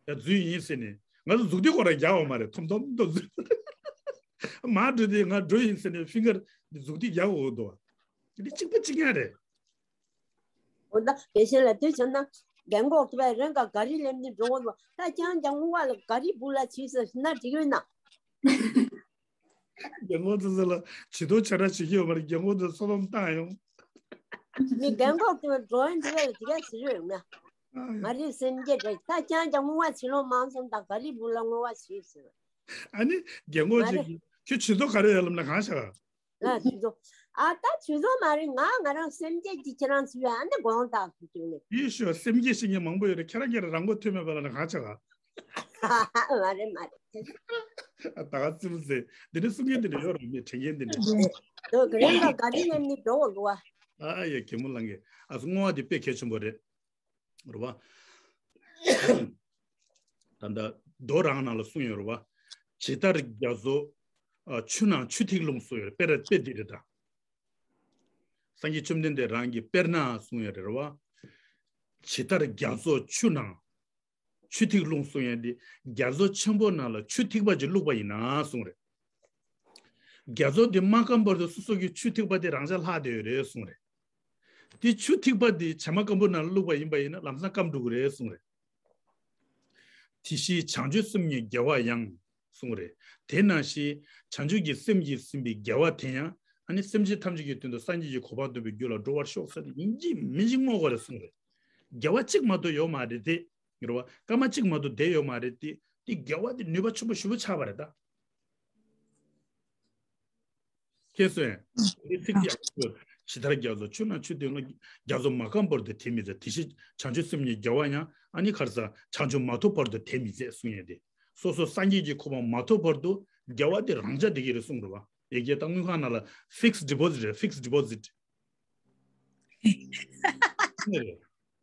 ཡ་འཛུལ་ཡིན་ཟེར་ནས་ང་ཚོ་མཛུབ་ཐེལ་ཁོ་རང་རྒྱག་པ་མ་རེད། ཐོམ་ཐོམ་དུ་འཛུལ། མར་འགྲོ་དུས་ང་འགྲོ་ཡིན་ཟེར་ནས་ཕིང་གར་མཛུབ་ཐེལ་རྒྱག་དགོས་འདུག་འདི་གཅིག་པ་གཅིག་རྐྱང་རེད། འོ་ན་དེ་བཞིན་ལ་དུས་བྱུང་ན་རྒན་གོག་དེ་བས་རང་ག་ག་རི་ལེབ་ནི་འགྲོ་འོང་བ་ད་ཀྱང་ཀྱང་ངུ་བ་ལ་ག་རི་སྦུག་ལ་བྱིས་ཟེར་ན་འགྲིག་ཡོད་ན། རྒན་གོག་ཚོ་ཚོ་ལ་བྱི་དོར་ཆ་འདྲ་བྱེད་ཀྱི་ཡོད་མ་རེད། རྒན་གོག་ཚོ་སོ་ལོམ་བཏང་ཡོང་། མི་རྒན་གོག་དེ་བས་འགྲོ་ཡིན་དེ་བས་དེ་ག་ཟེར་ཡོད་ན། ང་རེ་སེམས་བསྐྱེད་རེད་ད་ཀྱང་ཀྱང་ངུ་བ་བྱིས་ལོ་མང་སོང་ད་ག་རི་སྦུག་ལ་ངུ་བ་བྱིས་ཟེར། ཨ་ནི་རྒན་གོག་ཅིག་གིས་ཁྱོད་བྱི་དོར་ག་རེ་ཡོད་ལབ་ན་གང་བྱ། ལ་དུས་ཚོད། ཨ་ད་དུས་ཚོད་མ་རེད། ང་ང་རང་སེམས་བསྐྱེད་ཀྱི་ཁྱེད་རང་ཚོའི་ཨ་ནི་དགོངས་དག་ཐུག་ཐུག་ནས། ཡིད་ཤོད་སེམས་བསྐྱེད་བྱེད་མཁན་མང་པོ་ཡོད་རེད། ཁྱེད་རང་ཁྱེད་རང་རང་མགོ་ཐོན་མེད་པ་ལ་ནི་གང་བྱ་ག། མ་རེད་མ་རེད། ད་ག་ཙི་མོ་ཟེར་འདི་འདྲ་གསུང་མཁན་འདི་འདྲ་ཡོད་རེད་མི་དྲན་མཁན་འདི་འདྲ། དོ་ག་རེ་ལ་ག་རེ་ནས་ནི་འགྲོ་བ་གོ་བ། ཨ་ཡ་གད་མོ་ལངས་གི། ཨ་སོ་བསྔོ་བ་འདི་དཔེ་གལ་ཆེན་པོ་རེད། རེད་བ། ད་ལྟ་མདོ་རང་ནང་ལ་གསུངས་ཡོད་རེད་བ། ཇི་ལྟར་རྒྱ་མཚོ་ཨ་ཆུ་ནང་ཆུ་ཐིགས་ཀླུང་གསུངས་ཡོད་རེད། དཔེ་ར་དཔེ་འདི་རེད་ད། སངས་རྒྱས་བཅོམ་ལྡན་འདས་རང་གིས་དཔེར་ན་གསུངས་ཡོད་རེད་བ། ཇི་ལྟར་རྒྱ་མཚོ་ཆུ་ནང་ཆུ་ཐིགས་ཀླུང་གསུངས་ཡོད་འདི་རྒྱ་མཚོ་ཆེན་པོ་ནང་ལ་ཆུ་ཐིགས་པ་ཅིག་བླུགས་པ་ཡིན་ན་གསུངས་རེད། རྒྱ་མཚོ་འདི་མ་སྐམ་བར་དུ་སོ་སོ་གི་ཆུ་ཐིགས་པ་འདི་རང་འཇགས་ལྷག་བསྡད་ཡོད་རེད་གསུངས་རེད། དེ་ཆུ་ཐིགས་པ་འདི་བྱེ་མ་སྐམ་པོ་ནང་ལ་བླུགས་པ་ཡིན་པ་ཡིན་ན་ལམ་སང་སྐམ་འགྲོ་གི་རེད་གསུངས་རེད། དེ་བཞིན་བྱང་ཆུབ་སེམས་ཀྱི་དགེ་བ་ཡང་གསུངས་རེད། དེ་ནང་བཞིན་བྱང་ཆུབ་ཀྱི་སེམས་ཀྱིས་ཟིན་པའི་དགེ་བ་དེ་ཡང་ཨ་ནི་སེམས་ཅན་ཐམས་ཅད་ཀྱི་དོན་དུ་སངས་རྒྱས་ཀྱི་གོ་འཕང་ཐོབ་པའི་རྒྱུ་ལ་འགྲོ་བར་ཤོག་ཟེར་ནས་ཡིན་གཅིག་མིན་གཅིག་བསྔོ་དགོས་རེད་གསུངས་རེད། དགེ་བ་གཅིག་མ་གཏོགས་ཡོད་མ་རེད་དེ། རེད་བ། སྐར་མ་གཅིག་མ་གཏོགས་བསྡད་ཡོད་མ་རེད་དེ། དེ་དགེ་བ་དེ་ནུས་པ་ཆེན་པོ་ཞེ་པོ་ཆགས་པ་རེད་ད། ཁྱེད་སོང་། འདི་ཚིག་ཡག་པོ། ཇི་ལྟར་རྒྱ་མཚོ་ཆུ་ནང་ཆུ་དེ་ལ་རྒྱ་མཚོ་མ་སྐམ་བར་དུ་དེ་མི་ཟད། དེ་བཞིན་བྱང་ཆུབ་སེམས་ཉིད་དགེ་བ་ཡང་ཨ་ནི་ཁར་ས་བྱང་ཆུབ་མ་ཐོབ་བར་དུ་དེ་མི་ཟད་གསུང་ཡས་དེ། སོ་སོ་སངས་རྒྱས་ཀྱི་གོ་འཕང་མ་ཐོབ་བར་དུ་དགེ་བ་དེ་རང་འཇགས་བསྡད་ཀྱི་རེད་གསུངས་རེད་བ། ཡ་གི་ད་དངུལ་ཁང་ནང་ལ་fixed deposit རེད། fixed deposit།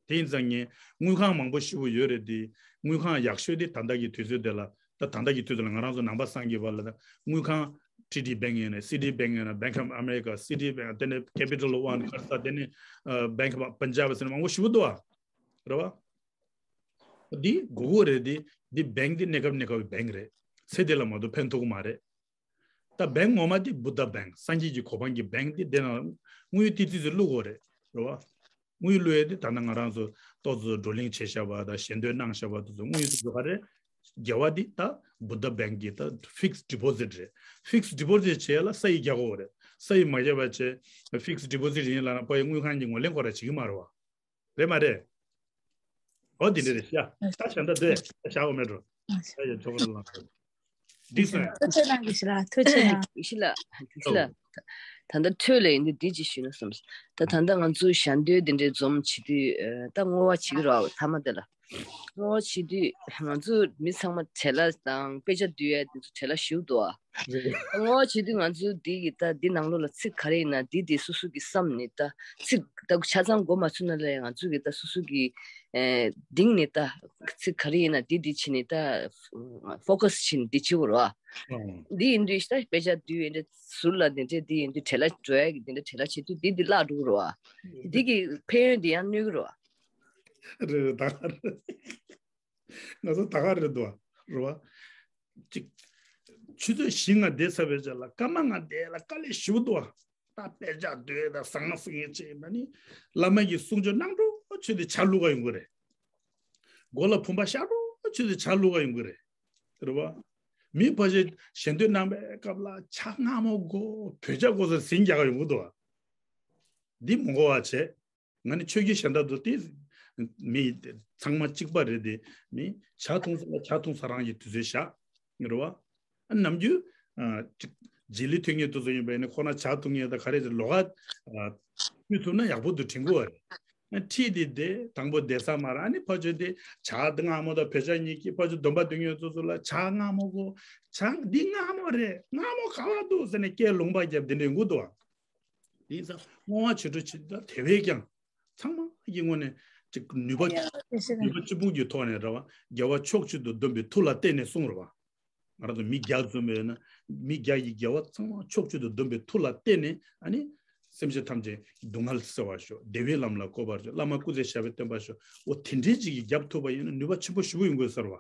དེ་ཡིན་ཙང་ངས་དངུལ་ཁང་མང་པོ་ཞེ་པོ་ཡོད་རེད་དེ། དངུལ་ཁང་ཡག་ཤོས་དེ་ད་ལྟ་གི་དུས་ཚོད་དེ་ལ་ད་ད་ལྟ་གི་དུས་ཚོད་ལ་ང་རང་ཚོ་ནང་པ་སངས་རྒྱས་པ་ལ་ད་དངུལ་ཁང་ཊི་ཌི་བྷེང་ཡིན་ན་སི་ཊི་བྷེང་ཡིན་ན་Bank of America, Citibank དེ་ནས་Capital One ཁར་ས་དེ་ནས་Bank of Punjab ཟེར་ན་མང་པོ་ཞེ་པོ་འདུག་ཨ། རེད་བ། འདི་དགོས་མཁོ་རེད་དེ། འདི་བྷེང་འདི་གནས་སྐབས་གནས་སྐབས་བྷེང་རེད། ཚེ་འདི་ལ་མ་གཏོགས་ཕན་ཐོགས་མ་རེད། ད་བྷེང་ངོ་མ་དེ་བུདྡྷ་བྷེང་སངས་རྒྱས་ཀྱི་གོ་འཕང་གི་བྷེང་དེ་དེ་ནང་དངུལ་ཏི་ཏི་ཙི་བླུག་དགོས་རེད། རེད་བ། དངུལ་བླུག་ཡས་དེ་ད་ནང་ང་རང་ཚོ་ཏོག་ཙམ་བགྲོ་གླེང་བྱས་བཞག་པ་དང་ཞལ་འདོན་གནང་བཞག་པ་དེ་ཚོ་དངུལ་དེ་ཚོ་ག་རེ། དགེ་བ་དེ་ད་བུདྡྷ་བྷེང་གི་ད་fixed deposit རེད། fixed deposit བྱས་ལ་སའི་རྒྱག་དགོས་རེད། སའི་མ་རྒྱག་པ་བྱས་fixed deposit ཡིན་ལབ་ན་པ་ཡི་དངུལ་ཁང་གི་ངོས་ལེན་སྐོར་ར་བྱེད་ཀྱི་མ་རེད་བ། རེད་མ་རེད། ཨོ་དེ་འདྲ་རེད་ཤག་ད་བྱ་འདྲ་འདོད་ད་བྱ་འོ་མེད་འགྲོ། ད་ཡ་ཇོ་ཁོ་ར་ལ་ཐུགས་རྗེ་གནང་གི་ཞིག་ལ་ཐུགས་རྗེ་གནང་། ཞིག་ལ་ཞིག་ལ། ད་ལྟ་འཕྲོས་ལས་ཡིན་དུས་འདི་ཅིག་ཞུས་ན་བསམ། ད་ད་ལྟ་ང་ཚོ་ཞལ་འདོན་དེ་འདྲའི་འཛོམས་བྱེད་དུས་ད་བསྔོ་བ་བྱེད་ཀྱི་རེད་བ་མཐའ་མ་དེ་ལ། བསྔོ་བ་བྱེད་དུས་ང་ཚོ་མི་ཚང་མ་བྲེལ་བ་དང་དཔེ་ཆ་བསྡུ་ཡ་དེ་ཚོ་བྲེལ་བ་ཞེ་པོ་འདུག་ཨ། རེད། བསྔོ་བ་བྱེད་དུས་ང་ཚོ་འདི་གི་ད་འདི་ནང་ལོགས་ལ་ཚིག་ག་རེ་ཡིན་ན་འདི་དེ་སོ་སོ་གི་བསམ་ནས་ད་ཚིག་ད་ཆ་ཚང་གོ་མ་ཚུགས་ན་ལས་ང་ཚོ་གི་ད་སོ་སོ་གི་ཨེ་གཏིང་ནས་ད་ཚིག་ག་རེ་ཡིན་ན་འདི་འདི་བྱས་ནས་ད་ཕོ་ཁ་སི་བྱས་ནས་འདི་བྱེད་དགོས་རེད་བ། ཨང་། འདི་ཡིན་དུས་ད་དཔེ་ཆ་བསྡུས་ཡིན་དུས་ཟུར་ལ་འདི་འདྲས་འདི་ཡིན་དུས་བྲེལ་བ་འགྲོ་ཡ་གི་འདི་འདྲ་བྲེལ་བ་བྱེད་དུས་འདི་འདི་བརླག་འགྲོ་གི་རེད་བ། འདི་གི་ཕན་ཡོན་འདི་ཡང་གནོད་གི་རེད་བ། རེད་རེད་ད་ག་རེད། ང་ཚོ་ད་ག་རེད་འདུག་རེད་བ། ཅིག་ཆུ་ཚོད་བཞི་ལྔ་བསྡད་ཚར་བའི་རྗེས་ལ་སྐར་མ་ལྔ་བསྡད་ལ་དཀའ་ལས་ཞེ་པོ་འདུག་བ། ད་དཔེ་ཆ་བསྡུས་ད་ཟང་ཟིང་ཡིན་ཅིག་ན་ནི་བླ་མ་གི་གསུང་ཆོས་གནང་འགྲོ་ རོ་ཆུ་དེ་ཇ་བླུག་ག་ཡོང་གི་རེད། མགོ་ལ་བུམ་པ་ཤར་རོ་ཆུ་དེ་ཇ་བླུག་ག་ཡོང་གི་རེད། རེད་བ། མི་ཕལ་ཆེར་ཞལ་འདོན་གནང་བའི་སྐབས་ལ་ཇ་མངར་མོ་དགོས། བོད་ཇ་དགོས་ཟེར་ཟིང་རྒྱག་ག་ཡོང་གི་འདུག་བ། འདི་མི་དགོས་པ་བྱས། ང་ནི་ཆོས་བརྒྱུད་གཞན་དག་ཏུ་དེ་མི་ཚང་མ་གཅིག་པ་རེད་དེ། མི་ཇ་འཐུང་ས་ལ་ཇ་འཐུང་ས་རང་གི་དུས་ཚོད་བཞག་རེད་བ། ཨ་ནམ་རྒྱུན་ཨ་ཅིག་རྗེས་ལུས་ཐོན་མཁན་དེ་ཚོ་ཡིན་པ་ཡིན་ན་ཁོ་ན་ཇ་འཐུང་མཁན་དང་ག་རེ་ལོགས་ཀ་ཨ་ཕུལ་ཐུབ་ན་ཡག་པོ་འདུག་དྲན་གྱི་ཡོད་རེད། ཨ་ཁྲིད་དེ་དེ་དང་པོ་བསྡད་ས་མ་རེད། ཨ་ནི་ཕར་ཚུར་དེ་ཇ་འདི་མངར་མོ་དང་བོད་ཇ་གཉིས་ཀྱིས་ཕར་ཚུར་སྡོམ་པ་འདོན་མཁན་དེ་ཚོ་ལ་ཇ་མངར་མོ་དགོས། ཇ་འདི་མངར་མོ་རེད། མངར་མོ་ག་བ་འདུག་ཟེར་ནས་སྐད་ལུང་པ་བརྒྱབ་དེ་འདྲ་ཡོང་གི་འདུག་བ། དེ་ཡིན་ཙང་བསྔོ་བ་བྱེད་འགྲོ་བྱེད་ད་དེ་བས་ཀྱང་ཚང་མ་གི་ངོས་ནས་ཅིག་ནུས་པ་ཡ་ཡ་ཤེས་ཤེས། ནུས་པ་གཅིག་པུ་གི་ཐོག་ནས་རེད་བ། རྒྱལ་བ་ཕྱོགས་གཅིག་ཏུ་བསྡོམས་པའི་མཐུ་ལ་བརྟེན་ནས་གསུངས་རེད་བ། ང་རང་ཚོ་མི་བརྒྱ་འཛོམས་པ་ཡིན་ན་མི་བརྒྱ་ཡི་རྒྱལ་བ་ཚང་མ་ཕྱོགས་གཅིག་ཏུ་བསྡོམས་པའི་མཐུ་ལ་བརྟེན་ནས་ཨ་ནི་སེམས་ཅན་ཐམས་ཅད་སྡུག་བསྔལ་སེལ་བར་ཤོག་བདེ་བའི་ལམ་ལ་བཀོད་པར་ཤོག་བླ་མ་སྐུ་ཚེ་ཞབས་པད་བརྟན་པར་ཤོག་འོ་དེ་འདྲའི་ཅིག་གིས་རྒྱབ་ཐུབ་པ་ཡིན་ན་ནུས་པ་ཆེན་པོ་ཞེ་པོ་ཡོང་གི་ཡོད་ས་རེད་བ།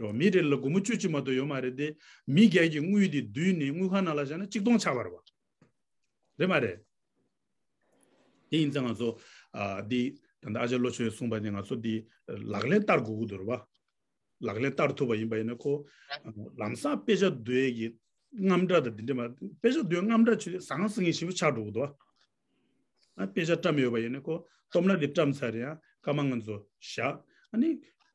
རེད་བ། མི་རེ་ལ་སྒོར་མོ་བཅུ་གཅིག་མ་གཏོགས་ཡོད་མ་རེད་དེ། མི་བརྒྱ་གི་དངུལ་དེ་བསྡུས་ནས་དངུལ་ཁང་ནང་ལ་བཞག་ན་གཅིག་སྟོང་ཆགས་པ་རེད་བ། རེད་མ་རེད། དེ་ཡིན་ཙང་ང་ཚོ་ཨ་འདི་ད་ལྟ་ཨ་ཅག་བློ་ཆོས་གསུངས་པ་ནི་ང་ཚོ་འདི་ལག་ལེན་བསྟར་དགོས་ཀྱི་འདུག་རེད་བ། ལག་ལེན་བསྟར་ཐུབ་པ་ཡིན་པ་ཡིན་ན་ཁོ་ལམ་སང་དཔེ་ཆ་བསྡུ་ཡས་ཀྱི་རྔམ་སྐྲག་དང་འདི་འདྲ་མ། དཔེ་ཆ་བསྡུ་ཡས་རྔམ་སྐྲག་བྱེད་དུས་ཟང་ཟིང་ངེ་ཞེ་པོ་ཆགས་འགྲོ་གི་འདུག་བ། ཨ་དཔེ་ཆ་བཀྲམ་ཡོད་པ་ཡིན་ན་ཁོ་སྟོབས་ན་འདི་བཀྲམ་ཚར་ཡང་སྐར་མ་ང་ཚོ་བཞག་ཨ་ནི་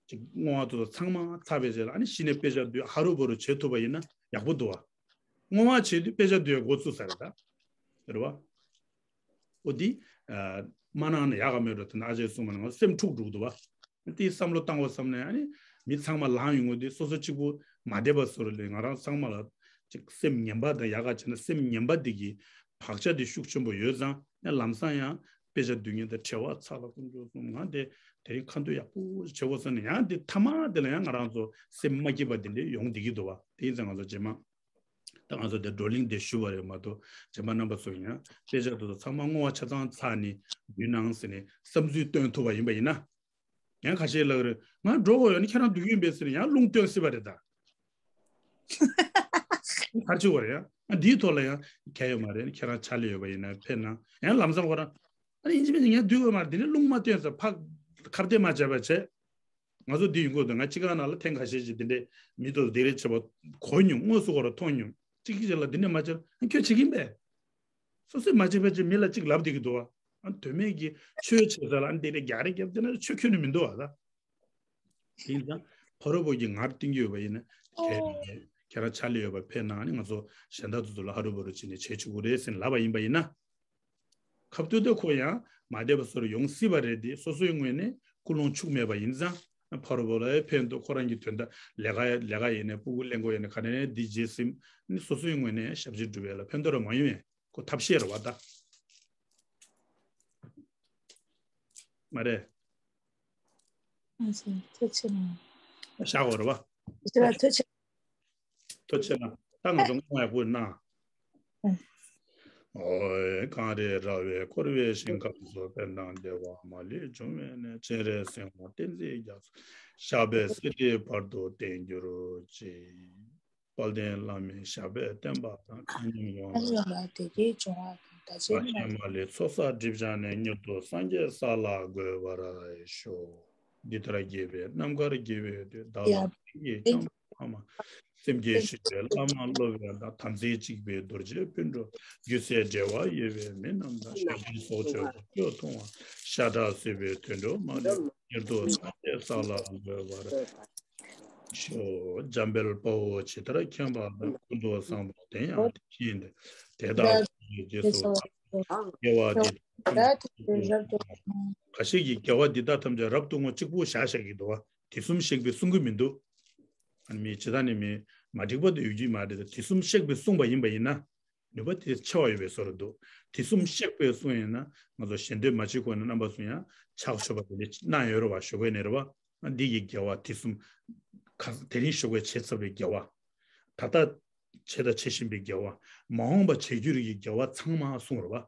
ཅིག་བསྔོ་བ་ཚོ་ཚང་མ་ཚར་བའི་རྗེས་ལ་ཨ་ནི་གཞི་ནས་དཔེ་ཆ་བསྡུ་ཡས་ཧ་རུ་བུ་རུ་བྱེད་ཐུབ་པ་ཡིན་ན་ཡག་པོ་འདུག་བ། བསྔོ་བ་བྱེད་དུས་དཔེ་ཆ་བསྡུ་ཡས་འགོ་ཚུགས་ས་རེད་ད། རེད་བ། འོ་འདི་ཨ་མ་གནང་ན་ཡག་ག་མེད་འགྲོ། དེ་ན་ཨ་ཅེ་གསུངས་པ་ནང་སེམས་འཁྲུག་འགྲོ་གི་འདུག་བ། དེའི་བསམ་བློ་བཏང་བ་བསམ་ནས་ཨ་ནི་མི་ཚང་མ་ལངས་ཡོང་ངོ་དེ་སོ་སོ་གཅིག་པུ་མ་བསྡད་པ་བཟོ་རེད་ལས། ང་རང་ཚང་མ་ལ་ཅིག་སེམས་ངན་པ་དང་ཡག་ག་བྱས་ན་སེམས་ངན་པ་འདི་གི་བག་ཆགས་འདི་ཤུགས་ཆེན་པོ་ཡོད་ཙང་ཡང་ལམ་སང་ཡང་དཔེ་ཆ་བསྡུ་མཁན་དང་བྲེལ་བ་ཚ་ལ་ཀུན་སྤྱོད་གསུམ་ང་དེ་དེ་རིང་ཁ་འདོན་ཡག་པོ་བྱེད་དགོས་བསམ་ནས་ཡང་དེ་མཐའ་མ་དེ་ལ་ཡང་ང་རང་ཚོ་སེམས་མ་སྐྱིད་པ་དེ་འདྲས་ཡོང་བསྡད་ཀྱི་འདུག་བ། དེ་ཡིན་ཙང་ང་ཚོ་རྗེས་མ་ད་ང་ཚོ་དེ་བགྲོ་གླེང་དེ་ཞུ་བ་རེད་མ་གཏོགས་རྗེས་མ་རྣམ་པ་ཚོ་ཡང་དཔེ་ཆ་དེ་ཚོ་ཚང་མ་བསྔོ་བ་ཆ་ཚང་ཚར་ནས་བསྡུས་གནང་ཟེར་ནས་བསམ་ཚུལ་བཏོན་ཐུབ་པ་ཡིན་པ་ཡིན་ན། ཡང་ཁ་ཤས་ལབ་རེད། ང་འགྲོ་དགོས་ཡོད་ན་ཁྱེད་རང་འདུག་ཡིན་པས་ཟེར་ནས་ཡང་རླུང་བཏོན་སྲིད་པ་རེད་ད། གར་ཆུ་བ་རེད་ཡང་། ཨ་འདིའི་ཐོག་ལ་ཡང་གལ་ཡོད་མ་རེད། ཁྱེད་རང་ཕྱག་ལས་ཡོད་པ་ཡིན་ན་ཕེབས་ན་ཡང་ལམ་སང་ཁོ་རང་། ཨ་ནི་ཡིན་གཅིག་མིན་གཅིག་ངས་འདུག་ཡོད་མ་རེད། འདི་ནས་རླུང་མ་བཏོན་ཟེར་ཕག་ཁ་གཏད་མ་བྱས་པ་བྱས། ང་ཚོ་འདི་ཡོང་གི་འདུག་ང་སྤྱི་ཁང་ནང་ལ་ཐེངས་ཁ་ཤས་ཤིག་འདི་འདྲའི་མི་ཚོ་འདི་རེད་བྱས་པ་གོ་མྱོང་། དངོས་སུ་ཁོ་རང་མཐོང་མྱོང་། གཅིག་གིས་གཅིག་ལ་འདི་འདྲ་མ་བྱས་ན་ཁྱོད་བྱེད་ཀྱིན་པས། སོ་སོས་མ་བྱས་པ་ཅིག་མི་ལ་གཅིག་ལབ་བསྡད་ཀྱི་འདུག་བ། ཨ་དོན་མེད་ཀྱི་ཆོས་བྱེད་ས་ལ་ཨ་འདི་འདྲ་རྒྱག་རེ་རྒྱབ་བསྡད་ན་ཆོས་ཁྱོན་ནས་མི་འདུག་བ་ད། དེ་ཡིན་ཙང་ཕ་རོལ་པོ་གི་ངར་གཏིང་གི་ཡོད་པ་ཡིན་ན་གལ་ཡོད་མ་རེད། ཁྱེད་རང་ཕྱག་ལས་ཡོད་པ་ཕེབས་གནང་། ཨ་ནི་ང་ཚོ་གཞན་དག་ཚོ་ཚོ་ལ་ཕ་རོལ་པོ་རུ་ཕྱིན་ནས་བྱེད་ཆོག་གི་རེད་ཟེར་ནས་ལབ་པ་ཡིན་པ་ཡིན་ན། ཁ་ཐུག་ཏུ་ཁོ་ཡང་མ་བསྡད་པ་བཟོ་རུ་ཡོང་སྲིད་པ་རེད་དེ། སོ་སོའི་ངོས་ནས་ཀུན་སློང་འཆུག་མེད་པ་ཡིན་ཙང་ཕ་རོལ་པོ་ལ་ཕན་ཐོགས། ཁོ་རང་གི་དོན་དག་ལས་ཀ་ལས་ཀ་ཡིན་ནའི་ཕྲུ་གུ་གླེང་དགོས་ཡིན་ནའི་ག་ནས་ནས་འདི་བརྗེད་སེམས་ནི་སོ་སོའི་ངོས་ནས་ཞབས་ཕྱི་སྒྲུབ་ཡས་ལ་ཕན་ཐོགས་ར་མ་ཡོང་ཡས་ཁོ་ཐབས་ཤེས་ར་བ་ད། མ་རེད། ཨ་ཙི་ཐུགས་རྗེ་གནང་། བཞག་དགོས་ར་བ། ཐུགས་རྗེ་ལ་ཐུགས་རྗེ། ཐུགས་རྗེ་གནང་། ད་ང་ཚོ་བསྔོ་བ་ཡག་པོ་གནང་། ཨོ་ཡེ། གངས་རི་ར་བས་བསྐོར་བའི་ཞིང་ཁམས་སུ། ཕན་དང་བདེ་བ་མ་ལུས་འབྱུང་བའི་གནས། སྤྱན་རས་གཟིགས་དབང་བསྟན་འཛིན་རྒྱ་མཚོ། ཞབས་པད་སྲིད་མཐའི་བར་དུ་བརྟན་གྱུར་ཅིག་དཔལ་ལྡན་བླ་མའི་ཞབས་པད་བརྟན་པ་དང་། མཁའ་མཉམ་ཡོངས་ལ་ཡོངས་ལ་བདེ་སྐྱིད་འབྱུང་བ་དང་། ད་ཅི་མ་ཧེ་མ་ལས་ཚོགས་བསགས་སྒྲིབ་སྦྱངས་ནས། མྱུར་དུ་སངས་རྒྱས་ས་ལ་འགོད་པར་ཤོག་འདི་ལྟར་དགྱེས་པའི་རྣམ་དཀར་དགྱེས་པའི་མཐུས། བདག་ལ་ཡ་ཕྱག་བགྱིས་བསྐྱངས་པ་ལྷག་མ། སེམས་བསྐྱེད་བཞི་པའི་བླ་མ་སློབ་དཔོན་དང་། དམ་ཚིག་གཅིག་པའི་རྡོ་རྗེ་སྤུན་གྲོགས། རྒྱུ་ཚད་འབྲེལ་བ་ཡོད་པའི་མི་རྣམས་དང་། ཞབས་ཀྱི་སྲོག་གཅོད་ལོངས་སྤྱོད་ཐུང་བ། ཤ་ཁྲག་བསྲེས་པའི་དུད་འགྲོ་མ་ལུས། མྱུར་དུ་སངས་རྒྱས་ས་ལ་འགོད་པར་ཤོག་འཇམ་དཔལ་དཔའ་བོས་ཇི་ལྟར་མཁྱེན་པ་དང་། ཀུན་ཏུ་བཟང་པོ་དེ་ཡང་དེ་བཞིན་ཏེ། དེ་དག་ཀུན་གྱི་རྗེས་སུ་དགའ། དགེ་བ་འདི་དག་ཐམས་ཅད་རབ་ཏུ་བསྔོ། ཁ་ཤས་ཀྱིས་དགེ་བ་འདི་དག་ཐམས་ཅད་རབ་ཏུ་བསྔོ་གཅིག་པུ་བཞག་བཞག་གི་འདུག་བ། དུས་གསུམ་གཤེགས་པས་གསུང་གི་མི་འདུག་ཨ་ནི་མི་ཇི་ལྟར་ནས་མི་མ་འགྲིག་པ་དེ་ཡོད་རྒྱུ་མ་རེད། དུས་གསུམ་གཤེགས་པས་གསུངས་པ་ཡིན་པ་ཡིན་ན་ནུས་པ་དེ་ཆེ་བ་ཡོད་པའི་བཟོ་འདྲ་འདུག་དུས་གསུམ་གཤེགས་པས་གསུངས་ཡིན་ན་ང་ཚོ་ཞལ་འདོན་མ་བྱེད་གོང་ནས་རྣམ་པ་ཚོ་ཡང་ཕྱག་མཆོད་པ་དེ་འདྲ་གནང་ཡོད་རེད་བ། ཞོགས་ཀས་ནས་རེད་བ། འདི་ཡི་དགེ་བ་དུས་གསུམ་ཁ་དེ་རིང་ཞོགས་ཀས་བྱས་ཚར་བའི་དགེ་བ། ད་ལྟ་བྱས་དང་བྱེད་བཞིན་པའི་དགེ་བ། མ་འོངས་པ་བྱེད་འགྱུར་གྱི་དགེ་བ་ཚང་མ་གསུངས་རེད་བ།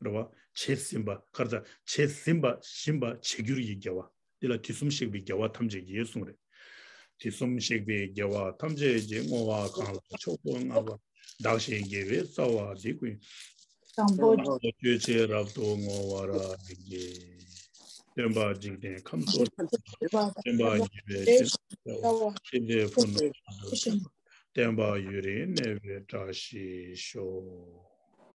རེད་བ། བྱས་ཟིན་པ་གར་ཚ་བྱས་ཟིན་པ་བཞིན་པ་བྱེད་འགྱུར་གྱི་དགེ་བ། འདི་ལ་དུས་གསུམ་གཤེགས་པའི་དགེ་བ་ཐམས་ཅད་ཀྱིས་གསུངས་རེད། དུས་གསུམ་གཤེགས་པའི་དགེ་བ་ཐམས་ཅད་ཀྱིས། བསྔོ་བ་གང་ལ་མཆོག་ཏུ་བསྔགས་པ། བདག་གཞན་དགེ་བའི་རྩ་བ་འདི་ཀུན། དང་པོ་ཆོས་ཅན་རབ་ཏུ་བསྔོ་བར་བགྱི། སྟོན་པ་འཇིག་རྟེན་ཁམས་གསུམ། སྟོན་པ་ཉེ་བའི་སྤྱན་སྔར་གསལ་བ། ཤེས་འདོད་ཕུན་སུམ་ཚོགས་པ། བསྟན་པ་ཡུན་རིང་གནས་པའི་བཀྲ་ཤིས་ཤོག།